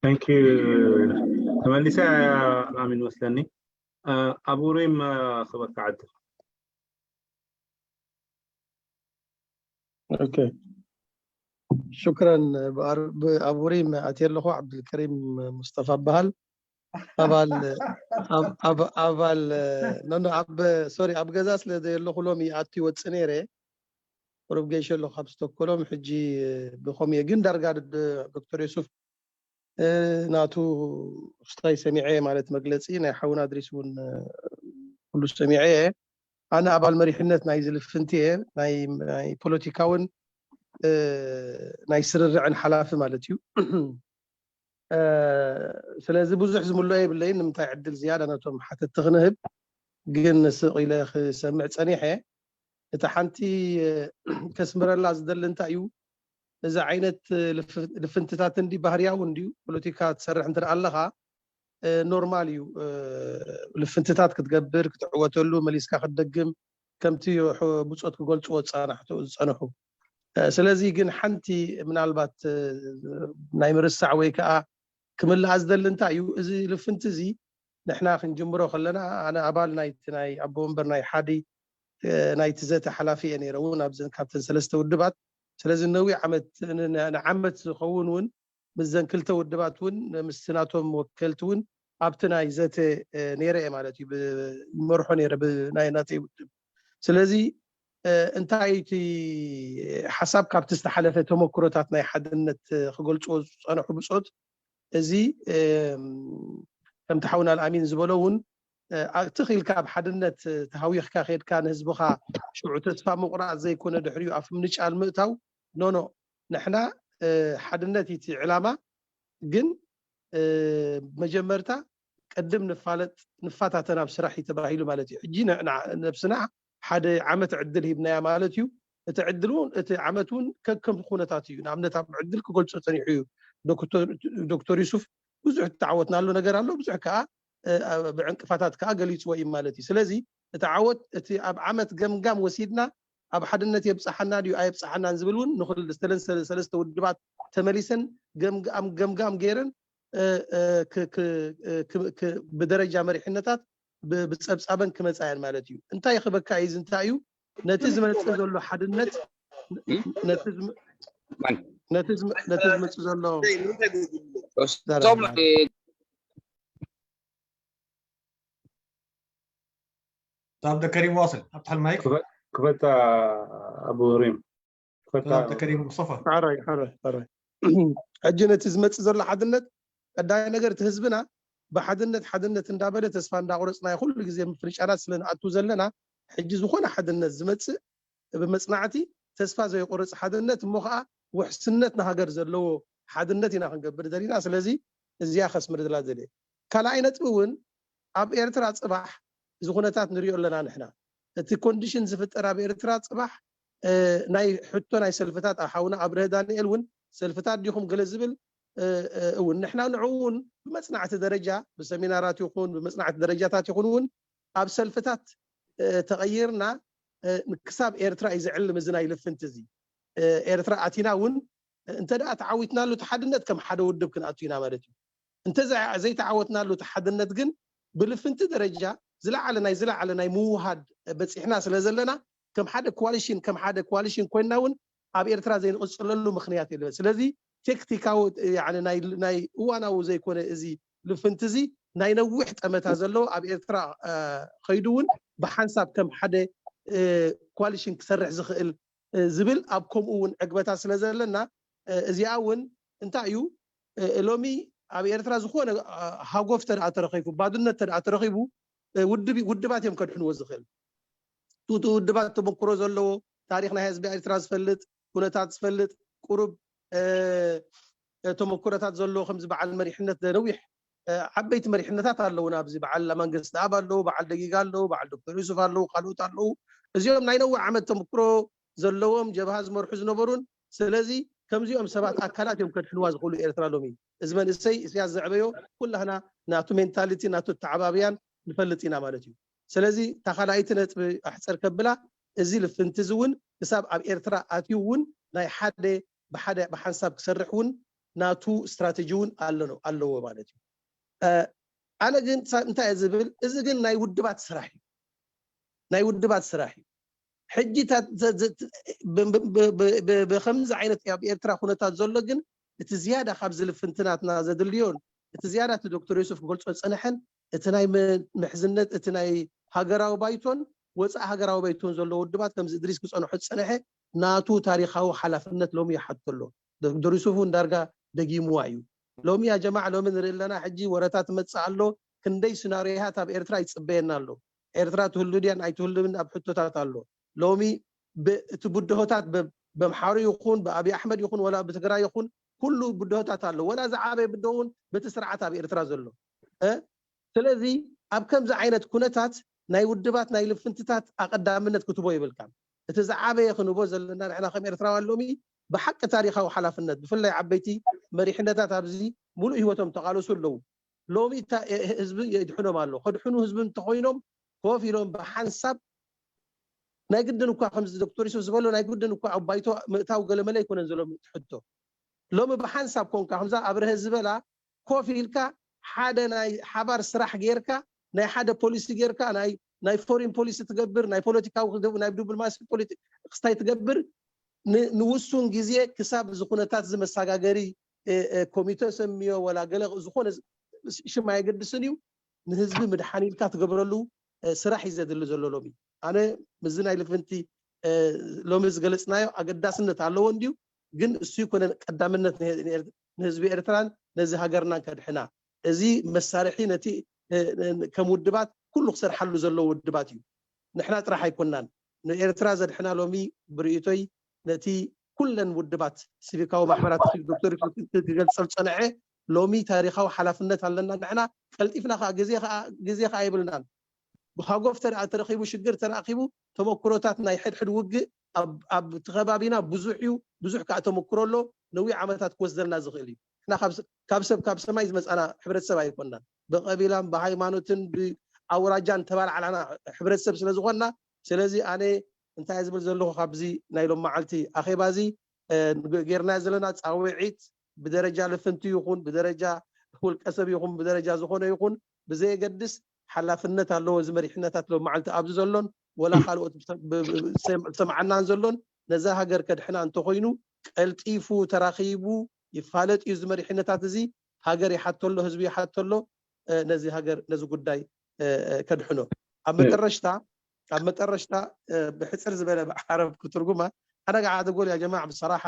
Thank you። ተመሊሰ ኣልኣሚን መስለኒ። እ፣ ኣቡሪም፣ እ፣ ክበካ ዕድል። ኦኬ። ሽክረን። ብኣር-፣ ብኣቡሪም ኣትየ ኣለኹ። ዓብዱልከሪም ሙስጠፋ እበሃል። ኣባል፣ ኣብ-፣ ኣብ-፣ ኣባል፣ ኖ፣ ኖ፣ ኣብ፣ ሶሪ፣ ኣብ ገዛ ስለ ዘየለኹ ሎሚ ይኣቱ ይወጽእ ነይረ። ቁሩብ ገይሸ ኣለኹ ካብ ስቶክሆልም። ሕጂ ብኸምኡ እየ። ግን ዳርጋ ድ-፣ ዶክተር ዮሱፍ፣ እ፣ ናቱ ክስታይ ሰሚዐ እየ፣ ማለት መግለጺ ናይ ሓውና እድሪስ እውን፣ እ፣ ኩሉ ሰሚዐ እየ። ኣነ ኣባል መሪሕነት ናይ ዝልፍንቲ እየ፣ ናይ፣ ናይ ፖለቲካውን፣ እ፣ ናይ ስርርዕን ሓላፊ ማለት እዩ። እ፣ ስለዚ ብዙሕ ዝምልኦ የብለይን። ንምንታይ ዕድል ዝያዳ ነቶም ሓተትቲ ክንህብ፣ ግን ስቕ ኢለ ክሰምዕ ጸኒሐ። እታ ሓንቲ ከስምረላ ዝደሊ እንታይ እዩ፣ እዚ ዓይነት ልፍንትታት እንዲ ባህርያዊ እንድዩ። ፖለቲካ ትሰርሕ እንተ ኣለኻ ኖርማል እዩ። ልፍንትታት ክትገብር፣ ክትዕወተሉ፣ መሊስካ ክትደግም፣ ከምቲ ብጾት ክገልጽዎ ዝጸናሕቱ ዝጸንሑ። ስለዚ ግን ሓንቲ ምናልባት ናይ ምርሳዕ ወይ ከዓ ክምልኣ ዝደሊ እንታይ እዩ፣ እዚ ልፍንቲ እዚ ንሕና ክንጅምሮ ከለና፣ ኣነ ኣባል ናይቲ ናይ ኣቦ ወንበር ናይ ሓዲ ናይቲ ዘተ ሓላፊ እየ ነይረ እውን ኣብዘን ካብተን ሰለስተ ውድባት። ስለዚ ነዊሕ ዓመት ንዓመት ዝኸውን እውን ምስዘን ክልተ ውድባት እውን ምስቲ ናቶም ወከልቲ እውን ኣብቲ ናይ ዘተ ነይረ እየ ማለት እዩ። ይመርሖ ነይረ ብናይ ናተይ ውድብ። ስለዚ እንታይ እቲ ሓሳብ ካብቲ ዝተሓለፈ ተመክሮታት ናይ ሓድነት ክገልፅዎ ዝፀንሑ ብፆት እዚ ከምቲ ሓውና ኣልኣሚን ዝበሎ እውን ትኽ ኢልካ ኣብ ሓድነት ተሃዊኽካ ከድካ ንህዝብኻ ሽዑ ተስፋ ምቑራፅ ዘይኮነ ድሕሪኡ ኣፍ ምንጫል ምእታው ኖኖ ንሕና ሓድነት እቲ ዕላማ ግን መጀመርታ ቅድም ንፋለጥ ንፋታተን ኣብ ስራሕ እዩ ተባሂሉ ማለት እዩ። ሕጂ ነብስና ሓደ ዓመት ዕድል ሂብናያ ማለት እዩ። እቲ ዕድል እውን እቲ ዓመት እውን ከከም ኩነታት እዩ። ንኣብነት ኣብ ዕድል ክገልፆ ፀኒሑ እዩ ዶክተር ዩሱፍ ብዙሕ ተዓወትናሉ ነገር ኣሎ፣ ብዙሕ ከዓ ብዕንቅፋታት ከዓ ገሊፅዎ እዩ ማለት እዩ። ስለዚ እቲ ዓወት እቲ ኣብ ዓመት ገምጋም ወሲድና ኣብ ሓድነት የብፅሓና ድዩ ኣየብፅሓናን ዝብል እውን ንክልተን ሰለስተ ውድባት ተመሊሰን ገምጋም ገምጋም ገይረን ብደረጃ መሪሕነታት ብፀብፃበን ክመፃ እየን ማለት እዩ። እንታይ ክበካ እዩ እንታይ እዩ ነቲ ዝመፅእ ዘሎ ሓድነት ነቲ ዝመፅእ ዘሎ ዶክተር ከሪም ዋስል ኣብ ትሕቲ ማይክ ክፈታ ኣቡ ሪም ዶክተር ከሪም ሙስጠፋ ሕራይ ሕራይ ሕራይ ሕጂ ነቲ ዝመፅእ ዘሎ ሓድነት ቀዳማይ ነገር እቲ ህዝብና ብሓድነት ሓድነት እንዳበለ ተስፋ እንዳቆረፅና ኩሉ ግዜ ምፍንጫላት ስለ ንኣቱ ዘለና ሕጂ ዝኾነ ሓድነት ዝመፅእ ብመፅናዕቲ ተስፋ ዘይቆርፅ ሓድነት እሞ ከዓ ውሕስነት ንሃገር ዘለዎ ሓድነት ኢና ክንገብር ደሊና። ስለዚ እዚኣ ከስምር ዝላ ዘለ ካልኣይ ነጥቢ እውን ኣብ ኤርትራ ፅባሕ እዚ ኩነታት ንሪኦ ኣለና ንሕና እቲ ኮንዲሽን ዝፍጠር ኣብ ኤርትራ ፅባሕ ናይ ሕቶ ናይ ሰልፍታት ሓውና ኣብርሀ ዳንኤል እውን ሰልፍታት ዲኹም ገለ ዝብል እውን ንሕና ንዕኡ እውን ብመፅናዕቲ ደረጃ ብሰሚናራት ይኹን ብመፅናዕቲ ደረጃታት ይኹን እውን ኣብ ሰልፍታት ተቐይርና ክሳብ ኤርትራ እዩ ዝዕልም እዚ ናይ ልፍንቲ እዚ ኤርትራ ኣቲና እውን እንተ ደኣ ተዓዊትናሉ እቲ ሓድነት ከም ሓደ ውድብ ክንኣቱ ኢና ማለት እዩ። እንተ ዘይተዓወትናሉ እቲ ሓድነት ግን ብልፍንቲ ደረጃ ዝለዓለ ናይ ዝለዓለ ናይ ምውሃድ በፂሕና ስለ ዘለና ከም ሓደ ኮዋሊሽን ከም ሓደ ኮዋሊሽን ኮይንና እውን ኣብ ኤርትራ ዘይንቕፅለሉ ምክንያት የለን። ስለዚ ቴክቲካዊ ናይ እዋናዊ ዘይኮነ እዚ ልፍንቲ እዚ ናይ ነዊሕ ጠመታ ዘለዎ ኣብ ኤርትራ ከይዱ እውን ብሓንሳብ ከም ሓደ ኮዋሊሽን ክሰርሕ ዝኽእል ዝብል ኣብ ከምኡ እውን ዕግበታት ስለ ዘለና እዚኣ እውን እንታይ እዩ ሎሚ ኣብ ኤርትራ ዝኾነ ሃጎፍ ተደኣ ተረኺቡ ባድነት ተደኣ ተረኺቡ ውድባት እዮም ከድሕንዎ ዝኽእል ቱቲ ውድባት ተመክሮ ዘለዎ ታሪክ ናይ ህዝቢ ኤርትራ ዝፈልጥ ኩነታት ዝፈልጥ ቁሩብ ተመክሮታት ዘለዎ ከምዚ በዓል መሪሕነት ነዊሕ ዓበይቲ መሪሕነታት ኣለውና ኣብዚ በዓል መንግስቲ ኣብ ኣለዉ በዓል ደጊጋ ኣለዉ በዓል ዶክተር ዩሱፍ ኣለዉ ካልኦት ኣለዉ እዚኦም ናይ ነዊሕ ዓመት ተመክሮ ዘለዎም ጀብሃ ዝመርሑ ዝነበሩን ስለዚ ከምዚኦም ሰባት ኣካላት እዮም ከድሕንዋ ዝኽእሉ ኤርትራ ሎሚ እዚ መንእሰይ እስያስ ዘዕበዮ ኩላህና ናቱ ሜንታሊቲ ናቱ ተዓባብያን ንፈልጥ ኢና ማለት እዩ ስለዚ ታኻላይቲ ነጥቢ ኣሕፀር ከብላ እዚ ልፍንቲ እዚ እውን ክሳብ ኣብ ኤርትራ ኣትዩ እውን ናይ ሓደ ብሓደ ብሓንሳብ ክሰርሕ እውን ናቱ ስትራተጂ እውን ኣለዎ ማለት እዩ ኣነ ግን እንታይ ዝብል እዚ ግን ናይ ውድባት ስራሕ እዩ ናይ ውድባት ስራሕ እዩ ሕጂ ብከምዚ ዓይነት ኣብ ኤርትራ ኩነታት ዘሎ ግን እቲ ዝያዳ ካብ ዝልፍንትናትና ዘድልዮን እቲ ዝያዳ እቲ ዶክተር ዮሱፍ ክገልፆ ዝፀንሐን እቲ ናይ ምሕዝነት እቲ ናይ ሃገራዊ ባይቶን ወፃኢ ሃገራዊ ባይቶን ዘሎ ውድባት ከምዚ እድሪስ ክፀንሖ ዝፀንሐ ናቱ ታሪካዊ ሓላፍነት ሎሚ ይሓቶ ኣሎ ዶክተር ዩሱፍ እውን ዳርጋ ደጊምዋ እዩ ሎሚ ያ ጀማዕ ሎሚ ንርኢ ኣለና ሕጂ ወረታት መፅእ ኣሎ ክንደይ ስናርዮታት ኣብ ኤርትራ ይፅበየና ኣሎ ኤርትራ ትህሉ ድያን ኣይትህሉን ኣብ ሕቶታት ኣሎ ሎሚ እቲ ብድሆታት በምሓሩ ይኹን ብኣብይ ኣሕመድ ይኹን ወላ ብትግራይ ይኹን ኩሉ ብድሆታት ኣሎ ወላ ዝዓበየ ብድሆ እውን በቲ ስርዓት ኣብ ኤርትራ ዘሎ ስለዚ ኣብ ከምዚ ዓይነት ኩነታት ናይ ውድባት ናይ ልፍንትታት ኣቐዳምነት ክትቦ ይብልካ። እቲ ዝዓበየ ክንቦ ዘለና ንሕና ከም ኤርትራውያን ሎሚ ብሓቂ ታሪኻዊ ሓላፍነት፣ ብፍላይ ዓበይቲ መሪሕነታት ኣብዚ ሙሉእ ህይወቶም ተቓለሱ ኣለዉ። ሎሚ ህዝቢ የድሕኖም ኣሎ። ከድሕኑ ህዝቢ እንተኮይኖም ኮፍ ኢሎም ብሓንሳብ ናይ ግድን እኳ ከምዚ ዶክተር ዩሱፍ ዝበሎ ናይ ግድን እኳ ኣብ ባይቶ ምእታው ገለመለ ኣይኮነን ዘሎ ትሕቶ። ሎሚ ብሓንሳብ ኮንካ ከምዛ ኣብርሀ ዝበላ ኮፍ ኢልካ ሓደ ናይ ሓባር ስራሕ ጌርካ ናይ ሓደ ፖሊሲ ጌርካ ናይ ናይ ፎሪን ፖሊሲ ትገብር ናይ ፖለቲካዊ ናይ ዲፕሎማሲ ፖለቲ ክስታይ ትገብር ንውሱን ግዜ ክሳብ እዚ ኩነታት እዚ መሳጋገሪ ኮሚተ ሰሚዮ ወላ ገለ ዝኾነ ሽም ኣየገድስን እዩ። ንህዝቢ ምድሓን ኢልካ ትገብረሉ ስራሕ እዩ ዘድሊ ዘሎ ሎሚ። ኣነ ምዚ ናይ ልፍንቲ ሎሚ ዝገለፅናዮ ኣገዳስነት ኣለዎ እንድዩ፣ ግን እሱ ይኮነ ቀዳምነት ንህዝቢ ኤርትራን ነዚ ሃገርናን ከድሕና። እዚ መሳርሒ ነቲ ከም ውድባት ኩሉ ክሰርሓሉ ዘለዎ ውድባት እዩ። ንሕና ጥራሕ ኣይኮናን ንኤርትራ ዘድሕና። ሎሚ ብርእይቶይ ነቲ ኩለን ውድባት ሲቪካዊ ማሕበራት ዶክተር ክገልጸል ጸንዐ ሎሚ ታሪኻዊ ሓላፍነት ኣለና። ንሕና ቀልጢፍና ከዓ ግዜ ከዓ የብልናን። ብሃጎፍ ተረኺቡ ሽግር ተረኺቡ ተመክሮታት ናይ ሕድሕድ ውግእ ኣብ ከባቢና ብዙሕ እዩ። ብዙሕ ከዓ ተመክሮ ኣሎ። ነዊሕ ዓመታት ክወስደልና ዝኽእል እዩ። ንሕና ካብ ሰብ ካብ ሰማይ ዝመፃና ሕብረተሰብ ኣይኮናን። ብቀቢላን ብሃይማኖትን ብኣውራጃን ተባላዕላና ሕብረተሰብ ስለዝኮንና፣ ስለዚ ኣነ እንታይ ዝብል ዘለኹ ካብዚ ናይ ሎም መዓልቲ ኣኼባ እዚ ጌርና ዘለና ፃውዒት ብደረጃ ልፍንቲ ይኹን ብደረጃ ውልቀሰብ ይኹን ብደረጃ ዝኾነ ይኹን ብዘየገድስ ሓላፍነት ኣለዎ። እዚ መሪሕነታት ሎም መዓልቲ ኣብዚ ዘሎን ወላ ካልኦት ዝሰምዓናን ዘሎን ነዛ ሃገር ከድሕና እንተኮይኑ ቀልጢፉ ተራኺቡ ይፋለጥ እዩ። እዚ መሪሕነታት እዚ ሃገር ይሓተሎ፣ ህዝቢ ይሓተሎ። ነዚ ሃገር ነዚ ጉዳይ ከድሕኖ ኣብ መጠረሽታ ኣብ መጠረሽታ ብሕፅር ዝበለ ብዓረብ ክትርጉማ ኣነ ጋዓ ደጎል ያ ጀማዓ ብሰራሓ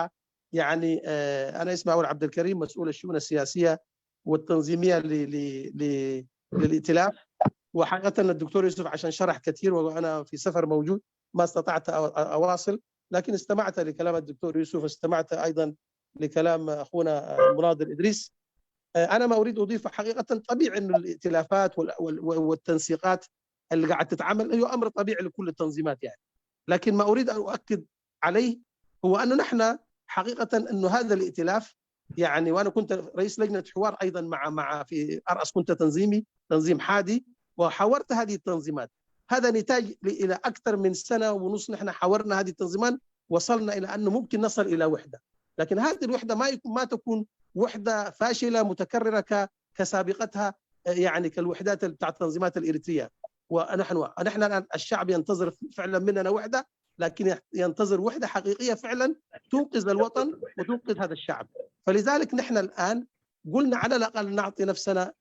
يعني أنا اسمي أول عبد الكريم مسؤول الشؤون السياسية والتنظيمية للائتلاف. وحقيقة الدكتور يوسف عشان شرح كثير وأنا في سفر موجود ما استطعت أواصل، لكن استمعت لكلام الدكتور يوسف واستمعت أيضا لكلام أخونا المناضل إدريس. أنا ما أريد أضيف حقيقة طبيعي أن الائتلافات والتنسيقات اللي قاعد تتعمل هي أمر طبيعي لكل التنظيمات يعني. لكن ما أريد أن أؤكد عليه هو أنه نحن حقيقة أنه هذا الائتلاف يعني، وأنا كنت رئيس لجنة حوار أيضا مع مع في أرأس كنت تنظيمي تنظيم حادي وحاورت هذه التنظيمات. هذا نتاج إلى أكثر من سنة ونص نحن حاورنا هذه التنظيمات، وصلنا إلى أنه ممكن نصل إلى وحدة، لكن هذه الوحدة ما يكون ما تكون وحدة فاشلة متكررة كسابقتها يعني كالوحدات بتاع التنظيمات الإريترية. ونحن نحن الآن الشعب ينتظر فعلا مننا وحدة، لكن ينتظر وحدة حقيقية فعلا تنقذ الوطن وتنقذ هذا الشعب. فلذلك نحن الآن قلنا على الأقل نعطي نفسنا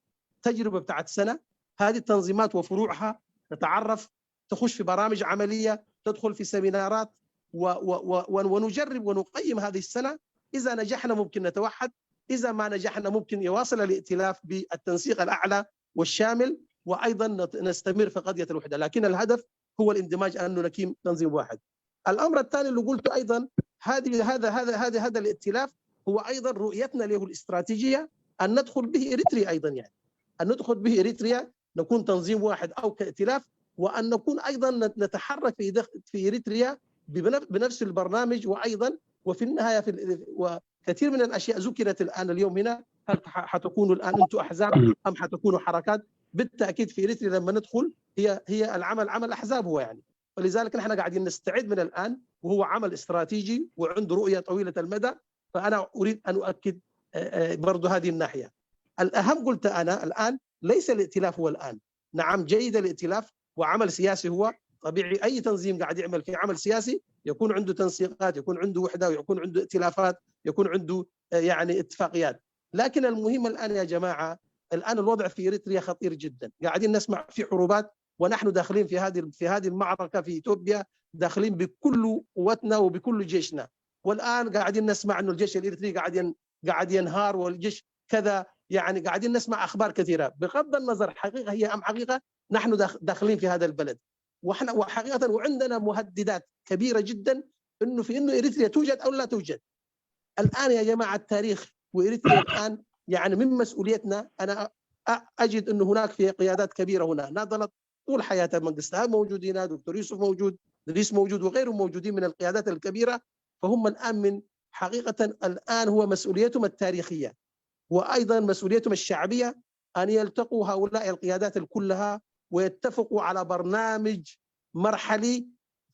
تجربة بتاعت سنة، هذه التنظيمات وفروعها تتعرف، تخش في برامج عملية، تدخل في سيمينارات و و و ونجرب ونقيم هذه السنة. إذا نجحنا ممكن نتوحد، إذا ما نجحنا ممكن يواصل الائتلاف بالتنسيق الأعلى والشامل، وأيضا نستمر في قضية الوحدة، لكن الهدف هو الاندماج أنه نكون تنظيم واحد. الأمر الثاني اللي قلته أيضا هذه هذا هذا هذا هذا الائتلاف هو أيضا رؤيتنا له الاستراتيجية أن ندخل به إريتريا أيضا، يعني أن ندخل به إريتريا نكون تنظيم واحد أو كائتلاف، وأن نكون أيضا نتحرك في في إريتريا بنفس البرنامج وأيضا وفي النهاية في كثير من الأشياء ذكرت الآن اليوم هنا، هل حتكونوا الآن أنتم أحزاب أم حتكونوا حركات؟ بالتأكيد في إريتريا لما ندخل هي هي العمل عمل أحزاب هو يعني. فلذلك نحن قاعدين نستعد من الآن، وهو عمل استراتيجي وعنده رؤية طويلة المدى. فأنا أريد أن أؤكد برضو هذه الناحية. الأهم قلت أنا الآن ليس الائتلاف هو الآن، نعم جيد الائتلاف وعمل سياسي هو طبيعي، أي تنظيم قاعد يعمل في عمل سياسي يكون عنده تنسيقات، يكون عنده وحدة، ويكون عنده ائتلافات، يكون عنده يعني اتفاقيات. لكن المهم الآن يا جماعة، الآن الوضع في إريتريا خطير جدا، قاعدين نسمع في حروبات ونحن داخلين في هذه في هذه المعركة في إثيوبيا، داخلين بكل قوتنا وبكل جيشنا. والآن قاعدين نسمع أنه الجيش الإريتري قاعد قاعد ينهار والجيش كذا، يعني قاعدين نسمع أخبار كثيرة. بغض النظر حقيقة هي أم حقيقة، نحن داخلين في هذا البلد، واحنا وحقيقة وعندنا مهددات كبيرة جدا انه في انه اريتريا توجد او لا توجد. الان يا جماعه التاريخ واريتريا الان يعني من مسؤوليتنا. انا اجد انه هناك في قيادات كبيره هنا ناضلت طول حياته، منقستهاب موجودين، دكتور يوسف موجود، ادريس موجود، وغيرهم موجودين من القيادات الكبيره. فهم الان من حقيقه الان هو مسؤوليتهم التاريخيه، وايضا مسؤوليتهم الشعبيه، ان يلتقوا هؤلاء القيادات كلها ويتفقوا على برنامج مرحلي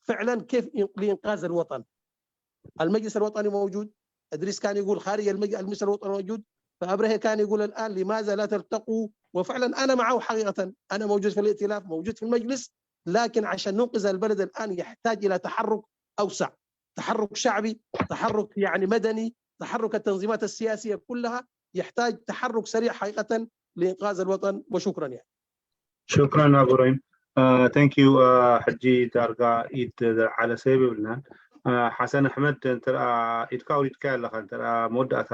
فعلا كيف لانقاذ الوطن. المجلس الوطني موجود، ادريس كان يقول خارج المج- المجلس الوطني موجود، فابرهه كان يقول الان لماذا لا تلتقوا؟ وفعلا انا معه حقيقه، انا موجود في الائتلاف، موجود في المجلس، لكن عشان ننقذ البلد الان يحتاج الى تحرك اوسع، تحرك شعبي، تحرك يعني مدني، تحرك التنظيمات السياسيه كلها يحتاج تحرك سريع حقيقه لانقاذ الوطن. وشكرا يعني. شكرا ابراهيم. Thank you. ሕጂ ዳርጋ ኢድ ዝለዓለ ሰብ የብልናን። ሓሰን ኣሕመድ እንተ ኢድካ ኣውሪድካ ኣለካ እንተ መወዳእታ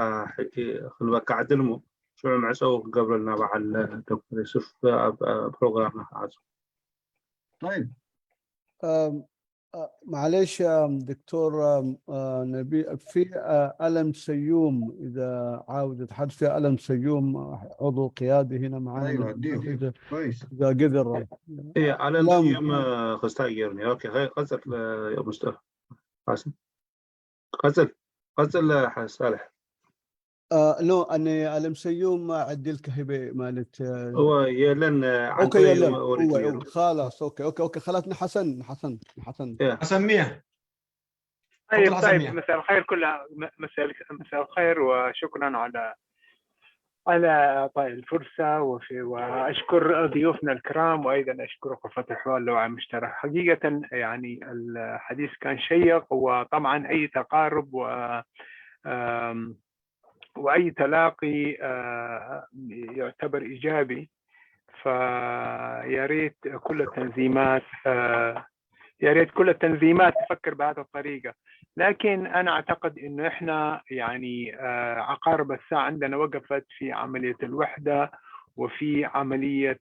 ክንበካ ዕድል ሞ ሽዑ መዕፀዊ ክገብረልና በዓል ዶክተር ዩሱፍ ኣብ ፕሮግራምና ክዓፁ። طيب. معليش دكتور نبي، في ألم سيوم، إذا عاوز يتحدث في ألم سيوم، عضو قيادي هنا معنا. أيوة، أديه. إذا كويس. إذا قدر. إيه، ألم سيوم خستاي جيرني. أوكي، خير، قصد يا مستر حسن. قصد قصد صالح. آه نو اني الم سيوم عدل كهبه مالت. هو يلن اوكي يلن. خلاص، اوكي اوكي اوكي خلاص. نحسن نحسن نحسن. اسميها. طيب طيب، مساء الخير كلها، مساء مساء الخير وشكرا على على اعطاء الفرصه، وفي واشكر ضيوفنا الكرام، وايضا اشكركم فتح حوار لو على المشترك. حقيقه يعني الحديث كان شيق، وطبعا اي تقارب و واي تلاقي يعتبر ايجابي. فيا ريت كل التنظيمات يا ريت كل التنظيمات تفكر بهذه الطريقه. لكن انا اعتقد انه احنا يعني عقارب الساعه عندنا وقفت في عمليه الوحده وفي عمليه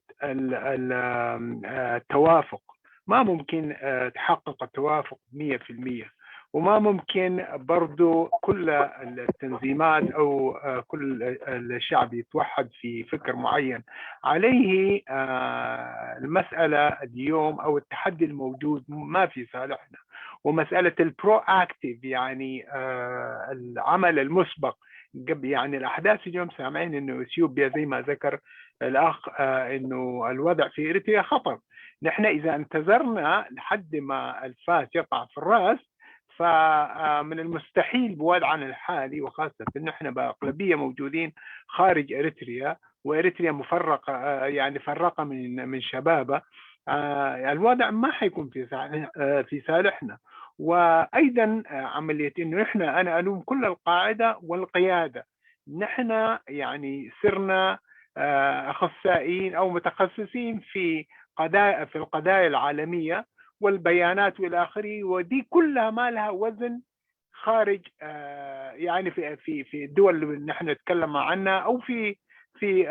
التوافق. ما ممكن تحقق التوافق مية في المية، وما ممكن برضو كل التنظيمات او كل الشعب يتوحد في فكر معين. عليه المساله اليوم او التحدي الموجود ما في صالحنا. ومساله ال proactive يعني العمل المسبق، يعني الاحداث اليوم سامعين انه اثيوبيا زي ما ذكر الاخ انه الوضع في اريتريا خطر. نحن اذا انتظرنا لحد ما الفاس يقع في الراس، فمن المستحيل بوضعنا الحالي، وخاصه انه احنا باغلبيه موجودين خارج اريتريا، واريتريا مفرقه يعني فرقه من من شبابها. الوضع ما حيكون في في صالحنا. وايضا عمليه انه احنا، انا الوم كل القاعده والقياده، نحن يعني صرنا اخصائيين او متخصصين في قضايا في القضايا العالميه والبيانات والى اخره، ودي كلها ما لها وزن خارج يعني في في في الدول اللي نحن نتكلم عنها او في في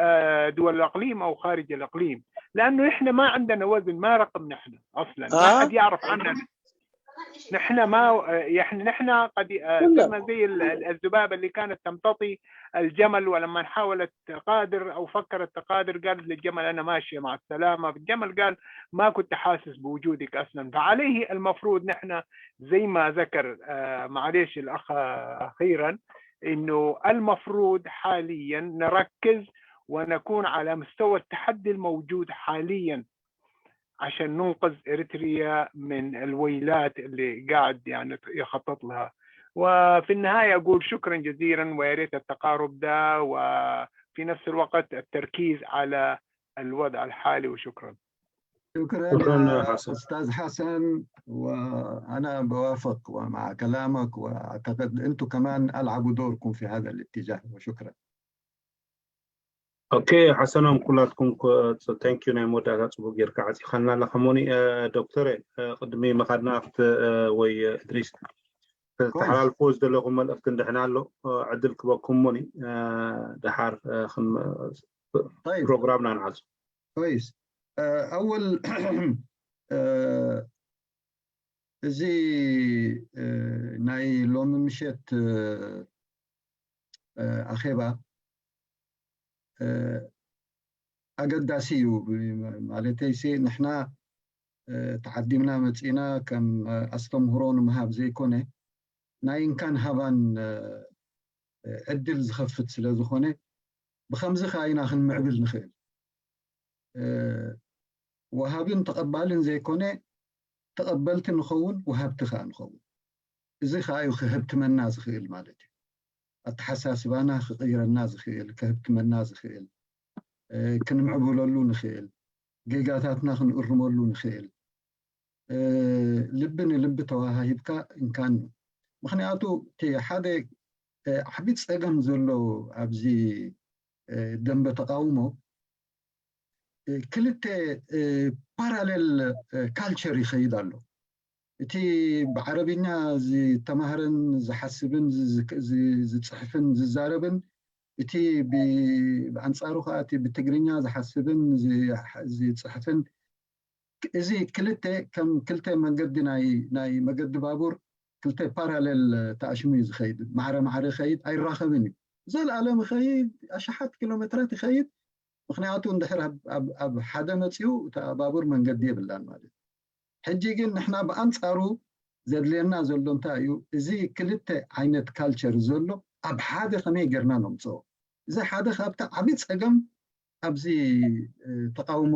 دول الاقليم او خارج الاقليم. لانه احنا ما عندنا وزن، ما رقم نحن اصلا، ما حد يعرف عنا. نحن ما يعني نحن قد صرنا زي الذبابه اللي كانت تمتطي الجمل، ولما حاولت تقادر او فكرت تقادر قالت للجمل انا ماشيه مع السلامه، فالجمل قال ما كنت حاسس بوجودك اصلا. فعليه المفروض نحن زي ما ذكر معليش الاخ اخيرا، انه المفروض حاليا نركز ونكون على مستوى التحدي الموجود حاليا عشان ننقذ اريتريا من الويلات اللي قاعد يعني يخطط لها. وفي النهايه اقول شكرا جزيلا، ويا ريت التقارب ده وفي نفس الوقت التركيز على الوضع الحالي. وشكرا. شكرا. شكرا حسن. استاذ حسن، وانا بوافق مع كلامك، واعتقد انتم كمان العبوا دوركم في هذا الاتجاه. وشكرا. ኦኬ ሓሰኖም ኩላትኩም። Thank you። ናይ መወዳእታ ፅቡቅ ጌርካ ዓፂኻልና ኣለካ። ሞኒ ዶክተር ቅድሚ መኻድና ኣብቲ ወይ እድሪስ ተሓላልፎ ዝደለኹም መልእክቲ እንድሕና ኣሎ ዕድል ክበኩም ሞኒ ድሓር ፕሮግራምና ንዓፁ። كويس. اول እዚ ናይ ሎሚ ምሸት ኣኼባ ኣገዳሲ እዩ። ማለተይሲ ንሕና ተዓዲምና መፂና ከም ኣስተምህሮ ንምሃብ ዘይኮነ፣ ናይ እንካን ሃባን ዕድል ዝኸፍት ስለ ዝኾነ፣ ብኸምዚ ከኣ ኢና ክንምዕብል ንኽእል። ወሃብን ተቐባልን ዘይኮነ፣ ተቐበልቲ ንኸውን፣ ወሃብቲ ከኣ ንኸውን። እዚ ከኣ እዩ ክህብትመና ዝኽእል ማለት እዩ። ኣተሓሳስባና ክቕይረና ዝኽእል፣ ከህብትመና ዝኽእል፣ ክንምዕብለሉ ንኽእል፣ ጌጋታትና ክንእርመሉ ንኽእል። ልቢ ንልቢ ተወሃሂብካ እንካን። ምኽንያቱ እቲ ሓደ ዓቢ ጸገም ዘሎ ኣብዚ ደንበ ተቃውሞ፣ ክልተ ፓራሌል ካልቸር ይኸይድ ኣሎ። እቲ ብዓረብኛ ዝተማህረን ዝሓስብን ዝጽሕፍን ዝዛረብን፣ እቲ ብኣንጻሩ ከዓ እቲ ብትግርኛ ዝሓስብን ዝጽሕፍን፣ እዚ ክልተ ከም ክልተ መንገዲ ናይ መገዲ ባቡር ክልተ ፓራሌል ተኣሽሙ እዩ ዝኸይድ። ማዕረ ማዕረ ይኸይድ፣ ኣይራኸብን እዩ። ዘልኣለም ይኸይድ፣ ኣሽሓት ኪሎ ሜትራት ይኸይድ። ምኽንያቱ እንድሕር ኣብ ሓደ መፂኡ እታ ባቡር መንገዲ የብላን ማለት እዩ። ሕጂ ግን ንሕና ብኣንፃሩ ዘድልየና ዘሎ እንታይ እዩ? እዚ ክልተ ዓይነት ካልቸር ዘሎ ኣብ ሓደ ከመይ ጌርና ነምፅኦ? እዚ ሓደ ካብቲ ዓብዪ ፀገም ኣብዚ ተቃውሞ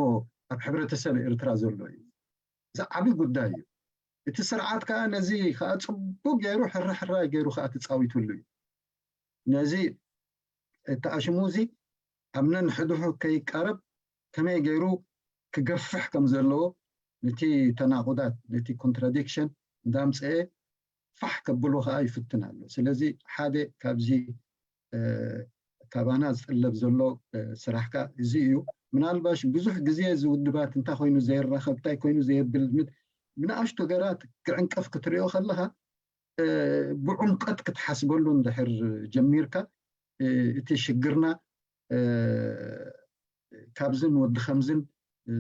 ኣብ ሕብረተሰብ ኤርትራ ዘሎ እዩ። እዚ ዓብዪ ጉዳይ እዩ። እቲ ስርዓት ከዓ ነዚ ከዓ ፅቡቅ ገይሩ ሕራሕራይ ገይሩ ከዓ ተፃዊትሉ እዩ። ነዚ እቲ ኣሽሙ እዚ ኣብ ነንሕድሑ ከይቃረብ ከመይ ገይሩ ክገፍሕ ከም ዘለዎ፣ ነቲ ተናቑዳት፣ ነቲ ኮንትራዲክሽን እንዳምፀኤ ፋሕ ከብሎ ከዓ ይፍትን ኣሎ። ስለዚ ሓደ ካብዚ ካባና ዝጥለብ ዘሎ ስራሕካ እዚ እዩ። ምናልባሽ ብዙሕ ግዜ እዚ ውድባት እንታይ ኮይኑ ዘየራኸብ፣ እንታይ ኮይኑ ዘየብል፣ ብንኣሽቱ ገራት ክዕንቀፍ ክትሪኦ ከለካ ብዕምቀት ክትሓስበሉ እንድሕር ጀሚርካ፣ እቲ ሽግርና ካብዝን ወዲ ከምዝን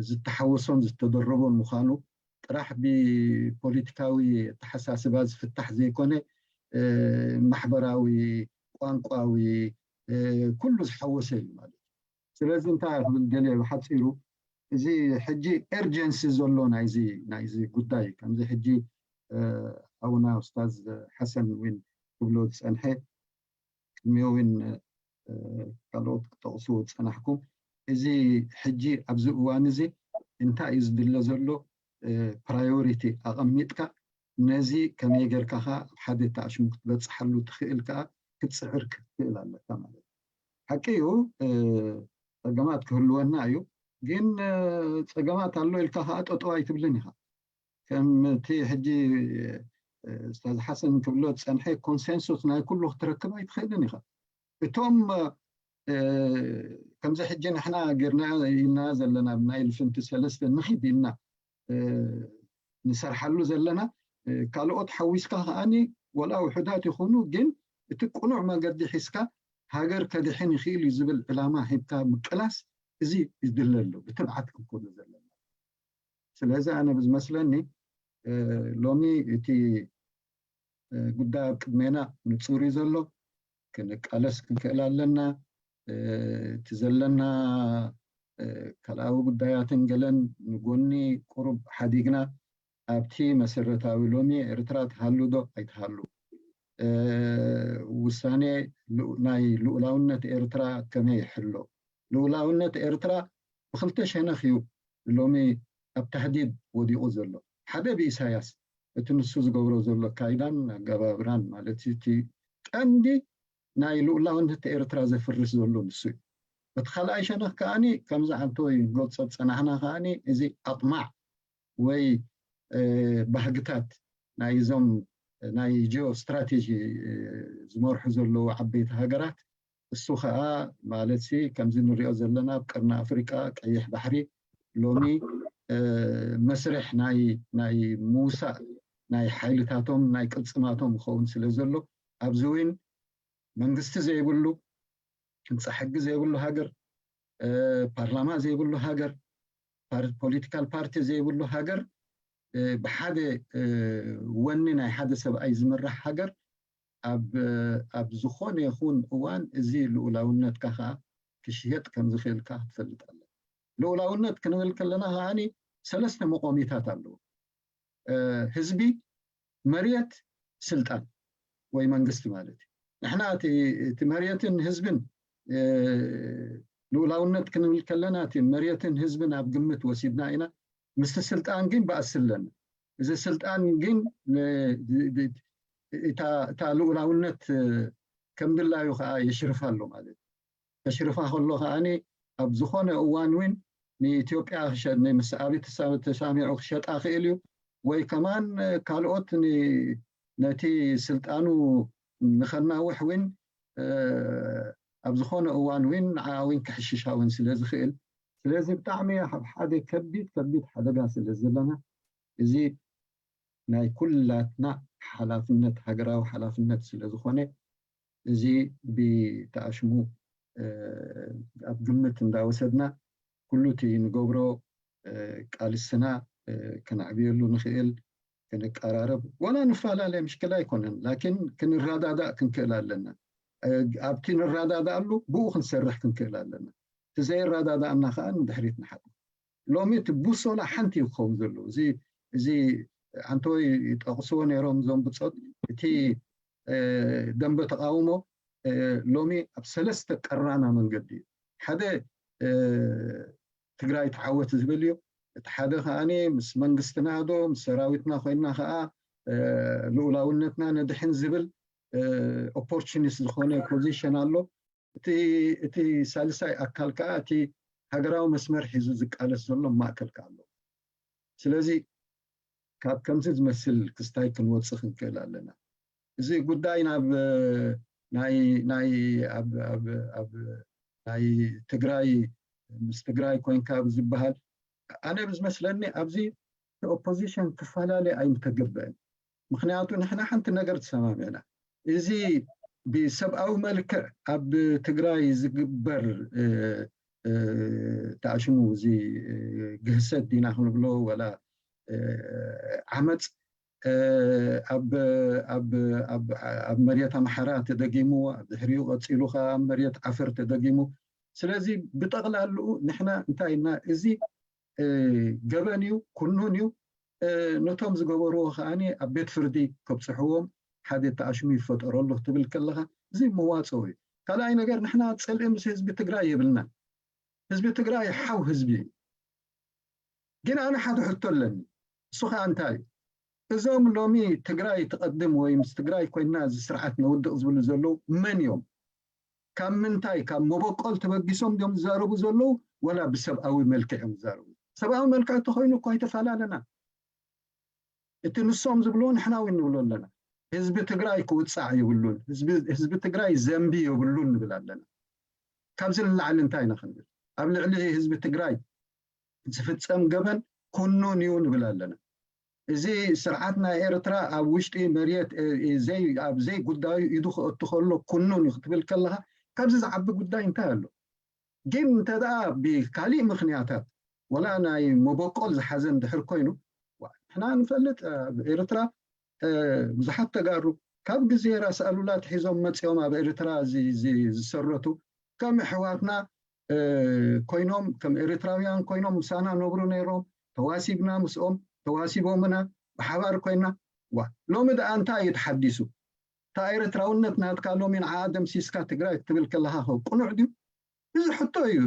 ዝተሓወሶን ዝተደረቦን ምዃኑ ጥራሕ ብፖለቲካዊ ኣተሓሳስባ ዝፍታሕ ዘይኮነ፣ ማሕበራዊ፣ ቋንቋዊ፣ ኩሉ ዝሓወሰ እዩ ማለት እዩ። ስለዚ እንታይ ክብል ደልየ ብሓፂሩ፣ እዚ ሕጂ ኤርጀንሲ ዘሎ ናይዚ ናይዚ ጉዳይ፣ ከምዚ ሕጂ ኣቡና ኡስታዝ ሓሰን እውን ክብሎ ዝፀንሐ፣ ቅድሚኡ እውን ካልኦት ክጠቕሱ ዝፀናሕኩም፣ እዚ ሕጂ ኣብዚ እዋን እዚ እንታይ እዩ ዝድለ ዘሎ፣ ፕራዮሪቲ ኣቐሚጥካ ነዚ ከመይ ጌርካ ከዓ ኣብ ሓደ ተኣሽሙ ክትበፅሓሉ ትኽእል ከዓ ክትፅዕር ክትክእል ኣለካ ማለት እዩ። ሓቂ እዩ፣ ፀገማት ክህልወና እዩ፣ ግን ፀገማት ኣሎ ኢልካ ከዓ ጠጠው ኣይትብልን ኢኻ። ከም እቲ ሕጂ ኡስታዝ ሓሰን ክብሎ ዝፀንሐ ኮንሰንሱስ ናይ ኩሉ ክትረክብ ኣይትኽእልን ኢኻ። እቶም ከምዚ ሕጂ ንሕና ጌርና ኢልና ዘለና ብናይ ልፍንቲ ሰለስተ ንኺድ ኢልና ንሰርሓሉ ዘለና፣ ካልኦት ሓዊስካ ከዓኒ ወላ ውሑዳት ይኹኑ፣ ግን እቲ ቅኑዕ መገዲ ሒዝካ ሃገር ከድሕን ይኽእል እዩ ዝብል ዕላማ ሂብካ ምቅላስ፣ እዚ ይድለ ኣሎ ብትብዓት ክንኮኖ ዘለና። ስለዚ ኣነ ብዝመስለኒ ሎሚ እቲ ጉዳይ ኣብ ቅድሜና ንጹር እዩ ዘሎ። ክንቃለስ ክንክእል ኣለና። እቲ ዘለና ካልኣዊ ጉዳያትን ገለን ንጎኒ ቁሩብ ሓዲግና ኣብቲ መሰረታዊ ሎሚ ኤርትራ ትሃሉ ዶ ኣይትሃሉ፣ ውሳኔ ናይ ልኡላውነት ኤርትራ ከመይ ይሕሎ፣ ልኡላውነት ኤርትራ ብክልተ ሸነኽ እዩ ሎሚ ኣብ ተህዲድ ወዲቑ ዘሎ። ሓደ ብኢሳያስ እቲ ንሱ ዝገብሮ ዘሎ ኣካይዳን ኣገባብራን ማለት እቲ ቀንዲ ናይ ልኡላውነት ኤርትራ ዘፍርስ ዘሎ ንሱ እዩ። በቲ ካልኣይ ሸነኽ ከዓኒ ከምዚ ዓንቶ ይንጎጾ ዝጸናሕና ከዓኒ እዚ ኣጥማዕ ወይ ባህግታት ናይዞም ናይ ጂኦ ስትራቴጂ ዝመርሑ ዘለዉ ዓበይቲ ሃገራት እሱ ኸዓ ማለት ሲ ከምዚ ንሪኦ ዘለና ኣብ ቀርኒ ኣፍሪቃ ቀይሕ ባሕሪ ሎሚ መስርሕ ናይ ናይ ምውሳእ ናይ ሓይልታቶም ናይ ቅልጽማቶም ይኸውን ስለ ዘሎ ኣብዚ እውን መንግስቲ ዘይብሉ ህንፃ ሕጊ ዘይብሉ ሃገር ፓርላማ ዘይብሉ ሃገር ፖለቲካል ፓርቲ ዘይብሉ ሃገር ብሓደ ወኒ ናይ ሓደ ሰብኣይ ዝምራሕ ሃገር ኣብ ዝኾነ ይኹን እዋን እዚ ልኡላውነትካ ከዓ ክሽየጥ ከም ዝኽእል ከዓ ክትፈልጥ ኣለካ። ልኡላውነት ክንብል ከለና ከዓኒ ሰለስተ መቆሚታት ኣለዎ። ህዝቢ፣ መሬት፣ ስልጣን ወይ መንግስቲ ማለት እዩ። ንሕና እቲ መሬትን ህዝብን ልኡላውነት ክንብል ከለና እቲ መሬትን ህዝብን ኣብ ግምት ወሲድና ኢና። ምስቲ ስልጣን ግን ባእሲ ኣለና። እዚ ስልጣን ግን እታ ልኡላውነት ከም ድላዩ ከዓ የሽርፋ ኣሎ ማለት እዩ። ከሽርፋ ከሎ ከዓኒ ኣብ ዝኾነ እዋን እውን ንኢትዮጵያ ምስ ኣቢ ተሳሚዑ ክሸጣ ክእል እዩ። ወይ ከማን ካልኦት ነቲ ስልጣኑ ንኸናውሕ እውን ኣብ ዝኾነ እዋን እውን ንዓ እውን ክሕሽሻ እውን ስለ ዝኽእል፣ ስለዚ ብጣዕሚ ኣብ ሓደ ከቢድ ከቢድ ሓደጋ ስለ ዘለና እዚ ናይ ኩላትና ሓላፍነት፣ ሃገራዊ ሓላፍነት ስለ ዝኾነ፣ እዚ ብተኣሽሙ ኣብ ግምት እንዳወሰድና ኩሉ እቲ ንገብሮ ቃልስና ክነዕብየሉ ንኽእል፣ ክንቀራረብ፣ ዋላ ንፈላለ ምሽክላ ኣይኮነን፣ ላኪን ክንረዳዳእ ክንክእል ኣለና። ኣብቲ ንረዳዳኣሉ ብኡ ክንሰርሕ ክንክእል ኣለና። እቲ ዘይረዳዳእና ከዓ ንድሕሪት ንሓጥ። ሎሚ እቲ ቡሶላ ሓንቲ እዩ ክኸውን ዘለዎ። እዚ እዚ ዓንተወይ ይጠቕስዎ ነይሮም እዞም ብጾት። እቲ ደንበ ተቃውሞ ሎሚ ኣብ ሰለስተ ቀራና መንገዲ እዩ። ሓደ ትግራይ ተዓወት ዝብል እዩ። እቲ ሓደ ከዓኒ ምስ መንግስትና ዶ ምስ ሰራዊትና ኮይና ከዓ ልኡላውነትና ነድሕን ዝብል ኦፖርቹኒስት ዝኾነ ፖዚሽን ኣሎ። እቲ ሳልሳይ ኣካል ከዓ እቲ ሃገራዊ መስመር ሒዙ ዝቃለስ ዘሎ ማእከል ከዓ ኣሎ። ስለዚ ካብ ከምዚ ዝመስል ክስታይ ክንወፅእ ክንክእል ኣለና። እዚ ጉዳይ ናብ ናይ ናይ ኣብ ኣብ ኣብ ናይ ትግራይ ምስ ትግራይ ኮይንካ ኣብ ዝበሃል ኣነ ብዝመስለኒ ኣብዚ ኦፖዚሽን ክፈላለ ኣይምተገበአን። ምክንያቱ ንሕና ሓንቲ ነገር ተሰማሚዕና፣ እዚ ብሰብኣዊ መልክዕ ኣብ ትግራይ ዝግበር ተኣሽሙ እዚ ግህሰት ዲና ክንብሎ ወላ ዓመፅ ኣብ መሬት ኣምሓራ ተደጊሙ፣ ድሕሪኡ ቀፂሉ ከዓ ኣብ መሬት ዓፈር ተደጊሙ። ስለዚ ብጠቕላልኡ ንሕና እንታይ ኢልና፣ እዚ ገበን እዩ፣ ኩኑን እዩ፣ ነቶም ዝገበርዎ ከዓኒ ኣብ ቤት ፍርዲ ከብፅሕዎም ሓደ ተኣሽሙ ይፈጠረሉ ክትብል ከለኻ እዚ መዋፅኦ እዩ። ካልኣይ ነገር ንሕና ፅልኢ ምስ ህዝቢ ትግራይ የብልናን። ህዝቢ ትግራይ ሓው ህዝቢ እዩ። ግን ኣነ ሓደ ሕቶ ኣለኒ። እሱ ከዓ እንታይ እዩ? እዞም ሎሚ ትግራይ ትቐድም ወይ ምስ ትግራይ ኮይና እዚ ስርዓት ነውድቕ ዝብሉ ዘለዉ መን እዮም? ካብ ምንታይ፣ ካብ መበቆል ተበጊሶም ድዮም ዝዛረቡ ዘለዉ፣ ወላ ብሰብኣዊ መልክዕ እዮም ዝዛረቡ? ሰብኣዊ መልክዕ እንተኮይኑ እኮ ኣይተፈላለና። እቲ ንሶም ዝብልዎ ንሕና እውን ንብሎ ኣለና። ህዝቢ ትግራይ ክውፃዕ የብሉን። ህዝቢ ትግራይ ዘንቢ የብሉን ንብል ኣለና። ካብዚ ንላዕሊ እንታይ ኢና ክንብል? ኣብ ልዕሊ ህዝቢ ትግራይ ዝፍፀም ገበን ኩኑን እዩ ንብል ኣለና። እዚ ስርዓት ናይ ኤርትራ ኣብ ውሽጢ መሬት ኣብ ዘይጉዳዩ ኢዱ ክእቱ ከሎ ኩኑን እዩ ክትብል ከለካ ካብዚ ዝዓቢ ጉዳይ እንታይ ኣሎ? ግን እንተ ደኣ ብካሊእ ምኽንያታት ወላ ናይ መበቆል ዝሓዘ እንድሕር ኮይኑ ንሕና ንፈልጥ ኣብ ኤርትራ ብዙሓት ተጋሩ ካብ ግዜ ራስ ኣሉላ ትሒዞም መፂኦም ኣብ ኤርትራ ዝሰረቱ ከም ኣሕዋትና ኮይኖም ከም ኤርትራውያን ኮይኖም ምሳና ነብሩ ነይሮም። ተዋሲብና ምስኦም፣ ተዋሲቦምና፣ ብሓባር ኮይና። ዋ ሎሚ ደኣ እንታይ እዩ ተሓዲሱ? እታ ኤርትራውነት ናትካ ሎሚ ንዓ ደምሲስካ ትግራይ ክትብል ከለካ ቅኑዕ ድዩ? እዚ ሕቶ እዩ።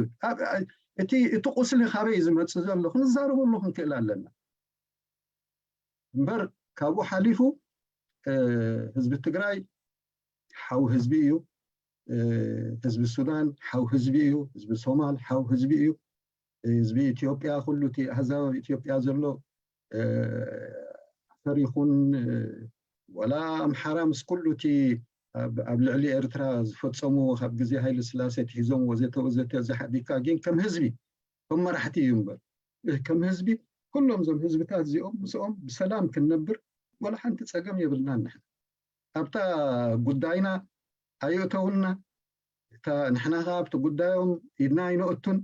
እቲ እቲ ቁስሊ ካበይ ዝመፅእ ዘሎ ክንዛረበሉ ክንክእል ኣለና። እምበር ካብኡ ሓሊፉ ህዝቢ ትግራይ ሓው ህዝቢ እዩ። ህዝቢ ሱዳን ሓው ህዝቢ እዩ። ህዝቢ ሶማል ሓው ህዝቢ እዩ። ህዝቢ ኢትዮጵያ ኩሉ እቲ ኣህዛብ ኣብ ኢትዮጵያ ዘሎ ዓፈር ይኹን ወላ ኣምሓራ ምስ ኩሉ እቲ ኣብ ልዕሊ ኤርትራ ዝፈፀምዎ ካብ ግዜ ሃይለ ስላሴ ትሒዞም ወዘተ ወዘተ እዚ ሓዲግካ ግን ከም ህዝቢ ከም መራሕቲ እዩ እምበር ከም ህዝቢ ኩሎም እዞም ህዝብታት እዚኦም ምስኦም ብሰላም ክንነብር ወላ ሓንቲ ፀገም የብልናን። ንሕና ኣብታ ጉዳይና ኣየእተውና። እታ ንሕና ከ ኣብቲ ጉዳዮም ኢድና ኣይነእቱን።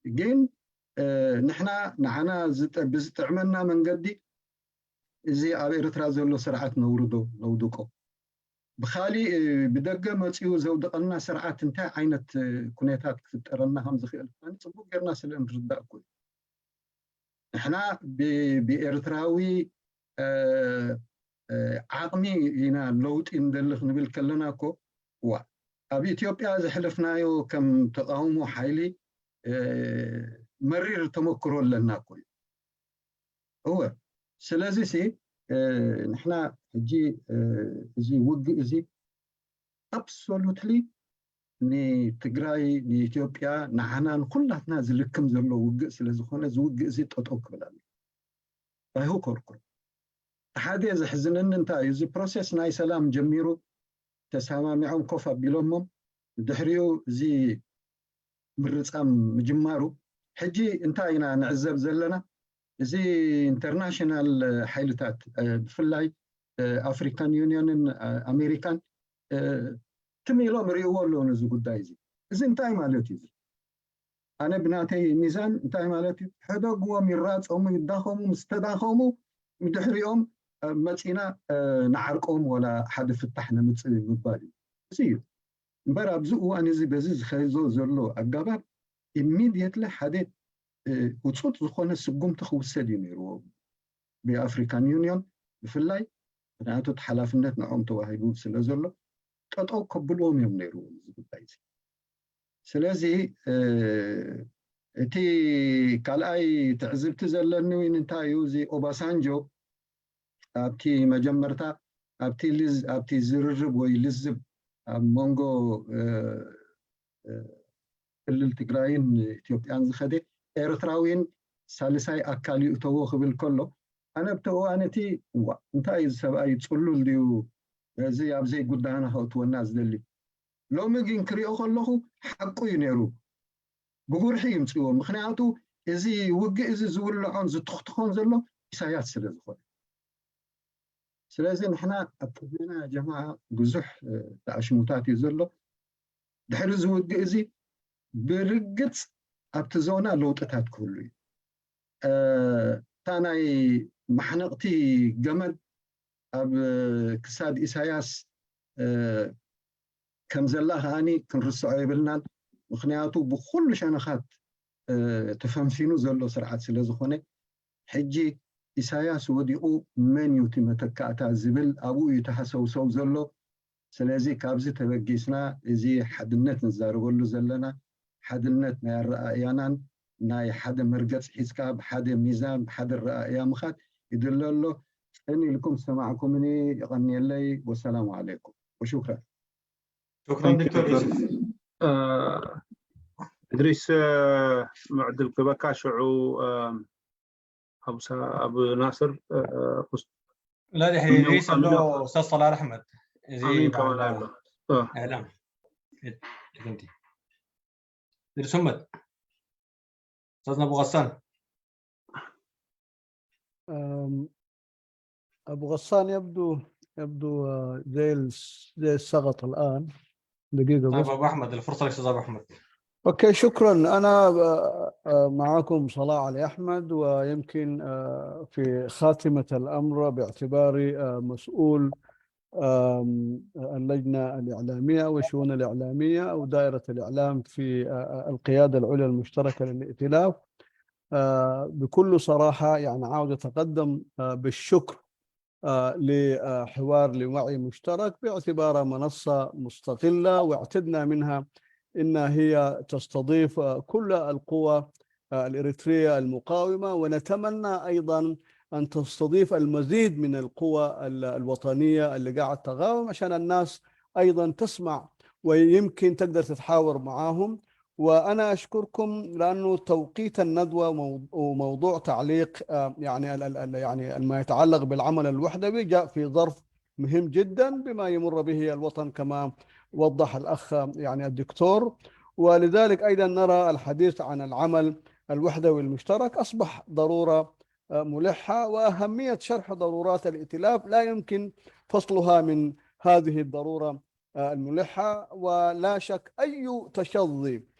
ግን ንሕና ንዓና ብዝጥዕመና መንገዲ እዚ ኣብ ኤርትራ ዘሎ ስርዓት ነውርዶ ነውድቆ። ብኻሊእ ብደገ መፂኡ ዘውድቐልና ስርዓት እንታይ ዓይነት ኩነታት ክፍጠረልና ከም ዝኽእል ከኣ ፅቡቅ ጌርና ስለ እንርዳእ እኮ እዩ። ንሕና ብኤርትራዊ ዓቕሚ ኢና ለውጢ ንደሊ ክንብል ከለና እኮ ዋ ኣብ ኢትዮጵያ ዘሕለፍናዮ ከም ተቃውሞ ሓይሊ መሪር ተመክሮ ኣለና እኮ እዩ። እወ ስለዚ ሲ ንሕና ሕጂ እዚ ውግእ እዚ absolutely ንትግራይ ንኢትዮጵያ ንዓና ንኩላትና ዝልክም ዘሎ ውግእ ስለዝኾነ እዚ ውግእ እዚ ጠጠው ክብል ኣሎ ባይሁ ኮርኩር ሓደ ዘሕዝነኒ እንታይ እዩ እዚ process ናይ ሰላም ጀሚሩ ተሰማሚዖም ኮፍ ኣቢሎሞም ድሕሪኡ እዚ ምርፃም ምጅማሩ ሕጂ እንታይ ኢና ንዕዘብ ዘለና እዚ international ሓይልታት ብፍላይ African Union ን ኣሜሪካን ትም ኢሎም ርእይዎ ኣለዉ ነዚ ጉዳይ እዚ እዚ እንታይ ማለት እዩ ኣነ ብናተይ ሚዛን እንታይ ማለት እዩ ሕደግዎም ይራፀሙ ይዳኸሙ ምስ ተዳኸሙ ድሕሪኦም መፂና ንዓርቆም ወላ ሓደ ፍታሕ ነምፅእ ምባል እዩ እዚ እዩ እምበር ኣብዚ እዋን እዚ በዚ ዝኸይዞ ዘሎ ኣጋባብ immediately ሓደ ውፁጥ ዝኾነ ስጉምቲ ክውሰድ እዩ ነይርዎ ብኣፍሪካን ዩኒዮን ብፍላይ ምክንያቱ ሓላፍነት ንዕኦም ተዋሂቡ ስለ ዘሎ ጠጠው ከብልዎም እዮም ነይርዎም እዚ ጉዳይ እዚ ስለዚ እቲ ካልኣይ ትዕዝብቲ ዘለኒ እውን እንታይ እዩ እዚ ኦባሳንጆ ኣብቲ መጀመርታ ኣብቲ ልዝ ኣብቲ ዝርርብ ወይ ልዝብ ኣብ መንጎ ክልል ትግራይን ኢትዮጵያን ዝኸደ ኤርትራዊን ሳልሳይ ኣካል ይእተዎ ክብል ከሎ ኣነ ኣብቲ እዋን እቲ እዋ እንታይ እዩ ሰብኣይ ፅሉል ድዩ እዚ ኣብዘይ ጉዳይና ከእትወና ዝደሊ ሎሚ ግን ክሪኦ ከለኹ ሓቁ እዩ ነይሩ ብጉርሒ ይምፅዎ ምክንያቱ እዚ ውግእ እዚ ዝውልዖን ዝትኽትኾን ዘሎ ኢሳያስ ስለ ዝኾነ ስለዚ ንሕና ኣብ ቅድሜና ጀማዓ ብዙሕ ተኣሽሙታት እዩ ዘሎ ድሕሪ እዚ ውግእ እዚ ብርግፅ ኣብቲ ዞና ለውጥታት ክህሉ እዩ እታ ናይ ማሕነቕቲ ገመድ ኣብ ክሳድ ኢሳያስ ከም ዘላ ከዓኒ ክንርስዖ የብልናን ምክንያቱ ብኩሉ ሸነኻት ተፈንፊኑ ዘሎ ስርዓት ስለ ዝኾነ ሕጂ ኢሳያስ ወዲቑ መን እዩ እቲ መተካእታ ዝብል ኣብኡ እዩ ተሃሰውሰው ዘሎ ስለዚ ካብዚ ተበጊስና እዚ ሓድነት ንዛረበሉ ዘለና ሓድነት ናይ ኣረኣእያናን ናይ ሓደ መርገፅ ሒዝካ ብሓደ ሚዛን ብሓደ ኣረኣእያ ምኻድ ይድለ ኣሎ ፅን ኢልኩም ዝሰማዕኩምኒ ይቐንየለይ ወሰላሙ ዓለይኩም ወሹክራን شكرا دكتور يوسف. እድሪስ ምዕድል ክበካ ሽዑ ኣብ ናስር لا ድሕሪ እድሪስ ኣሎ استاذ صلاح احمد እዚ ኣሚን ከማል ኣሎ اعلام እድሪስ እመድ استاذنا ابو غسان ابو غسان يبدو يبدو زي زي السقط الان دقيقه بس طيب ابو احمد الفرصه لك استاذ ابو احمد اوكي شكرا انا معكم صلاح علي احمد ويمكن في خاتمه الامر باعتباري مسؤول اللجنه الاعلاميه والشؤون الاعلاميه او دائره الاعلام في القياده العليا المشتركه للائتلاف بكل صراحه يعني عاوز اتقدم بالشكر لحوار لوعي مشترك باعتبارها منصة مستقلة واعتدنا منها إنها هي تستضيف كل القوى الإريترية المقاومة ونتمنى أيضا أن تستضيف المزيد من القوى الوطنية اللي قاعد تقاوم عشان الناس أيضا تسمع ويمكن تقدر تتحاور معاهم وانا اشكركم لانه توقيت الندوه وموضوع تعليق يعني يعني ما يتعلق بالعمل الوحدوي جاء في ظرف مهم جدا بما يمر به الوطن كما وضح الاخ يعني الدكتور ولذلك ايضا نرى الحديث عن العمل الوحدوي المشترك اصبح ضروره ملحه واهميه شرح ضرورات الائتلاف لا يمكن فصلها من هذه الضروره الملحه ولا شك اي تشظي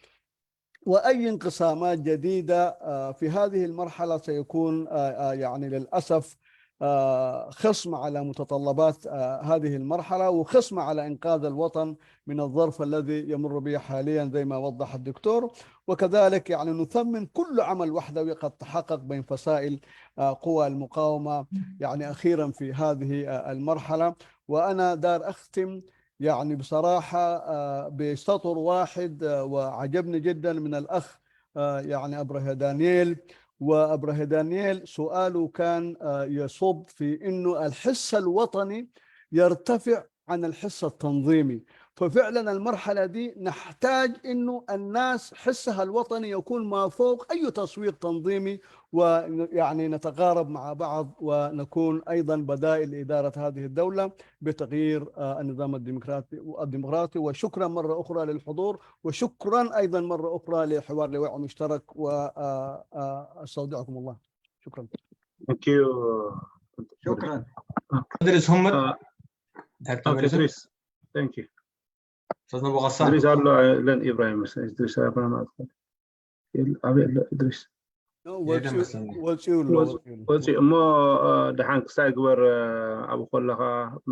واي انقسامات جديده في هذه المرحله سيكون يعني للاسف آه، خصم على متطلبات، آه، هذه المرحلة، وخصم على إنقاذ الوطن من الظرف الذي يمر به حاليا، زي ما وضح الدكتور. وكذلك يعني نثمن كل عمل وحدوي قد تحقق بين فصائل، آه، قوى المقاومة، يعني أخيرا في هذه، آه، المرحلة. وأنا دار أختم يعني بصراحة، آه، بسطر واحد، آه، وعجبني جدا من الأخ، آه، يعني أبرهة دانييل. وأبرهة دانييل سؤاله كان، آه، يصب في إنه الحس الوطني يرتفع عن الحس التنظيمي. ففعلا المرحلة دي نحتاج إنه الناس حسها الوطني يكون ما فوق أي تسويق تنظيمي، ويعني نتقارب مع بعض ونكون أيضا بدائل إدارة هذه الدولة بتغيير، آه، النظام الديمقراطي الديمقراطي. وشكرا مرة أخرى للحضور، وشكرا أيضا مرة أخرى لحوار لواء مشترك، وأستودعكم الله. شكرا. Thank you. شكرا. ادريس هم آه، دكتور okay, ادريس Idris. Thank you. استاذ ابو غسان Idris ኣሎ ለን ኢብራሂም Idris ኢብራሂም ኣበይ ኣሎ ኢድሪስ ወፂኡ ኣሎ። ወፂኡ እሞ ደሓን ክሳይ ግበር። ኣብኡ ከለኻ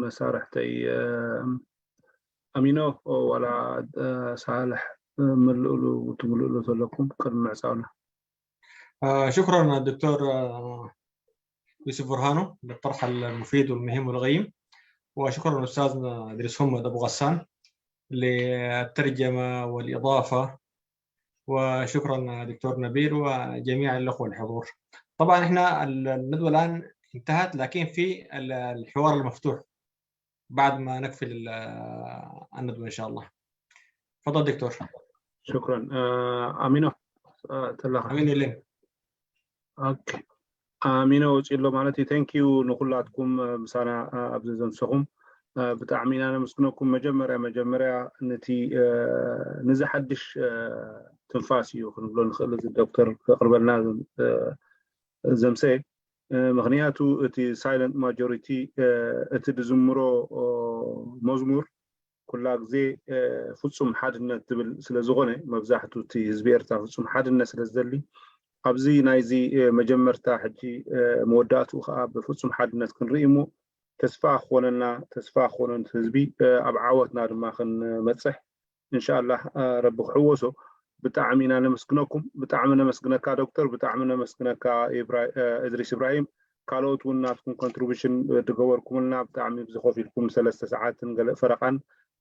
መሳርሕተይ ኣሚኖ ዋላ ሳልሕ ምልእሉ ትምልእሉ ዘለኩም ቅድሚ ምዕፃውና شكرا دكتور يوسف برهانو للطرح المفيد والمهم والقيم. وشكرا أستاذنا إدريس همد أبو غسان للترجمة والإضافة. وشكرا دكتور نبيل وجميع الأخوة الحضور. طبعا احنا الندوة الآن انتهت، لكن في الحوار المفتوح بعد ما نقفل الندوة إن شاء الله. تفضل دكتور. شكرا. ኣሚኖ ተለኻ ኣሚኖ ሌን ኣሚኖ ወፂ ኣሎ ማለት እዩ። Thank you ንኩላትኩም ምሳና ኣብዚ ዘምሰኹም ብጣዕሚ ኢና ነመስግነኩም። መጀመርያ መጀመርያ ነቲ ነዚ ሓድሽ ትንፋስ እዩ ክንብሎ ንኽእል እዚ ዶክተር ከቕርበልና ዘምሰ። ምኽንያቱ እቲ silent majority እቲ ዝዝምሮ መዝሙር ኩላ ግዜ ፍፁም ሓድነት ዝብል ስለ ዝኾነ መብዛሕቱ እቲ ህዝቢ ኤርትራ ፍፁም ሓድነት ስለ ዝደሊ ኣብዚ ናይዚ መጀመርታ ሕጂ መወዳእትኡ ከዓ ብፍፁም ሓድነት ክንርኢ እሞ ተስፋ ክኾነና ተስፋ ክኾነ ህዝቢ ኣብ ዓወትና ድማ ክንመፅሕ እንሻላህ ረቢ ክሕወሶ። ብጣዕሚ ኢና ነመስግነኩም። ብጣዕሚ ነመስግነካ ዶክተር፣ ብጣዕሚ ነመስግነካ እድሪስ እብራሂም። ካልኦት እውን ናትኩም contribution ዝገበርኩምልና ብጣዕሚ ብዝኾፍ ኢልኩም ሰለስተ ሰዓትን ገለ ፈረቓን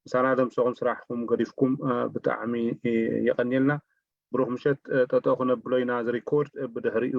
ምሳና ደምሰኹም ስራሕኩም ገዲፍኩም ብጣዕሚ የቐንየልና። ብሩኽ ምሸት። ጠጠው ክነብሎ ኢና እዚ record ብድሕሪኡ